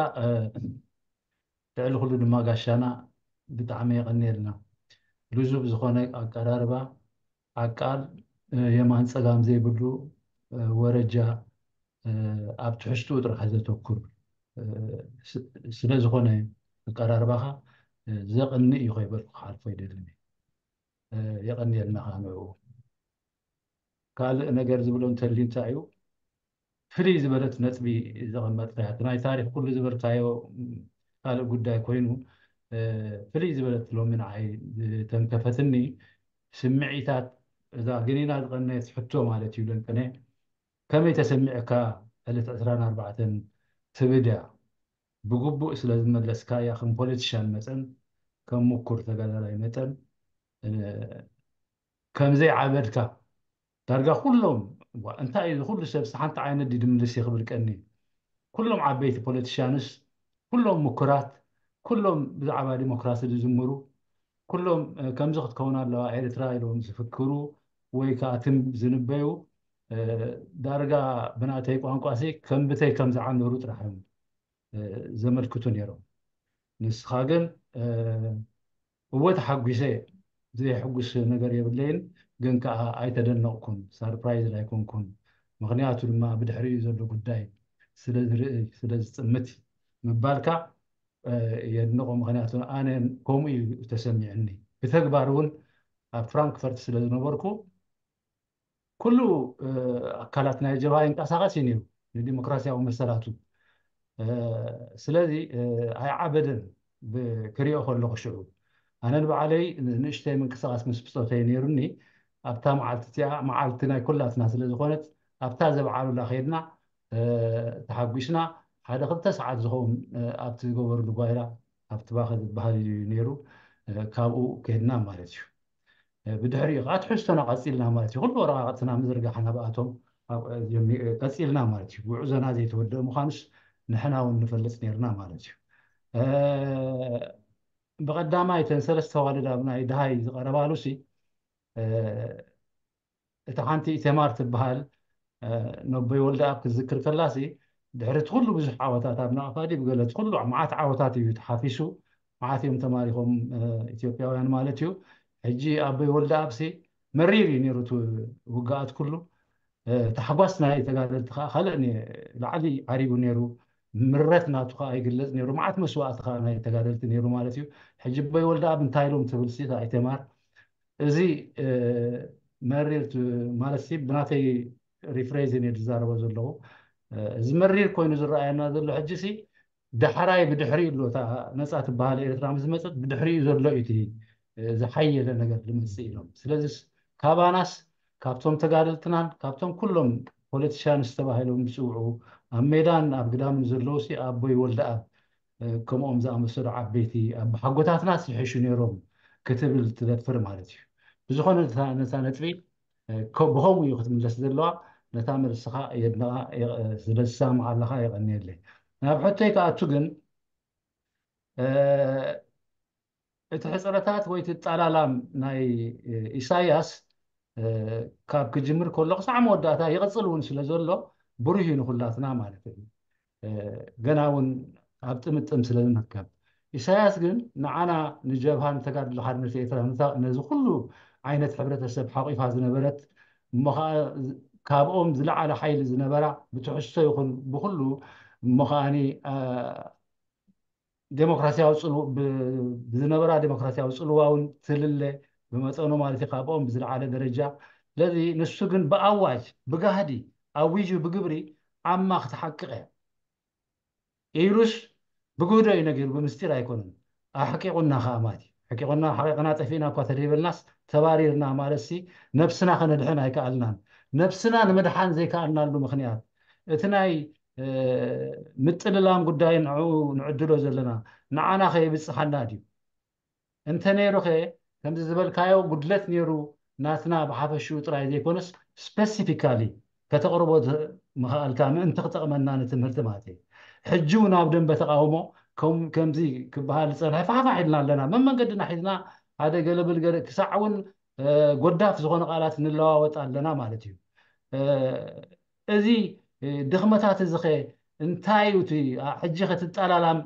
ልዕሊ ኩሉ ድማ ጋሻና ብጣዕሚ የቐንየልና። ልዙብ ዝኾነ ኣቀራርባ፣ ኣቃል የማን ጸጋም ዘይብሉ ወረጃ ኣብ ትሕዝትኡ ጥራሕ ዘተኩር ስለ ዝኾነ ኣቀራርባኻ ዘቕንእ እዩ ከይበልኩ ክሓልፎ ኣይደልን። የቐንየልና ከዓ ንዕኡ። ካልእ ነገር ዝብሎ እንተልዩ እንታይ እዩ፣ ፍልይ ዝበለት ነጥቢ ዘቐመጥካያ፣ እቲ ናይ ታሪክ ኩሉ ዝበልካዮ ካልእ ጉዳይ ኮይኑ፣ ፍልይ ዝበለት ሎሚ ንዓይ ዝተንከፈትኒ ስምዒታት እዛ ግኒና ዝቐነየት ሕቶ ማለት እዩ። ለንቅነ ከመይ ተሰሚዕካ ዕለት ዕስራን ኣርባዕተን ትብል እያ። ብግቡእ ስለ ዝመለስካያ ከም ፖለቲሻን መጠን ከም ምኩር ተጋዳላይ መጠን ከምዘይ ዓበድካ ዳርጋ ኩሎም እንታይ እዩ ኩሉ ሰብ ሓንቲ ዓይነት ድምልስ ይኽብል ቀኒ ኩሎም ዓበይቲ ፖለቲሻንስ ኩሎም ምኩራት ኩሎም ብዛዕባ ዲሞክራሲ ዝዝምሩ ኩሎም ከምዚ ክትከውን ኣለዋ ኤርትራ ኢሎም ዝፍክሩ ወይ ከዓ ትም ዝንበዩ ዳርጋ ብናተይ ቋንቋ ሲ ከም ብተይ ከም ዝዓመሩ ጥራሕ እዮም ዘመልክቱ ነይሮም። ንስኻ ግን እወ ተሓጒሰ፣ ዘየሕጉስ ነገር የብለይን፣ ግን ከዓ ኣይተደነቕኩን፣ ሳርፕራይዝ ኣይኮንኩን። ምኽንያቱ ድማ ብድሕሪኡ ዘሎ ጉዳይ ስለ ዝርኢ ስለ ዝጥምት ምባልካ የድንቖ። ምኽንያቱ ኣነ ከምኡ እዩ ተሰሚዕኒ። ብተግባር እውን ኣብ ፍራንክፈርት ስለ ዝነበርኩ ኩሉ ኣካላት ናይ ጀብሃ ይንቀሳቐስ እዩ ነይሩ ንዲሞክራሲያዊ መሰላቱ። ስለዚ ኣይዓበደን ክሪኦ ከለኹ ሽዑ ኣነ ንባዕለይ ንእሽተይ ምንቅስቃስ ምስ ብፆተይ ነይሩኒ። ኣብታ መዓልቲ እቲኣ መዓልቲ ናይ ኩላትና ስለ ዝኾነት ኣብታ ዘብዓሉላ ከይድና ተሓጒስና ሓደ ክልተ ሰዓት ዝኸውን ኣብቲ ዝገበርሉ ጓይላ ኣብቲ ባኸ ዝበሃል እዩ ነይሩ። ካብኡ ከይድና ማለት እዩ። ብድሕሪኡ ከዓ ትሕዝቶና ቀፂልና ማለት እዩ። ኩሉ ወረቃቅትና ምዝርጋሕ ናብኣቶም ቀፂልና ማለት እዩ። ጉዕዞና ዘይተወደአ ምዃኑስ ንሕና እውን ንፈልፅ ነይርና ማለት እዩ። ብቐዳማይ እተን ሰለስተ ዋልድ ኣብ ናይ ድሃይ ዝቐረባሉ ሲ እቲ ሓንቲ ኢተማር ትበሃል ነቦይ ወልደ ኣብ ክትዝክር ከላሲ ድሕሪ እቲ ኩሉ ብዙሕ ዓወታት ኣብ ናቕፋዲ ብገለ እቲ ኩሉ መዓት ዓወታት እዩ ተሓፊሱ። መዓት እዮም ተማሪኾም ኢትዮጵያውያን ማለት እዩ። ሕጂ ኣቦይ ወልደ ኣብሲ መሪር እዩ ነይሩ እቲ ውግኣት ኩሉ። ታሕጓስ ናይ ተጋደልቲ ከዓ ካልእ ላዕሊ ዓሪቡ ነይሩ። ምረት ናቱ ከዓ ይግለፅ ነይሩ። መዓት መስዋእቲ ከዓ ናይ ተጋደልቲ ነይሩ ማለት እዩ። ሕጂ ኣቦይ ወልደ ኣብ እንታይ ኢሎም ትብል ሲ ኢተማር እዚ መሪር ማለት ሲ ብናተይ ሪፍሬዝ እየ ዝዛረቦ ዘለኹ። እዚ መሪር ኮይኑ ዝረኣየና ዘሎ ሕጂ ሲ ዳሕራይ ብድሕሪኡ ኣሎ እታ ነፃ ትበሃል ኤርትራ ምስ መፀት ብድሕሪኡ ዘሎ እዩ እቲ ዝሓየለ ነገር ዝመፅእ ኢሎም። ስለዚ ካባናስ ካብቶም ተጋደልትናን ካብቶም ኩሎም ፖለቲሻንስ ተባሂሎም ዝፅውዑ ኣብ ሜዳን ኣብ ግዳምን ዘለዉ ሲ ኣቦይ ወልደኣብ ከምኦም ዝኣመሰሉ ዓበይቲ ኣቦሓጎታትናስ ይሕሹ ነይሮም ክትብል ትደፍር ማለት እዩ። ብዝኾነ ነታ ነጥቢ ብኸምኡ እዩ ክትምለስ ዘለዋ። ነታ መልስኻ የድንቓ፣ ስለ ዝሰማዕ ኣለኻ የቐንየለይ። ናብ ሕቶይ ክኣቱ ግን እቲ ሕፅረታት ወይ እቲ ጣላላም ናይ ኢሳያስ ካብ ክጅምር ከሎ ክሳዕ መወዳእታ ይቕፅል እውን ስለ ዘሎ ብሩህ እዩ ንኩላትና ማለት እዩ። ገና እውን ኣብ ጥምጥም ስለ ዝመከብ ኢሳያስ ግን ንዓና ንጀብሃ ንተጋድሎ ሓርነት ኤርትራ ነዚ ኩሉ ዓይነት ሕብረተሰብ ሓቂፋ ዝነበረት እሞ ከዓ ካብኦም ዝለዓለ ሓይሊ ዝነበራ ብትሕዝቶ ይኹን ብኩሉ እሞ ከዓኒ ዴሞክራሲያዊ ፅልው ብዝነበራ ዴሞክራሲያዊ ፅልዋ እውን ትልለ ብመጠኑ ማለት እዩ ካብኦም ብዝለዓለ ደረጃ። ስለዚ ንሱ ግን ብኣዋጅ ብጋህዲ ኣዊጁ ብግብሪ ዓማ ክትሓቅቕ እያ። ኢሉስ ብግህዶ እዩ ነጊሩ፣ ብምስጢር ኣይኮነን። ኣሕቂቑና ከዓ ማለት እዩ። ሕቂቑና ሓቂቕና ጠፊእና እኳ ተደይበልናስ ተባሪርና ማለት ሲ ነብስና ከነድሕን ኣይከኣልናን። ነብስና ንምድሓን ዘይከኣልናሉ ምኽንያት እቲ ናይ ምጥልላም ጉዳይ ንዕኡ ንዕድሎ ዘለና ንዓና ከየብፅሓና ድዩ? እንተ ነይሩ ኸ ከምዚ ዝበልካዮ ጉድለት ነይሩ ናትና ብሓፈሽኡ ጥራይ ዘይኮነስ ስፐሲፊካሊ ከተቕርቦ ምኽኣልካ ምእንቲ ክጠቕመና ንትምህርቲ ማለት እዩ። ሕጂ እውን ኣብ ደንበ ተቃውሞ ከምዚ ክበሃል ዝፀንሐ ፋሕፋሕ ኢልና ኣለና። መመንገድና ሒዝና ሓደ ገለብል ገለ ክሳዕ እውን ጎዳፍ ዝኾነ ቃላት ንለዋወጥ ኣለና ማለት እዩ። እዚ ድኽመታት እዚ ኸ እንታይ እዩ እቲ ሕጂ ከትጠላላም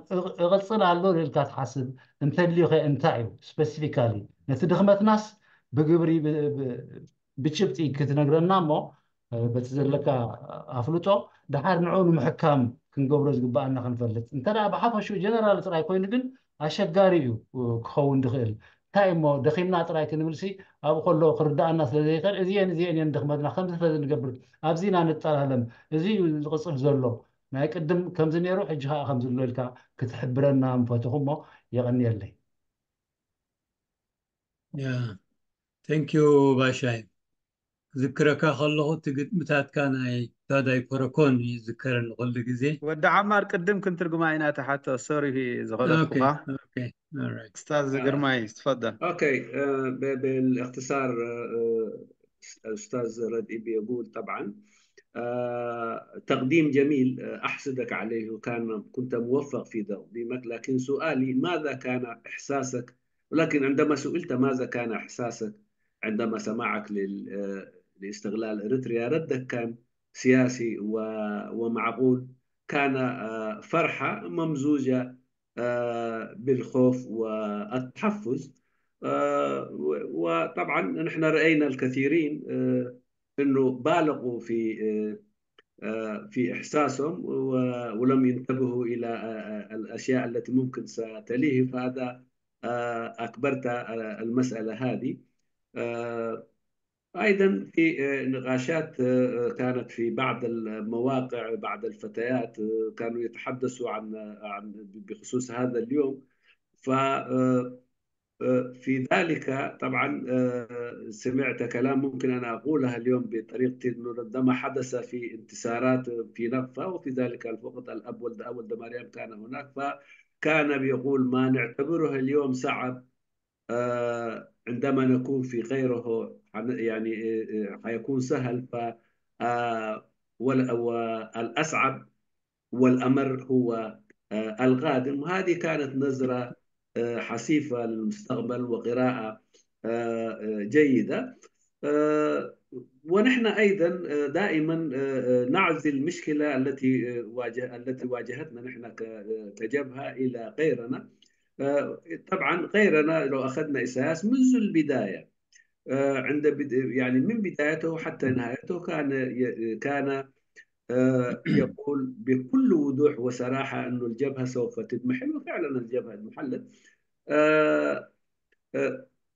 እቕፅል ኣሎ ኢልካ ትሓስብ እንተልዩ ኸ እንታይ እዩ ስፐሲፊካሊ ነቲ ድኽመትናስ ብግብሪ ብጭብጢ ክትነግረና እሞ በቲ ዘለካ ኣፍልጦ ደሓር ንዑ ንምሕካም ክንገብሮ ዝግባኣና ክንፈልጥ እንተ ብሓፈሽኡ ጀነራል ጥራይ ኮይኑ ግን ኣሸጋሪ እዩ ክኸውን ድኽእል እንታይ እሞ ደኺምና ጥራይ ክንብልሲ ኣብኡ ከሎ ክርዳኣና ስለ ዘይኽእል እዚአን እዚአን እየን ድኽመትና ከምዚ ስለዚ ንገብር ኣብዚና ንጠላለም እዚ እዩ ዝቕፅል ዘሎ ናይ ቅድም ከምዚ ነይሩ ሕጂ ከዓ ከምዚ ኣሎ ኢልካ ክትሕብረና ምፈትኹ እሞ የቐንየለይ Yeah. Thank you ባሻይ ክዝክረካ ከለኹ እቲ ግጥምታትካ ናይ ታዳይ ኮረኮን ይዝከረኒ ኩሉ ግዜ ወዲ ዓማር ቅድም ክንትርጉማ ኢና ተሓቶ ሶሪ ዝኸለፍኩኻ okay all right استاذ ግርማይ تفضل okay بالاختصار استاذ ردئي بيقول طبعا تقديم جميل احسدك عليه وكان كنت موفق في تقديمك لكن سؤالي ماذا كان احساسك ولكن عندما سئلت ماذا كان احساسك عندما سمعك لاستغلال اريتريا ردك كان سياسي ومعقول كان فرحه ممزوجه بالخوف والتحفز وطبعا نحن راينا الكثيرين انه بالغوا في في احساسهم ولم ينتبهوا الى الاشياء التي ممكن ستليه فهذا اكبرت المساله هذه ايضا في نقاشات كانت في بعض المواقع بعض الفتيات كانوا يتحدثوا عن عن بخصوص هذا اليوم ف في ذلك طبعا سمعت كلام ممكن أنا أقولها اليوم بطريقتي أنه عندما حدث في انتصارات في نغفة وفي ذلك الوقت الأب ولد أول دماريان كان هناك فكان بيقول ما نعتبره اليوم صعب عندما نكون في غيره يعني حيكون سهل ف والأصعب والأمر هو القادم وهذه كانت نظرة حسيفة للمستقبل وقراءة جيدة ونحن أيضا دائما نعزي المشكلة التي واجه التي واجهتنا نحن كجبهة إلى غيرنا طبعا غيرنا لو أخذنا إساياس منذ البداية عند يعني من بدايته حتى نهايته كان كان يقول بكل وضوح وصراحة أن الجبهة سوف تضمحل وفعلا الجبهة اضمحلت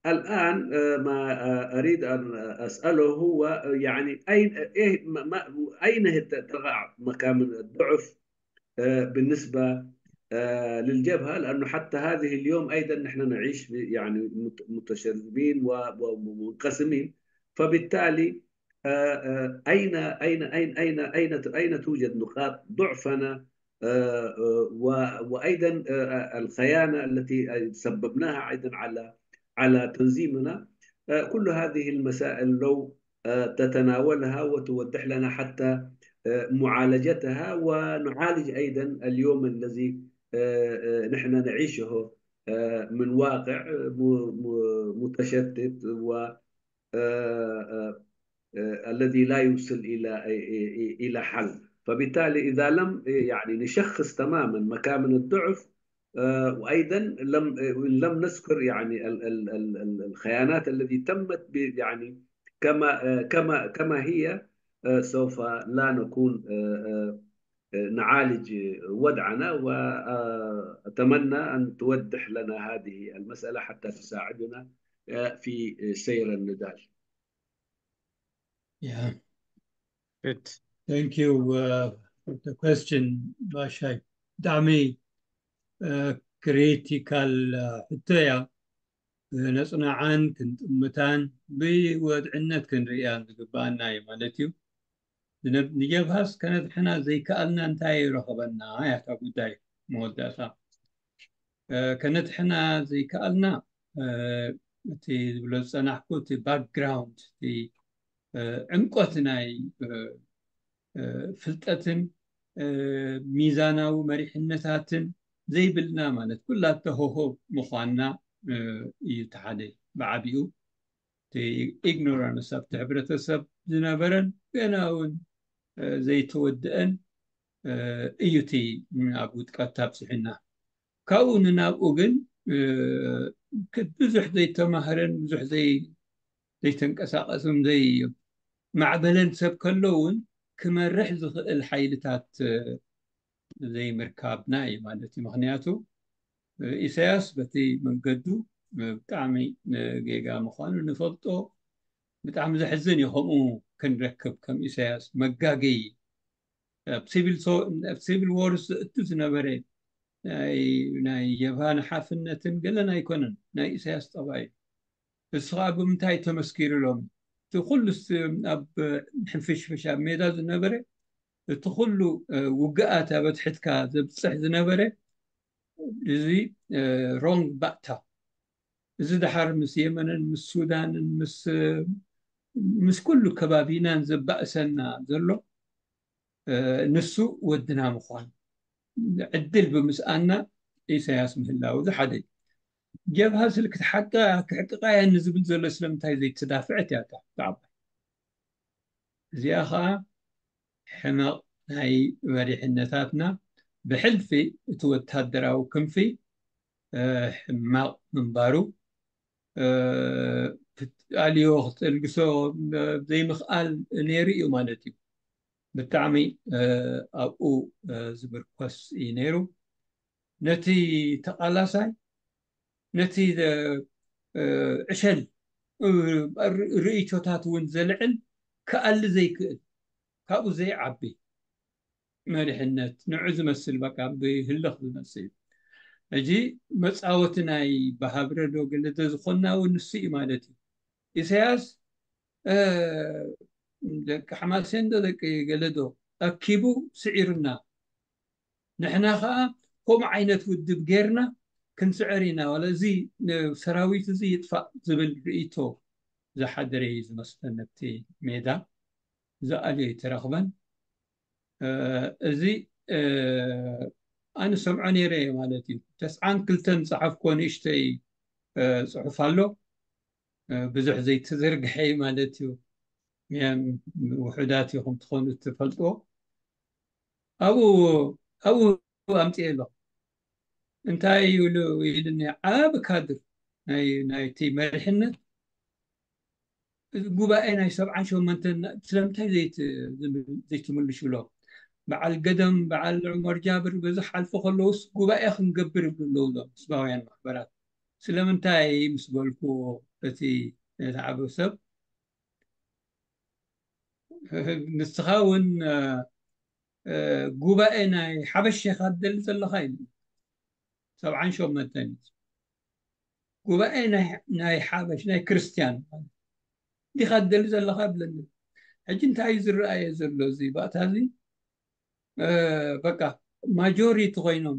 الآن ما أريد أن أسأله هو يعني أين إيه ما أين تقع مكامن الضعف بالنسبة للجبهة لأنه حتى هذه اليوم أيضا نحن نعيش يعني متشرذمين ومنقسمين فبالتالي أين أين أين أين أين أين توجد نقاط ضعفنا وأيضا الخيانة التي سببناها أيضا على على تنظيمنا كل هذه المسائل لو تتناولها وتوضح لنا حتى معالجتها ونعالج أيضا اليوم الذي نحن نعيشه من واقع متشتت و الذي لا يوصل الى الى حل فبالتالي اذا لم يعني نشخص تماما مكامن الضعف وايضا لم لم نذكر يعني الخيانات التي تمت يعني كما آه، كما كما هي آه، سوف لا نكون آه، آه، آه، نعالج وضعنا، وأتمنى أن توضح لنا هذه المسألة حتى تساعدنا آه، في سير النضال. Yeah. Good. Thank you uh, for the question, ባሻይ። ብጣዕሚ ክሪቲካል ሕቶ እያ። ነፅናዓን ክንጥምታን ብወድዕነት ክንርእያን ዝግባኣና እዩ ማለት እዩ። ንጀብሃስ ከነድሕና ዘይከኣልና እንታይ ይረኸበና? ያታ ጉዳይ መወዳእታ ከነድሕና ዘይከኣልና እቲ ዝብሎ ዝፀናሕኩ እቲ ባክግራውንድ እቲ ዕምቆት ናይ ፍልጠትን ሚዛናዊ መሪሕነታትን ዘይብልና ማለት ኩላተ ሆሆ ምዃንና እዩ። እቲ ሓደ ብዓቢኡ ኢግኖራንስ ኣብቲ ሕብረተሰብ ዝነበረን ገና እውን ዘይተወድአን እዩ እቲ ኣብ ውድቀት ኣብፅሑና። ካብኡ ንናብኡ ግን ብዙሕ ዘይተማህረን ብዙሕ ዘይተንቀሳቀስን ዘይማዕበለን ሰብ ከሎ እውን ክመርሕ ዝኽእል ሓይልታት ዘይምርካብና እዩ ማለት እዩ። ምክንያቱ ኢሳያስ በቲ መንገዱ ብጣዕሚ ጌጋ ምዃኑ ንፈልጦ። ብጣዕሚ ዘሕዝን እዩ። ከምኡ ክንረክብ ከም ኢሳያስ መጋገይ ኣብ ሲቪል ወርስ እቱ ዝነበረ ናይ ጀብሃ ንሓፍነትን ገለን ኣይኮነን፣ ናይ ኢሳያስ ጠባይ እዩ። እሱ ከዓ ብምንታይ ተመስኪሩ ሎም እቲ ኩሉ ኣብ ሕንፍሽፍሽ ኣብ ሜዳ ዝነበረ እቲ ኩሉ ውግኣት ኣብ ኣትሕትካ ዘብፅሕ ዝነበረ እዚ ሮንግ ባእታ እዚ ድሓር ምስ የመንን ምስ ሱዳንን ምስ ኩሉ ከባቢናን ዘባእሰና ዘሎ ንሱ ወድና ምዃን ዕድል ብምስኣና ኢሳያስ ምህላው ዝሓደ ጀብሃ ስልክት ሓቂ ክሕቅቃ እያ ንዝብል ዘሎ ስለምንታይ ዘይተዳፍዐት እያ ተዓባይ እዚኣ ከዓ ሕመቕ ናይ መሪሕነታትና ብሕልፊ እቲ ወታደራዊ ክንፊ ሕማቕ ምንባሩ ኣልዮ ክተልግሶ ዘይምኽኣል ነይሩ እዩ ማለት እዩ። ብጣዕሚ ኣብኡ ዝምርኮስ እዩ ነይሩ። ነቲ ተቓላሳይ ነቲ ዕሸል ርእይቶታት እውን ዘልዕል ክኣሊ ዘይክእል ካብኡ ዘይዓቢ መሪሕነት ንዑ ዝመስል በቃ ብህልኽ ዝመስል ሕጂ መፃወቲ ናይ ብሃብረ ዶ ገለዶ ዝኾንና እውን ንሱ እዩ ማለት እዩ። ኢሳያስ ደቂ ሓማሴን ዶ ደቂ ገለዶ ኣኪቡ ስዒሩና ንሕና ከዓ ከምኡ ዓይነት ውድብ ጌርና ክንስዕር ኢና ዋላ እዚ ሰራዊት እዚ ይጥፋእ ዝብል ርእይቶ ዝሓደረ እዩ ዝመስለን ኣብቲ ሜዳ ዝኣልዮ ኣይተረኽበን። እዚ ኣነ ሰምዖ ነይረ ማለት እዩ። ተስዓን ክልተን ዝፀሓፍኮ ንእሽተይ ፅሑፍ ኣሎ ብዙሕ ዘይተዘርግሐ ማለት እዩ። ውሑዳት ኢኹም ትኾኑ ትፈልጥዎ። ኣብኡ ኣብኡ ኣምፅኤ ኣለኹ። እንታይ ይብሉ ኢሉኒ ዓብ ካድር ናይቲ መሪሕነት ጉባኤ ናይ ሰብዓን ሸሞንተን ስለምንታይ ዘይትምልሽ ብሎ በዓል ገደም በዓል ዑመር ጃብር በዚ ሓልፎ ከለውስ ጉባኤ ክንገብር ይብሉ ኣለዉ ዞም ህዝባውያን ማሕበራት ስለምንታይ ምስ በልኩ እቲ ተዓበ ሰብ ንስኻ እውን ጉባኤ ናይ ሓበሻ ኢኻ ትደሊ ዘለኻ ኢሉ ሰብዓን ሸሞንተን ጉባኤ ናይ ሓበሽ ናይ ክርስትያን ዲኻ ትደሊ ዘለኻ ይብለኒ። ሕጂ እንታይ እዩ ዝረኣየ ዘሎ እዚ ባእታ እዚ በቃ ማጆሪቲ ኮይኖም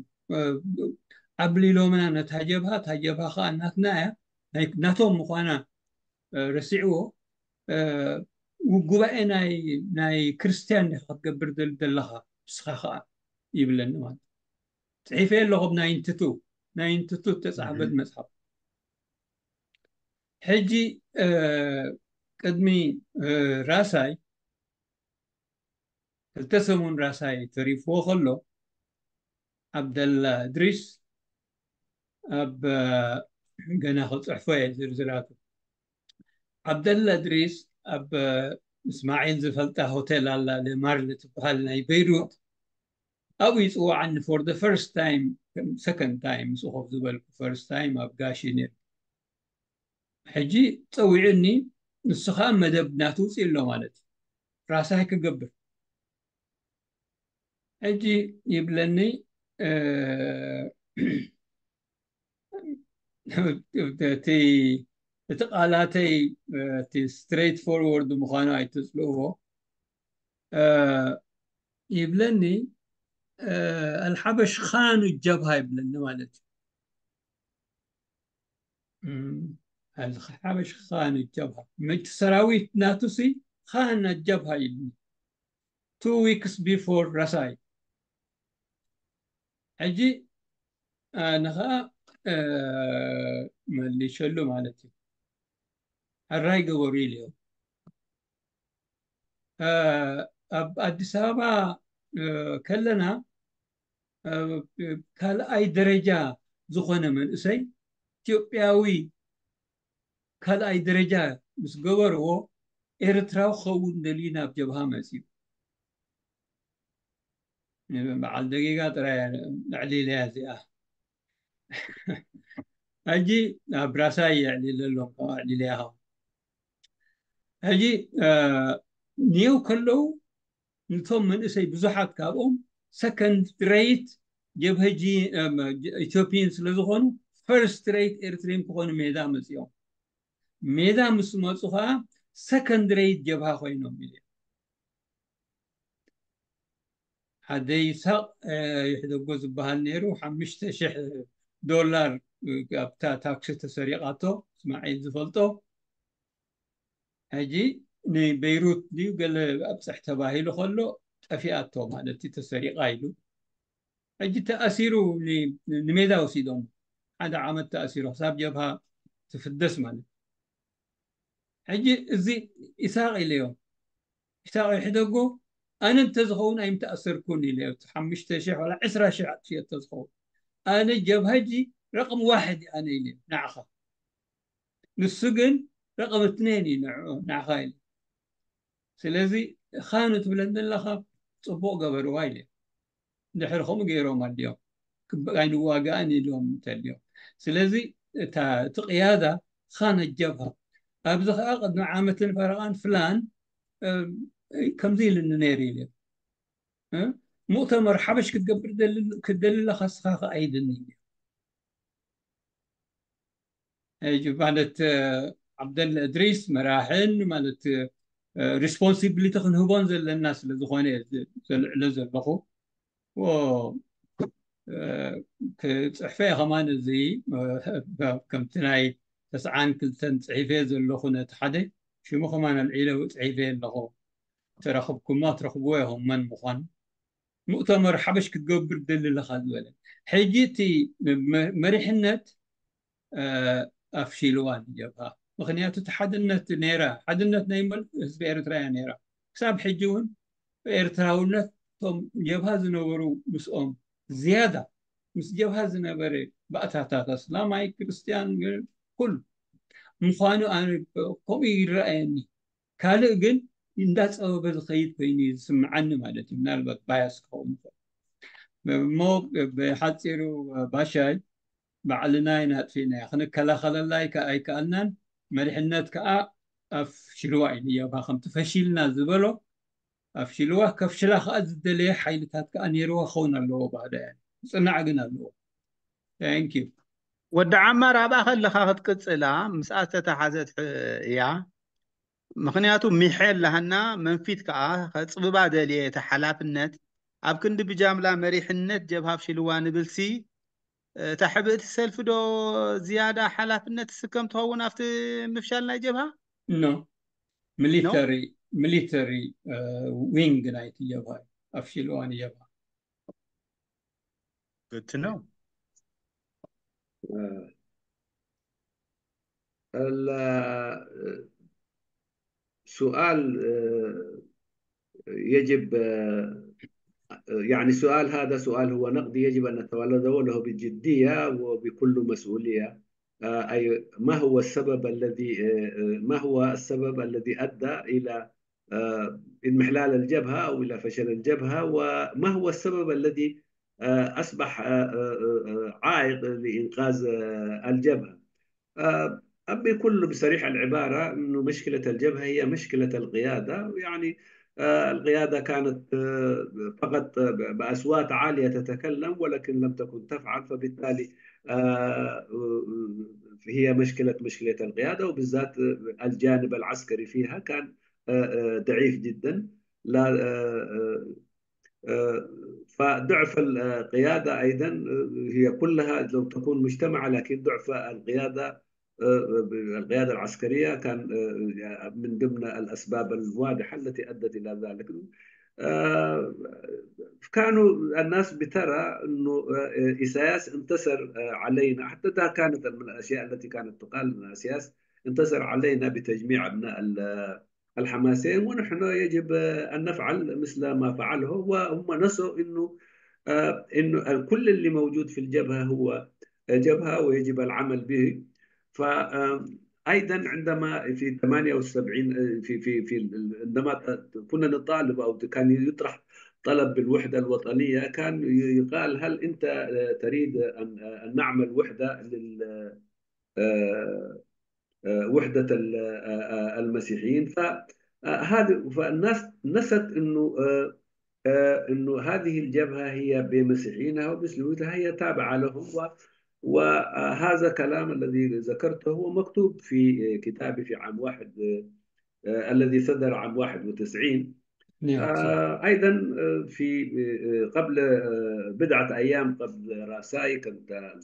ዓብሊሎምና ነታ ጀብሃ እታ ጀብሃ ከዓ ናትና እያ ናቶም ምኳና ረሲዕዎ ጉባኤ ናይ ክርስትያን ዲኻ ክትገብር ዘለኻ ንስኻ ከዓ ይብለኒ ማለት ፅሒፈ ኣለኹ ብ ናይንቲቱ ናይንቲቱ ተፃሕፈት መፅሓፍ ሕጂ ቅድሚ ራሳይ ክልተ ሰሙን ራሳይ ተሪፍዎ ከሎ ዓብደላ እድሪስ ኣብ ገና ክፅሕፎ እየ ዝርዝራቱ ዓብደላ እድሪስ ኣብ እስማዒል ዝፈልጣ ሆቴል ኣላ ለማርል ትበሃል ናይ በይሩት። ኣብኡ ይፅዋዓኒ for the first time፣ second time ምስ ኮፍ ዝበልኩ፣ first time ኣብ ጋሽ ነይሩ። ሕጂ ፀዊዑኒ፣ ንሱ ከዓ መደብ ናቱ ውፅእ ኣሎ ማለት እዩ። ራሳይ ክገብር ሕጂ ይብለኒ። እቲ ቃላተይ እቲ ስትሬት ፎርወርድ ምዃኑ ኣይትፅልእዎ። ይብለኒ፣ ኣልሓበሽ ኻኑ ጀብሃ ይብለኒ ማለት እዩ። ኣልሓበሽ ኻኑ ጀብሃ፣ ምእንቲ ሰራዊት ናቱሲ ኻን ጀብሃ ይብለኒ። Two weeks before ራሳይ። ሕጂ ኣነ ኸዓ መሊሸሉ ማለት እዩ። ሕራይ ገበሩ ኢልዮ። ኣብ ኣዲስ ኣበባ ከለና ካልኣይ ደረጃ ዝኾነ መንእሰይ ኢትዮጵያዊ ካልኣይ ደረጃ ምስ ገበርዎ፣ ኤርትራዊ ክኸውን ደልዩ ናብ ጀብሃ መፅዩ። በዓል ደቂቃ ጥራይ ኣዕሊለያ እዚኣ። ሕጂ ኣብ ራሳይ የዕሊለ ኣለኹ፣ ኣዕሊለያ። ሕጂ ኔው ከለዉ፣ ንቶም መንእሰይ ብዙሓት ካብኦም ሰከንድ ሬት ጀብሀጂ ኢትዮጵያን ስለ ዝኾኑ፣ ፈርስት ሬት ኤርትሪን ክኾኑ ሜዳ መፅኦም። ሜዳ ምስ መፁ ከዓ ሰከንድ ሬት ጀብሃ ኮይኖም እዮም። ሓደ ይስሐቅ ይሕደጎ ዝበሃል ነይሩ፣ ሓሙሽተ ሽሕ ዶላር ኣብታ ታክሲ ተሰሪቓቶ፣ እስማዒል ዝፈልጦ። ሕጂ ንበይሩት ድዩ ገለ ኣብፅሕ ተባሂሉ ከሎ ጠፊኣቶ ማለት እዩ፣ ተሰሪቓ ኢሉ። ሕጂ ተኣሲሩ ንሜዳ ወሲዶም፣ ሓደ ዓመት ተኣሲሩ ክሳብ ጀብሃ ትፍደስ ማለት። ሕጂ እዚ ኢሳቅ ኢለዮ፣ ኢሳቅ ይሕደጎ፣ ኣነ እንተዝኸውን ኣይምተኣሰርኩን ኢለዮ። እቲ ሓሙሽተ ሽሕ ዋላ ዕስራ ሽሕ ኣጥፍዮ እንተዝኸውን፣ ኣነ ጀብሃ ሕጂ ረቅም ዋሕድ ኣነ ኢለዮ ንዓኻ። ንሱ ግን ረቅም እትነይን እዩ ንዓኻ ኢለ። ስለዚ ኻኑ ትብለን ዘለኻ ፅቡቅ ገበርዋ ኢለ። ድሕሪ ከምኡ ገይሮም ኣድዮም ኣይንዋጋእን ኢሎም እንተልዮም። ስለዚ እቲ ቅያዳ ኻነ ጀብሃ ኣብዚ ከዓ ቅድሚ ዓመትን ፈረቓን ፍላን ከምዚ ኢልኒ ነይሩ ኢለ። ሙእተመር ሓበሽ ክትገብር ክትደሊ ኣለካ ስኻ ከዓ ኢልኒ ኢለ። ማለት ዓብደል እድሪስ መራሕን ማለት ሪስፖንሲቢሊቲ ክንህቦን ዘለና ስለ ዝኾነ ዘልዕሎ ዘለኹ። ክፅሕፈ ከማን እዚ ከምቲ ናይ ተስዓን ክልተን ፅሒፈ ዘለኹ ነቲ ሓደ ሽሙ ከማን ኣልዒለ ፅሒፈ ኣለኹ። ተረኽብኩማ ትረኽብዎ ኢኹም መን ምዃኑ። ሙእተመር ሓበሽ ክትገብር ደሊ ኣለኻ ዝበለ። ሕጂ እቲ መሪሕነት ኣፍሺልዋ ንጀብሃ። ምኽንያቱ እቲ ሓድነት ነይራ፣ ሓድነት ናይ መል ህዝቢ ኤርትራ እያ ነይራ። ክሳብ ሕጂ እውን ኤርትራውነት እቶም ጀብሃ ዝነበሩ ምስኦም ዝያዳ ምስ ጀብሃ ዝነበረ ባእታታት ኣስላማይ ክርስትያን ኩሉ ምዃኑ ኣነ ከምኡ ይረኣየኒ። ካልእ ግን እንዳፀበበ ዝኸይድ ኮይኑ እዩ ዝስምዓኒ ማለት እዩ። ምናልባት ባያስ ክኸውን ይኽእል እሞ ብሓፂሩ ባሻይ ባዕልና ኢና ኣጥፊእናያ፣ ክንከላኸለላ ኣይከኣልናን። መሪሕነት ከዓ ኣፍሽልዋ ኢሉ እዮባ ከምቲ ፈሺልና ዝበሎ ኣፍሽልዋ። ከፍሽላ ከዓ ዝደለየ ሓይልታት ከዓ ነይርዋ ክኸውን ኣለዎ ባህዳ እያ። ዝፅናዕ ግን ኣለዎ። Thank you። ወዲ ዓማር ኣብኣ ከለኻ ክትቅፅላ ምስኣ ዝተተሓዘት እያ። ምኽንያቱ ሚሐ ኣላሃና መንፊት ከዓ ከፅብባ ደልየ እቲ ሓላፍነት ኣብ ክንዲ ብጃምላ መሪሕነት ጀብሃ ኣፍሽልዋ ንብልሲ እታ ሕብእቲ ሰልፊ ዶ ዝያዳ ሓላፍነት ትስከም ትኸውን ኣብቲ ምፍሻል ናይ ጀብሃ? ኖ ሚሊተሪ ሚሊተሪ ዊንግ ናይቲ ጀብሃ ኣፍሽልዋ ንጀብሃ። Good to know. سؤال يجب يعني سؤال هذا سؤال هو نقدي يجب أن نتولده له بجدية وبكل مسؤولية. آه، أي ما هو السبب الذي آه، آه، ما هو السبب الذي أدى إلى آه، اضمحلال الجبهة أو إلى فشل الجبهة، وما هو السبب الذي آه، أصبح آه، آه، آه، عائق لإنقاذ آه، الجبهة. آه، بكل بصريح العبارة أنه مشكلة الجبهة هي مشكلة القيادة، يعني آه، القيادة كانت آه، فقط آه، بأصوات عالية تتكلم، ولكن لم تكن تفعل، فبالتالي آه، هي مشكلة مشكلة القيادة، وبالذات الجانب العسكري فيها كان آه، آه، ضعيف جدا. لا آه، آه، آه، فضعف القيادة أيضا آه، هي كلها لو تكون مجتمعة، لكن ضعف القيادة آه، القيادة العسكرية كان آه، من ضمن الأسباب الواضحة التي أدت إلى ذلك. آه، كانوا الناس بترى أنه آه، إيساياس انتصر آه، علينا. حتى ده كانت من الأشياء التي كانت تقال، أن إيساياس انتصر علينا بتجميع أبناء ال- الحماسيين، ونحن يجب آه، أن نفعل مثل ما فعله. وهم نسوا أنه آه، أنه كل اللي موجود في الجبهة هو جبهة ويجب العمل به. فأيضا عندما في ثمانية وسبعين آه، في في في ال- عندما ت- كنا نطالب أو كان يطرح طلب بالوحدة الوطنية، كان ي- يقال: هل أنت آه، تريد أن آه، أن نعمل وحدة لل آه، آه، وحدة ال- آه، آه، المسيحيين؟ فهذه فالناس نست أنه آه، آه، أنه هذه الجبهة هي بمسيحيينها وبسلوكها هي تابعة لهم و- وهذا كلام الذي ذكرته هو مكتوب في آه، كتابي في عام واحد آه، آه، الذي صدر عام واحد وتسعين. نعم، صح. آه، أيضا آه، في آه، قبل آه، بضعة أيام قبل رأساي كنت آه،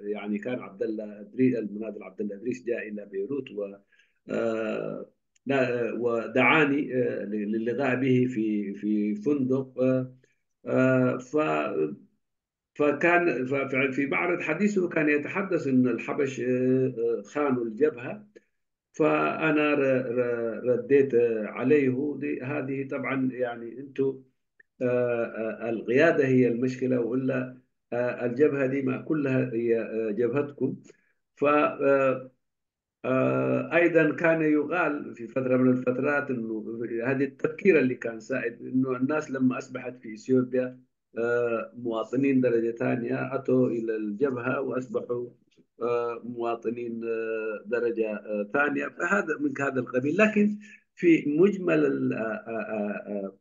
يعني كان عبد الله أدري المناضل عبد الله أدريس جاء إلى بيروت و آه، لا- ودعاني آه، للقاء به في في فندق آه، آه، ف فكان ف- ف- في معرض حديثه كان يتحدث أن الحبش آه، آه، خانوا الجبهة. فأنا ر- ر- رديت آه، عليه دي هذه طبعا يعني أنتم آه، آه، القيادة هي المشكلة، وإلا آه، الجبهة دي ما كلها هي آه، جبهتكم. ف آه، آه، أيضا كان يقال في فترة من الفترات أنه هذه التفكير اللي كان سائد، أنه الناس لما أصبحت في إثيوبيا آه، مواطنين درجة ثانية أتوا إلى الجبهة وأصبحوا آه، مواطنين آه، درجة آه، ثانية، فهذا من هذا القبيل. لكن في مجمل ال- آه، آه، آه، آه،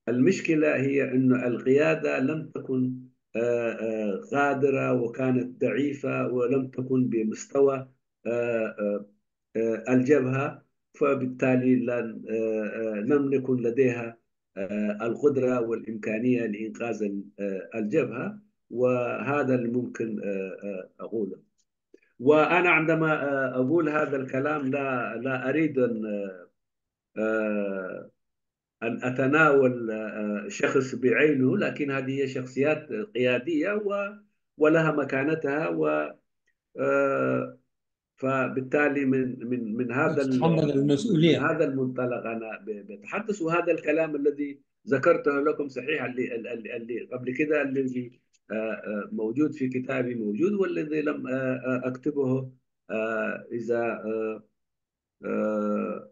المشكلة هي أن القيادة لم تكن آه، آه، قادرة وكانت ضعيفة ولم تكن بمستوى آه، آه، آه، الجبهة، فبالتالي لن آه، آه، لم يكن لديها آه، القدرة والإمكانية لإنقاذ ال- آه، الجبهة. وهذا اللي ممكن آه، آه، أقوله. وأنا عندما آه، أقول هذا الكلام لا لا أريد أن آه، آه، أن أتناول آه، شخص بعينه، لكن هذه هي شخصيات قيادية و- ولها مكانتها و آه، فبالتالي من من من هذا ال- تتحمل من المسؤولية. هذا المنطلق أنا ب- بتحدث. وهذا الكلام الذي ذكرته لكم صحيح، اللي اللي اللي قبل كده الذي آه، آه، موجود في كتابي موجود، والذي لم آه، آه، أكتبه آه، إذا آه، آه،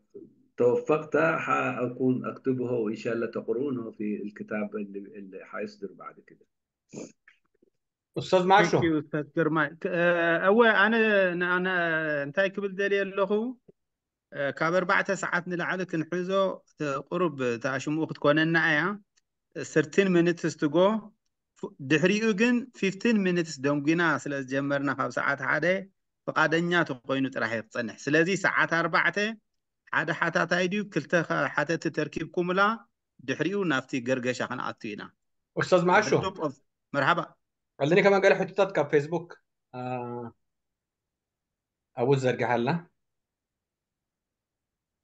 توفقت حأكون أكتبه، وإن شاء الله تقرونه في الكتاب اللي اللي حيصدر بعد كده. أستاذ معشو. Thank you, ኡስታዝ ግርማይ። ክ- እ፣ እወ ኣነ ን- ኣነ እንታይ ክብል ደልየ ኣለኹ እ፣ ካብ ኣርባዕተ ሰዓት ንላዕሊ ክንሕዞ ተ- ቁሩብ ተኣሽምኡ ክትኮነና እያ። thirteen minutes to go። ፍ- ድሕሪኡ ግን fifteen minutes ደንጉና ስለ ዝጀመርና ካብ ሰዓት ሓደ ፍቓደኛ ተኮይኑ ጥራሕ እዩ ክጸንሕ። ስለዚ ሰዓት ኣርባዕተ ሓደ ሓታታይ ድዩ ክልተ ከ- ሓተቲ ተርኪብኩምላ ድሕሪኡ ናብቲ ገርገሻ ክንኣቱ ኢና። أستاذ معشو. Drop off. መርሓባ። ኣለኒ ከማን ገለ ሕቶታት ካብ ፌስቡክ ኣ፣ ኣብኡ ዘርጊሓ ኣላ።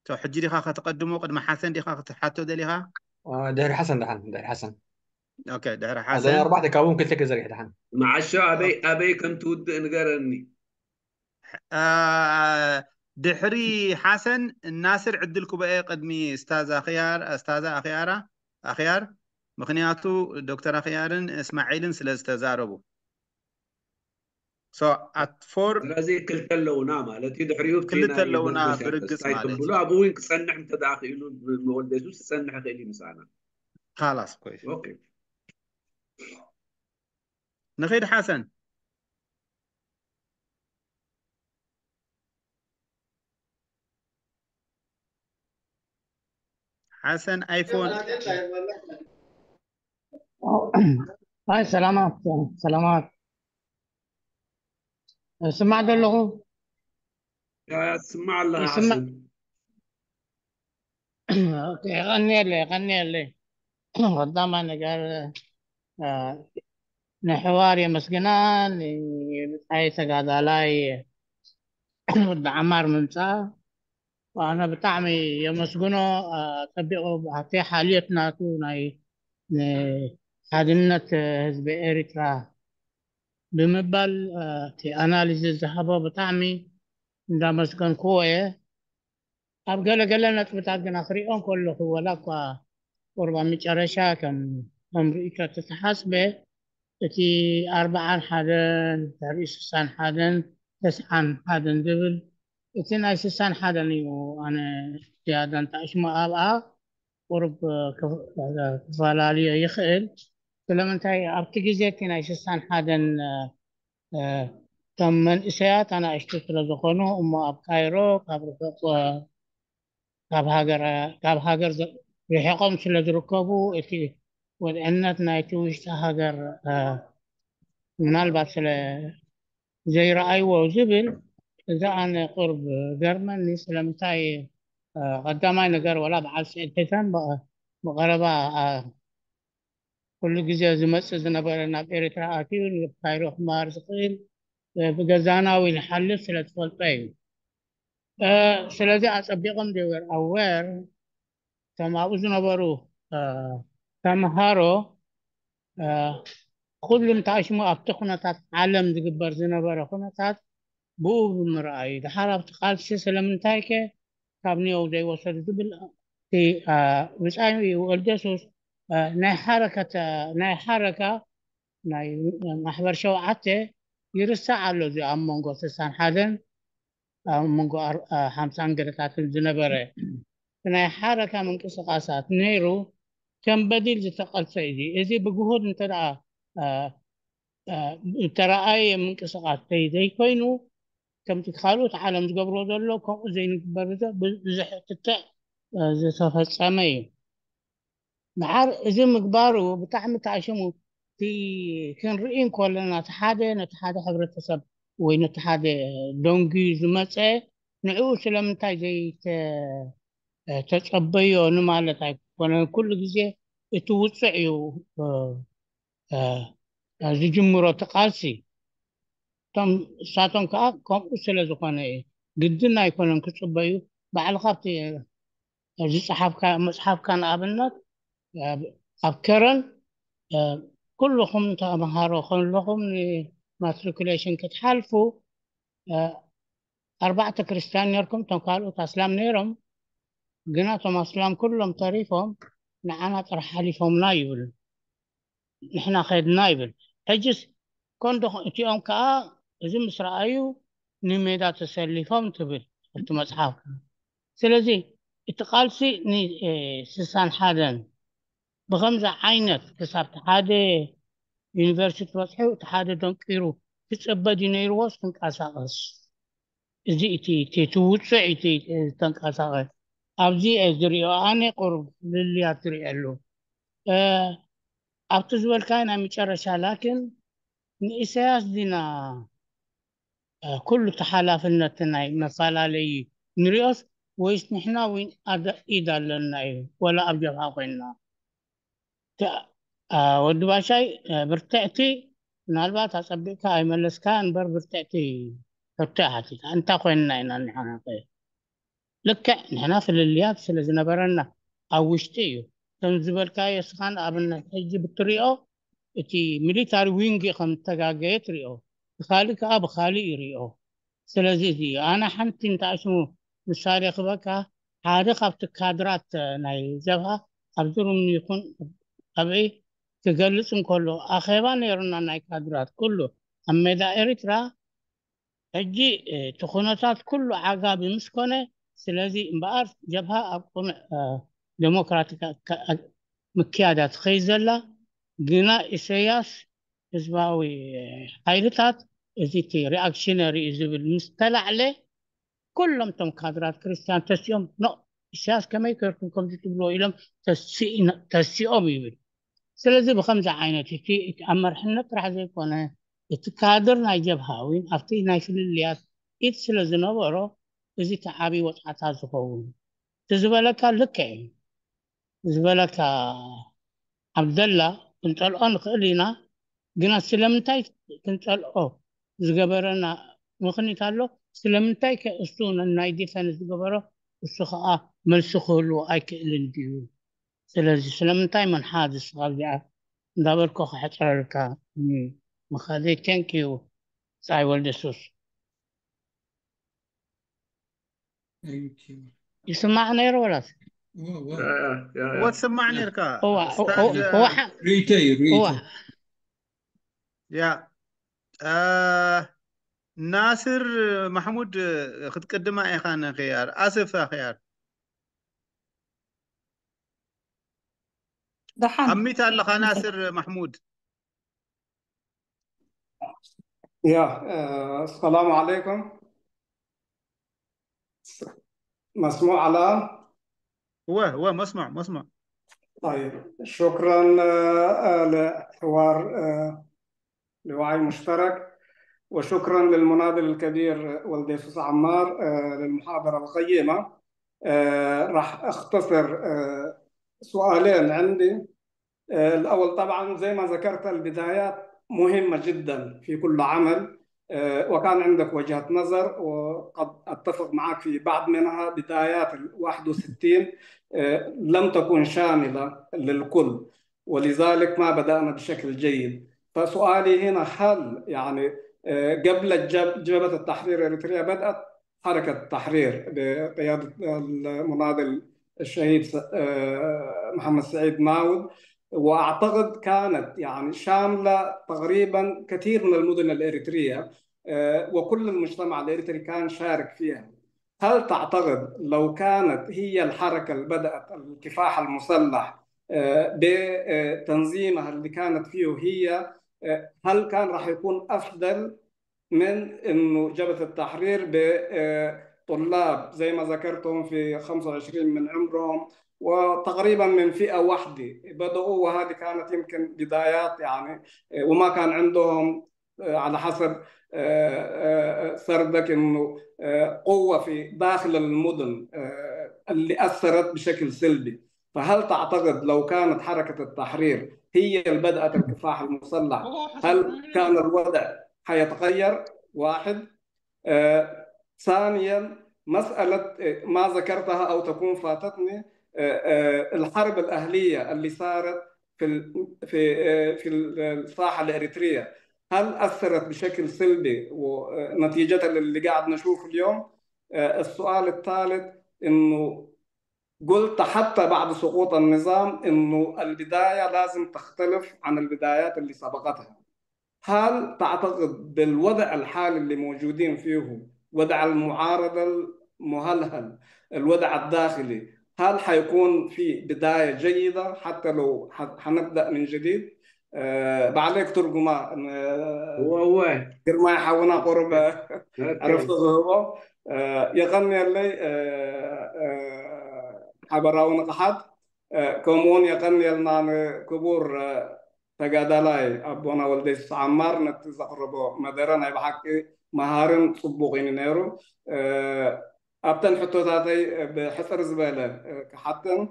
ቶ ሕጂ ዲኻ ከተቐድሞ ቅድሚ ሓሰን ዲኻ ክትሓቶ ደሊኻ? ኣ፣ ድሕሪ ሓሰን ደሓን፣ ድሕሪ ሓሰን። ኦኬ፣ ድሕሪ ኣለኒ ሓሰን ኣርባዕተ ካብኦም ክልተ ክዘርጊሕ ደሓን። መዓሾ ኣበይ ኣበይ ከም ትውድእ ንገረኒ። ኣ፣ ድሕሪ ሓሰን ናስር ዕድል ክበኤ ቅድሚ ስታዝ ኣኽያር ስታዛ ኣኽያራ ኣኽያር ምኽንያቱ ዶክተር ኣኽያርን እስማዒልን ስለ ዝተዛረቡ። So at four ስለዚ ክልተ ኣለውና ማለት እዩ። ድሕሪኡ እቲ ክልተ ናይ ኣለውና መንጎስ ብርግጽ እንታይ ማለት ትብሉ? እዩ። ኣብኡ እውን ክጸንሕ እንተ ደኣ ክኢሉ፣ መወልደሱ ክጸንሕ ክእል እዩ ምሳና። ካላስ ኮይስ ኦኬ። ንኺድ ሓሰን። ሓሰን ኣይፎን ኣይ ሰላማት ሰላማት እስማዕ ዘለኹ ያ ትስማዕ ኣለኻ ይስማዕ። ሓሰን። ኦኬ፣ የቐንየለይ የቐንየለይ። ቀዳማይ ነገር አ፣ ንሕዋር የመስግና፣ ንብጻይ ተጋዳላይ ወዲ ዓማር ምምጻእ ኣነ ብጣዕሚ የመስግኖ። አ፣ ጸቢቑ ኣብቲ ሓልዮት ናቱ ናይ ንሓድነት ህዝቢ ኤርትራ ብምባል አ፣ እቲ ኣናሊዝ ዝሃቦ ብጣዕሚ እንዳመስገንክዎ እየ። ኣብ ገለ ገለ ነጥብታት ግና ክሪኦ ከለኹ ወላ እኳ ቁርብ ኣብ መጨረሻ ከም ከም ርእይቶ ተተሓስበ እቲ ኣርብዓን ሓደን ድሕሪ ስሳን ሓደን ተስዓን ሓደን ዝብል እቲ ናይ ስሳን ሓደን እዩ ኣነ ዝያዳ እንተኣሽሙ ኣብኣ ቁርብ ክፈላለዮ ይኽእል። ስለምንታይ ኣብቲ ግዜ እቲ ናይ ስሳን ሓደን እቶም መንእሰያት ኣናእሽቱ ስለ ዝኾኑ እሞ ኣብ ካይሮ ካብ ርሑቕ ካብ ሃገር ካብ ሃገር ርሒቖም ስለ ዝርከቡ እቲ ወድዕነት ናይቲ ውሽጢ ሃገር ምናልባት ስለ ዘይረኣይዎ ዝብል እዛ ኣነ ቁርብ ገርመኒ። ስለምንታይ ቀዳማይ ነገር ወላ በዓል ስዒድ ሕሰን ብቐረባ ኩሉ ግዜ ዝመጽእ ዝነበረ ናብ ኤርትራ ኣትዩ ንካይሮ ክመሃር ዝኽእል ብገዛና ወይ ንሓልፍ ስለ ዝፈልጦ እዩ። ስለዚ ኣጸቢቖም they were aware እቶም ኣብኡ ዝነበሩ ተምሃሮ ኩሉም ተኣሽሙ ኣብቲ ኩነታት ዓለም ዝግበር ዝነበረ ኩነታት ብኡ ብምርኣዩ ድሓር ኣብቲ ቃልሲ ስለምንታይ ከ ካብ ኒዮው ዘይወሰዱ ዝብል ብጻይ ወልደሱስ ናይ ሓረከተ ናይ ሓረካ ናይ ማሕበር ሸውዓተ ይርሳዕ ኣሎ እዚ ኣብ መንጎ ስሳን ሓደን ኣብ መንጎ ሓምሳን ገለታትን ዝነበረ ናይ ሓረካ ምንቅስቃሳት ነይሩ ከም በዲል ዝተቀልሰ እዩ። እዚ ብግሁድ እንተ ተረኣየ ምንቅስቃስ ዘይኮይኑ ከምቲ ካልኦት ዓለም ዝገብርዎ ዘሎ ከምኡ ዘይንግበር ብዙሕ ክትዕ ዝተፈጸመ እዩ። ድሓር እዚ ምግባሩ ብጣዕሚ ተኣሽሙ እቲ ክንርኢ እንከለና እቲ ሓደ ነቲ ሓደ ሕብረተሰብ ወይ ነቲ ሓደ ደንጉዩ ዝመፀ ንዕኡ ስለምንታይ ዘይተፀበዮ ንማለት ኣይኮነን። ኩሉ ግዜ እቲ ውፅዕ እዩ ዝጅምሮ እቲ ቃልሲ። እቶም እሳቶም ከዓ ከምኡ ስለ ዝኾነ እዩ ግድን ኣይኮነን ክፅበዩ። ባዕልካ ኣብቲ ዝፀሓፍካ መፅሓፍካ ንኣብነት ኣብ ከረን ኩልኹም ተምሃሮ ከለኹም ንማትሪኩሌሽን ክትሓልፉ ኣርባዕተ ክርስትያን ነርኩም፣ እቶም ካልኦት ኣስላም ነይሮም። ግና እቶም ኣስላም ኩሎም ተሪፎም ንዓና ጥራሕ ሓሊፎምና ይብል፣ ንሕና ከድና ይብል። ሕጅስ ኮንዶ እቲኦም ከዓ እዚ ምስ ረኣዩ ንሜዳ ተሰሊፎም ትብል ኣብቲ መፅሓፍ። ስለዚ እቲ ቃልሲ ንስሳን ሓደን ብኸምዚ ዓይነት ክሳብ ሓደ ዩኒቨርሲቲ በፅሑ እቲ ሓደ ደንቂሩ ክፅበ ድዩ ነይርዎስ ክንቀሳቐስ? እዚ እቲ እቲ ውፅዕ እቲ ተንቀሳቐስ ኣብዚ ዝሪኦ ኣነ ቁሩብ ፍልልያት ዝሪኦ ኣለዉ። ኣብቲ ዝበልካይ ናይ መጨረሻ ላኪን ንኢሳያስ ዲና ኩሉ ተሓላፍነት ናይ መፈላለዪ ንሪኦስ ወይስ ንሕና እውን ኣደ ኢድ ኣለና እዩ ወላ ኣብ ጀብሃ ኮይንና? ወዲ ባሻይ ብርትዕቲ ምናልባት ኣጸቢቕካ ኣይመለስካ እምበር ብርትዕቲ ሕቶ ሓቲታ እንታ ኮይንና ኢና ንሕና ልክዕ ንሕና ፍልልያት ስለ ዝነበረና ኣብ ውሽጢ እዩ። ከም ዝበልካዮ እስኻ ንኣብነት ሕጂ ብትሪኦ እቲ ሚሊታሪ ዊንግ ከም ዝተጋገየ ትሪኦ፣ ብኻሊእ ከዓ ብኻሊእ ይሪኦ። ስለዚ እዚ እዩ ኣነ ሓንቲ እንተኣሽሙ ምሳሌ ክበካ ሓደ ካብቲ ካድራት ናይ ጀብሃ ኣብዚ ሩም ይኹን ኣብይ ክገልጽ እንከሎ ኣኼባ ነይሩና ናይ ካድራት ኩሉ ኣብ ሜዳ ኤርትራ ሕጂ እቲ ኩነታት ኩሉ ዓጋቢ ምስ ኮነ፣ ስለዚ እምበኣር ጀብሃ ኣብ ቅኑዕ ዴሞክራቲክ ምክያዳ ትኸይድ ዘላ፣ ግና ኢሰያስ ህዝባዊ ሓይልታት እዚ እቲ ሪኣክሽነሪ እዩ ዝብል ምስ ተላዕለ፣ ኩሎም እቶም ካድራት ክርስቲያን ተሲኦም፣ ኖ፣ ኢሳያስ ከመይ ከርኩም ከምዚ ትብልዎ ኢሎም ተሲእና- ተሲኦም ይብል። ስለዚ ብከምዚ ዓይነት እቲ እቲ ኣብ መርሕነት ጥራሕ ዘይኮነ፣ እቲ ካድር ናይ ጀብሃ እውን ኣብቲ ናይ ፍልልያት ኢድ ስለ ዝነበሮ፣ እዚ እቲ ዓብዪ ወፅዓታት ዝኸውን እቲ ዝበለካ ልክዕ እዩ። ዝበለካ ዓብደላ ክንፀልኦ ንኽእል ኢና፣ ግና ስለምንታይ ክንፀልኦ ዝገበረና ምኽኒት ኣሎ። ስለምንታይ ከ እሱ ናይ ዲፈንስ ዝገበሮ እሱ ከዓ መልሲ ክህልዎ ኣይክእልን ድዩ? ስለዚ ስለምንታይ መንሓ ዝስኻ እዚኣ እንዳበልኮ ክሕፅረልካ ምኻደይ። ቴንክ ዩ ፀይ ወልደሱስ። ይስማዕ ነይሩ ወላስ? ወትስማዕ ነርካ እዋ ኡስታዝ እዋ ሓ- ርእይተይ እዋ ርእይተይ ያ አ፣ ናስር ማሕሙድ ክትቅድማ ኢኻ ንክያር ኣስፍ ኣኽያር ደሓን ኣሚት ኣለኻ ናስር ማሕሙድ يا آه، السلام عليكم. مسموع الآن؟ هو هو مسموع مسموع طيب، شكرا آه، آه، لحوار آه، لوعي مشترك، وشكرا للمناضل الكبير والديسوس عمار آه، للمحاضرة القيمة. آه، راح أختصر آه، سؤالين عندي. آه، الأول طبعا زي ما ذكرت البدايات مهمة جدا في كل عمل، آه، وكان عندك وجهة نظر وقد أتفق معك في بعض منها. بدايات ال واحد وستين آه، لم تكن شاملة للكل، ولذلك ما بدأنا بشكل جيد. فسؤالي هنا، هل يعني آه، قبل الجب- جبهة التحرير الإريترية بدأت حركة التحرير بقيادة المناضل الشهيد س- آه، محمد سعيد ماود، وأعتقد كانت يعني شاملة تقريبا كثير من المدن الإريترية، آه، وكل المجتمع الإريتري كان شارك فيها. هل تعتقد لو كانت هي الحركة اللي بدأت الكفاح المسلح آه، بتنظيمها اللي كانت فيه هي، آه، هل كان راح يكون أفضل من إنه جبهة التحرير بطلاب زي ما ذكرتهم في خمسة وعشرين من عمرهم، وتقريبا من فئة واحدة بدأوا، وهذه كانت يمكن بدايات يعني، وما كان عندهم على حسب سردك إنه قوة في داخل المدن اللي أثرت بشكل سلبي. فهل تعتقد لو كانت حركة التحرير هي اللي بدأت الكفاح المسلح، هل كان الوضع حيتغير؟ واحد. آه، ثانيا، مسألة آه، ما ذكرتها أو تكون فاتتني، آه، آه، الحرب الأهلية اللي صارت في ال- في آه، في الساحة الإريترية، هل أثرت بشكل سلبي ونتيجة للي قاعد نشوفه اليوم؟ آه، السؤال الثالث، إنه قلت حتى بعد سقوط النظام إنه البداية لازم تختلف عن البدايات اللي سبقتها. هل تعتقد بالوضع الحالي اللي موجودين فيه، وضع المعارضة المهلهل، الوضع الداخلي، هل حيكون في بداية جيدة حتى لو ح- حنبدأ من جديد؟ أه بعليك ترجمة እወ እወ ግርማይ ሓውና ቁሩብ ዕረፍቲ ዝህቦ የቐንየለይ ሓበራዊ ንቕሓት። ከምኡውን የቐንየልና ንክቡር ተጋዳላይ ኣቦና ወልደየሱስ ዓማር ነቲ ዘቕረቦ መደረ። ናይ ብሓቂ መሃርን ጽቡቕን እዩ ነይሩ። ኣብተን ሕቶታተይ ብሕጽር ዝበለ ክሓተን፣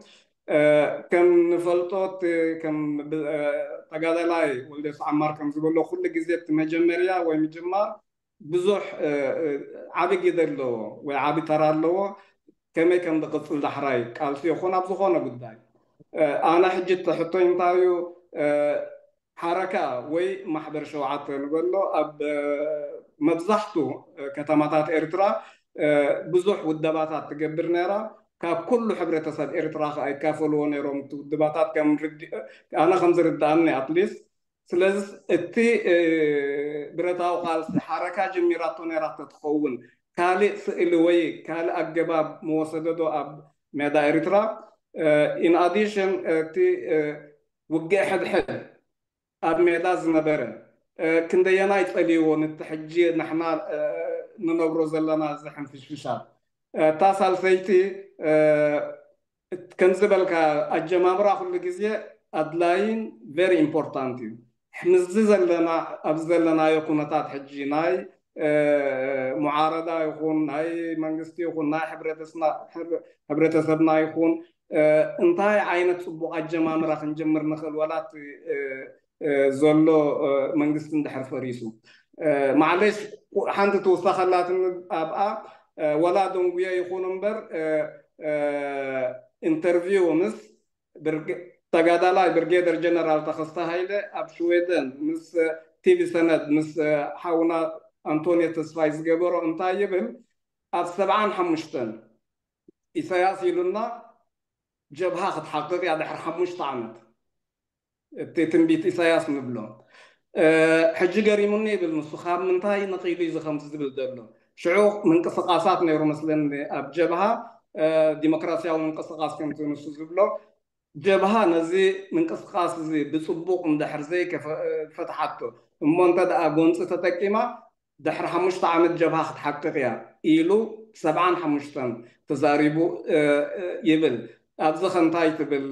ከም ንፈልጦ እቲ ከም ተጋዳላይ ወልደየሱስ ዓማር ከም ዝበሎ ኩሉ ግዜ እቲ መጀመርያ ወይ ምጅማር ብዙሕ ዓቢ ግደ ኣለዎ ወይ ዓቢ ተራ ኣለዎ። ከመይ ከም ዝቕጽል ዳሕራይ ቃልሲ ይኹን ኣብ ዝኾነ ጉዳይ ኣነ ሕጂ እቲ ሕቶይ እንታይ እዩ፣ ሓረካ ወይ ማሕበር ሸውዓተ ንበሎ ኣብ መብዛሕቱ ከተማታት ኤርትራ ብዙሕ ውደባታት ትገብር ነይራ። ካብ ኩሉ ሕብረተሰብ ኤርትራ ከኣ ይካፈልዎ ነይሮም እቲ ውድባታት። ከም ርድ- ኣነ ከም ዝርድኣኒ ኣትሊስት ስለዚ እቲ ብረታዊ ቃልሲ ሓረካ ጀሚራቶ ነይራ ተትኸውን፣ ካልእ ስእሊ ወይ ካልእ ኣገባብ መወሰደዶ ኣብ ሜዳ ኤርትራ። In addition፣ እቲ ውግእ ሕድሕድ ኣብ ሜዳ ዝነበረ ክንደየናይ ጸልይዎ፣ ነቲ ሕጂ ንሕና ንነብሮ ዘለና እዚ ሕንፍሽፍሻት። እታ ሳልሰይቲ፣ ከም ዝበልካ፣ ኣጀማምራ ኩሉ ግዜ ኣድላይን very important እዩ። ምስዚ ዘለና፣ ኣብዚ ዘለናዮ ኩነታት ሕጂ ናይ ሙዓረዳ ይኹን ናይ መንግስቲ ይኹን ናይ ሕብረተሰብና ይኹን እንታይ ዓይነት ጽቡቕ ኣጀማምራ ክንጀምር ንኽእል፣ ዋላ እቲ ዘሎ መንግስቲ እንድሕር ፈሪሱ። ማዕለሽ፣ ሓንቲ ትውሳኸላትኒ ኣብኣ፣ ወላ ደንጉዮ ይኹን እምበር፣ ኢንተርቪው ምስ ተጋዳላይ ብርጌደር ጀነራል ተኸስተ ሃይለ ኣብ ሽዌደን ምስ ቲቪ ሰነድ ምስ ሓውና ኣንቶንዮ ተስፋይ ዝገበሮ እንታይ ይብል? ኣብ ሰብዓን ሓሙሽተን ኢሳያስ ኢሉና፣ ጀብሃ ክትሓቅቕ እያ ድሕሪ ሓሙሽተ ዓመት። እቲ ትንቢት ኢሳያስ ንብሎ። ሕጂ ገሪሙኒ ይብል ንሱ፣ ካብ ምንታይ ነቒሉ እዩ ከምዚ ዝብል ዘሎ? ሽዑ ምንቅስቃሳት ነይሩ መስለኒ ኣብ ጀብሃ፣ ዲሞክራሲያዊ ምንቅስቃስ ከምቲ ንሱ ዝብሎ። ጀብሃ ነዚ ምንቅስቃስ እዚ ብጽቡቕ እንድሕር ዘይከፈትሓቶ እሞ እንተ ደኣ ጎንፂ ተጠቂማ፣ ድሕሪ ሓሙሽተ ዓመት ጀብሃ ክትሓቅቕ እያ ኢሉ ሰብዓን ሓሙሽተን ተዛሪቡ ይብል። ኣብዚ ከ እንታይ ትብል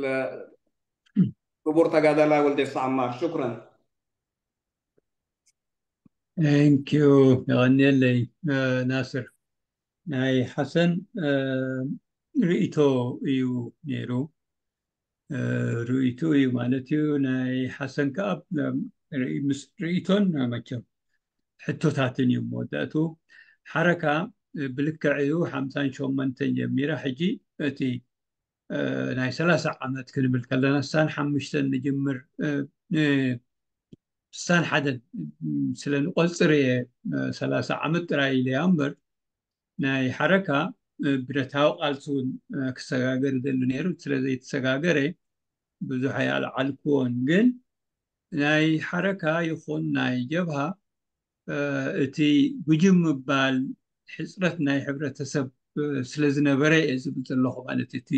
ክቡር ተጋዳላይ ወልደየሱስ ዓማር? ሽኩረን። Thank you፣ የቐንየለይ ናስር። ናይ ሓሰን ርእይቶ እዩ ነይሩ። ርእይቶ እዩ ማለት እዩ። ናይ ሓሰን ከዓ ምስ ርእይቶን መቸም ሕቶታትን እዩ መወዳእቱ። ሓረካ ብልክዕ እዩ ሓምሳን ሸሞንተን ጀሚራ ሕጂ እቲ ናይ ሰላሳ ዓመት ክንብል ከለና ስሳን ሓሙሽተን ንጅምር፣ ስሳን ሓደን ስለ ንቆፅር እየ ሰላሳ ዓመት ጥራይ ኢለያ እምበር ናይ ሓረካ ብረታዊ ቃልሲ እውን ክሰጋገር ይደሊ ነይሩ። ስለ ዘይተሰጋገረ ብዙሕ ኣይኣልዓልክዎን። ግን ናይ ሓረካ ይኹን ናይ ጀብሃ እቲ ጉጅም ምባል ሕፅረት ናይ ሕብረተሰብ ስለ ዝነበረ እየ ዝብል ዘለኹ። ማለት እቲ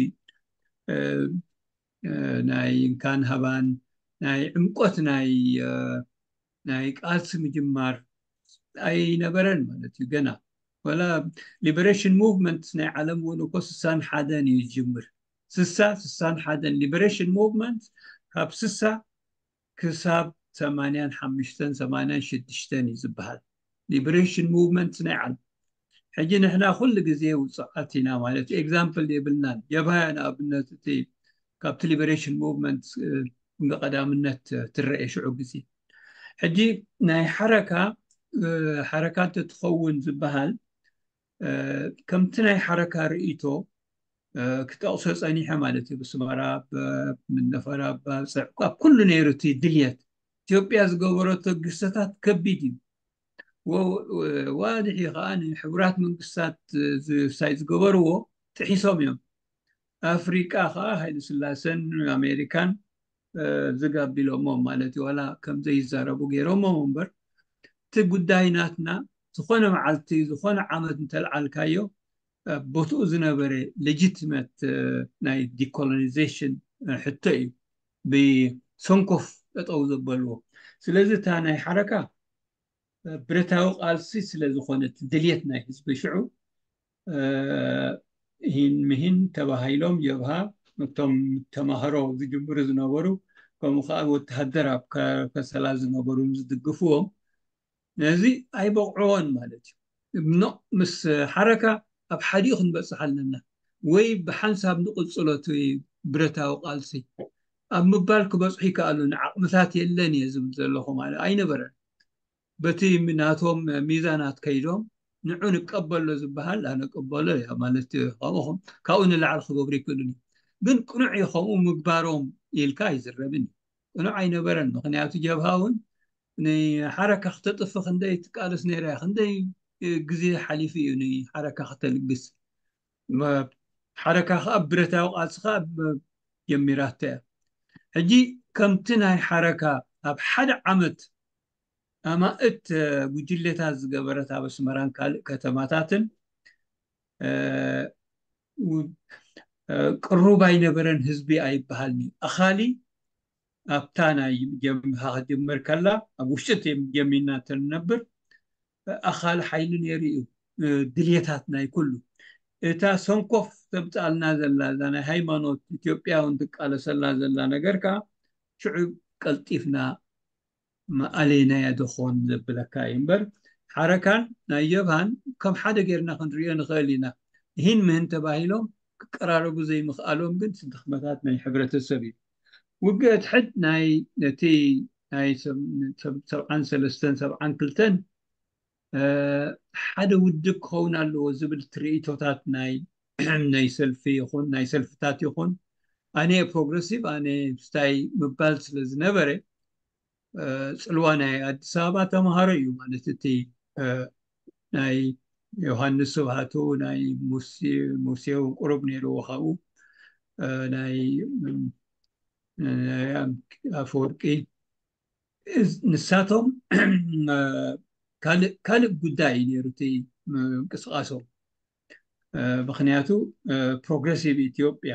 ናይ እንካን ሃባን ናይ ዕምቆት ናይ ናይ ቃልሲ ምጅማር ኣይነበረን ማለት እዩ ገና። ወላ ሊበሬሽን ሙቭመንት ናይ ዓለም እውን እኮ ስሳን ሓደን እዩ ዝጅምር። ስሳ፣ ስሳን ሓደን ሊበሬሽን ሙቭመንት ካብ ስሳ ክሳብ ሰማንያን ሓሙሽተን ሰማንያን ሽዱሽተን እዩ ዝበሃል ሊበሬሽን ሙቭመንት ናይ ዓለም። ሕጂ ንሕና ኩሉ ግዜ ውፁዓት ኢና ማለት ኤግዛምፕል የብልናን። ጀብሃያ ንኣብነት እቲ ካብቲ ሊበሬሽን ሙቭመንት ብቐዳምነት ትረአ ሽዑ ግዜ። ሕጂ ናይ ሓረካ ሓረካ እንተትኸውን ዝበሃል ከምቲ ናይ ሓረካ ርእይቶ ክጠቕሶ ፀኒሐ ማለት እዩ። ብስመራ፣ ብመንደፈራ፣ ብባፅዕ፣ ኣብ ኩሉ ነይሩ እቲ ድልየት። ኢትዮጵያ ዝገበረቶ ግሰታት ከቢድ እዩ። ዋድሒ ከዓ ንሕቡራት መንግስታት ሳይ ዝገበርዎ ጥሒሶም እዮም። ኣፍሪቃ ከዓ ሃይለ ስላሰን ኣሜሪካን ዝጋቢሎሞም ማለት እዩ። ዋላ ከምዘይዛረቡ ገይሮሞም እምበር እቲ ጉዳይ ናትና ዝኾነ መዓልቲ ዝኾነ ዓመት እንተልዓልካዮ ቦትኡ ዝነበረ ሌጂቲመት ናይ ዲኮሎኒዜሽን ሕቶ እዩ ብሰንኮፍ ጠጠው ዘበልዎ። ስለዚ እታ ናይ ሓረካ ብረታዊ ቃልሲ ስለ ዝኾነት ድልየት ናይ ህዝቢ ሽዑ ሂን ምሂን ተባሂሎም ጀብሃ እቶም ተማሃሮ ዝጅምሩ ዝነበሩ ከምኡ ከዓ ወተሃደር ኣብ ከሰላ ዝነበሩ ዝድግፍዎም ነዚ ኣይበቕዕዎን ማለት እዩ። እምኖ ምስ ሓረካ ኣብ ሓዲኡ ክንበፅሕ ኣለና ወይ ብሓንሳብ ንቕፅሎ እቲ ብረታዊ ቃልሲ ኣብ ምባል ክበፅሑ ይከኣሉ። ንዓቕምታት የለን እየ ዝብል ዘለኹ ማለት ኣይነበረን። በቲ ናቶም ሚዛናት ከይዶም ንዑ ንቀበሎ ዝበሃል ኣነ ቀበሎ እያ ማለት እዩ። ካብኡ ንላዕሊ ክገብሩ ይክእሉን እዩ። ግን ቅኑዕ እዩ ከምኡ ምግባሮም ኢልካ ኣይዝረብን እዩ። ቅኑዕ ኣይነበረን። ምክንያቱ ጀብሃ እውን ንሓረካ ክተጥፍ ክንደይ ትቃለስ ነይራ እያ። ክንደይ ግዜ ሓሊፉ እዩ ንሓረካ ክተልግስ። ሓረካ ከዓ ብረታዊ ቃልሲ ከዓ ጀሚራቶ እያ። ሕጂ ከምቲ ናይ ሓረካ ኣብ ሓደ ዓመት ኣማእት ጉጅሌታት ዝገበረት ኣብ ኣስመራን ካልእ ከተማታትን ቅሩብ ኣይነበረን። ህዝቢ ኣይበሃልን እዩ። ኣኻሊ ኣብታ ናይ ጀምሃ ክትጅምር ከላ ኣብ ውሽጢ ጀሚና ተንነብር ኣኻሊ ሓይሊ ነይሩ እዩ። ድልየታት ናይ ኩሉ እታ ሰንኮፍ ተምፃልና ዘላ እዛ ናይ ሃይማኖት ኢትዮጵያ እውን ትቃለሰላ ዘላ ነገር ከዓ ሽዑ ቀልጢፍና መኣሌናያ ዝኾን ዘብለካ እዩ እምበር ሓረካን ናይ ጀብሃን ከም ሓደ ጌርና ክንሪኦ ንኽእል ኢና። ይህን ምህን ተባሂሎም ክቀራረቡ ዘይምኽኣሎም ግን ድኽመታት ናይ ሕብረተሰብ እዩ። ውግእ ሕድ ናይ ነቲ ናይ ሰብዓን ሰለስተን ሰብዓን ክልተን ሓደ ውድብ ክኸውን ኣለዎ ዝብል ትርኢቶታት ናይ ናይ ሰልፊ ይኹን ናይ ሰልፍታት ይኹን ኣነ ፕሮግረሲቭ ኣነ ስታይ ምባል ስለ ዝነበረ ፅልዋ ናይ ኣዲስ ኣበባ ተምሃሮ እዩ ማለት እቲ ናይ ዮሃንስ ስብሃቱ ናይ ሙሴ እውን ቁሩብ ነይርዎ ካብኡ ናይ ኣፈወርቂ ንሳቶም ካልእ ጉዳይ እዩ ነይሩ እቲ ምንቅስቃሶም። ምክንያቱ ፕሮግረሲቭ ኢትዮጵያ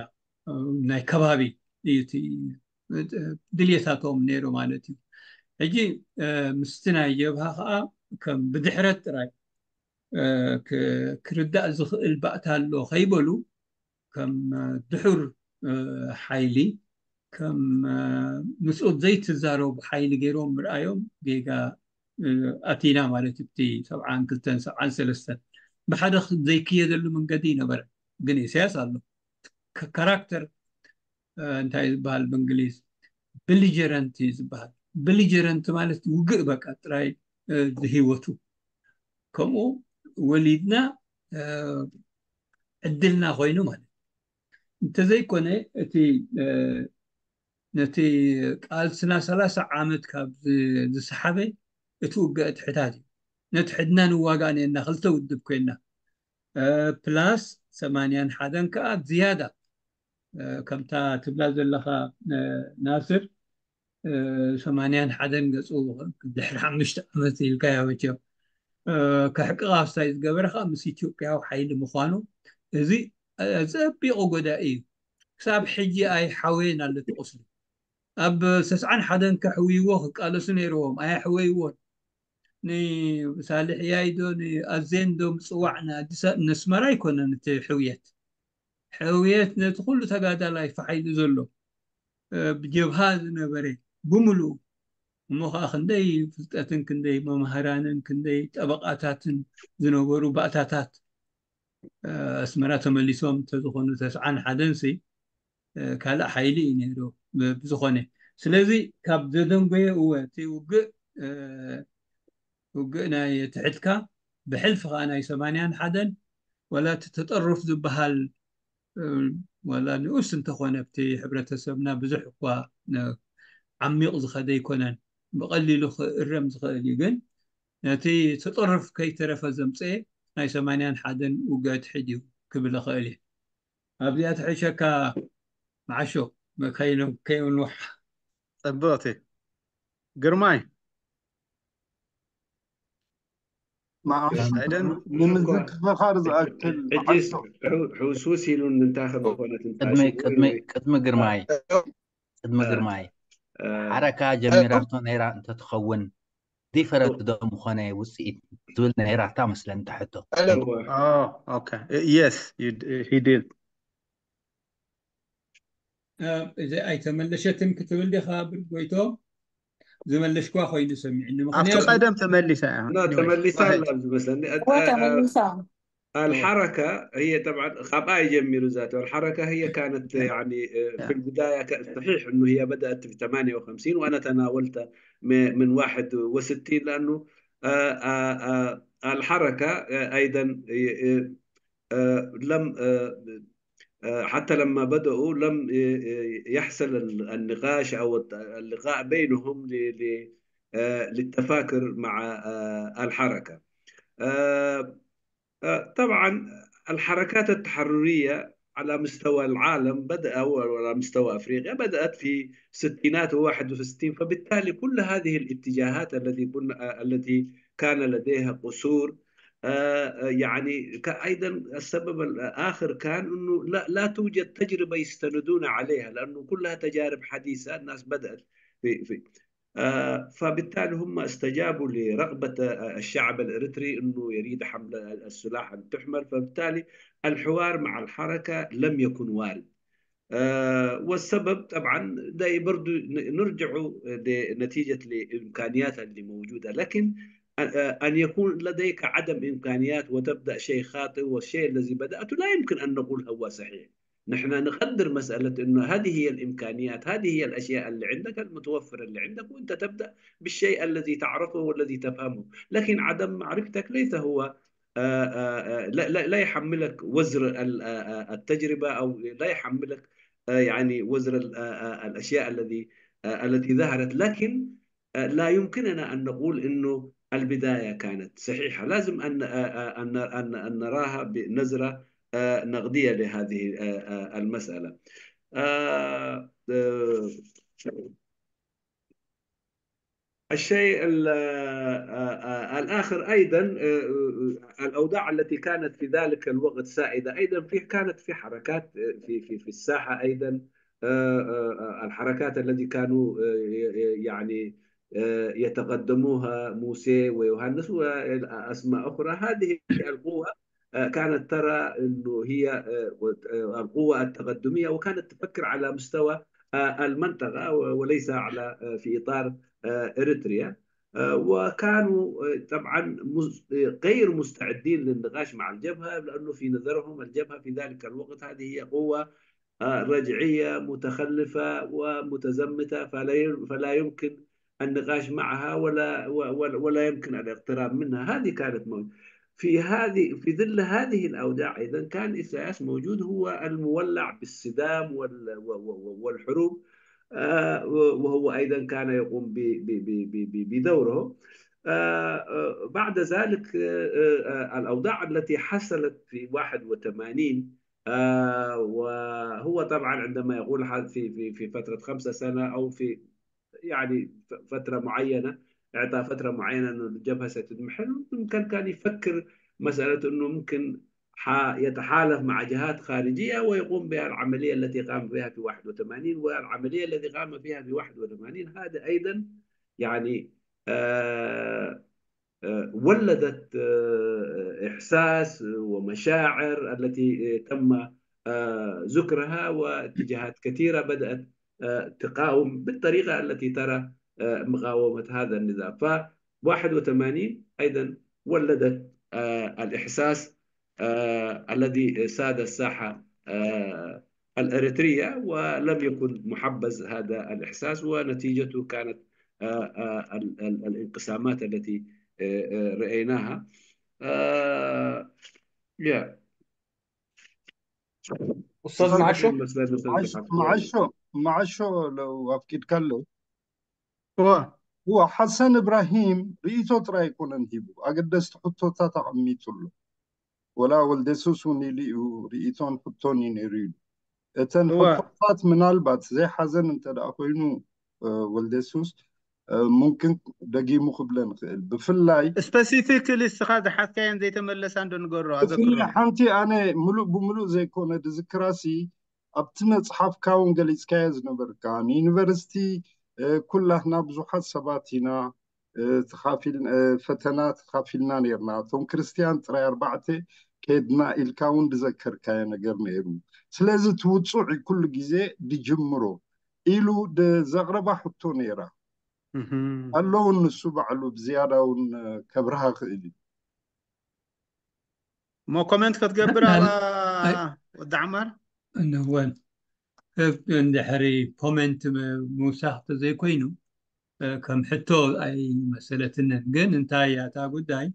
ናይ ከባቢ እዩ ድልየታቶም ነይሩ ማለት እዩ። ሕጂ ምስቲ ናይ ጀብሃ ከዓ ከም ብድሕረት ጥራይ ክርዳእ ዝኽእል ባእታ ኣሎ ከይበሉ ከም ድሑር ሓይሊ ከም ምስኡት ዘይትዛረቡ ሓይሊ ገይሮም ምርኣዮም ጌጋ ኣቲና ማለት እዩ። እቲ ሰብዓን ክልተን ሰብዓን ሰለስተን ብሓደ ዘይክየደሉ መንገዲ ይነበረ። ግን ኢሳያስ ኣሎ ካራክተር እንታይ ዝበሃል ብእንግሊዝ ብሊጀረንት እዩ ዝበሃል። ብሊጀረንት ማለት ውግእ በቃ ጥራይ ዝህይወቱ ከምኡ ወሊድና ዕድልና ኮይኑ ማለት እንተዘይኮነ እቲ ነቲ ቃልስና ሰላሳ ዓመት ካብ ዝሰሓበ እቲ ውግእ ትሕታት እዩ። ነቲ ሕድና ንዋጋእ ነና ክልተ ውድብ ኮይና ፕላስ ሰማንያን ሓደን ከዓ ዝያዳ ከምታ ትብላ ዘለካ ናስር ሰማንያን ሓደን ገፁ ድሕሪ ሓሙሽተ ዓመት ኢልካ ያበቸው ከሕቂ ቃፍሳይ ዝገበረ ከዓ ምስ ኢትዮጵያዊ ሓይሊ ምኳኑ እዚ ኣፀቢቑ ጎዳኢ እዩ። ክሳብ ሕጂ ኣይሓወየን ኣሎ እቲ ቁስሊ። ኣብ ሰስዓን ሓደን ከሕውይዎ ክቃለሱ ነይርዎም ኣየሕወይዎን። ንሳልሕ ያይዶ ንኣዜንዶ ምፅዋዕ ንኣዲስ ነስመራ ኣይኮነን እቲ ሕውየት። ሕውየት ነቲ ኩሉ ተጋዳላይ ፋሓይሉ ዘሎ ብጀብሃ ዝነበረ ብምሉኡ እሞ ከዓ ክንደይ ፍልጠትን ክንደይ መምህራንን ክንደይ ጠበቃታትን ዝነበሩ ባእታታት ኣስመራ ተመሊሶም እንተዝኾኑ ተስዓን ሓደን ሲ ካልእ ሓይሊ እዩ ነይሩ ብዝኾነ። ስለዚ ካብ ዘደንጎየ እወ እቲ ውግእ ውግእ ናይ ትሕትካ ብሕልፊ ከዓ ናይ ሰማንያን ሓደን ወላ እቲ ተጠሩፍ ዝበሃል ወላ ንኡስ እንተኾነ ኣብቲ ሕብረተሰብና ብዙሕ እኳ ዓሚቕ ዝኸደ ኣይኮነን። ብቐሊሉ ክእረም ዝኽእል እዩ። ግን ነቲ ተጠርፍ ከይተረፈ ዘምፀኤ ናይ ሰማንያን ሓደን ውግእ ትሕድ እዩ ክብል እኽእል እየ። ኣብዚኣ ትሕሸካ መዓሾ ከይንውሕ። ፅብቕቲ ግርማይ ንምዝክኻር ዝኣክል ሕውስውስ ኢሉን እንታይ ከመኾነት ቅድሚ ግርማይ ቅድሚ ግርማይ ሓረካ ጀሚራቶ ነይራ እንተትኸውን ዲፈረንት ዶ ምኾነ ውፅኢት ትብል ነይራታ መስለኒ ትሕቶ የስ ሂድል እዚ ኣይተመለሸትን ክትብል ዲኻ ብርጎይቶ ዝመለሽኳ ኮይኑ ሰሚዕኒ ኣብቲ ቀደም ተመሊሳ እያ ተመሊሳ ኣላ ዝመስለኒ ተመሊሳ الحركة هي طبعا خبايا جميل ذاته الحركة هي كانت يعني في البداية صحيح انه هي بدأت في ثمانية وخمسين وانا تناولت من واحد وستين لانه الحركة ايضا لم حتى لما بدأوا لم يحصل النقاش او اللقاء بينهم للتفاكر مع الحركة. طبعا الحركات التحررية على مستوى العالم بدأ، وعلى مستوى أفريقيا بدأت في الستينات وواحد وستين. فبالتالي كل هذه الاتجاهات التي كنا، التي كان لديها قصور، آه، آه، يعني ك-، أيضًا السبب الآخر كان أنه لا، لا توجد تجربة يستندون عليها، لأنه كلها تجارب حديثة، الناس بدأت في، في، آه، فبالتالي هم استجابوا لرغبة، آه، الشعب الإريتري أنه يريد حملة السلاح أن تحمل، فبالتالي الحوار مع الحركة لم يكن وارد. آه، والسبب طبعًا ده برضو ن-، نرجع لنتيجة الإمكانيات اللي موجودة، لكن، آه، أن يكون لديك عدم إمكانيات وتبدأ شيء خاطئ، والشيء الذي بدأته لا يمكن أن نقول هو صحيح. نحن نقدر مسألة إنه هذه هي الإمكانيات، هذه هي الأشياء اللي عندك، المتوفر اللي عندك، وأنت تبدأ بالشيء الذي تعرفه والذي تفهمه. لكن عدم معرفتك ليس هو، آه، آه، آه، لا، لا، لا يحملك وزر ال-، آه، آه، التجربة، أو لا يحملك، آه، يعني وزر ال-، آه، آه، الأشياء الذي، آه، التي ظهرت. لكن، آه، لا يمكننا أن نقول إنه البداية كانت صحيحة. لازم أن، آه، آه، أن، أن، أن نراها بنظرة، آه، نقدية لهذه، آه، آه، المسألة. آه، آه، الشيء ال-، آه، آه، الآخر أيضًا، آه، آه، الأوضاع التي كانت في ذلك الوقت سائدة أيضًا، في، كانت في حركات، آه، في، في، في الساحة أيضًا، آه، آه، آه، الحركات التي كانوا، آه، ي-، ي-، يعني، آه، يتقدموها موسى ويوحنس وأسماء أخرى. هذه القوة، آه، كانت ترى إنه هي، آه، وت-، آه، القوة التقدمية، وكانت تفكر على مستوى، آه، المنطقة و-، وليس على، آه، في إطار، آه، إريتريا. آه، وكانوا، آه، طبعًا مز-، آه، غير مستعدين للنقاش مع الجبهة، لأنه في نظرهم الجبهة في ذلك الوقت هذه هي قوة، آه، رجعية متخلفة ومتزمتة، فلا ي-، فلا يمكن النقاش معها ولا، و-، ولا، ولا يمكن الاقتراب منها. هذه كانت موجودة. في هذه، في ظل هذه الأوضاع أيضًا كان إساياس موجود، هو المولع بالسدام وال-، و-، و-، و-، والحروب، آه، وهو أيضًا كان يقوم ب-، ب-، ب-، ب-، ب-، بدوره. آه، آه، بعد ذلك، آه، آه، آه، الأوضاع التي حصلت في واحد وثمانين، آه، وهو طبعًا عندما يقول ح-، في، في، في فترة خمسة سنة أو في، يعني، ف-، فترة معينة، إعطاء فترة معينة أن الجبهة ستضمحل، ممكن كان يفكر مسألة أنه ممكن ح-، يتحالف مع جهات خارجية ويقوم بها العملية التي قام بها في واحد وثمانين، والعملية التي قام بها في واحد وثمانين هذا أيضًا، يعني، آه، آه، ولدت، آه، إحساس ومشاعر التي، آه، تم، آه، ذكرها، واتجاهات كثيرة بدأت، آه، تقاوم بالطريقة التي ترى، آه، مقاومة هذا النظام. ف واحد وثمانين أيضًا ولدت، آه، الإحساس، آه، الذي ساد الساحة، آه، الإريترية، ولم يكن محبذ هذا الإحساس، ونتيجته كانت، آه، آه، ال-، ال-، الانقسامات التي، آه، آه، رأيناها. آه، yeah. أستاذ معشو؟ مثلًا، مثلًا معش-، بحكي معشو، معشو لو أفكيد كله. هو هو حسن إبراهيم ርኢቶ ጥራይ ኣይኮነን ሂቡ፣ ኣገደስቲ ሕቶታት ኣቐሚጡ ኣሎ። ወላ ወልደሱስ እውን ኢሉ እዩ፣ ርኢቶን ሕቶን እዩ ነይሩ ኢሉ። እተን እወ። ሕቶታት ምናልባት ዘይሓዘን እንተ ደኣ ኮይኑ፣ እ፣ ወልደሱስ፣ እ፣ ሙምክን ደጊሙ ክብለን ይኽእል። ብፍላይ ስፐሲፊክሊ እስኻ ዝሓዝካየን ዘይተመለሳ እንዶ ንገሮ፣ ኣዘክሮ። ብፍላይ ሓንቲ ኣነ ምሉእ ብምሉእ ዘይኮነ ድዝክራሲ ኣብቲ መጽሓፍካ እውን ገሊጽካዮ ዝነበርካ ንዩኒቨርሲቲ፣ እ፣ ኩላትና ብዙሓት ሰባት ኢና፣ እ፣ ተኻፊል-፣ እ፣ ፈተና ተኻፊልና ነይርና። እቶም ክርስትያን ጥራይ ኣርባዕተ ከድና ኢልካ እውን ዝዘከርካዮ ነገር ነይሩ። ስለዚ እቲ ውጹዕ እዩ ኩሉ ግዜ ድጅምሮ ኢሉ ድ-፣ ዘቕረባ ሕቶ ነይራ። እህም። ኣሎ እውን ንሱ ባዕሉ ብዝያዳ እውን፣ እ፣ ከብርሃ ክእል እዩ። እሞ ኮመንት ክትገብር ናል-፣ ኣላ ኣይ-፣ ወዲ ዓማር? እንወን፣ እ፣ እንድሕሪ ኮመንት ም-፣ ምውሳኽ ተዘይኮይኑ፣ እ፣ ከም ሕቶ ኣይመሰለትንን። ግን እንታይ እያ እታ ጉዳይ?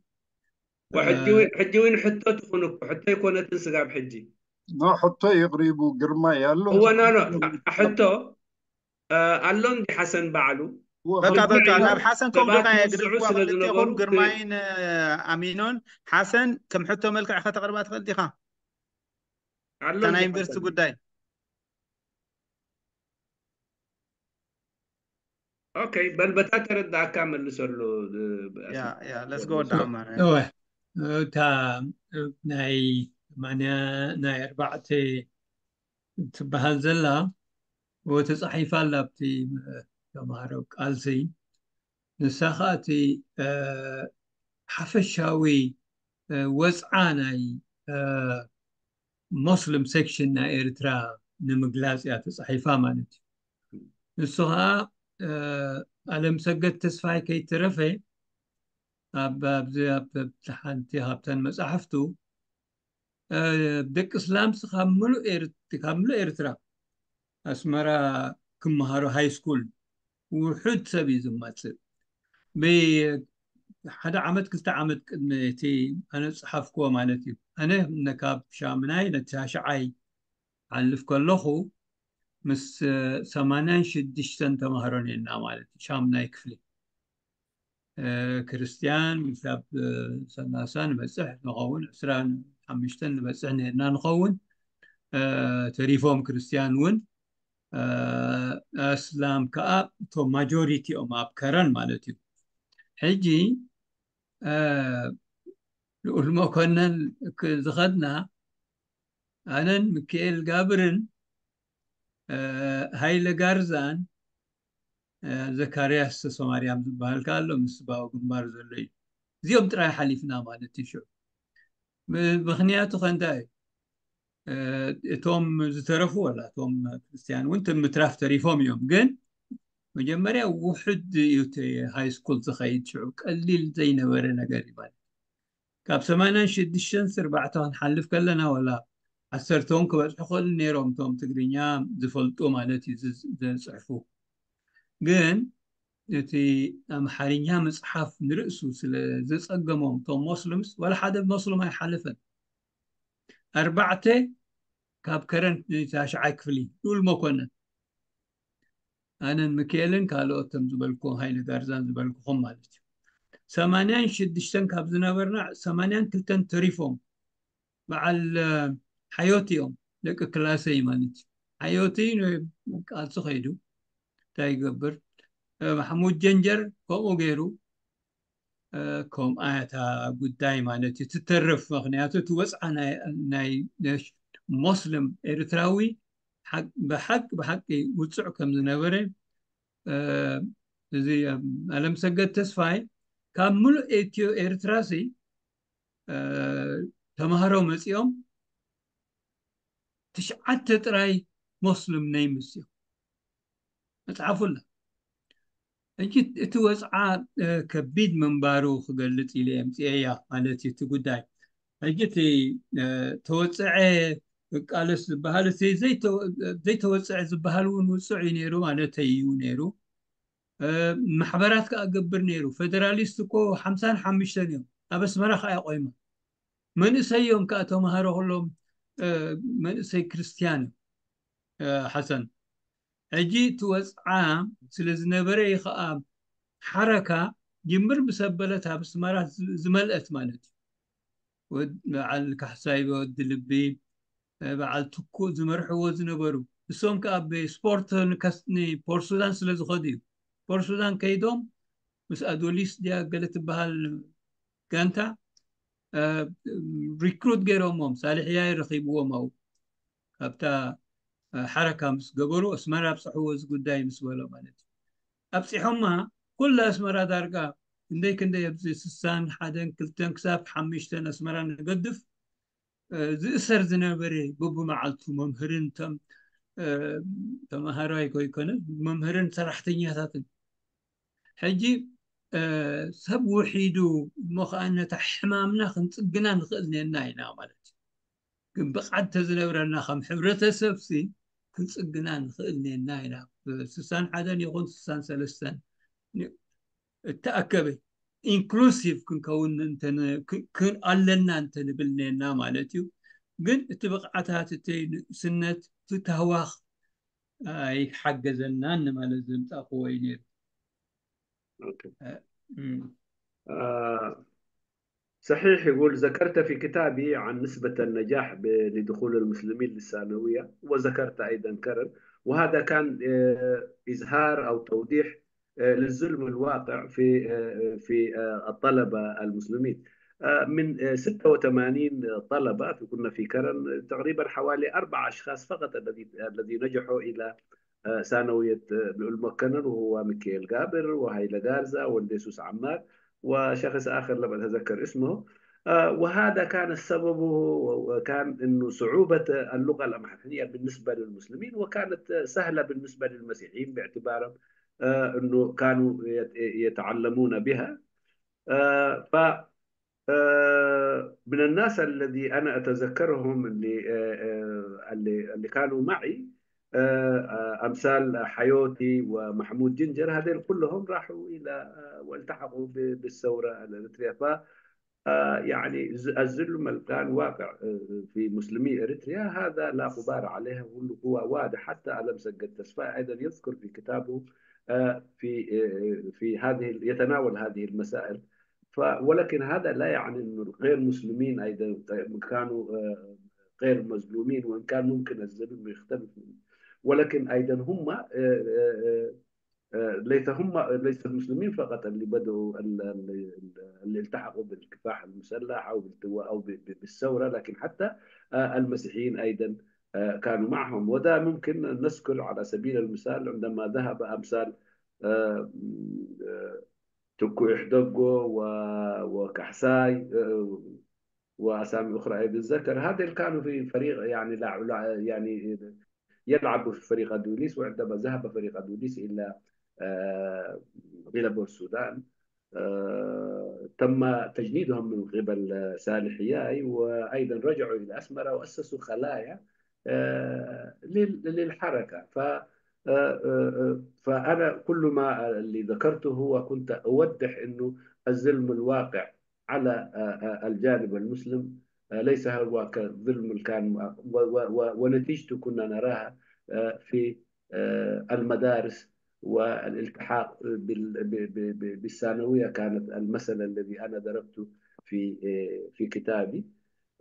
ወሕጂ እ፣ እውን፣ ሕጂ እውን ሕቶ ትኹን እኮ፣ ሕቶ ኣይኮነትን ስጋብ ሕጂ። ኖ፣ ሕቶ የቕሪቡ ግርማይ ኣሎ። እወ፣ ኖ፣ ኖ፣ ታ-፣ ሕቶ፣ እ፣ ኣሎ እንዲ ሓሰን ባዕሉ? እወ፣ በቃ፣ ርዱዕ በቃ፣ እዩ። ናብ ሓሰን ከምኡ ሰባት ዲኻ ይውስዑ የግድፍዋ ስለ ክልቴኹም፣ ዝነበሩ፣ ግርማይን፣ እ፣ ኣሚኖን። ሓሰን ከም ሕቶ መልክዕ ከተቕርባ ትኽእል ዲኻ? ኣሎ እታ ናይ ዝሓተኒ። ዩኒቨርሲቲ ጉዳይ ኦኬ፣ በል በታ ተረዳእካ መልሰሉ። እ፣ ያ ኣስመራ። ያ let's go ወዲ ዓማር። እወ፣ እታ ናይ ማንያ ናይ ኣርባዕተ ትበሃል ዘላ፣ እወ፣ ተጻሒፋ ኣላ ኣብቲ ተምሃሮ ቃልሲ። ንሳ ኸኣ እቲ፣ እ፣ ሓፈሻዊ፣ እ፣ ወጽዓ ናይ፣ እ፣ ሞስሊም ሴክሽን ናይ ኤርትራ ንምግላጽ እያ ተጻሒፋ ማለት እዩ። ንሱ ኸኣ፣ እ፣ ኣለምሰገድ ተስፋይ ከይተረፈ ኣብ፣ ኣብዚ፣ ኣብ፣ ኣብ ሓንቲ ካብተን መጻሕፍቱ፣ እ፣ ደቂ እስላምስ ካብ ምሉእ ኤር-፣ ካብ ምሉእ ኤርትራ ኣስመራ ክመሃሩ ሃይ ስኩል ውሑድ ሰብ እዩ ዝመጽእ። ብሓደ ዓመት፣ ክልተ ዓመት ቅድሚ እቲ ኣነ ዝጸሓፍክዎ ማለት እዩ። ኣነ ነ-፣ ካብ ሻምናይ ነቲ ታሽዓይ ሓልፍ ከለኹ ምስ፣ እ፣ ሰማንያን ሽዱሽተን ተማሃሮ ነርና ማለት እዩ። ሻምናይ ክፍሊ። እ፣ ክርስትያን ክሳብ፣ እ፣ ሰላሳ ንበጽሕ ንኸውን፣ ዕስራን ሓሙሽተን ንበጽሕ ነርና ንኸውን። እ፣ ተሪፎም ክርስትያን እውን፣ እ፣ ኣስላም ከኣ እቶም ማጆሪቲ እዮም ኣብ ከረን ማለት እዩ። ሕጂ፣ እ፣ ልኡል መኮነን ክ-፣ ዝኸድና ኣነን ሚካኤል ጋብርን፣ እ፣ ሃይለ ጋርዛን፣ እ፣ ዘካርያስ ተሰማርያም ዝበሃል ከኣ ኣሎ፣ ምስ ባው ግንባር ዘሎ እዩ። እዚኦም ጥራይ ሓሊፍና ማለት እዩ። ሽዑ ም-፣ ምኽንያቱ ከ እንታይ እዩ? እ፣ እቶም ዝተረፉ ወላ እቶም ክርስትያን እውን ት-፣ ምትራፍ ተሪፎም እዮም። ግን መጀመርያ ውሑድ እዩ እቲ ሃይ ስኩል ዝኸይድ፣ ሽዑ ቀሊል ዘይነበረ ነገር እዩ ማለት። ካብ ሰማንያን ሽዱሽተን ኣርባዕተ ክንሓልፍ ከለና ወላ ዓሰርተ እውን ክበጽሑ ክኽእሉ ነይሮም፣ እቶም ትግርኛ ዝፈልጡ ማለት እዩ፣ ዝ-፣ ዝጽሕፉ። ግን እቲ ኣምሓርኛ መጽሓፍ ንርእሱ ስለ ዘጸገሞም እቶም ሞስሊምስ፣ ወላ ሓደ ሞስሊም ኣይሓለፈን። ኣርባዕተ ካብ ከረን ታሽዓይ ክፍሊ፣ ልኡል መኮነን፣ ኣነን ሚካኤልን ካልኦት እቶም ዝበልኩ፣ ሃይለ ጋርዛን ዝበልኩኹም ማለት እዩ። ሰማንያን ሽዱሽተን ካብ ዝነበርና ሰማንያን ክልተን ተሪፎም። በዓል፣ እ፣ ሓዮት እዮም፣ ደቂ ክላሰይ ማለት እዩ። ሓዮት ን-፣ ቃልሲ ኸይዱ እንታይ ይገብር? እ፣ ማሕሙድ ጀንጀር ከምኡ ገይሩ፣ እ፣ ከምኣ እያ እታ ጉዳይ ማለት እዩ ትተርፍ። ምኽንያቱ እቲ ወጽዓ ናይ፣ ናይ፣ ናይ ሞስሊም ኤርትራዊ ሓቅ-፣ ብሓቂ፣ ብሓቂ ውጹዕ ከም ዝነበረ፣ እ፣ እዚ፣ እ፣ ኣለምሰገድ ተስፋይ ካብ ምሉእ ኢትዮ ኤርትራ ሲ፣ እ፣ ተማሃሮ መጺኦም ትሽዓተ ጥራይ ሞስሊም ነይምስ እዮም። መጽሓፉ ኣላ። ሕጂ እቲ ወጽዓ፣ እ፣ ከቢድ ምንባሩ ክገልጽ ኢለ የምጽኤያ ማለት እዩ እቲ ጉዳይ። ሕጂ እቲ፣ እ፣ ተወጽዐ ቃለስ ዝበሃል፣ እቲ ዘይተወ-፣ ዘይተወጽዐ ዝበሃል እውን ውጹዕ እዩ ነይሩ ማለተይ እዩ ነይሩ። እ፣ ማሕበራት ከኣ ገብር ነይሩ። ፌደራሊስት እኮ ሓምሳን ሓሙሽተን እዮም። ኣብ ኣስመራ ከኣ ቆይማ። መንእሰይ እዮም ከኣ ተማሃሮ ኩሎም፣ እ፣ መንእሰይ ክርስትያን እዮም። እ፣ ሓሰን። ሕጂ እቲ ወጽዓ ስለ ዝነበረ እዩ ከኣ ሓረካ ጅምር ምስ ኣበለት ኣብ ኣስመራ ዝ-፣ ዝመልአት ማለት እዩ። ወድ-፣ በዓል ካሕሳይ ወዲ ልቢ፣ እ፣ በዓል ትኩእ ዝመርሕዎ ዝነበሩ። እሶም ከኣ ብስፖርት ንከስ-፣ ንፖርት ሱዳን ስለ ዝኸዱ እዩ። ፖርት ሱዳን ከይዶም ምስ ኣዶሊስ ድያ ገለ ትበሃል ጋንታ፣ እ፣ ሪክሩት ገይሮሞም፣ ሳልሕያ ረኺብዎም ኣብኡ። ካብታ፣ እ፣ ሓረካ ምስ ገበሩ፣ ኣስመራ ኣብጽሕዎ እዚ ጉዳይ ምስ በሎ ማለት እዩ። ኣብጺሖማ፣ ኩላ ኣስመራ ዳርጋ ክንደይ ክንደይ ኣብዚ ስሳን ሓደን ክልተን ክሳብ ሓሙሽተን ኣስመራ ንገድፍ፣ እ፣ ዝእሰር ዝነበረ በብመዓልቱ መምህርን ተም-፣ እ፣ ተማሃራይ ከይኮነ መምህርን ሰራሕተኛታትን። ሕጂ፣ እ፣ ሰብ ውሒዱ እሞ ኸኣ ነታ ሕማምና ክንጽግና ንኽእል ነና ኢና ማለት እዩ። ግን ብቕዓት ተዝነብረና ከም ሕብረተሰብ ሲ ክንጽግና ንኽእል ነና ኢና። ስሳን ሓደን ይኹን ስሳን ሰለስተን እተኣከበ ኢንክሉሲቭ ክንከውን እንተ ን-፣ ክ-፣ ክ-፣ ኣለና እንተ ንብል ነና ማለት እዩ። ግን እቲ ብቕዓታት፣ እቲ ንእስነት፣ እቲ ታህዋኽ ኣይሓገዘናን ንማለት ዘምጻእክዎ እዩ ነይሩ። ኦኬ። እ፣ እም። እ፣ صحيح، يقول: ذكرت في كتابي عن نسبة النجاح ب- لدخول المسلمين للثانوية، وذكرت أيضا كرن، وهذا كان آه، إظهار أو توضيح آه، للظلم الواقع في آه، في آه، الطلبة المسلمين. آه، من آه، ستة وثمانين طلبة في- كنا في كرن، تقريبا حوالي أربع أشخاص فقط الذي الذي نجحوا إلى آه، ثانوية آه، لؤلؤ مكنن، وهو ميكائيل جابر وهايلا جارزا ولديسوس عمار وشخص آخر لم أتذكر اسمه. آه، وهذا كان السبب، وكان أنه صعوبة اللغة الأمحرية بالنسبة للمسلمين، وكانت سهلة بالنسبة للمسيحيين باعتبارهم آه، أنه كانوا يت- يتعلمون بها. آه، ف آه، من الناس الذي أنا أتذكرهم اللي آه، آه، اللي اللي كانوا معي آه، آه، أمثال حيوتي ومحمود جنجر، هذين كلهم راحوا إلى آه، والتحقوا ب- بالثورة الإريترية. ف آه، يعني ز- الظلم اللي كان واقع آه، في مسلمي إريتريا هذا لا غبار عليه، هو هو واضح. حتى ألم سجد تسفاء أيضا يذكر في كتابه آه، في آه، في هذه يتناول هذه المسائل. ف ولكن هذا لا يعني أن الغير مسلمين أيضا كانوا آه، غير مظلومين، وإن كان ممكن الظلم يختلف، ولكن أيضا هم آه، آه، آه، آه، ليس هم ليس المسلمين فقط اللي بدأوا ال- ال- ال- اللي التحقوا بالكفاح المسلح أو بالتو- أو ب- ب- بالثورة، لكن حتى آه، المسيحيين أيضا آه، كانوا معهم. وده ممكن نذكر على سبيل المثال عندما ذهب أمثال آه، آه، توكو إحدوغو و- وكحساي آه، وأسامي أخرى أيضا تذكر، هذا اللي كانوا في فريق يعني لا لا- يعني يلعبوا في فريق أدونيس. وعندما ذهب فريق أدونيس إلى آه، إلى بور السودان آه، تم تجنيدهم من قبل سالح ياي، وأيضا رجعوا إلى أسمرة وأسسوا خلايا آه، لل- للحركة. ف آه، آه، آه، فأنا كل ما اللي ذكرته هو كنت أوضح أنه الظلم الواقع على آه، آه، الجانب المسلم آه، ليس هو كظلم كان و- و- و- ونتيجته كنا نراها آه، في آه، المدارس والالتحاق بال- ب- ب- ب- بالثانوية كانت المثل الذي أنا ضربته في آه، في كتابي.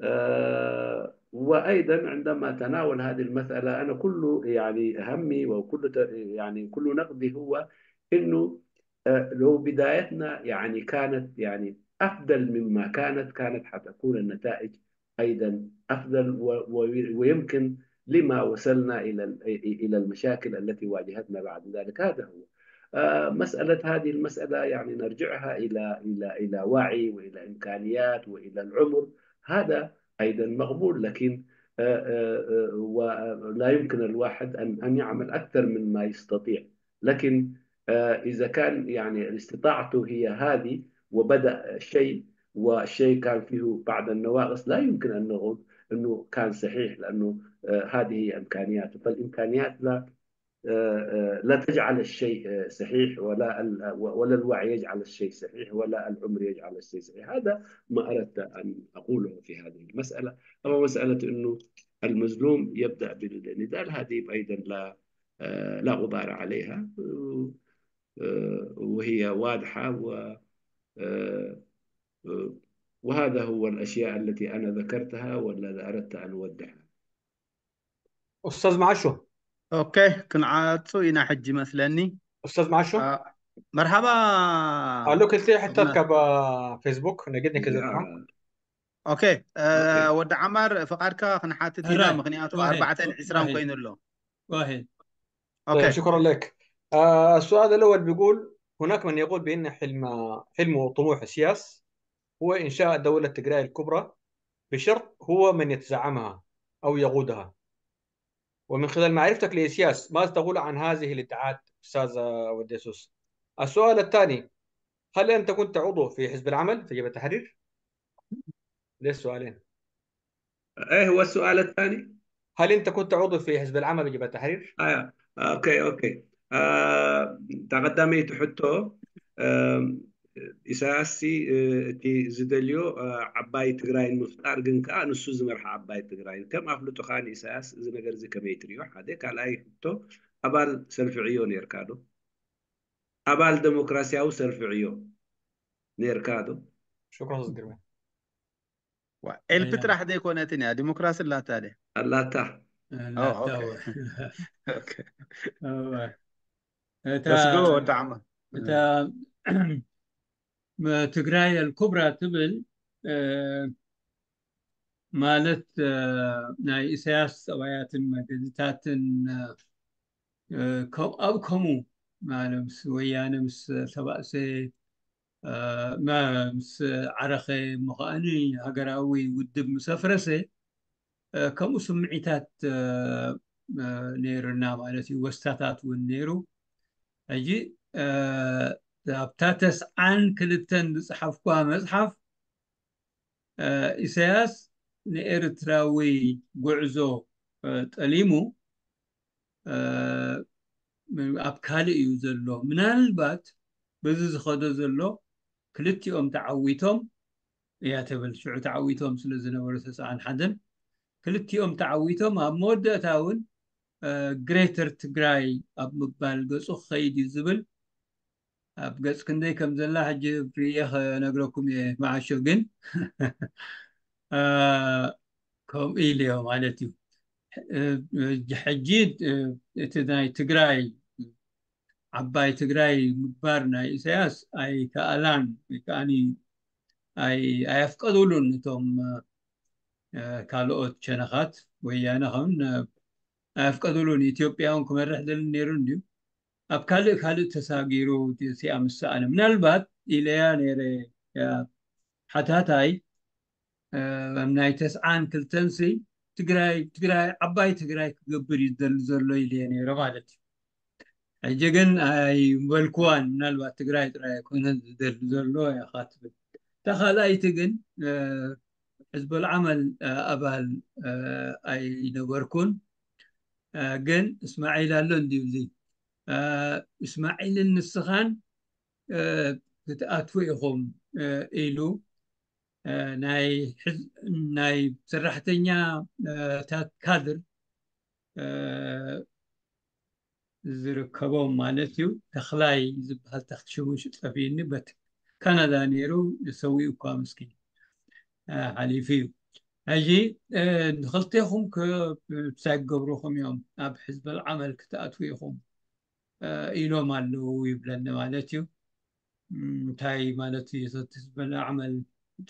آه، وأيضا عندما أتناول هذه المسألة أنا كل يعني همي وكل ت- يعني كل نقدي هو أنه آه، لو بدايتنا يعني كانت يعني أفضل مما كانت، كانت حتكون النتائج أيضا أفضل و- و- ويمكن لما وصلنا إلى ال- إلى المشاكل التي واجهتنا بعد ذلك. هذا هو آه، مسألة هذه المسألة يعني نرجعها إلى إلى إلى وعي وإلى إمكانيات وإلى العمر. هذا أيضا مقبول، لكن آه، آه، آه، ولا يمكن الواحد أن أن يعمل أكثر من ما يستطيع. لكن آه، إذا كان يعني استطاعته هي هذه وبدأ شيء والشيء كان فيه بعض النواقص، لا يمكن أن نقول أنه كان صحيح، لأنه آه، هذه هي إمكانياته. فالإمكانيات لا آه، آه، لا تجعل الشيء آه، صحيح، ولا ال- ولا الوعي يجعل الشيء صحيح، ولا العمر يجعل الشيء صحيح. هذا ما أردت أن أقوله في هذه المسألة. أما مسألة أنه المظلوم يبدأ بالنضال، هذه أيضا لا آه، لا غبار عليها، آه، وهي واضحة و آه، آه، وهذا هو الأشياء التي أنا ذكرتها والذي أردت أن أوضحها. أستاذ معشو. أوكي، ክንዓጹ ኢና ሕጂ መስለኒ። أستاذ معشو. آه، مرحبا. ኣሎ ክልተ ሕቶት ካብ ፌስቡክ ነግድኒ ክዘርግሖም። ኦኬ፣ ወዲ ዓማር ፍቓድካ ክንሓትት ኢና፣ ምኽንያቱ ኣርባዕተን ዕስራን ኮይኑ ኣሎ። طيب، شكرا لك. آه، السؤال الأول بيقول: هناك من يقول بأن حلم حلم وطموح إسياس هو إنشاء دولة تجراي الكبرى، بشرط هو من يتزعمها أو يقودها. ومن خلال معرفتك لإسياس، ماذا تقول عن هذه الادعاءات أستاذ وديسوس؟ السؤال الثاني: هل أنت كنت عضو في حزب العمل في جبهة التحرير؟ ليه السؤالين؟ إيه هو السؤال الثاني؟ هل أنت كنت عضو في حزب العمل في جبهة التحرير؟ آه، أوكي، أوكي. آه، ተቐዳመይቲ ሕቶ፣ آه، ኢሳያስ ሲ እቲ ዝደልዮ ዓባይ ትግራይ ንምፍጣር ግን ከዓ ንሱ ዝመርሓ ዓባይ ትግራይ ከም ኣፍልጦ ከዓ ንኢሳያስ እዚ ነገር እዚ ከመይ ትሪኦ? ሓደ ካልኣይ ሕቶ፣ ኣባል ሰልፊ ዕዮ ነርካ ዶ? ኣባል ደሞክራሲያዊ ሰልፊ ዕዮ ነርካ ዶ? شكرا أستاذ جرمي. ኤልፕ ጥራሕ ዘይኮነትን እያ፣ ዲሞክራሲ ኣላታ ድያ? ኣላታ ኣላታ እታ ትግራይ ኣልኩብራ ትብል ማለት ናይ ኢሳያስ ጠባያትን መገዝታትን ኣብ ከምኡ ማለት ምስ ወያነ ምስ ተባእሰ ምስ ዓረኸ ምኸኣኒ ሃገራዊ ውድብ ምስ ኣፍረሰ ከምኡ ስምዒታት ነይሩና ማለት እዩ። ወስታታት እውን ነይሩ። ሕጂ ኣብታ ተስዓን ክልተን ዝፅሓፍኩዋ መፅሓፍ ኢሳያስ ንኤርትራዊ ጉዕዞ ጠሊሙ ኣብ ካልእ እዩ ዘሎ። ምናልባት በዚ ዝኸዶ ዘሎ ክልቲኦም ተዓዊቶም እያ ትብል። ሽዑ ተዓዊቶም ስለ ዝነበሩ ተስዓን ሓደን ክልቲኦም ተዓዊቶም ኣብ መወዳእታ እውን ግሬተር ትግራይ ኣብ ምባል ገፁ ክኸይድ እዩ ዝብል ኣብ ገፅ ክንደይ ከም ዘላ ሕጂ ርየ ከነግረኩም እየ መዓሾ ግን ከምኡ ኢልዮ ማለት እዩ። ሕጂ እቲ ናይ ትግራይ ዓባይ ትግራይ ምግባር ናይ ኢሳያስ ኣይከኣላን ወይ ከዓ ኣየፍቀዱሉን እቶም ካልኦት ሸነኻት ወያነ ኸውን ኣየፍቀዱሉን። ኢትዮጵያ እውን ክመርሕ ደልን ነይሩ እንድዩ ኣብ ካልእ ካልእ ተሳጊሩ ሲኣ ምስ ሰኣነ ምናልባት ኢለያ ነይረ ሓታታይ ኣብ ናይ ተስዓን ክልተን ሲ ትግራይ ትግራይ ዓባይ ትግራይ ክገብር እዩ ዝደሊ ዘሎ ኢለ ነይረ ማለት እዩ። ሕጂ ግን ኣይበልኩዋን። ምናልባት ትግራይ ጥራይ ኣይኮነን ዝደሊ ዘሎ ኢኻ ትብል። እታ ካልኣይቲ ግን ሕዝበል ዓመል ኣባል ኣይነበርኩን። ግን እስማዒል ኣሎ እንዲብዚ እስማዒልን ንስኻን ክትኣትዉ ኢኹም ኢሉ ናይ ሰራሕተኛ ታት ካድር ዝርከቦም ማለት እዩ። ተኽላይ ዝበሃል ተኽቲ ሽሙ ጠፊእኒ በት ካናዳ ነይሩ ሰዊኡ እኳ ምስኪን ሓሊፉ እዩ። ሕጂ ንክልቴኹም ክሳይ ክገብሩኹም እዮም ኣብ ሕዝበል ዓመል ክትኣትዉ ኢኹም ኢሎም ኣለዉ ይብለኒ ማለት እዩ። እንታይ ማለት እዩ? እቲ ሕዝበል ዓመል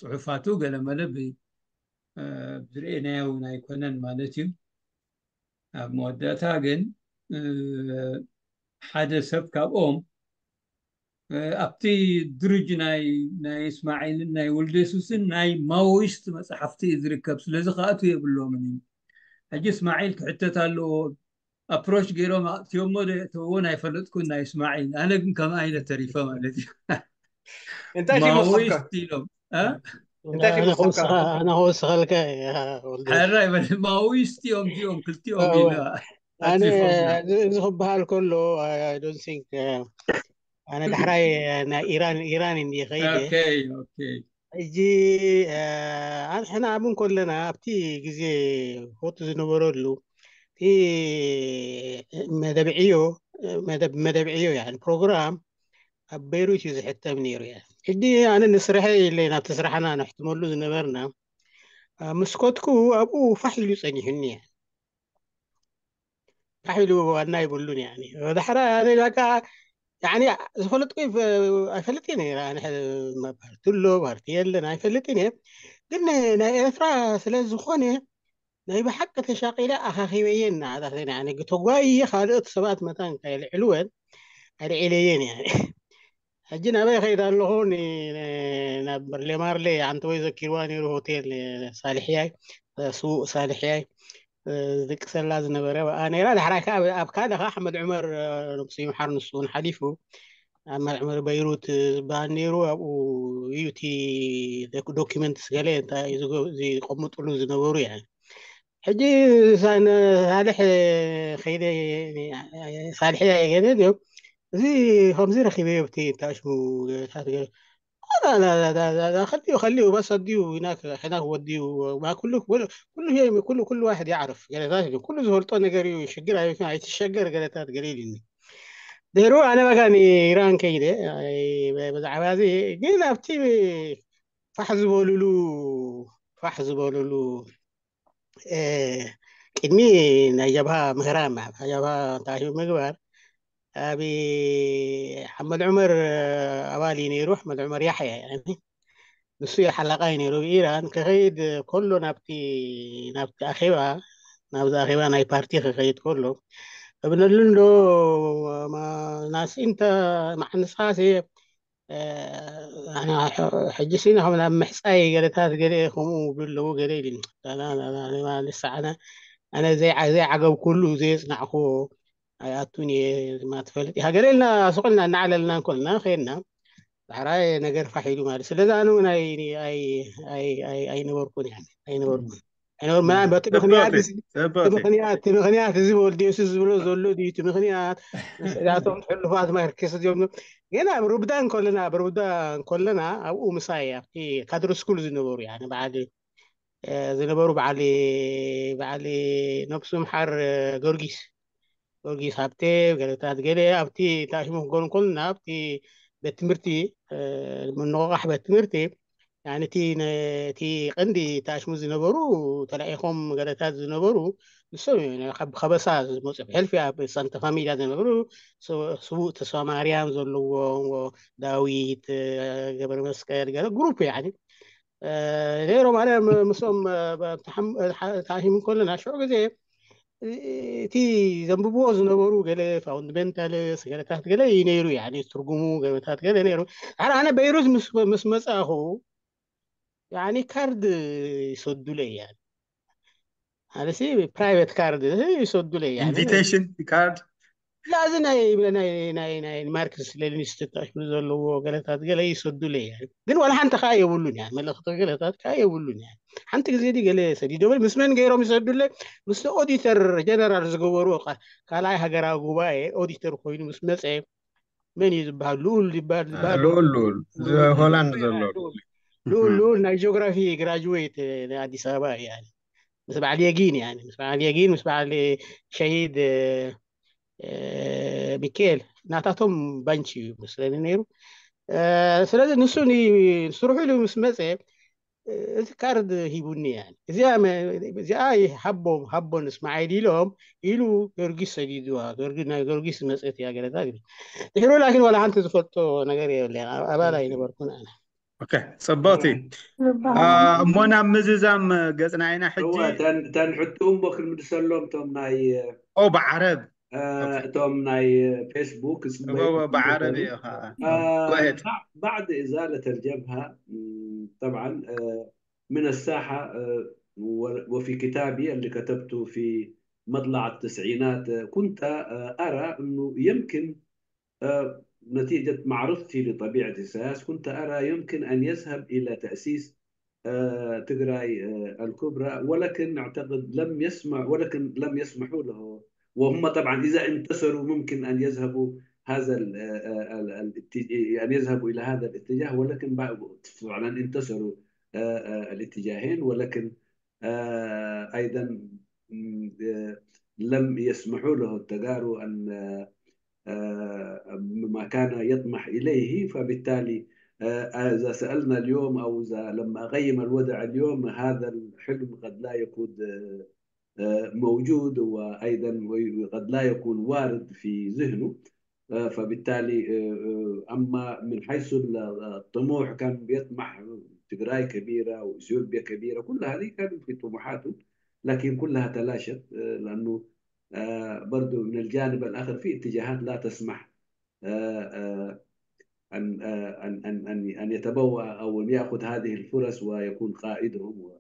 ፅሑፋቱ ገለመለ ብዝርእናዮ እውን ኣይኮነን ማለት እዩ። ኣብ መወዳእታ ግን ሓደ ሰብ ካብኦም ኣብቲ ድርጅ ናይ ናይ እስማዒልን ናይ ወልደ የሱስን ናይ ማዎይስት መፅሓፍቲ እዩ ዝርከብ። ስለዚ ክኣትዉ የብሎምን እዩ። ሕጂ እስማዒል ክሕተት ኣለዎ። ኣፕሮች ገይሮም ኣእትዮሞ ዶ የእተውዎን ኣይፈለጥኩን ናይ እስማዒል። ኣነ ግን ከምኣ ኢለ ተሪፈ ማለት እዩ። እንታይ እዩ መፅሓፍካ? ማዎይስት ኢሎም እ? እንታይ እዩ መፅሓፍካ? ኣነ ክወስኸልካ እየ ወልደ። ሕራይ በል ማዎይስት እዮም እዚኦም ክልቲኦም እወ። ኢለ ኣነ ኣቲፎምና። እዚ እዚ ክበሃል ከሎ I don't think ኣነ ዳሕራይ ናይ ኢራን ኢራን እንዲ ከይደ ኦኬይ ኦኬይ ሕጂ ኣንሕና ኣብን ከለና ኣብቲ ግዜ ፎቱ ዝነበረሉ እቲ መደብ ዕዮ መደብ መደብ ዕዮ ያ ፕሮግራም ኣብ በይሩት እዩ ዝሕተም ነይሩ ያ። ሕጂ ኣነ ንስርሐ ኢለ ናብቲ ስራሕና ነሕትመሉ ዝነበርና ኣብ መስኮትኩ ኣብኡ ፋሕ ኢሉ ጸኒሑኒ ያ። ፋሕ ኢሉ ዋና ይብሉን ያኒ። ዳሕራ ኣነ በቃ ያኒ ዝፈለጥኩ ይፈ- ኣይፈልጥን እየ። ኣነ ሐ- ፓርቲ ኣሎ ፓርቲ የለን ኣይፈልጥን እየ። ግን ናይ ኤርትራ ስለ ዝኾነ ናይ ብሓቂ ተሻቂለ ኣኻኺበየን ንዓታተን ያኒ ተጓይየ ካልኦት ሰባት መታን ከየልዕልወን ኣልዒለየን ያኒ። ሕጂ ናበይ ከይድ ኣለኹ ን- ን- ናብ በርሌማርሌ ኣንተ ወይ ዘኪርዋ ነይሩ ሆቴል ሳልሕያይ ስዉእ ሳልሕያይ ዝድቅሰላ ዝነበረ ብኣ ነይራ። ዳሕራይ ከዓ ኣብ ካልእ ከዓ ኣሕመድ ዑመር ነብሱ ይምሓር ንሱ እውን ሓሊፉ ኣሕመድ ዑመር በይሩት ዝበሃል ነይሩ። ኣብኡ እዩ እቲ ዶክ- ዶኪመንትስ ገለ እንታይ እዩ ዝገ- ዝቀምጥሉ ዝነበሩ ያ። ሕጂ ሳን- ሳልሕ ከይደ ሳልሕያይ ገለ ድዮም እዚ ከምዚ ረኪበዮ ብቲ ታሽሙ ገለታት ገለ ከሊኡ ከሊኡ በስ ኣዲኡ ሂናክ ሂናክ ወዲኡ ማ ኩሉ ኩሉ ኩሉ ሸይ- ኩሉ ኩሉ ዋሕድ ያዕርፍ ገለታት እዩ። ኩሉ ዝፈልጦ ነገር እዩ። ሽግር ኣይኮን ኣይትሸገር ገለታት ገለ ኢሉኒ። ድሕሩ ኣነ በቃ ንኢራን ከይደ ኣይ- ብዛዕባ እዚ ግን ኣብቲ ፋሕ ዝበሉሉ ፋሕ ዝበሉሉ ቅድሚ ናይ ጀብሃ ምህራም፣ ጀብሃ እንታይ ምግባር፣ ኣብ ሓመድ ዑመር ኣባል እዩ ነይሩ። ሓመድ ዑመር ያሕያ፣ ንሱ ሓላቓ እዩ ነይሩ ብኢራን። ክኸይድ ከሎ ናብቲ ናብቲ ኣኼባ ናብዚ ኣኼባ ናይ ፓርቲ ክኸይድ ከሎ፣ እብነሉ እንዶ ናስኢንተ ማዕንስኻሴ ሕጂ ሲና ከም ናብ ምሕፃይ ገለታት ገለ ከምኡ ብሉ ኣለዉ ገለ ኢሉ። ንስዓነ ኣነ ዘይዓገብ ኩሉ ዘየፅናዕኩ ኣይኣቱን እየ። ድማ ትፈልጥ ኢኻ ገለ ኢልና ሱቕ ኢልና እናዓለልና እንኮልና ከይድና ዳሕራይ ነገር ፋሕ ኢሉ ማለት። ስለዚ ኣነ እውን ኣይነበርኩን፣ ኣይነበርኩን። ምናልባት እቲ ምኽንያት ምኽንያት እዚ ወልዲዮስ ዝብሎ ዘሎ ድዩ እቲ ምኽንያት? እዛቶም ሕሉፋት ማርክስ እዮም። ግን ኣብ ሩብዳ እንከለና ኣብ ሩብዳ እንከለና ኣብኡ ምሳይ ኣብቲ ካድር ስኩል ዝነበሩ በዓል ዝነበሩ በዓል በዓል ነብሱ ምሓር ጊዮርጊስ ጊዮርጊስ ሃብቴ ገለታት ገለ ኣብቲ ታሽሙ ክገኑ ከልና ኣብቲ ቤት ትምህርቲ ምንቕቓሕ ቤት ትምህርቲ፣ እቲ ነቲ ቀንዲ ታሽሙ ዝነበሩ ተላኢኾም ገለታት ዝነበሩ ንሶም እዮም። ካብ ከበሳ ዝመፁ ብሕልፊ ኣብ ሳንታ ፋሚልያ ዝነበሩ ስዉእ ተስፋ ማርያም ዘለዎ ዳዊት ገብረ መስቀል ገለ ግሩፕ ያኒ ነይሮም። ኣነ ምስኦም ታሒሙ ከለና ሽዑ ግዜ እቲ ዘንብብዎ ዝነበሩ ገለ ፋውንድሜንታልስ ገለታት ገለ እዩ ነይሩ። ትርጉሙ ገለታት ገለ ነይሩ። ኣነ በይሩት ምስ መፃኹ ካርድ ይሰዱለይ፣ ማለት ፕራይቬት ካርድ ይሰዱለይ። ኢንቪቴሽን ካርድ ላ እዚ ናይ ናይ ናይ ናይ ማርክስ ሌኒኒስት ታሽሙ ዘለዎ ገለታት ገለ ይሰዱለይ። ግን ዋላ ሓንቲ ከዓ የብሉን እያ፣ መልእኽቲ ገለታት ከዓ የብሉን እያ። ሓንቲ ግዜ ዲ ገለ ሰዲዶም ምስ መን ገይሮም ይሰዱለይ? ምስ ኦዲተር ጀነራል ዝገበሩ ካልኣይ ሃገራዊ ጉባኤ ኦዲተር ኮይኑ ምስ መፀ፣ መን እዩ ዝበሃል? ልኡል ይበሃል ዝበሃል ልኡል ልኡል ሆላንድ ዘሎ ልኡል ልኡል ናይ ጂኦግራፊ ግራጅዌት ናይ ኣዲስ ኣበባ እዩ። ምስ በዓል የጊን፣ ምስ በዓል የጊን፣ ምስ በዓል ሸሂድ ሚካኤል ናታቶም ባንች እዩ መስለኒ ነይሩ። ስለዚ ንሱ ስርሑ ኢሉ ምስ መፀ፣ እዚ ካርድ ሂቡኒ። እዚኣ ሃቦ ሃቦ ንስማዓይል ኢሎም ኢሉ ጊዮርጊስ ሰዲድዋ። ናይ ጊዮርጊስ መፀት እያ ገለታ። ድሕሩ ላኪን ዋላ ሓንቲ ዝፈልጦ ነገር የብለ። ኣባል ኣይነበርኩን ኣነ። ኦኬ፣ ፅቡቅቲ። እሞ ናብ ምዝዛም ገፅና ኢና ሕጂ። እተን ሕቱ እሞ ክንምልሰሎም እቶም ናይ ኦ ብዓረብ እቶም ናይ ፌስቡክ ብዓረብ እዩ ከዓ بعد إزالة الجبهة طبعا من الساحة وفي كتابي اللي كتبته في مطلع التسعينات كنت أرى أنه يمكن نتيجة معرفتي لطبيعة إساياس كنت أرى يمكن أن يذهب إلى تأسيس تجراي الكبرى ولكن أعتقد لم يسمع ولكن لم يسمحوا له وهم طبعا إذا انتصروا ممكن أن يذهبوا هذا أن يذهبوا إلى هذا الاتجاه ولكن فعلا انتصروا الاتجاهين ولكن أيضا لم يسمحوا له التجارو أن ما كان يطمح إليه فبالتالي إذا سألنا اليوم أو إذا لما أقيم الوضع اليوم هذا الحلم قد لا يكون موجود وأيضا قد لا يكون وارد في ذهنه فبالتالي أما من حيث الطموح كان بيطمح تجراي كبيرة وإثيوبيا كبيرة كل هذه كانت في طموحاته لكن كلها تلاشت لأنه برضو من الجانب الآخر في اتجاهات لا تسمح أن أن أن أن أن يتبوأ أو أن يأخذ هذه الفرص ويكون قائدهم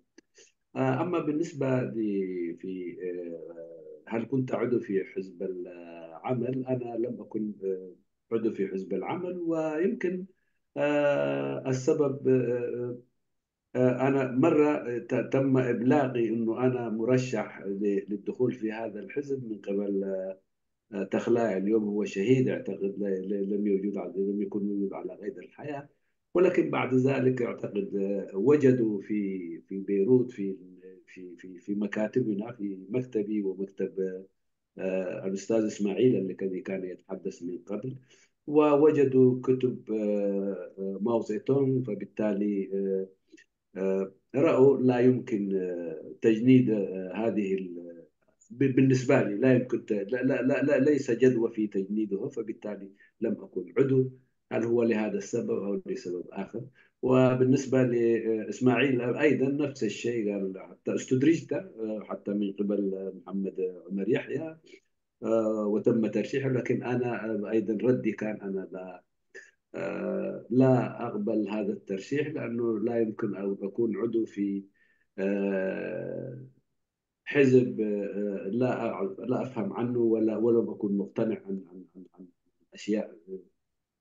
أما بالنسبة في هل كنت عضو في حزب العمل؟ أنا لم أكن عضو في حزب العمل ويمكن السبب أنا مرة تم إبلاغي أنه أنا مرشح للدخول في هذا الحزب من قبل تخلايا اليوم هو شهيد أعتقد لم يوجد لم يكن موجود على قيد الحياة ولكن بعد ذلك أعتقد وجدوا في في بيروت في في في في مكاتبنا في مكتبي ومكتب الأستاذ إسماعيل الذي كان يتحدث من قبل ووجدوا كتب ماو زيتونغ فبالتالي رأوا لا يمكن آه، تجنيد آه، هذه ال- ب- بالنسبة لي لا يمكن ت- لا, لا, لا, لا ليس جدوى في تجنيده، فبالتالي لم أكن عضو. هل هو لهذا السبب أو لسبب آخر؟ وبالنسبة لإسماعيل أيضا نفس الشيء، قال حتى استدرجت آه، حتى من قبل محمد عمر يحيى آه، وتم ترشيحه، لكن أنا أيضا ردي كان أنا لا آه، لا أقبل هذا الترشيح، لأنه لا يمكن أن أكون عضو في آه، حزب آه، لا أع- لا أفهم عنه ولا ولم أكن مقتنع عن عن عن عن الأشياء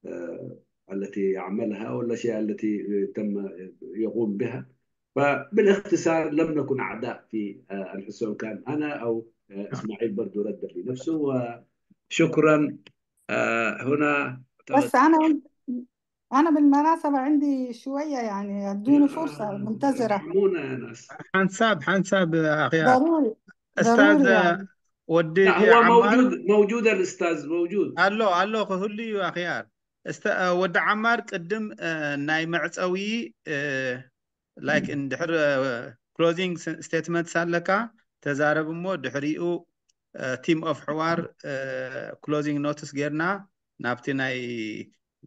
آه، التي يعملها والأشياء التي تم يقوم بها. فبالاختصار لم نكن أعداء في آه، الحزب، سواء كان أنا أو آه، إسماعيل برضو رد لنفسه. وشكرا. آه، هنا بس أنا أنا بالمناسبة عندي شوية، يعني ادوني فرصة، منتظرة. ارحمونا يا ناس. ሓንሳብ ሓንሳብ ኣኽያር ضروري استاذ ضروري يعني ወዲ لا، هو ዓማር موجود موجود الأستاذ موجود. ኣሎ ኣሎ ክህሉ እዩ ኣኽያር እስተ ወዲ ዓማር ቅድም እ፣ ናይ መዕፀዊ ላይክ እንድሕር closing statement ኣለካ ተዛረብ እሞ ድሕሪኡ team of ሕዋር closing notes ጌርና ናብቲ ናይ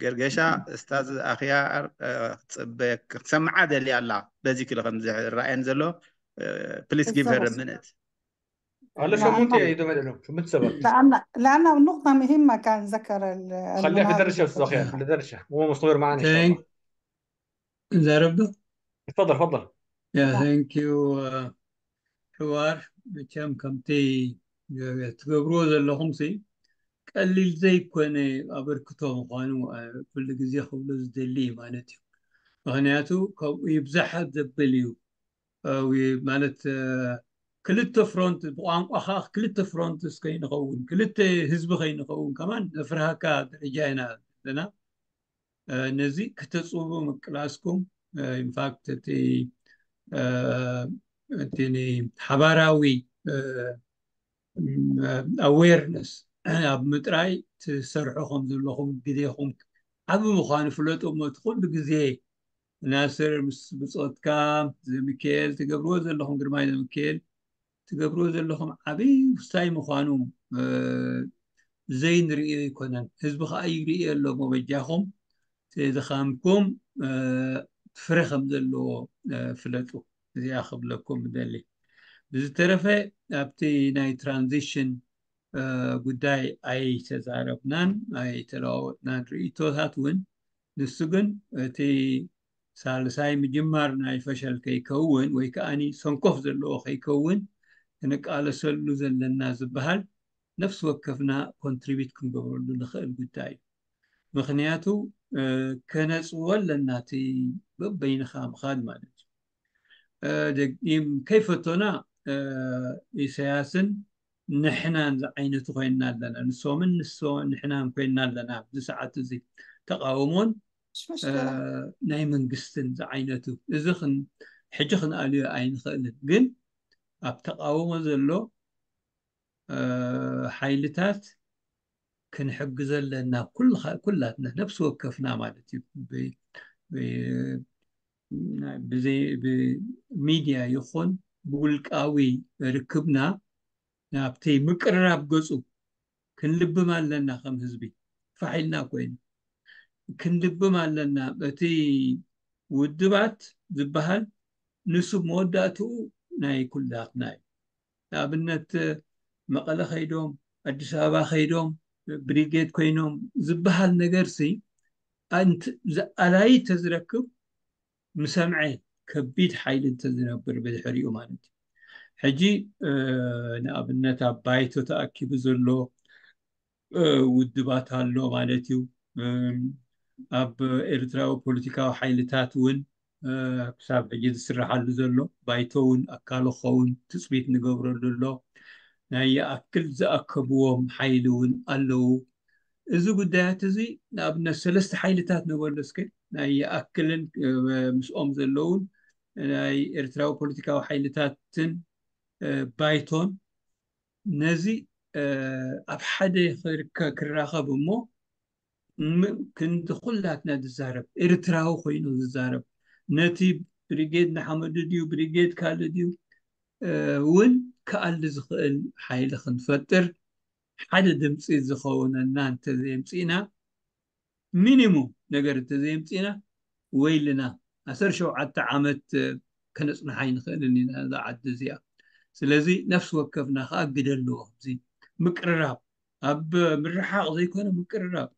ገርገሻ እስታዝ ኣኽያር እ፣ ክትፅበ ክትሰምዓ ደልያ ኣላ በዚ ክሊ ከም ዝረኣየን ዘሎ please give her a minute ኣሎ ሸሙንተ እዮም ደመደሎም ሸሙንተ ሰባት لأن لأن نقطة مهمة كان ذكر ال- خليها المناظر. كدرش يا استاذ اخي كدرش هو مستمر معنا ان شاء Thank الله زرب تفضل تفضل يا thank you ሕዋር መቸም ከምቲ ትገብርዎ ዘለኹም ሲ ቀሊል ዘይኮነ ኣበርክቶ ምዃኑ እ፣ ኩሉ ግዜ ክብሎ ዝደሊ እዩ ማለት እዩ። ምክንያቱ ከምኡ ይብዛሕ ዘብል እዩ እ፣ ዊ- ማለት እ፣ ክልተ front ብቋንቋኻ ክልተ front ከይንኸውን ክልተ ህዝቢ ከይንኸውን ከማን ነፍርሃካ ደረጃ ኢና ዘለና። እ፣ ነዚ ክተፅቡ ምቅላስኩም ኢንፋክት እቲ እ፣ እቲ ሓባራዊ እ፣ ም፣ awareness ኣብ ምጥራይ ትሰርሑ ከም ዘለኹም ግዜኹም ዓቢ ምዃኑ ፍለጡ እሞ እቲ ኩሉ ግዜ ናስር ምስ ብፆትካ ዘሚካኤል ትገብርዎ ዘለኹም ግርማይ ዘሚካኤል ትገብርዎ ዘለኹም ዓቢ ውሳይ ምዃኑ እ፣ ዘይንርእዮ ኣይኮነን ህዝቢ ከዓ ይርእዮ ኣሎ እሞ በጃኹም ድኻምኩም እ፣ ፍረ ከም ዘለዎ እ፣ ፍለጡ እዚኣ ክብለኩም እደሊ ብዝተረፈ ኣብቲ ናይ transition እ፣ ጉዳይ ኣይተዛረብናን ኣይተለዋወጥናን ርእቶታት እውን ንሱ ግን እቲ ሳልሳይ ምጅማር ናይ ፈሸል ከይከውን ወይ ከዓኒ ሰንኮፍ ዘለዎ ከይከውን ክንቃለሰሉ ዘለና ዝበሃል ነፍሲ ወከፍና contribute ክንገብረሉ ንኽእል ጉዳይ እዩ ምኽንያቱ እ፣ ከነፅዎ ኣለና እቲ በበይንኻ ምኻድ ማለት እዩ እ፣ ደጊም ከይፈቶና እ፣ ኢሳያስን ንሕናን ዝዓይነቱ ኮይንና ኣለና ንሶምን ንሶ ንሕናን ኮይንና ኣለና ኣብዚ ሰዓት እዚ ተቃውሞን مش مشكلة ናይ መንግስትን ዝዓይነቱ እዚ ክን- ሕጂ ክንኣልዮ ኣይንኽእልን ግን ኣብ ተቃውሞ ዘሎ እ፣ ሓይልታት ክንሕግዘ ኣለና ኩልኻ- ኩላትና ነፍሲ ወከፍና ማለት እዩ ብ- ብ- ናይ- ብዘይ ብሚድያ ይኹን ብውልቃዊ ርክብና ናብቲ ምቅርራብ ገፁ ክንልብም ኣለና ከም ህዝቢ ፋሕ ኢልና ኮይኑ ክንልብም ኣለና እቲ ውድባት ዝበሃል ንሱ መወዳእትኡ ናይ ኩላትና እዩ ንኣብነት መቐለ ከይዶም ኣዲስ ኣበባ ከይዶም ብሪጌድ ኮይኖም ዝበሃል ነገር ሲ ኣንት ኣላዪ ተዝረክብ ምሰምዐ ከቢድ ሓይሊ እንተዝነብር ብድሕሪኡ ማለት እዩ ሕጂ ንኣብነት ኣብ ባይቶ ተኣኪቡ ዘሎ ውድባት ኣሎ ማለት እዩ ኣብ ኤርትራዊ ፖለቲካዊ ሓይልታት እውን ክሳብ ሕጂ ዝስርሓሉ ዘሎ ባይቶ እውን ኣካሉ ክኸውን ትፅቢት ንገብረሉ ኣሎ ናይ ይኣክል ዝኣከብዎም ሓይሊ እውን ኣለዉ እዚ ጉዳያት እዚ ንኣብነት ሰለስተ ሓይልታት ነበሎ እስከ ናይ ይኣክልን ምስኦም ዘለውን ናይ ኤርትራዊ ፖለቲካዊ ሓይልታትን ባይቶን ነዚ ኣብ ሓደ ክራኸብ እሞ ክንዲ ኩላትና ዝዛረብ ኤርትራዊ ኮይኑ ዝዛረብ ነቲ ብሪጌድ ንሓመዱ ድዩ፣ ብሪጌድ ካልእ ድዩ እውን ክኣሊ ዝኽእል ሓይሊ ክንፈጥር፣ ሓደ ድምፂ ዝኸውነና እንተዘየምፂእና፣ ሚኒሙም ነገር እንተዘየምፂእና፣ ወይልና። ዓሰርተ ሸውዓተ ዓመት ከነፅንሓ ኣይንኽእልን ኢና እዛ ዓዲ እዚኣ። ስለዚ ነፍሲ ወከፍና ከዓ ግደ ኣለዎ። እዚ ምቅርራብ፣ ኣብ ምርሓቕ ዘይኮነ ምቅርራብ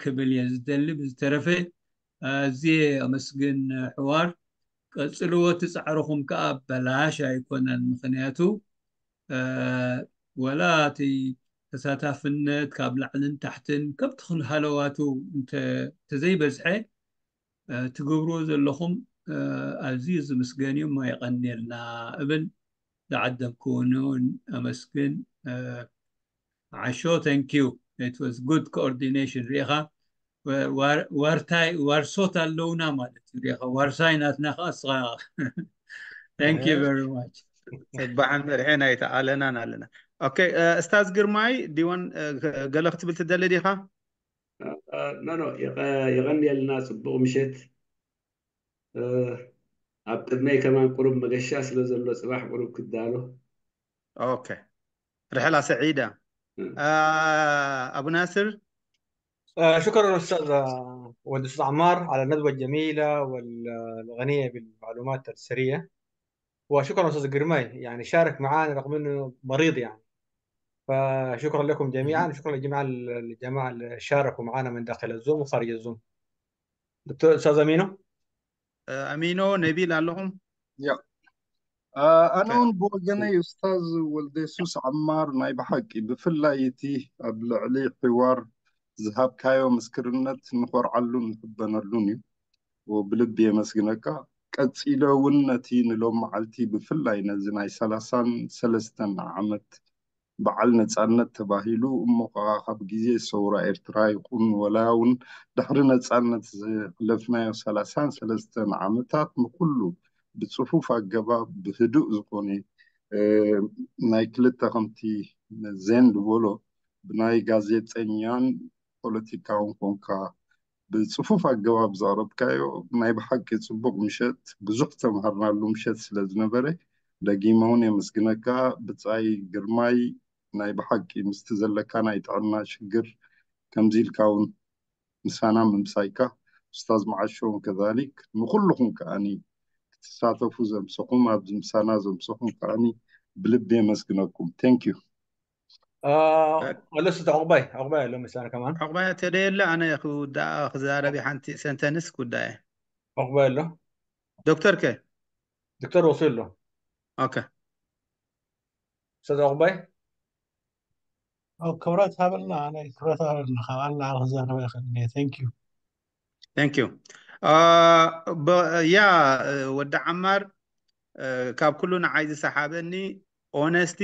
ክብል እየ ዝደሊ። ብዝተረፈ ኣዝየ ኣመስግን ሕዋር። ቀጽልዎ፣ እቲ ጻዕርኹም ከኣ በላሽ ኣይኮነን። ምኽንያቱ ወላ እቲ ተሳታፍነት ካብ ላዕልን ታሕትን ከምቲ ክንሃለዋቱ እንተዘይበዝሐ፣ ትገብርዎ ዘለኹም ኣዝዩ ዝምስገን እዩ። እሞ የቐንየልና እብል። ዝዓደምኩውን እውን ኣመስግን። ዓሾ፣ thank you, it was good coordination። ሪኢኻ፣ ዋርታይ ዋርሶት ኣለውና ማለት እዩ። ሪኢኻ፣ ዋርሳይ ናትና ከዓ እስኻ። Thank you very much። ጽባሕን መርሔን ኣይተኣለናን ኣለና። ኦኬ፣ እስታዝ ግርማይ ዲወን፣ ገለ ክትብል ትደሊ ዲኻ? ኖ ኖ፣ የቐንየልና፣ ጽቡቕ ምሸት። ኣብ ቅድመይ ከማን ቁሩብ መገሻ ስለ ዘሎ ጽባሕ ቁሩብ ክዳሎ። ኦኬ፣ رحلة سعيدة. أبو ناصر. شكرا أستاذ ولد أستاذ عمار على الندوة الجميلة والغنية بالمعلومات السرية. وشكرا أستاذ قرماي، يعني شارك معانا رغم أنه مريض يعني. فشكرا لكم جميعا، وشكرا لجميع الجماعة اللي شاركوا معانا من داخل الزوم وخارج الزوم. دكتور أستاذ أمينو. ኣሚኖ፣ ነቢል ኣለኹም? ኣነ እውን ብወገነይ ኡስታዝ ወልደየሱስ ዓማር፣ ናይ ብሓቂ ብፍላይ እቲ ኣብ ልዕሊ ሕዋር ዝሃብካዮ ምስክርነት ንኾርዓሉን ንሕበነሉን እዩ። ብልቢ የመስግነካ። ቀጺለ እውን ነቲ ንሎም መዓልቲ ብፍላይ ነዚ ናይ ሰላሳን ሰለስተን ዓመት በዓል ነጻነት ተባሂሉ፣ እሞ ከኣ ካብ ግዜ ሰውራ ኤርትራ ይኹን ወላ እውን ድሕሪ ነጻነት ዘሕለፍናዮ ሰላሳን ሰለስተን ዓመታት ንኹሉ ብጽፉፍ ኣገባብ ብህዱእ ዝኾነ ናይ ክልተ ከምቲ ዜን ዝበሎ ብናይ ጋዜጠኛን ፖለቲካውን ኮንካ ብጽፉፍ ኣገባብ ዘቕረብካዮ ናይ ብሓቂ ጽቡቕ ምሸት፣ ብዙሕ ዝተምሃርናሉ ምሸት ስለ ዝነበረ ደጊመ እውን የመስግነካ። ብጻይ ግርማይ፣ ናይ ብሓቂ ምስቲ ዘለካ ናይ ጥዕና ሽግር ከምዚ ኢልካ እውን ምሳና ምምሳይካ፣ ኡስታዝ መዓሾ እውን ከዛሊክ፣ ንኹልኹም ከኣኒ ክትሳተፉ ዘምሰኹም፣ ኣብዚ ምሳና ዘምሰኹም ከኣኒ ብልቢ የመስግነኩም። Thank you። ኣለስ እቲ ዕቑባይ ዕቑባይ ኣሎ ምሳና ከማን። ዕቑባይ ተደየለ ኣነ ክውዳእ ክዛረብ ሓንቲ ሰንተንስ ጉዳይ። ዕቑባይ ኣሎ። ዶክተር ከ? ዶክተር ወሱ ኣሎ። ኦኬ። ኡስታዝ ዕቑባይ። ክብረት ሃበልና፣ ኣነ ክብረት ሃበልና፣ ካብ ኣልና ክዛረበ ይኽእል እየ። Thank you። Thank you። ያ ወዲ ዓማር፣ ካብ ኩሉ ንዓይ ዝሰሓበኒ ኦነስቲ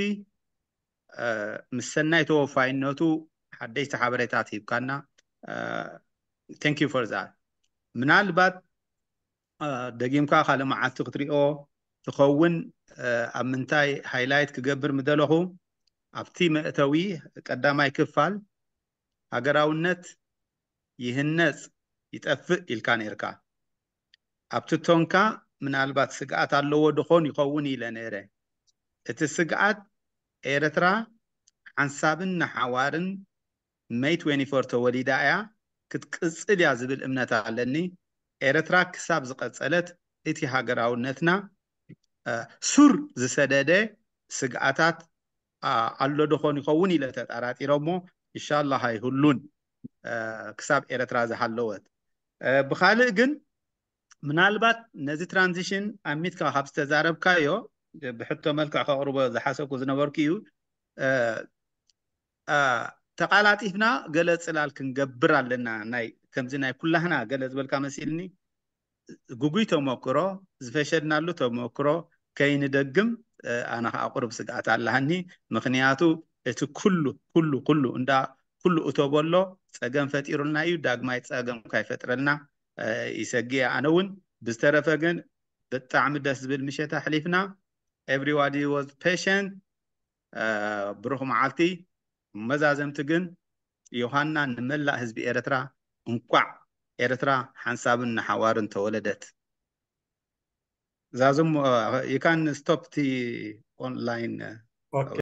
ምስ ሰናይ ተወፋይነቱ ሓደሽቲ ሓበሬታት ሂብካና። Thank you for that። ምናልባት ደጊምካ ካልእ መዓልቲ ክትሪኦ ትኸውን። ኣብ ምንታይ ሃይላይት ክገብር ምደለኹ፣ ኣብቲ መእተዊ ቀዳማይ ክፋል ሃገራውነት ይህነጽ ይጠፍእ ኢልካ ነይርካ። ኣብቲ ቶንካ ምናልባት ስግኣት ኣለዎ ድኾን ይኸውን ኢለ ነይረ። እቲ ስግኣት ኤርትራ ሓንሳብን ንሓዋርን መይ ትዌንቲ ፎር ተወሊዳ እያ፣ ክትቅጽል እያ ዝብል እምነት ኣለኒ። ኤርትራ ክሳብ ዝቐጸለት እቲ ሃገራውነትና ሱር ዝሰደደ ስግኣታት ኣሎ ዶኾን ይኸውን ኢለ ተጠራጢረ እሞ፣ ኢንሻላህ ኣይህሉን ክሳብ ኤርትራ ዝሃለወት። ብኻልእ ግን ምናልባት ነዚ ትራንዚሽን ኣሚትካ ካብ ዝተዛረብካዮ ብሕቶ መልክዕ ከቕርቦ ዝሓሰብኩ ዝነበርኩ እዩ። ተቓላጢፍና ገለ ጽላል ክንገብር ኣለና፣ ናይ ከምዚ ናይ ኩላህና ገለ ዝበልካ መሲልኒ። ግጉይ ተመክሮ፣ ዝፈሸልናሉ ተመክሮ ከይንደግም ኣነ ከዓ ቁሩብ ስግኣት ኣለሃኒ። ምኽንያቱ እቲ ኩሉ ኩሉ ኩሉ እንዳ ኩሉ እቶ በሎ ጸገም ፈጢሩልና እዩ፣ ዳግማይ ጸገም ካይፈጥረልና ይሰግእ። ኣነ እውን ብዝተረፈ ግን ብጣዕሚ ደስ ዝብል ምሸት ኣሕሊፍና። Everybody was patient። ብሩኽ መዓልቲ። መዛዘምቲ ግን ዮሃና ንመላእ ህዝቢ ኤርትራ እንኳዕ ኤርትራ ሓንሳብን ንሓዋርን ተወለደት። ዛዙም you can stop the online ኦኬ